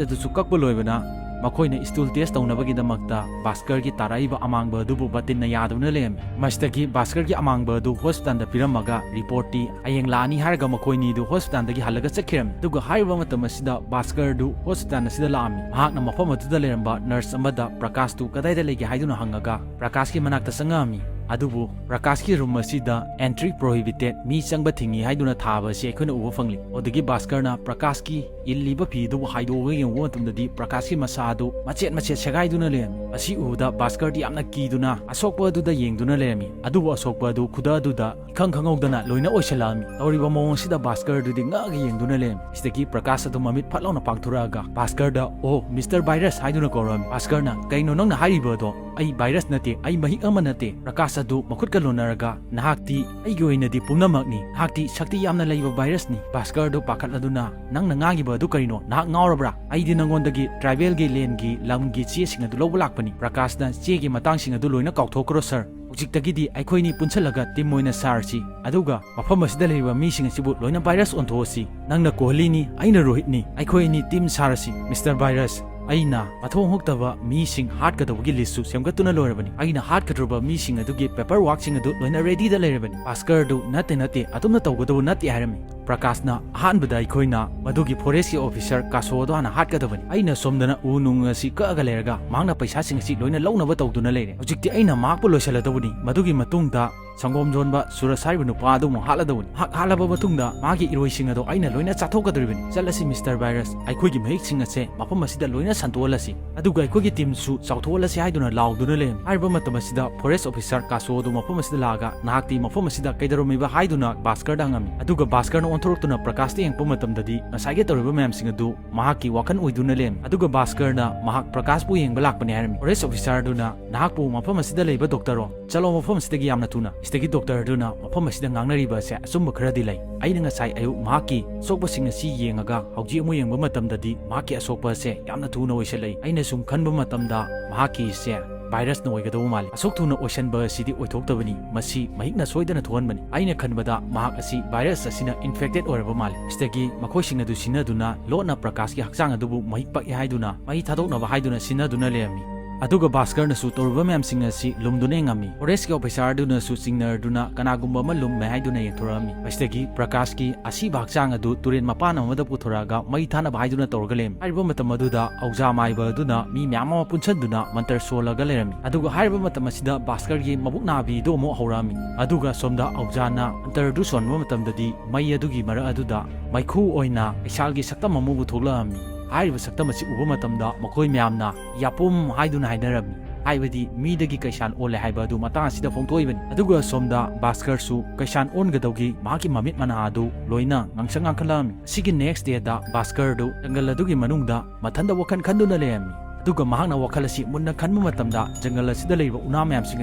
ꯑꯗꯨꯁꯨ ꯀꯛꯄ ꯂꯣꯏꯕꯅ ꯃꯈꯣꯏꯅ ꯁ꯭ꯇꯨꯜ ꯇꯦꯁ ꯇꯧꯅꯕꯒꯤꯗꯃꯛꯇ ꯚꯥꯁꯀꯔꯒꯤ ꯇꯥꯔꯛꯏꯕ ꯑꯃꯥꯡꯕ ꯑꯗꯨꯕꯨ ꯕꯇꯤꯟꯅ ꯌꯥꯗꯨꯅ ꯂꯩꯔꯝꯃꯤ꯫ ꯃꯁꯤꯗꯒꯤ ꯚꯥꯁꯀꯔꯒꯤ ꯑꯃꯥꯡꯕ ꯑꯗꯨ ꯍꯣꯁꯄꯤꯇꯥꯜꯗ ꯄꯤꯔꯝꯃꯒ ꯔꯤꯄꯣꯔꯠꯇꯤ ꯍꯌꯦꯡ ꯂꯥꯛꯑꯅꯤ ꯍꯥꯏꯔꯒ ꯃꯈꯣꯏꯅꯤꯗꯨ ꯍꯣꯁꯄꯤꯇꯥꯜꯗꯒꯤ ꯍꯜꯂꯒ ꯆꯠꯈꯤꯔꯝꯃꯤ꯫ ꯑꯗꯨꯒ ꯍꯥꯏꯔꯤꯕ ꯃꯇꯝ ꯑꯁꯤꯗ ꯚꯥꯁꯀꯔꯗꯨ ꯍꯣꯁꯄꯤꯇꯥꯜ ꯑꯁꯤꯗ ꯂꯥꯛꯑꯝꯃꯤ꯫ ꯃꯍꯥꯛꯅ ꯃꯐꯝ ꯑꯗꯨꯗ ꯂꯩꯔꯝꯕ ꯅꯔꯁ ꯑꯃꯗ ꯄ꯭ꯔꯀꯥꯁꯇꯨ ꯀꯗꯥꯏꯗ ꯂꯩꯒꯦ ꯍꯥꯏꯗꯨꯅ ꯍꯪꯉꯒ ꯄ꯭ꯔꯀꯥꯁꯀꯤ ꯃꯅꯥꯛꯇ ꯆꯪꯉꯛꯑꯝꯃꯤ꯫ ꯑꯗꯨꯕꯨ ꯄ꯭ꯔꯀꯥꯁꯀꯤ ꯔꯨꯝ ꯑꯁꯤꯗ "Entry prohibited", ꯃꯤ ꯆꯪꯕ ꯊꯤꯡꯉꯤ ꯍꯥꯏꯗꯨꯅ ꯊꯥꯕ ꯑꯁꯤ ꯑꯩꯈꯣꯏꯅ ꯎꯕ ꯐꯪꯂꯤ꯫ ꯑꯗꯨꯗꯒꯤ ꯚꯥꯁꯀꯔꯅ ꯄ꯭ꯔꯀꯥꯁꯀꯤ ꯏꯜꯂꯤꯕ ꯐꯤ ꯑꯗꯨꯕꯨ ꯍꯥꯏꯗꯣꯛꯑꯒ ꯌꯦꯡꯕ ꯃꯇꯝꯗꯗꯤ ꯄ꯭ꯔꯀꯥꯁꯀꯤ ꯃꯁꯥ ꯑꯗꯨ ꯃꯆꯦꯠ ꯃꯆꯦꯠ ꯁꯦꯒꯥꯏꯗꯨꯅ ꯂꯩꯔꯝꯃꯤ꯫ ꯑꯁꯤ ꯎꯕꯗ ꯚꯥꯁꯀꯔꯗꯤ ꯌꯥꯝꯅ ꯀꯤꯗꯨꯅ ꯑꯁꯣꯛꯄ ꯑꯗꯨꯗ ꯌꯦꯡꯗꯨꯅ ꯂꯩꯔꯝꯃꯤ꯫ ꯑꯗꯨꯕꯨ ꯑꯁꯣꯛꯄ ꯑꯗꯨ ꯈꯨꯗꯛ ꯑꯗꯨꯗ ꯏꯈꯪ ꯈꯪꯍꯧꯗꯅ ꯂꯣꯏꯅ ꯑꯣꯏꯁꯤꯜꯂꯛꯑꯝꯃꯤ꯫ ꯇꯧꯔꯤꯕ ꯃꯑꯣꯡ ꯑꯁꯤꯗ ꯚꯥꯁꯀꯔ ꯑꯗꯨꯗꯤ ꯉꯛꯑꯒ ꯌꯦꯡꯗꯨꯅ ꯂꯩꯔꯝꯃꯤ꯫ ꯁꯤꯗꯒꯤ ꯄ꯭ꯔꯀꯥꯁ ꯑꯗꯨ ꯃꯃꯤꯠ ꯐꯠ ꯂꯥꯎꯅ ꯄꯥꯡꯊꯣꯔꯛꯑꯒ ꯚꯥꯁꯀꯔꯗ "ꯑꯣ, ꯃꯤꯁꯇꯔ ꯚꯥꯏꯔꯁ" ꯍꯥꯏꯗꯨꯅ ꯀꯧꯔꯝꯃꯤ꯫ ꯚꯥꯁꯀꯔꯅ, "ꯀꯩꯅꯣ ꯅꯪꯅ ꯍꯥꯏꯔꯤꯕ ꯑꯗꯣ?" "ꯑꯩ ꯚꯥꯏꯔꯁ ꯅꯠꯇꯦ, ꯑꯩ ꯃꯍꯤꯛ ꯑꯃ ꯅꯠꯇꯦ꯫ ꯄ꯭ꯔꯀꯥꯁ ꯑꯗꯨ ꯃꯈꯨꯠꯀ ꯂꯣꯟꯅꯔꯒ, ꯅꯍꯥꯛꯇꯤ ꯑꯩꯒꯤ ꯑꯣꯏꯅꯗꯤ ꯄꯨꯝꯅꯃꯛꯅꯤ, ꯅꯍꯥꯛꯇꯤ ꯁꯛꯇꯤ ꯌꯥꯝꯅ ꯂꯩꯕ ꯚꯥꯏꯔꯁꯅꯤ꯫" ꯚꯥꯁꯀꯔ ꯑꯗꯨ ꯄꯥꯈꯠꯂꯗꯨꯅ, "ꯅꯪꯅ ꯉꯥꯡꯉꯤꯕ ꯑꯗꯨ ꯀꯔꯤꯅꯣ? ꯅꯍꯥꯛ ꯉꯥꯎꯔꯕ꯭ꯔꯥ? ꯑꯩꯗꯤ ꯅꯉꯣꯟꯗꯒꯤ ꯇ꯭ꯔꯥꯏꯕꯦꯜꯒꯤ ꯂꯦꯟꯒꯤ ꯂꯝꯒꯤ ꯆꯦꯁꯤꯡ ꯑꯗꯨ ꯂꯧꯕ ꯂꯥꯛꯄꯅꯤ꯫" ꯄ꯭ꯔꯀꯥꯁꯅ, "ꯆꯦꯒꯤ ꯃꯇꯥꯡꯁꯤꯡ ꯑꯗꯨ ꯂꯣꯏꯅ ꯀꯥꯎꯊꯣꯛꯈ꯭ꯔꯣ ꯁꯥꯔ꯫ ꯍꯧꯖꯤꯛꯇꯒꯤꯗꯤ ꯑꯩꯈꯣꯏꯅꯤ ꯄꯨꯟꯁꯤꯜꯂꯒ ꯇꯤꯝ ꯑꯣꯏꯅ ꯁꯥꯔꯁꯤ, ꯑꯗꯨꯒ ꯃꯐꯝ ꯑꯁꯤꯗ ꯂꯩꯔꯤꯕ ꯃꯤꯁꯤꯡ ꯑꯁꯤꯕꯨ ꯂꯣꯏꯅ ꯚꯥꯏꯔꯁ ꯑꯣꯟꯊꯣꯛꯑꯁꯤ꯫ ꯅꯪꯅ ꯀꯣꯍꯂꯤꯅꯤ, ꯑꯩꯅ ꯔꯣꯍꯤꯠꯅꯤ, ꯑꯩꯈꯣꯏ ꯑꯅꯤ ꯇꯤꯝ ꯁꯥꯔꯁꯤ꯫ ꯃꯤꯁꯇꯔ ꯚꯥꯏꯔꯁ, ꯑꯩꯅ ꯃꯊꯣꯡ ꯍꯨꯛꯇꯕ ꯃꯤꯁꯤꯡ ꯍꯥꯠꯀꯗꯧꯕꯒꯤ ꯂꯤꯁꯁꯨ ꯁꯦꯝꯒꯠꯇꯨꯅ ꯂꯣꯏꯔꯕꯅꯤ꯫ ꯑꯩꯅ ꯍꯥꯠꯀꯗꯧꯔꯤꯕ ꯃꯤꯁꯤꯡ ꯑꯗꯨꯒꯤ ꯄꯦꯄꯔ ꯋꯥꯔꯛꯁꯤꯡ ꯑꯗꯨ ꯂꯣꯏꯅ ꯔꯦꯗꯤꯗ ꯂꯩꯔꯕꯅꯤ꯫" ꯚꯥꯁꯀꯔ ꯑꯗꯨ, "ꯅꯠꯇꯦ, ꯅꯠꯇꯦ, ꯑꯗꯨꯝꯅ ꯇꯧꯒꯗꯧꯕ ꯅꯠꯇꯦ," ꯍꯥꯏꯔꯝꯃꯤ꯫ ꯄ꯭ꯔꯀꯥꯁꯅ, "ꯑꯍꯥꯟꯕꯗ ꯑꯩꯈꯣꯏꯅ ꯃꯗꯨꯒꯤ ꯐꯣꯔꯦꯁꯀꯤ ꯑꯣꯐꯤꯁꯔ ꯀꯥꯁꯣ ꯑꯗꯨ ꯍꯥꯟꯅ ꯍꯥꯠꯀꯗꯕꯅꯤ꯫ ꯑꯩꯅ ꯁꯣꯝꯗꯅ ꯎ ꯅꯨꯡ ꯑꯁꯤ ꯀꯛꯑꯒ ꯂꯩꯔꯒ ꯃꯍꯥꯛꯅ ꯄꯩꯁꯥꯁꯤꯡ ꯑꯁꯤ ꯂꯣꯏꯅ ꯂꯧꯅꯕ ꯇꯧꯗꯨꯅ ꯂꯩꯔꯦ꯫ ꯍꯧꯖꯤꯛꯇꯤ ꯑꯩꯅ ꯃꯍꯥꯛꯄꯨ ꯂꯣꯏꯁꯤꯜꯂꯗꯧꯕꯅꯤ꯫ ꯃꯗꯨꯒꯤ ꯃꯇꯨꯡꯗ ꯁꯪꯒꯣꯝ ꯌꯣꯟꯕ ꯁꯨꯔꯁ ꯍꯥꯏꯔꯤꯕ ꯅꯨꯄꯥ ꯑꯗꯨ ꯑꯃꯨꯛ ꯍꯥꯠꯂꯗꯧꯕꯅꯤ꯫ ꯃꯍꯥꯛ ꯍꯥꯠꯂꯕ ꯃꯇꯨꯡꯗ ꯃꯥꯒꯤ ꯏꯔꯣꯏꯁꯤꯡ ꯑꯗꯣ ꯑꯩꯅ ꯂꯣꯏꯅ ꯆꯥꯊꯣꯛꯀꯗꯧꯔꯤꯕꯅꯤ꯫ ꯆꯠꯂꯁꯤ ꯃꯤꯁꯇꯔ ꯚꯥꯏꯔꯁ, ꯑꯩꯈꯣꯏꯒꯤ ꯃꯍꯤꯛꯁꯤꯡ ꯑꯁꯦ ꯃꯐꯝ ꯑꯁꯤꯗ ꯂꯣꯏꯅ ꯁꯟꯗꯣꯛꯍꯜꯂꯁꯤ, ꯑꯗꯨꯒ ꯑꯩꯈꯣꯏꯒꯤ ꯇꯤꯝꯁꯨ ꯆꯥꯎꯊꯣꯛꯍꯜꯂꯁꯤ" ꯍꯥꯏꯗꯨꯅ ꯂꯥꯎꯗꯨꯅ ꯂꯩꯔꯝꯃꯤ꯫ ꯍꯥꯏꯔꯤꯕ ꯃꯇꯝ ꯑꯁꯤꯗ ꯐꯣꯔꯦꯁ ꯑꯣꯐꯤꯁꯔ ꯀꯥꯁꯣ ꯑꯗꯨ ꯃꯐꯝ ꯑꯁꯤꯗ ꯂꯥꯛꯑꯒ, "ꯅꯍꯥꯛꯇꯤ ꯃꯐꯝ ꯑꯁꯤꯗ ꯀꯩꯗꯧꯔꯝꯃꯤꯕ?" ꯍꯥꯏꯗꯨꯅ ꯚꯥꯁꯀꯔꯗ ꯍꯪꯉꯝꯃꯤ꯫ ꯑꯗꯨꯒ ꯚꯥꯁꯀꯔꯅ ꯑꯣꯟꯊꯣꯔꯛꯇꯨꯅ ꯄ꯭ꯔꯀꯥꯁꯇ ꯌꯦꯡꯉꯛꯄ ꯃꯇꯝꯗꯗꯤ ꯉꯁꯥꯏꯒꯤ ꯇꯧꯔꯤꯕ ꯃꯌꯥꯝꯁꯤꯡ ꯑꯗꯨ ꯃꯍꯥꯛꯀꯤ ꯋꯥꯈꯜ ꯑꯣꯏꯗꯨꯅ ꯂꯩꯔꯝꯃꯤ꯫ ꯑꯗꯨꯒ ꯚꯥꯁꯀꯔꯅ ꯃꯍꯥꯛ ꯄ꯭ꯔꯀꯥꯁꯄꯨ ꯌꯦꯡꯕ ꯂꯥꯛꯄꯅꯤ ꯍꯥꯏꯔꯝꯃꯤ꯫ ꯐꯣꯔꯦꯁ ꯑꯣꯐꯤꯁꯔꯗꯨꯅ, "ꯅꯍꯥꯛꯄꯨ ꯃꯐꯝ ꯑꯁꯤꯗ ꯂꯩꯕ ꯗꯣꯛꯇꯔꯔꯣ? ꯆꯠꯂꯣ ꯃꯐꯝ ꯑꯁꯤꯗꯒꯤ ꯌꯥꯝꯅ ꯊꯨꯅ꯫" ꯁꯤꯗꯒꯤ ꯗꯣꯛꯇꯔꯗꯨꯅ ꯃꯐꯝ ꯑꯁꯤꯗ ꯉꯥꯡꯅꯔꯤꯕ ꯑꯁꯦ ꯑꯆꯨꯝꯕ ꯈꯔꯗꯤ ꯂꯩ꯫ ꯑꯩꯅ ꯉꯁꯥꯏ ꯑꯌꯨꯛ ꯃꯍꯥꯛꯀꯤ ꯑꯁꯣꯛꯄꯁꯤꯡ ꯑꯁꯤ ꯌꯦꯡꯉꯒ ꯍꯧꯖꯤꯛ ꯑꯃꯨꯛ ꯌꯦꯡꯕ ꯃꯇꯝꯗꯗꯤ ꯃꯍꯥꯛꯀꯤ ꯑꯁꯣꯛꯄ ꯑꯁꯦ ꯌꯥꯝꯅ ꯊꯨꯅ ꯑꯣꯏꯁꯤꯜꯂꯛꯏ꯫ ꯑꯩꯅ ꯁꯨꯝ ꯈꯟꯕ ꯃꯇꯝꯗ ꯃꯍꯥꯛꯀꯤꯁꯦ ꯚꯥꯏꯔꯁꯅ ꯑꯣꯏꯒꯗꯧꯕ ꯃꯥꯜꯂꯤ꯫ ꯑꯁꯨꯛ ꯊꯨꯅ ꯑꯣꯏꯁꯤꯟꯕ ꯑꯁꯤꯗꯤ ꯑꯣꯏꯊꯣꯛꯇꯕꯅꯤ꯫ ꯃꯁꯤ ꯃꯍꯤꯛꯅ ꯁꯣꯏꯗꯅ ꯊꯣꯛꯍꯟꯕꯅꯤ꯫ ꯑꯩꯅ ꯈꯟꯕꯗ ꯃꯍꯥꯛ ꯑꯁꯤ ꯚꯥꯏꯔꯁ ꯑꯁꯤꯅ ꯏꯟꯐꯦꯛꯇꯦꯠ ꯑꯣꯏꯔꯕ ꯃꯥꯜꯂꯤ꯫ ꯁꯤꯗꯒꯤ ꯃꯈꯣꯏꯁꯤꯡ ꯑꯗꯨ ꯁꯤꯟꯅꯗꯨꯅ ꯂꯣꯠꯅ ꯄ꯭ꯔꯀꯥꯁꯀꯤ ꯍꯛꯆꯥꯡ ꯑꯗꯨꯕꯨ ꯃꯍꯤꯛ ꯄꯛꯏ ꯍꯥꯏꯗꯨꯅ ꯃꯩ ꯊꯥꯗꯣꯛꯅꯕ ꯍꯥꯏꯗꯨꯅ ꯁꯤꯟꯅꯗꯨꯅ ꯂꯩꯔꯝꯃꯤ꯫ ꯑꯗꯨꯒ ꯚꯥꯁꯀꯔꯅꯁꯨ ꯇꯧꯔꯤꯕ ꯃꯌꯥꯝꯁꯤꯡ ꯑꯁꯤ ꯂꯨꯝꯗꯨꯅ ꯌꯦꯡꯉꯝꯃꯤ꯫ ꯐꯣꯔꯦꯁꯀꯤ ꯑꯣꯐꯤꯁꯥꯔꯗꯨꯅꯁꯨ ꯆꯤꯡꯅꯔꯗꯨꯅ ꯀꯅꯥꯒꯨꯝꯕ ꯑꯃ ꯂꯨꯝꯃꯦ ꯍꯥꯏꯗꯨꯅ ꯌꯦꯡꯊꯣꯔꯛꯑꯝꯃꯤ꯫ ꯃꯁꯤꯗꯒꯤ ꯄ꯭ꯔꯀꯥꯁꯀꯤ ꯑꯁꯤꯕ ꯍꯛꯆꯥꯡ ꯑꯗꯨ ꯇꯨꯔꯦꯜ ꯃꯄꯥꯟ ꯑꯃꯗ ꯄꯨꯊꯣꯔꯛꯑꯒ ꯃꯩ ꯊꯥꯅꯕ ꯍꯥꯏꯗꯨꯅ ꯇꯧꯔꯒ ꯂꯩꯔꯝꯃꯤ꯫ ꯍꯥꯏꯔꯤꯕ ꯃꯇꯝ ꯑꯗꯨꯗ ꯑꯧꯖꯥ ꯃꯥꯏꯕ ꯑꯗꯨꯅ ꯃꯤ ꯃꯌꯥꯝ ꯑꯃ ꯄꯨꯟꯁꯤꯟꯗꯨꯅ ꯃꯟꯇꯔ ꯁꯣꯜꯂꯒ ꯂꯩꯔꯝꯃꯤ꯫ ꯑꯗꯨꯒ ꯍꯥꯏꯔꯤꯕ ꯃꯇꯝ ꯑꯁꯤꯗ ꯚꯥꯁꯀꯔꯒꯤ ꯃꯕꯨꯛ ꯅꯥꯕꯤꯗꯨ ꯑꯃꯨꯛ ꯍꯧꯔꯛꯑꯝꯃꯤ꯫ ꯑꯗꯨꯒ ꯁꯣꯝꯗ ꯑꯧꯖꯥꯅ ꯃꯟꯇꯔ ꯑꯗꯨ ꯁꯣꯟꯕ ꯃꯇꯝꯗꯗꯤ ꯃꯩ ꯑꯗꯨꯒꯤ ꯃꯔꯛ ꯑꯗꯨꯗ ꯃꯩꯈꯨ ꯑꯣꯏꯅ ꯀꯩꯁꯥꯜꯒꯤ ꯁꯛꯇꯝ ꯑꯃꯕꯨ ꯊꯣꯛꯂꯛꯑꯝꯃꯤ꯫ ꯍꯥꯏꯔꯤꯕ ꯁꯛꯇꯝ ꯑꯁꯤ ꯎꯕ ꯃꯇꯝꯗ ꯃꯈꯣꯏ ꯃꯌꯥꯝꯅ "ꯌꯥꯄꯨꯝ" ꯍꯥꯏꯗꯨꯅ ꯍꯥꯏꯅꯔꯝꯃꯤ꯫ ꯍꯥꯏꯕꯗꯤ ꯃꯤꯗꯒꯤ ꯀꯩꯁꯥꯜ ꯑꯣꯜꯂꯦ ꯍꯥꯏꯕ ꯑꯗꯨ ꯃꯇꯥꯡ ꯑꯁꯤꯗ ꯐꯣꯡꯗꯣꯛꯏꯕꯅꯤ꯫ ꯑꯗꯨꯒ ꯁꯣꯝꯗ ꯚꯥꯁꯀꯔꯁꯨ ꯀꯩꯁꯥꯜ ꯑꯣꯟꯒꯗꯧꯒꯤ ꯃꯍꯥꯛꯀꯤ ꯃꯃꯤꯠ ꯃꯅꯥ ꯑꯗꯨ ꯂꯣꯏꯅ ꯉꯥꯡꯁꯪ ꯉꯥꯡꯈꯠꯂꯛꯑꯝꯃꯤ꯫ ꯑꯁꯤꯒꯤ ꯅꯦꯛꯁ ꯗꯦꯗ ꯚꯥꯁꯀꯔꯗꯨ ꯖꯪꯒꯜ ꯑꯗꯨꯒꯤ ꯃꯅꯨꯡꯗ ꯃꯊꯟꯇ ꯋꯥꯈꯜ ꯈꯟꯗꯨꯅ ꯂꯩꯔꯝꯃꯤ꯫ ꯑꯗꯨꯒ ꯃꯍꯥꯛꯅ ꯋꯥꯈꯜ ꯑꯁꯤ ꯃꯨꯟꯅ ꯈꯟꯕ ꯃꯇꯝꯗ ꯖꯪꯒꯜ ꯑꯁꯤꯗ ꯂꯩꯔꯤꯕ ꯎꯅꯥ ꯃꯌꯥꯝꯁꯤꯡ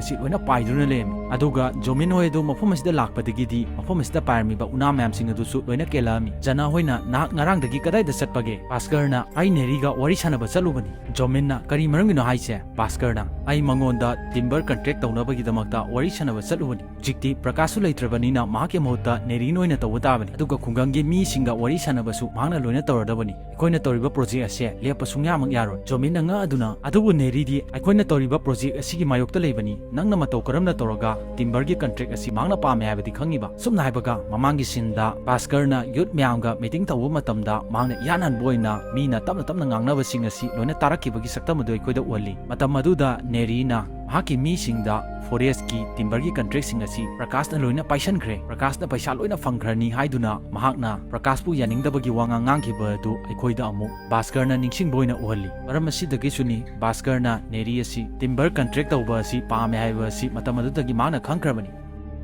ꯑꯁꯤ ꯂꯣꯏꯅ ꯄꯥꯏꯗꯨꯅ ꯂꯩꯔꯝꯃꯤ꯫ ꯑꯗꯨꯒ ꯖꯣꯃꯤꯟ ꯍꯣꯏ ꯑꯗꯨ ꯃꯐꯝ ꯑꯁꯤꯗ ꯂꯥꯛꯄꯗꯒꯤꯗꯤ ꯃꯐꯝ ꯑꯁꯤꯗ ꯄꯥꯏꯔꯝꯃꯤꯕ ꯎꯅꯥ ꯃꯌꯥꯝꯁꯤꯡ ꯑꯗꯨꯁꯨ ꯂꯣꯏꯅ ꯀꯦꯜꯂꯛꯑꯝꯃꯤ꯫ ꯖꯅꯥ ꯍꯣꯏꯅ, "ꯅꯍꯥꯛ ꯉꯔꯥꯡꯗꯒꯤ ꯀꯗꯥꯏꯗ ꯆꯠꯄꯒꯦ?" ꯚꯥꯁꯀꯔꯅ, "ꯑꯩ ꯅꯦꯔꯤꯒ ꯋꯥꯔꯤ ꯁꯥꯟꯅꯕ ꯆꯠꯂꯨꯕꯅꯤ꯫" ꯖꯣꯃꯤꯟꯅ, "ꯀꯔꯤ ꯃꯔꯝꯒꯤꯅꯣ ꯍꯥꯏꯁꯦ?" ꯚꯥꯁꯀꯔꯅ, "ꯑꯩ ꯃꯉꯣꯟꯗ ꯇꯤꯝꯕꯔ ꯀꯟꯇ꯭ꯔꯦꯛ ꯇꯧꯅꯕꯒꯤꯗꯃꯛꯇ ꯋꯥꯔꯤ ꯁꯥꯟꯅꯕ ꯆꯠꯂꯨꯕꯅꯤ꯫ ꯍꯧꯖꯤꯛꯇꯤ ꯄ꯭ꯔꯀꯥꯁꯁꯨ ꯂꯩꯇ꯭ꯔꯕꯅꯤꯅ ꯃꯍꯥꯛꯀꯤ ꯃꯍꯨꯠꯇ ꯅꯦꯔꯤꯟ ꯑꯣꯏꯅ ꯇꯧꯕ ꯇꯥꯕꯅꯤ꯫ ꯑꯗꯨꯒ ꯈꯨꯡꯒꯪꯒꯤ ꯃꯤꯁꯤꯡꯒ ꯋꯥꯔꯤ ꯁꯥꯟꯅꯕꯁꯨ ꯃꯍꯥꯛꯅ ꯂꯣꯏꯅ ꯇꯧꯔꯗꯕꯅꯤ꯫ ꯑꯩꯈꯣꯏꯅ ꯇꯧꯔꯤꯕ ꯄ꯭ꯔꯣꯖꯦꯛ ꯑꯁꯦ ꯂꯦꯞꯄ ꯁꯨꯡꯌꯥꯃꯛ ꯌꯥꯔꯣꯏ꯫" ꯖꯣꯃꯤꯟꯅ ꯉꯛꯑꯗꯨꯅ, "ꯑꯗꯨꯕꯨ ꯅꯦꯔꯤꯗꯤ ꯑꯩꯈꯣꯏꯅ ꯇꯧꯔꯤꯕ ꯄ꯭ꯔꯣꯖꯦꯛ ꯑꯁꯤꯒꯤ ꯃꯥꯌꯣꯛꯇ ꯂꯩꯕꯅꯤ꯫ ꯅꯪꯅ ꯃꯇꯧ ꯀꯔꯝꯅ ꯇꯧꯔꯒ ꯇꯤꯝꯕꯔꯒꯤ ꯀꯟꯇ꯭ꯔꯦꯛ ꯑꯁꯤ ꯃꯍꯥꯛꯅ ꯄꯥꯝꯃꯦ ꯍꯥꯏꯕꯗꯤ ꯈꯪꯉꯤꯕ?" ꯁꯨꯝꯅ ꯍꯥꯏꯕꯒ ꯃꯃꯥꯡꯒꯤ ꯁꯤꯟꯗ ꯚꯥꯁꯀꯔꯅ ꯌꯨꯠ ꯃꯌꯥꯝꯒ ꯃꯤꯇꯤꯡ ꯇꯧꯕ ꯃꯇꯝꯗ ꯃꯍꯥꯛꯅ ꯏꯍꯥꯟ ꯍꯥꯟꯕ ꯑꯣꯏꯅ ꯃꯤꯅ ꯇꯞꯅ ꯇꯞꯅ ꯉꯥꯡꯅꯕꯁꯤꯡ ꯑꯁꯤ ꯂꯣꯏꯅ ꯇꯥꯔꯛꯈꯤꯕꯒꯤ ꯁꯛꯇꯝ ꯑꯗꯨ ꯑꯩꯈꯣꯏꯗ ꯎꯍꯜꯂꯤ꯫ ꯃꯇꯝ ꯑꯗꯨꯗ ꯅꯦꯔꯤꯅ ꯃꯍꯥꯛꯀꯤ ꯃꯤꯁꯤꯡꯗ ꯐꯣꯔꯦꯁꯀꯤ ꯇꯤꯝꯕꯔꯒꯤ ꯀꯟꯇ꯭ꯔꯦꯛꯁꯤꯡ ꯑꯁꯤ ꯄ꯭ꯔꯀꯥꯁꯅ ꯂꯣꯏꯅ ꯄꯥꯏꯁꯟꯈ꯭ꯔꯦ, ꯄ꯭ꯔꯀꯥꯁꯅ ꯄꯩꯁꯥ ꯂꯣꯏꯅ ꯐꯪꯈ꯭ꯔꯅꯤ ꯍꯥꯏꯗꯨꯅ ꯃꯍꯥꯛꯅ ꯄ꯭ꯔꯀꯥꯁꯄꯨ ꯌꯥꯅꯤꯡꯗꯕꯒꯤ ꯋꯥꯉꯥꯡ ꯉꯥꯡꯈꯤꯕ ꯑꯗꯨ ꯑꯩꯈꯣꯏꯗ ꯑꯃꯨꯛ ꯚꯥꯁꯀꯔꯅ ꯅꯤꯡꯁꯤꯡꯕ ꯑꯣꯏꯅ ꯎꯍꯜꯂꯤ꯫ ꯃꯔꯝ ꯑꯁꯤꯗꯒꯤꯁꯨꯅꯤ ꯚꯥꯁꯀꯔꯅ ꯅꯦꯔꯤ ꯑꯁꯤ ꯇꯤꯝꯕꯔ ꯀꯟꯇ꯭ꯔꯦꯛ ꯇꯧꯕ ꯑꯁꯤ ꯄꯥꯝꯃꯦ ꯍꯥꯏꯕ ꯑꯁꯤ ꯃꯇꯝ ꯑꯗꯨꯗꯒꯤ ꯃꯍꯥꯛꯅ ꯈꯪꯈ꯭ꯔꯕꯅꯤ꯫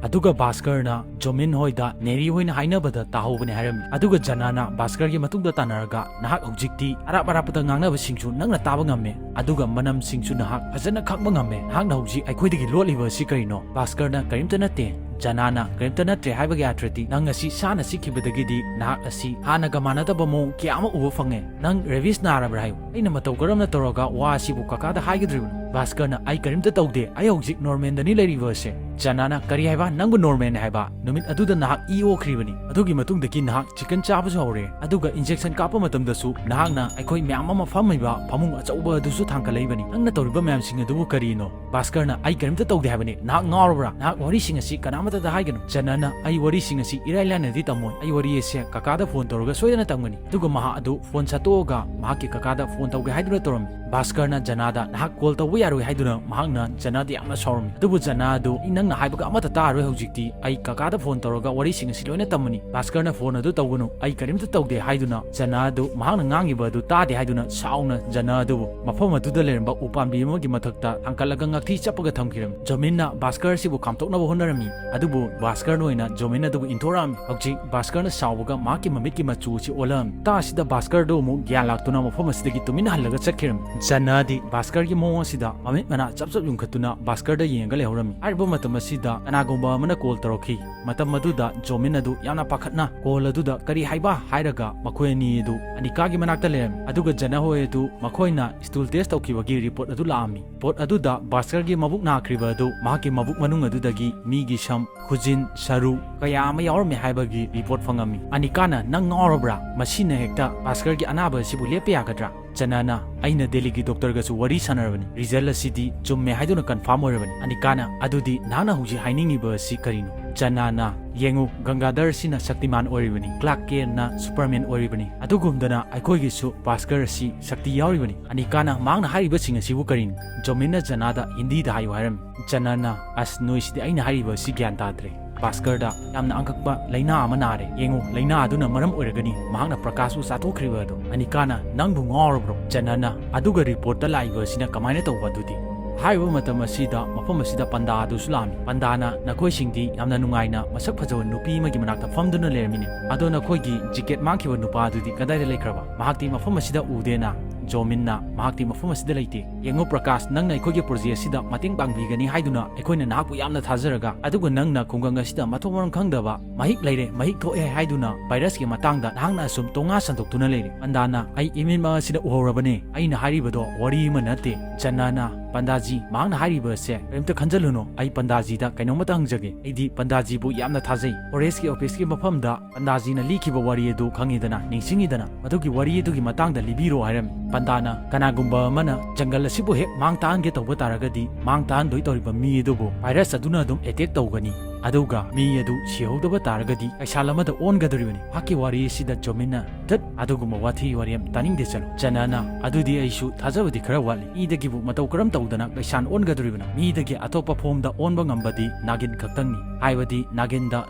ꯑꯗꯨꯒ ꯚꯥꯁꯀꯔꯅ ꯖꯣꯃꯤꯟ ꯍꯣꯏꯗ ꯅꯦꯔꯤ ꯍꯣꯏꯅ ꯍꯥꯏꯅꯕꯗ ꯇꯥꯍꯧꯕꯅꯤ ꯍꯥꯏꯔꯝꯃꯤ꯫ ꯑꯗꯨꯒ ꯖꯅꯥꯅ ꯚꯥꯁꯀꯔꯒꯤ ꯃꯇꯨꯡꯗ ꯇꯥꯟꯅꯔꯒ, "ꯅꯍꯥꯛ ꯍꯧꯖꯤꯛꯇꯤ ꯑꯔꯥꯞ ꯑꯔꯥꯞꯄꯗ ꯉꯥꯡꯅꯕꯁꯤꯡꯁꯨ ꯅꯪꯅ ꯇꯥꯕ ꯉꯝꯃꯦ, ꯑꯗꯨꯒ ꯃꯅꯝꯁꯤꯡꯁꯨ ꯅꯍꯥꯛ ꯐꯖꯅ ꯈꯪꯕ ꯉꯝꯃꯦ꯫ ꯅꯍꯥꯛꯅ ꯍꯧꯖꯤꯛ ꯑꯩꯈꯣꯏꯗꯒꯤ ꯂꯣꯠꯂꯤꯕ ꯑꯁꯤ ꯀꯔꯤꯅꯣ?" ꯚꯥꯁꯀꯔꯅ, "ꯀꯔꯤꯝꯇ ꯅꯠꯇꯦ꯫" ꯖꯅꯥꯅ, "ꯀꯔꯤꯝꯇ ꯅꯠꯇ꯭ꯔꯦ ꯍꯥꯏꯕꯒꯤ ꯑꯥꯔꯊꯗꯤ ꯅꯪ ꯑꯁꯤ ꯁꯥꯅ ꯆꯤꯛꯈꯤꯕꯗꯒꯤꯗꯤ ꯅꯍꯥꯛ ꯑꯁꯤ ꯍꯥꯟꯅꯒ ꯃꯥꯟꯅꯗꯕ ꯃꯑꯣꯡ ꯀꯌꯥ ꯑꯃ ꯎꯕ ꯐꯪꯉꯦ꯫ ꯅꯪ ꯔꯦꯕꯤꯁ ꯅꯥꯔꯕ꯭ꯔꯥ ꯍꯥꯏꯌꯨ꯫ ꯑꯩꯅ ꯃꯇꯧ ꯀꯔꯝꯅ ꯇꯧꯔꯒ ꯋꯥ ꯑꯁꯤꯕꯨ ꯀꯀꯥꯗ ꯍꯥꯏꯒꯗꯧꯔꯤꯕꯅꯣ?" ꯚꯥꯁꯀꯔꯅ, "ꯑꯩ ꯀꯔꯤꯝꯇ ꯇꯧꯗꯦ, ꯑꯩ ꯍꯧꯖꯤꯛ ꯅꯣꯔꯃꯦꯟꯗꯅꯤ ꯂꯩꯔꯤꯕ ꯑꯁꯦ꯫" ꯖꯅꯥꯅ, "ꯀꯔꯤ ꯍꯥꯏꯕ? ꯅꯪꯕꯨ ꯅꯣꯔꯃꯦꯟꯅꯤ ꯍꯥꯏꯕ? ꯅꯨꯃꯤꯠ ꯑꯗꯨꯗ ꯅꯍꯥꯛ ꯏ ꯑꯣꯈ꯭ꯔꯤꯕꯅꯤ꯫ ꯑꯗꯨꯒꯤ ꯃꯇꯨꯡꯗꯒꯤ ꯅꯍꯥꯛ ꯆꯤꯀꯟ ꯆꯥꯕꯁꯨ ꯍꯧꯔꯦ꯫ ꯑꯗꯨꯒ ꯏꯟꯖꯦꯛꯁꯟ ꯀꯥꯞꯄ ꯃꯇꯝꯗꯁꯨ ꯅꯍꯥꯛꯅ ꯑꯩꯈꯣꯏ ꯃꯌꯥꯝ ꯑꯃ ꯐꯝꯃꯤꯕ ꯐꯃꯨꯡ ꯑꯆꯧꯕ ꯑꯗꯨꯁꯨ ꯊꯥꯡꯒꯠꯂꯛꯏꯕꯅꯤ꯫ ꯅꯪꯅ ꯇꯧꯔꯤꯕ ꯃꯌꯥꯝꯁꯤꯡ ꯑꯗꯨꯕꯨ ꯀꯔꯤꯅꯣ?" ꯚꯥꯁꯀꯔꯅ, "ꯑꯩ ꯀꯔꯤꯝꯇ ꯇꯧꯗꯦ ꯍꯥꯏꯕꯅꯤ꯫ ꯅꯍꯥꯛ ꯉꯥꯎꯔꯕ꯭ꯔꯥ? ꯅꯍꯥꯛ ꯋꯥꯔꯤꯁꯤꯡ ꯑꯁꯤ ꯀꯅꯥꯃꯠꯇꯗ ꯍꯥꯏꯒꯅꯨ꯫" ꯖꯅꯥꯅ, "ꯑꯩ ꯋꯥꯔꯤꯁꯤꯡ ꯑꯁꯤ ꯏꯔꯥꯏ ꯂꯥꯏꯅꯗꯤ ꯇꯝꯃꯣꯏ꯫ ꯑꯩ ꯋꯥꯔꯤ ꯑꯁꯦ ꯀꯀꯥꯗ ꯐꯣꯟ ꯇꯧꯔꯒ ꯁꯣꯏꯗꯅ ꯇꯝꯒꯅꯤ꯫" ꯑꯗꯨꯒ ꯃꯍꯥꯛ ꯑꯗꯨ ꯐꯣꯟ ꯁꯠꯇꯣꯛꯑꯒ ꯃꯍꯥꯛꯀꯤ ꯀꯀꯥꯗ ꯐꯣꯟ ꯇꯧꯒꯦ ꯍꯥꯏꯗꯨꯅ ꯇꯧꯔꯝꯃꯤ꯫ ꯚꯥꯁꯀꯔꯅ ꯖꯅꯥꯗ, "ꯅꯍꯥꯛ ꯀꯣꯜ ꯇꯧꯕ ꯌꯥꯔꯣꯏ" ꯍꯥꯏꯗꯨꯅ ꯃꯍꯥꯛꯅ ꯖꯅꯥꯗ ꯌꯥꯝꯅ ꯁꯥꯎꯔꯝꯃꯤ꯫ ꯑꯗꯨꯕꯨ ꯖꯅꯥ ꯑꯗꯨ, "ꯑꯩ ꯅꯪ ꯍꯥꯏꯕꯒ ꯑꯃꯠꯇ ꯇꯥꯔꯣꯏ꯫ ꯍꯧꯖꯤꯛꯇꯤ ꯑꯩ ꯀꯀꯥꯗ ꯐꯣꯟ ꯇꯧꯔꯒ ꯋꯥꯔꯤꯁꯤꯡ ꯑꯁꯤ ꯂꯣꯏꯅ ꯇꯝꯃꯅꯤ꯫ ꯚꯥꯁꯀꯔꯅ ꯐꯣꯟ ꯑꯗꯨ ꯇꯧꯒꯅꯨ, ꯑꯩ ꯀꯔꯤꯝꯇ ꯇꯧꯗꯦ ꯍꯥꯏꯗꯨꯅ ꯖꯅꯥ ꯑꯗꯨ ꯃꯍꯥꯛꯅ ꯉꯥꯡꯉꯤꯕ ꯑꯗꯨ ꯇꯥꯗꯦ ꯍꯥꯏꯗꯨꯅ ꯁꯥꯎꯅ ꯖꯅꯥ ꯑꯗꯨꯕꯨ ꯃꯐꯝ ꯑꯗꯨꯗ ꯂꯩꯔꯝꯕ ꯎꯄꯥꯝꯕꯤ ꯑꯃꯒꯤ ꯃꯊꯛꯇ ꯊꯥꯡꯒꯠꯂꯒ ꯉꯥꯛꯊꯤ ꯆꯞꯄꯒ ꯊꯝꯈꯤꯔꯝꯃꯤ꯫ ꯖꯣꯃꯤꯟꯅ ꯚꯥꯁꯀꯔ ꯑꯁꯤꯕꯨ ꯈꯥꯝꯇꯣꯛꯅꯕ ꯍꯣꯠꯅꯔꯝꯃꯤ, ꯑꯗꯨꯕꯨ ꯚꯥꯁꯀꯔꯅ ꯑꯣꯏꯅ ꯖꯣꯃꯤꯟ ꯑꯗꯨꯕꯨ ꯏꯟꯊꯣꯔꯛꯑꯝꯃꯤ꯫ ꯍꯧꯖꯤꯛ ꯚꯥꯁꯀꯔꯅ ꯁꯥꯎꯕꯒ ꯃꯍꯥꯛꯀꯤ ꯃꯃꯤꯠꯀꯤ ꯃꯆꯨ ꯑꯁꯤ ꯑꯣꯜꯂꯛꯑꯝꯃꯤ꯫ ꯇꯥ ꯑꯁꯤꯗ ꯚꯥꯁꯀꯔꯗꯨ ꯑꯃꯨꯛ ꯒ꯭ꯌꯥꯟ ꯂꯥꯛꯇꯨꯅ ꯃꯐꯝ ꯑꯁꯤꯗꯒꯤ ꯇꯨꯃꯤꯟꯅ ꯍꯜꯂꯒ ꯆꯠꯈꯤꯔꯝꯃꯤ꯫ ꯖꯅꯥꯗꯤ ꯚꯥꯁꯀꯔꯒꯤ ꯃꯑꯣꯡ ꯑꯁꯤꯗ ꯃꯃꯤꯠ ꯃꯅꯥ ꯆꯞ ꯆꯞ ꯌꯨꯡꯈꯠꯇꯨꯅ ꯚꯥꯁꯀꯔꯗ ꯌꯦꯡꯉꯒ ꯂꯩꯍꯧꯔꯝꯃꯤ꯫ ꯍꯥꯏꯔꯤꯕ ꯃꯇꯝ ꯑꯁꯤꯗ ꯀꯅꯥꯒꯨꯝꯕ ꯑꯃꯅ ꯀꯣꯜ ꯇꯧꯔꯛꯈꯤ꯫ ꯃꯇꯝ ꯑꯗꯨꯗ ꯖꯣꯃꯤꯟ ꯑꯗꯨ ꯌꯥꯝꯅ ꯄꯥꯈꯠꯅ ꯀꯣꯜ ꯑꯗꯨꯗ "ꯀꯔꯤ ꯍꯥꯏꯕ?" ꯍꯥꯏꯔꯒ ꯃꯈꯣꯏ ꯑꯅꯤ ꯑꯗꯨ ꯑꯅꯤꯀꯥꯒꯤ ꯃꯅꯥꯛꯇ ꯂꯩꯔꯝꯃꯤ꯫ ꯑꯗꯨꯒ ꯖꯅꯥ ꯍꯣꯏ ꯑꯗꯨ ꯃꯈꯣꯏꯅ ꯁ꯭ꯇꯨꯜ ꯇꯦꯁ ꯇꯧꯈꯤꯕꯒꯤ ꯔꯤꯄꯣꯔꯠ ꯑꯗꯨ ꯂꯥꯛꯑꯝꯃꯤ꯫ ꯔꯤꯄꯣꯔꯠ ꯑꯗꯨꯗ ꯚꯥꯁꯀꯔꯒꯤ ꯃꯕꯨꯛ ꯅꯥꯈ꯭ꯔꯤꯕ ꯑꯗꯨ ꯃꯍꯥꯛꯀꯤ ꯃꯕꯨꯛ ꯃꯅꯨꯡ ꯑꯗꯨꯗꯒꯤ ꯃꯤꯒꯤ ꯁꯝ, ꯈꯨꯖꯤꯟ, ꯁꯔꯨ ꯀꯌꯥ ꯑꯃ ꯌꯥꯎꯔꯝꯃꯤ ꯍꯥꯏꯕꯒꯤ ꯔꯤꯄꯣꯔꯠ ꯐꯪꯉꯝꯃꯤ꯫ ꯑꯅꯤꯀꯥꯅ, "ꯅꯪ ꯉꯥꯎꯔꯕ꯭ꯔꯥ? ꯃꯁꯤꯅ ꯍꯦꯛꯇ ꯚꯥꯁꯀꯔꯒꯤ ꯑꯅꯥꯕ ꯑꯁꯤꯕꯨ ꯂꯦꯞꯄ ꯌꯥꯒꯗ꯭ꯔꯥ?" ꯖꯅꯥꯅ, "ꯑꯩꯅ ꯗꯦꯜꯂꯤꯒꯤ ꯗꯣꯛꯇꯔꯒꯁꯨ ꯋꯥꯔꯤ ꯁꯥꯟꯅꯔꯕꯅꯤ꯫ ꯔꯤꯖꯜ ꯑꯁꯤꯗꯤ ꯆꯨꯝꯃꯦ ꯍꯥꯏꯗꯨꯅ ꯀꯟꯐꯥꯔꯝ ꯑꯣꯏꯔꯕꯅꯤ꯫" ꯑꯅꯤꯀꯥꯅ, "ꯑꯗꯨꯗꯤ ꯅꯍꯥꯛꯅ ꯍꯧꯖꯤꯛ ꯍꯥꯏꯅꯤꯡꯉꯤꯕ ꯑꯁꯤ ꯀꯔꯤꯅꯣ?" ꯖꯅꯥꯅ, "ꯌꯦꯡꯉꯨ, ꯒꯪꯒꯥꯙꯔ ꯑꯁꯤꯅ ꯁꯛꯇꯤꯃꯥꯟ ꯑꯣꯏꯔꯤꯕꯅꯤ, ꯀ꯭ꯂꯥꯔꯛ ꯀꯦꯟꯅ ꯁꯨꯄꯔꯃꯦꯟ ꯑꯣꯏꯔꯤꯕꯅꯤ, ꯑꯗꯨꯒꯨꯝꯗꯅ ꯑꯩꯈꯣꯏꯒꯤꯁꯨ ꯚꯥꯁꯀꯔ ꯑꯁꯤ ꯁꯛꯇꯤ ꯌꯥꯎꯔꯤꯕꯅꯤ꯫" ꯑꯅꯤꯀꯥꯅ, "ꯃꯍꯥꯛꯅ ꯍꯥꯏꯔꯤꯕꯁꯤꯡ ꯑꯁꯤꯕꯨ ꯀꯔꯤꯅꯣ?" ꯖꯣꯃꯤꯟꯅ ꯖꯅꯥꯗ ꯍꯤꯟꯗꯤꯗ ꯍꯥꯏꯌꯨ ꯍꯥꯏꯔꯝꯃꯤ꯫ ꯖꯅꯥꯅ, "ꯑꯁ, ꯅꯣꯏꯁꯤꯗꯤ ꯑꯩꯅ ꯍꯥꯏꯔꯤꯕ ꯑꯁꯤ ꯒ꯭ꯌꯥꯟ ꯇꯥꯗ꯭ꯔꯦ꯫ ꯚꯥꯁꯀꯔꯗ ꯌꯥꯝꯅ ꯑꯉꯛꯄ ꯂꯥꯏꯅꯥ ꯑꯃ ꯅꯥꯔꯦ꯫ ꯌꯦꯡꯉꯨ, ꯂꯥꯏꯅꯥ ꯑꯗꯨꯅ ꯃꯔꯝ ꯑꯣꯏꯔꯒꯅꯤ ꯃꯍꯥꯛꯅ ꯄ꯭ꯔꯀꯥꯁꯄꯨ ꯆꯥꯊꯣꯛꯈ꯭ꯔꯤꯕ ꯑꯗꯣ꯫" ꯑꯅꯤꯀꯥꯅ, "ꯅꯪꯕꯨ ꯉꯥꯎꯔꯕ꯭ꯔꯣ?" ꯖꯅꯥꯅ, "ꯑꯗꯨꯒ ꯔꯤꯄꯣꯔꯠꯇ ꯂꯥꯛꯏꯕ ꯑꯁꯤꯅ ꯀꯃꯥꯏꯅ ꯇꯧꯕ ꯑꯗꯨꯗꯤ?" ꯍꯥꯏꯔꯤꯕ ꯃꯇꯝ ꯑꯁꯤꯗ ꯃꯐꯝ ꯑꯁꯤꯗ ꯄꯟꯗꯥ ꯑꯗꯨꯁꯨ ꯂꯥꯛꯑꯝꯃꯤ꯫ ꯄꯟꯗꯥꯅ, "ꯅꯈꯣꯏꯁꯤꯡꯗꯤ ꯌꯥꯝꯅ ꯅꯨꯡꯉꯥꯏꯅ ꯃꯁꯛ ꯐꯖꯕ ꯅꯨꯄꯤ ꯑꯃꯒꯤ ꯃꯅꯥꯛꯇ ꯐꯝꯗꯨꯅ ꯂꯩꯔꯝꯃꯤꯅꯦ꯫ ꯑꯗꯣ ꯅꯈꯣꯏꯒꯤ ꯖꯤꯀꯦꯠ ꯃꯥꯡꯈꯤꯕ ꯅꯨꯄꯥ ꯑꯗꯨꯗꯤ ꯀꯗꯥꯏꯗ ꯂꯩꯈ꯭ꯔꯕ? ꯃꯍꯥꯛꯇꯤ ꯃꯐꯝ ꯑꯁꯤꯗ ꯎꯗꯦꯅ?" ꯖꯣꯃꯤꯟꯅ, "ꯃꯍꯥꯛꯇꯤ ꯃꯐꯝ ꯑꯁꯤꯗ ꯂꯩꯇꯦ꯫ ꯌꯦꯡꯉꯨ ꯄ꯭ꯔꯀꯥꯁ, ꯅꯪꯅ ꯑꯩꯈꯣꯏꯒꯤ ꯄ꯭ꯔꯣꯖꯦꯛ ꯑꯁꯤꯗ ꯃꯇꯦꯡ ꯄꯥꯡꯕꯤꯒꯅꯤ ꯍꯥꯏꯗꯨꯅ ꯑꯩꯈꯣꯏꯅ ꯅꯍꯥꯛꯄꯨ ꯌꯥꯝꯅ ꯊꯥꯖꯔꯒ, ꯑꯗꯨꯒ ꯅꯪꯅ ꯈꯨꯡꯒꯪ ꯑꯁꯤꯗ ꯃꯊꯣꯡ ꯃꯔꯝ ꯈꯪꯗꯕ ꯃꯍꯤꯛ ꯂꯩꯔꯦ, ꯃꯍꯤꯛ ꯊꯣꯛꯑꯦ ꯍꯥꯏꯗꯨꯅ ꯚꯥꯏꯔꯁꯀꯤ ꯃꯇꯥꯡꯗ ꯅꯍꯥꯛꯅ ꯑꯁꯨꯝ ꯇꯣꯉꯥ ꯁꯟꯗꯣꯛꯇꯨꯅ ꯂꯩꯔꯦ꯫" ꯄꯟꯗꯥꯅ, "ꯑꯩ ꯏꯃꯤꯠꯃꯛ ꯑꯁꯤꯅ ꯎꯍꯧꯔꯕꯅꯦ꯫ ꯑꯩꯅ ꯍꯥꯏꯔꯤꯕꯗꯣ ꯋꯥꯔꯤ ꯑꯃ ꯅꯠꯇꯦ꯫" ꯖꯅꯥꯅ, "ꯄꯟꯗꯥꯖꯤ, ꯃꯍꯥꯛꯅ ꯍꯥꯏꯔꯤꯕ ꯑꯁꯦ ꯀꯔꯤꯝꯇ ꯈꯟꯖꯜꯂꯨꯅꯨ꯫ ꯑꯩ ꯄꯟꯗꯥꯖꯤꯗ ꯀꯩꯅꯣꯝꯃꯇ ꯍꯪꯖꯒꯦ꯫ ꯑꯩꯗꯤ ꯄꯟꯗꯥꯖꯤꯕꯨ ꯌꯥꯝꯅ ꯊꯥꯖꯩ꯫ ꯐꯣꯔꯦꯁꯀꯤ ꯑꯣꯐꯤꯁꯀꯤ ꯃꯐꯝꯗ ꯄꯟꯗꯥꯖꯤꯅ ꯂꯤꯈꯤꯕ ꯋꯥꯔꯤ ꯑꯗꯨ ꯈꯪꯉꯤꯗꯅ, ꯅꯤꯡꯁꯤꯡꯉꯤꯗꯅ? ꯃꯗꯨꯒꯤ ꯋꯥꯔꯤ ꯑꯗꯨꯒꯤ ꯃꯇꯥꯡꯗ ꯂꯤꯕꯤꯔꯣ" ꯍꯥꯏꯔꯝꯃꯤ꯫ ꯄꯟꯗꯥꯅ, "ꯀꯅꯥꯒꯨꯝꯕ ꯑꯃꯅ ꯖꯪꯒꯜ ꯑꯁꯤꯕꯨ ꯍꯦꯛ ꯃꯥꯡ ꯇꯥꯛꯍꯟꯒꯦ ꯇꯧꯕ ꯇꯥꯔꯒꯗꯤ, ꯃꯥꯡ ꯇꯥꯛꯍꯟꯗꯣꯏ ꯇꯧꯔꯤꯕ ꯃꯤ ꯑꯗꯨꯕꯨ ꯚꯥꯏꯔꯁ ꯑꯗꯨꯅ ꯑꯗꯨꯝ ꯑꯦꯇꯦꯛ ꯇꯧꯒꯅꯤ꯫ ꯑꯗꯨꯒ ꯃꯤ ꯑꯗꯨ ꯁꯤꯍꯧꯗꯕ ꯇꯥꯔꯒꯗꯤ ꯀꯩꯁꯥꯜ ꯑꯃꯗ ꯑꯣꯟꯒꯗꯧꯔꯤꯕꯅꯤ꯫ ꯃꯍꯥꯛꯀꯤ ꯋꯥꯔꯤ ꯑꯁꯤꯗ ꯖꯣꯃꯤꯟꯅ, "ꯙꯠ, ꯑꯗꯨꯒꯨꯝꯕ ꯋꯥꯊꯤ ꯋꯥꯔꯦꯝ ꯇꯥꯅꯤꯡꯗꯦ, ꯆꯠꯂꯣ꯫" ꯖꯅꯥꯅ, "ꯑꯗꯨꯗꯤ ꯑꯩꯁꯨ ꯊꯥꯖꯕꯗꯤ ꯈꯔ ꯋꯥꯠꯂꯤ꯫ ꯃꯤꯗꯒꯤꯕꯨ ꯃꯇꯧ ꯀꯔꯝ ꯇꯧꯗꯅ ꯀꯩꯁꯥꯜ ꯑꯣꯟꯒꯗꯧꯔꯤꯕꯅꯣ? ꯃꯤꯗꯒꯤ ꯑꯇꯣꯞꯄ ꯐꯣꯝꯗ ꯑꯣꯟꯕ ꯉꯝꯕꯗꯤ ꯅꯥꯒꯤꯟ ꯈꯛꯇꯪꯅꯤ꯫ ꯍꯥꯏꯕꯗꯤ ꯅꯥꯒꯤꯟꯗ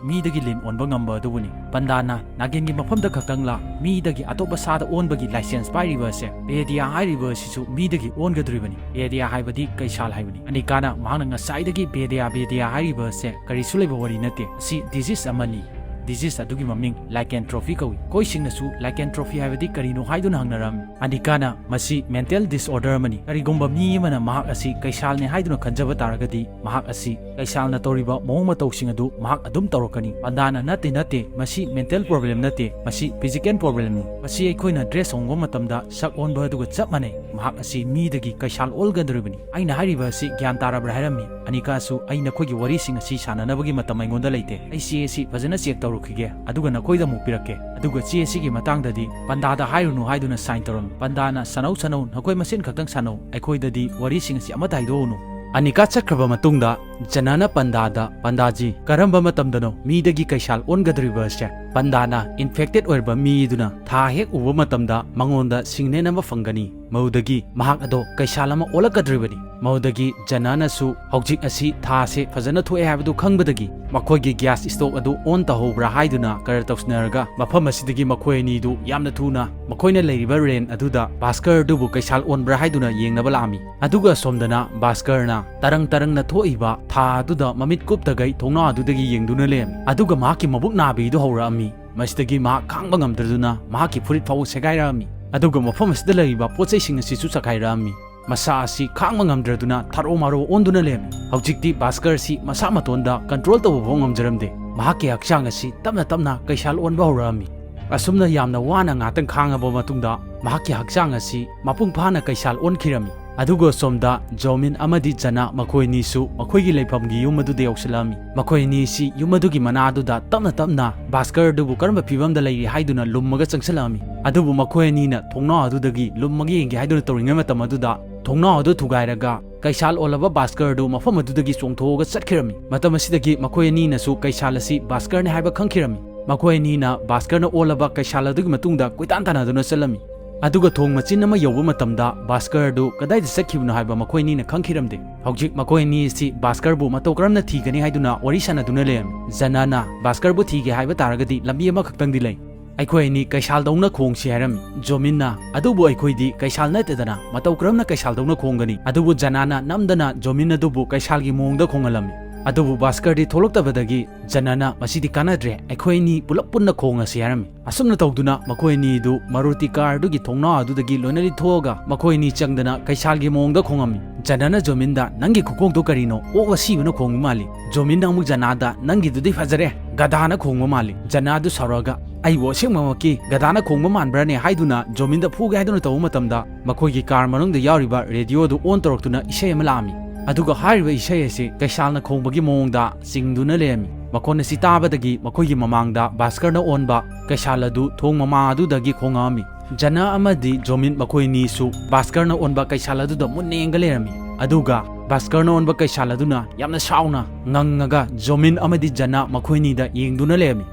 ꯃꯤꯗꯒꯤ ꯂꯤꯟ ꯑꯣꯟꯕ ꯉꯝꯕ ꯑꯗꯨꯕꯨꯅꯤ꯫" ꯄꯟꯗꯥꯅ, "ꯅꯥꯒꯤꯟꯒꯤ ꯃꯐꯝꯗ ꯈꯛꯇꯪꯂꯥ ꯃꯤꯗꯒꯤ ꯑꯇꯣꯞꯄ ꯁꯥꯗ ꯑꯣꯟꯕꯒꯤ ꯂꯥꯏꯁꯦꯟꯁ ꯄꯥꯏꯔꯤꯕ ꯑꯁꯦ? ꯕꯦꯗꯤꯌꯥ ꯍꯥꯏꯔꯤꯕ ꯑꯁꯤꯁꯨ ꯃꯤꯗꯒꯤ ꯑꯣꯟꯒꯗꯧꯔꯤꯕꯅꯤ꯫ ꯕꯦꯗꯤꯌꯥ ꯍꯥꯏꯕꯗꯤ ꯀꯩꯁꯥꯜ ꯍꯥꯏꯕꯅꯤ꯫" ꯑꯅꯤꯀꯥꯅ, ꯃꯍꯥꯛꯅ ꯉꯁꯥꯏꯗꯒꯤ ꯕꯦꯗꯤꯌꯥ, ꯕꯦꯗꯤꯌꯥ ꯍꯥꯏꯔꯤꯕ ꯑꯁꯦ ꯀꯔꯤꯁꯨ ꯂꯩꯕ ꯋꯥꯔꯤ ꯅꯠꯇꯦ꯫ ꯑꯁꯤ ꯗꯤꯖꯤꯁ ꯑꯃꯅꯤ꯫ ꯗꯤꯖꯤꯁ ꯑꯗꯨꯒꯤ ꯃꯃꯤꯡ ꯂꯥꯏꯀꯦꯟꯊ꯭ꯔꯣꯐꯤ ꯀꯧꯏ꯫ ꯑꯩꯈꯣꯏꯁꯤꯡꯅꯁꯨ ꯂꯥꯏꯀꯦꯟꯊ꯭ꯔꯣꯐꯤ ꯍꯥꯏꯕꯗꯤ ꯀꯔꯤꯅꯣ ꯍꯥꯏꯗꯨꯅ ꯍꯪꯅꯔꯝꯃꯤ꯫ ꯑꯅꯤꯀꯥꯅ, "ꯃꯁꯤ ꯃꯦꯟꯇꯦꯜ ꯗꯤꯁꯑꯣꯔꯗꯔ ꯑꯃꯅꯤ꯫ ꯀꯔꯤꯒꯨꯝꯕ ꯃꯤ ꯑꯃꯅ ꯃꯍꯥꯛ ꯑꯁꯤ ꯀꯩꯁꯥꯜꯅꯤ ꯍꯥꯏꯗꯨꯅ ꯈꯟꯖꯕ ꯇꯥꯔꯒꯗꯤ, ꯃꯍꯥꯛ ꯑꯁꯤ ꯀꯩꯁꯥꯜꯅ ꯇꯧꯔꯤꯕ ꯃꯑꯣꯡ ꯃꯇꯧꯁꯤꯡ ꯑꯗꯨ ꯃꯍꯥꯛ ꯑꯗꯨꯝ ꯇꯧꯔꯛꯀꯅꯤ꯫" ꯄꯟꯗꯥꯅ, "ꯅꯠꯇꯦ, ꯅꯠꯇꯦ, ꯃꯁꯤ ꯃꯦꯟꯇꯦꯜ ꯄ꯭ꯔꯣꯕ꯭ꯂꯦꯝ ꯅꯠꯇꯦ, ꯃꯁꯤ ꯐꯤꯖꯤꯀꯦꯜ ꯄ꯭ꯔꯣꯕ꯭ꯂꯦꯝꯅꯤ꯫ ꯃꯁꯤ ꯑꯩꯈꯣꯏꯅ ꯗ꯭ꯔꯦꯁ ꯍꯣꯡꯕ ꯃꯇꯝꯗ ꯁꯛ ꯑꯣꯟꯕ ꯑꯗꯨꯒ ꯆꯞ ꯃꯥꯟꯅꯩ꯫ ꯃꯍꯥꯛ ꯑꯁꯤ ꯃꯤꯗꯒꯤ ꯀꯩꯁꯥꯜ ꯑꯣꯜꯒꯗꯧꯔꯤꯕꯅꯤ꯫ ꯑꯩꯅ ꯍꯥꯏꯔꯤꯕ ꯑꯁꯤ ꯒ꯭ꯌꯥꯟ ꯇꯥꯔꯕ꯭ꯔꯥ?" ꯍꯥꯏꯔꯝꯃꯤ꯫ ꯑꯅꯤꯀꯥꯁꯨ, "ꯑꯩ ꯅꯈꯣꯏꯒꯤ ꯋꯥꯔꯤꯁꯤꯡ ꯑꯁꯤ ꯁꯥꯟꯅꯅꯕꯒꯤ ꯃꯇꯝ ꯑꯩꯉꯣꯟꯗ ꯂꯩꯇꯦ꯫ ꯑꯩ ꯆꯦ ꯑꯁꯤ ꯐꯖꯅ ꯆꯦꯛ ꯇꯧꯔꯨꯈꯤꯒꯦ, ꯑꯗꯨꯒ ꯅꯈꯣꯏꯗ ꯑꯃꯨꯛ ꯄꯤꯔꯛꯀꯦ꯫" ꯑꯗꯨꯒ ꯆꯦ ꯑꯁꯤꯒꯤ ꯃꯇꯥꯡꯗꯗꯤ ꯄꯟꯗꯥꯗ ꯍꯥꯏꯔꯨꯅꯨ ꯍꯥꯏꯗꯨꯅ ꯁꯥꯏꯟ ꯇꯧꯔꯝꯃꯤ꯫ ꯄꯟꯗꯥꯅ, "ꯁꯥꯟꯅꯧ, ꯁꯥꯟꯅꯧ, ꯅꯈꯣꯏ ꯃꯁꯦꯟ ꯈꯛꯇꯪ ꯁꯥꯟꯅꯧ, ꯑꯩꯈꯣꯏꯗꯗꯤ ꯋꯥꯔꯤꯁꯤꯡ ꯑꯁꯤ ꯑꯃꯠꯇ ꯍꯥꯏꯗꯣꯛꯎꯅꯨ꯫" ꯑꯅꯤꯀꯥ ꯆꯠꯈ꯭ꯔꯕ ꯃꯇꯨꯡꯗ ꯖꯅꯥꯅ ꯄꯟꯗꯥꯗ, "ꯄꯟꯗꯥꯖꯤ, ꯀꯔꯝꯕ ꯃꯇꯝꯗꯅꯣ ꯃꯤꯗꯒꯤ ꯀꯩꯁꯥꯜ ꯑꯣꯟꯒꯗꯧꯔꯤꯕ ꯑꯁꯦ?" ꯄꯟꯗꯥꯅ, "ꯏꯟꯐꯦꯛꯇꯦꯗ ꯑꯣꯏꯔꯕ ꯃꯤꯗꯨꯅ ꯊꯥ ꯍꯦꯛ ꯎꯕ ꯃꯇꯝꯗ ꯃꯉꯣꯟꯗ ꯁꯤꯒꯅꯦꯜ ꯑꯃ ꯐꯪꯒꯅꯤ꯫ ꯃꯗꯨꯗꯒꯤ ꯃꯍꯥꯛ ꯑꯗꯣ ꯀꯩꯁꯥꯜ ꯑꯃ ꯑꯣꯜꯂꯛꯀꯗꯧꯔꯤꯕꯅꯤ꯫" ꯃꯗꯨꯗꯒꯤ ꯖꯅꯥꯅꯁꯨ ꯍꯧꯖꯤꯛ ꯑꯁꯤ ꯊꯥꯁꯦ ꯐꯖꯅ ꯊꯣꯛꯑꯦ ꯍꯥꯏꯕꯗꯨ ꯈꯪꯕꯗꯒꯤ ꯃꯈꯣꯏꯒꯤ ꯒ꯭ꯌꯥꯁ ꯁ꯭ꯇꯣꯛ ꯑꯗꯨ ꯑꯣꯟ ꯇꯧꯍꯧꯕ꯭ꯔꯥ ꯍꯥꯏꯗꯨꯅ ꯀꯔ ꯇꯧꯁꯤꯟꯅꯔꯒ ꯃꯐꯝ ꯑꯁꯤꯗꯒꯤ ꯃꯈꯣꯏ ꯑꯅꯤꯗꯨ ꯌꯥꯝꯅ ꯊꯨꯅ ꯃꯈꯣꯏꯅ ꯂꯩꯔꯤꯕ ꯔꯦꯟ ꯑꯗꯨꯗ ꯚꯥꯁꯀꯔ ꯑꯗꯨꯕꯨ ꯀꯩꯁꯥꯜ ꯑꯣꯟꯕ꯭ꯔꯥ ꯍꯥꯏꯗꯨꯅ ꯌꯦꯡꯅꯕ ꯂꯥꯛꯑꯝꯃꯤ꯫ ꯑꯗꯨꯒ ꯑꯁꯣꯝꯗꯅ ꯚꯥꯁꯀꯔꯅ ꯇꯔꯪ ꯇꯔꯪꯅ ꯊꯣꯛꯏꯕ ꯊꯥ ꯑꯗꯨꯗ ꯃꯃꯤꯠ ꯀꯨꯞꯇꯈꯩ ꯊꯣꯡꯅꯥꯎ ꯑꯗꯨꯗꯒꯤ ꯌꯦꯡꯗꯨꯅ ꯂꯩꯔꯝꯃꯤ꯫ ꯑꯗꯨꯒ ꯃꯍꯥꯛꯀꯤ ꯃꯕꯨꯛ ꯅꯥꯕꯤꯗꯨ ꯍꯧꯔꯛꯑꯝꯃꯤ꯫ ꯃꯁꯤꯗꯒꯤ ꯃꯍꯥꯛ ꯈꯥꯡꯕ ꯉꯝꯗ꯭ꯔꯗꯨꯅ ꯃꯍꯥꯛꯀꯤ ꯐꯨꯔꯤꯠ ꯐꯥꯎꯕ ꯁꯦꯒꯥꯏꯔꯛꯑꯝꯃꯤ꯫ ꯑꯗꯨꯒ ꯃꯐꯝ ꯑꯁꯤꯗ ꯂꯩꯔꯤꯕ ꯄꯣꯠ ꯆꯩꯁꯤꯡ ꯑꯁꯤꯁꯨ ꯆꯈꯥꯏꯔꯛꯑꯝꯃꯤ꯫ ꯃꯁꯥ ꯑꯁꯤ ꯈꯥꯡꯕ ꯉꯝꯗ꯭ꯔꯗꯨꯅ ꯊꯥꯔꯣ ꯃꯥꯔꯣ ꯑꯣꯟꯗꯨꯅ ꯂꯩꯔꯝꯃꯤ꯫ ꯍꯧꯖꯤꯛꯇꯤ ꯚꯥꯁꯀꯔ ꯑꯁꯤ ꯃꯁꯥ ꯃꯇꯣꯟꯗ ꯀꯟꯇ꯭ꯔꯣꯜ ꯇꯧꯕ ꯐꯥꯎ ꯉꯝꯖꯔꯝꯗꯦ꯫ ꯃꯍꯥꯛꯀꯤ ꯍꯛꯆꯥꯡ ꯑꯁꯤ ꯇꯞꯅ ꯇꯞꯅ ꯀꯩꯁꯥꯜ ꯑꯣꯟꯕ ꯍꯧꯔꯛꯑꯝꯃꯤ꯫ ꯑꯁꯨꯝꯅ ꯌꯥꯝꯅ ꯋꯥꯅ ꯉꯥꯛꯇꯪ ꯈꯥꯡꯉꯕ ꯃꯇꯨꯡꯗ ꯃꯍꯥꯛꯀꯤ ꯍꯛꯆꯥꯡ ꯑꯁꯤ ꯃꯄꯨꯡ ꯐꯥꯅ ꯀꯩꯁꯥꯜ ꯑꯣꯟꯈꯤꯔꯝꯃꯤ꯫ ꯑꯗꯨꯒ ꯁꯣꯝꯗ ꯖꯣꯃꯤꯟ ꯑꯃꯗꯤ ꯖꯅꯥ ꯃꯈꯣꯏ ꯑꯅꯤꯁꯨ ꯃꯈꯣꯏꯒꯤ ꯂꯩꯐꯝꯒꯤ ꯌꯨꯝ ꯑꯗꯨꯗ ꯌꯧꯁꯤꯜꯂꯛꯑꯝꯃꯤ꯫ ꯃꯈꯣꯏ ꯑꯅꯤꯁꯤ ꯌꯨꯝ ꯑꯗꯨꯒꯤ ꯃꯅꯥ ꯑꯗꯨꯗ ꯇꯞꯅ ꯇꯞꯅ ꯚꯥꯁꯀꯔ ꯑꯗꯨꯕꯨ ꯀꯔꯝꯕ ꯐꯤꯕꯝꯗ ꯂꯩꯔꯤ ꯍꯥꯏꯗꯨꯅ ꯂꯨꯝꯃꯒ ꯆꯪꯁꯤꯜꯂꯛꯑꯝꯃꯤ꯫ ꯑꯗꯨꯕꯨ ꯃꯈꯣꯏ ꯑꯅꯤꯅ ꯊꯣꯡꯅꯥꯎ ꯑꯗꯨꯗꯒꯤ ꯂꯨꯝꯃꯒ ꯌꯦꯡꯒꯦ ꯍꯥꯏꯗꯨꯅ ꯇꯧꯔꯤꯉꯩ ꯃꯇꯝ ꯑꯗꯨꯗ ꯊꯣꯡꯅꯥꯎ ꯑꯗꯨ ꯊꯨꯒꯥꯏꯔꯒ ꯀꯩꯁꯥꯜ ꯑꯣꯜꯂꯕ ꯚꯥꯁꯀꯔ ꯑꯗꯨ ꯃꯐꯝ ꯑꯗꯨꯗꯒꯤ ꯆꯣꯡꯊꯣꯛꯑꯒ ꯆꯠꯈꯤꯔꯝꯃꯤ꯫ ꯃꯇꯝ ꯑꯁꯤꯗꯒꯤ ꯃꯈꯣꯏ ꯑꯅꯤꯅꯁꯨ ꯀꯩꯁꯥꯜ ꯑꯁꯤ ꯚꯥꯁꯀꯔꯅꯤ ꯍꯥꯏꯕ ꯈꯪꯈꯤꯔꯝꯃꯤ꯫ ꯃꯈꯣꯏ ꯑꯅꯤꯅ ꯚꯥꯁꯀꯔꯅ ꯑꯣꯜꯂꯕ ꯀꯩꯁꯥꯜ ꯑꯗꯨꯒꯤ ꯃꯇꯨꯡꯗ ꯀꯣꯏꯇꯥꯟ ꯇꯥꯟꯅꯗꯨꯅ ꯆꯠꯂꯝꯃꯤ꯫ ꯑꯗꯨꯒ ꯊꯣꯡ ꯃꯆꯤꯟ ꯑꯃ ꯌꯧꯕ ꯃꯇꯝꯗ ꯚꯥꯁꯀꯔ ꯑꯗꯨ ꯀꯗꯥꯏꯗ ꯆꯠꯈꯤꯕꯅꯣ ꯍꯥꯏꯕ ꯃꯈꯣꯏ ꯑꯅꯤꯅ ꯈꯪꯈꯤꯔꯝꯗꯦ꯫ ꯍꯧꯖꯤꯛ ꯃꯈꯣꯏ ꯑꯅꯤ ꯑꯁꯤ ꯚꯥꯁꯀꯔꯕꯨ ꯃꯇꯧ ꯀꯔꯝꯅ ꯊꯤꯒꯅꯤ ꯍꯥꯏꯗꯨꯅ ꯋꯥꯔꯤ ꯁꯥꯟꯅꯗꯨꯅ ꯂꯩꯔꯝꯃꯤ꯫ ꯖꯅꯥꯅ ꯚꯥꯁꯀꯔꯕꯨ ꯊꯤꯒꯦ ꯍꯥꯏꯕ ꯇꯥꯔꯒꯗꯤ ꯂꯝꯕꯤ ꯑꯃꯈꯛꯇꯪꯗꯤ ꯂꯩ꯫ ꯑꯩꯈꯣꯏ ꯑꯅꯤ ꯀꯩꯁꯥꯜꯗꯧꯅ ꯈꯣꯡꯁꯤ ꯍꯥꯏꯔꯝꯃꯤ꯫ ꯖꯣꯃꯤꯟꯅ, "ꯑꯗꯨꯕꯨ ꯑꯩꯈꯣꯏꯗꯤ ꯀꯩꯁꯥꯜ ꯅꯠꯇꯦꯗꯅ, ꯃꯇꯧ ꯀꯔꯝꯅ ꯀꯩꯁꯥꯜꯗꯧꯅ ꯈꯣꯡꯒꯅꯤ?" ꯑꯗꯨꯕꯨ ꯖꯅꯥꯅ ꯅꯝꯗꯅ ꯖꯣꯃꯤꯟ ꯑꯗꯨꯕꯨ ꯀꯩꯁꯥꯜꯒꯤ ꯃꯑꯣꯡꯗ ꯈꯣꯡꯍꯜꯂꯝꯃꯤ꯫ ꯑꯗꯨꯕꯨ ꯚꯥꯁꯀꯔꯗꯤ ꯊꯣꯛꯂꯛꯇꯕꯗꯒꯤ ꯖꯅꯥꯅ, "ꯃꯁꯤꯗꯤ ꯀꯥꯟꯅꯗ꯭ꯔꯦ, ꯑꯩꯈꯣꯏ ꯑꯅꯤ ꯄꯨꯂꯞ ꯄꯨꯟꯅ ꯈꯣꯡꯉꯁꯤ" ꯍꯥꯏꯔꯝꯃꯤ꯫ ꯑꯁꯨꯝꯅ ꯇꯧꯗꯨꯅ ꯃꯈꯣꯏ ꯑꯅꯤꯗꯨ ꯃꯔꯨꯇꯤ ꯀꯥꯔꯗꯨꯒꯤ ꯊꯣꯡꯅꯥꯎ ꯑꯗꯨꯗꯒꯤ ꯂꯣꯏꯅ ꯂꯤꯊꯣꯛꯑꯒ ꯃꯈꯣꯏ ꯑꯅꯤ ꯆꯪꯗꯅ ꯀꯩꯁꯥꯜꯒꯤ ꯃꯑꯣꯡꯗ ꯈꯣꯡꯉꯝꯃꯤ꯫ ꯖꯅꯥꯅ ꯖꯣꯃꯤꯟꯗ, "ꯅꯪꯒꯤ ꯈꯨꯈꯣꯡꯗꯣ ꯀꯔꯤꯅꯣ? ꯑꯣꯛ ꯑꯁꯤꯕꯅ ꯈꯣꯡꯕ ꯃꯥꯜꯂꯤ꯫" ꯖꯣꯃꯤꯟꯅ ꯑꯃꯨꯛ ꯖꯅꯥꯗ, "ꯅꯪꯒꯤꯗꯨꯗꯤ ꯐꯖꯔꯦ, ꯒꯙꯥꯅ ꯈꯣꯡꯕ ꯃꯥꯜꯂꯤ꯫" ꯖꯅꯥꯗꯨ ꯁꯥꯎꯔꯛꯑꯒ, "ꯑꯩꯕꯨ ꯑꯁꯦꯡꯕꯃꯛꯀꯤ ꯒꯙꯥꯅ ꯈꯣꯡꯕ ꯃꯥꯟꯕ꯭ꯔꯅꯦ?" ꯍꯥꯏꯗꯨꯅ ꯖꯣꯃꯤꯟꯗ ꯐꯨꯒꯦ ꯍꯥꯏꯗꯨꯅ ꯇꯧꯕ ꯃꯇꯝꯗ ꯃꯈꯣꯏꯒꯤ ꯀꯥꯔ ꯃꯅꯨꯡꯗ ꯌꯥꯎꯔꯤꯕ ꯔꯦꯗꯤꯑꯣꯗꯨ ꯑꯣꯟ ꯇꯧꯔꯛꯇꯨꯅ ꯏꯁꯩ ꯑꯃ ꯂꯥꯛꯑꯝꯃꯤ꯫ ꯑꯗꯨꯒ ꯍꯥꯏꯔꯤꯕ ꯏꯁꯩ ꯑꯁꯤ ꯀꯩꯁꯥꯜꯅ ꯈꯣꯡꯕꯒꯤ ꯃꯑꯣꯡꯗ ꯆꯤꯡꯗꯨꯅ ꯂꯩꯔꯝꯃꯤ꯫ ꯃꯈꯣꯟ ꯑꯁꯤ ꯇꯥꯕꯗꯒꯤ ꯃꯈꯣꯏꯒꯤ ꯃꯃꯥꯡꯗ ꯚꯥꯁꯀꯔꯅ ꯑꯣꯟꯕ ꯀꯩꯁꯥꯜ ꯑꯗꯨ ꯊꯣꯡ ꯃꯃꯥ ꯑꯗꯨꯗꯒꯤ ꯈꯣꯡꯉꯛꯑꯝꯃꯤ꯫ ꯖꯅꯥ ꯑꯃꯗꯤ ꯖꯣꯃꯤꯟ ꯃꯈꯣꯏ ꯑꯅꯤꯁꯨ ꯚꯥꯁꯀꯔꯅ ꯑꯣꯟꯕ ꯀꯩꯁꯥꯜ ꯑꯗꯨꯗ ꯃꯨꯟꯅ ꯌꯦꯡꯒ ꯂꯩꯔꯝꯃꯤ꯫ ꯑꯗꯨꯒ ꯚꯥꯁꯀꯔꯅ ꯑꯣꯟꯕ ꯀꯩꯁꯥꯜ ꯑꯗꯨꯅ ꯌꯥꯝꯅ ꯁꯥꯎꯅ ꯉꯪꯉꯒ ꯖꯣꯃꯤꯟ ꯑꯃꯗꯤ ꯖꯅꯥ ꯃꯈꯣꯏ ꯑꯅꯤꯗ ꯌꯦꯡꯗꯨꯅ ꯂꯩꯔꯝꯃꯤ꯫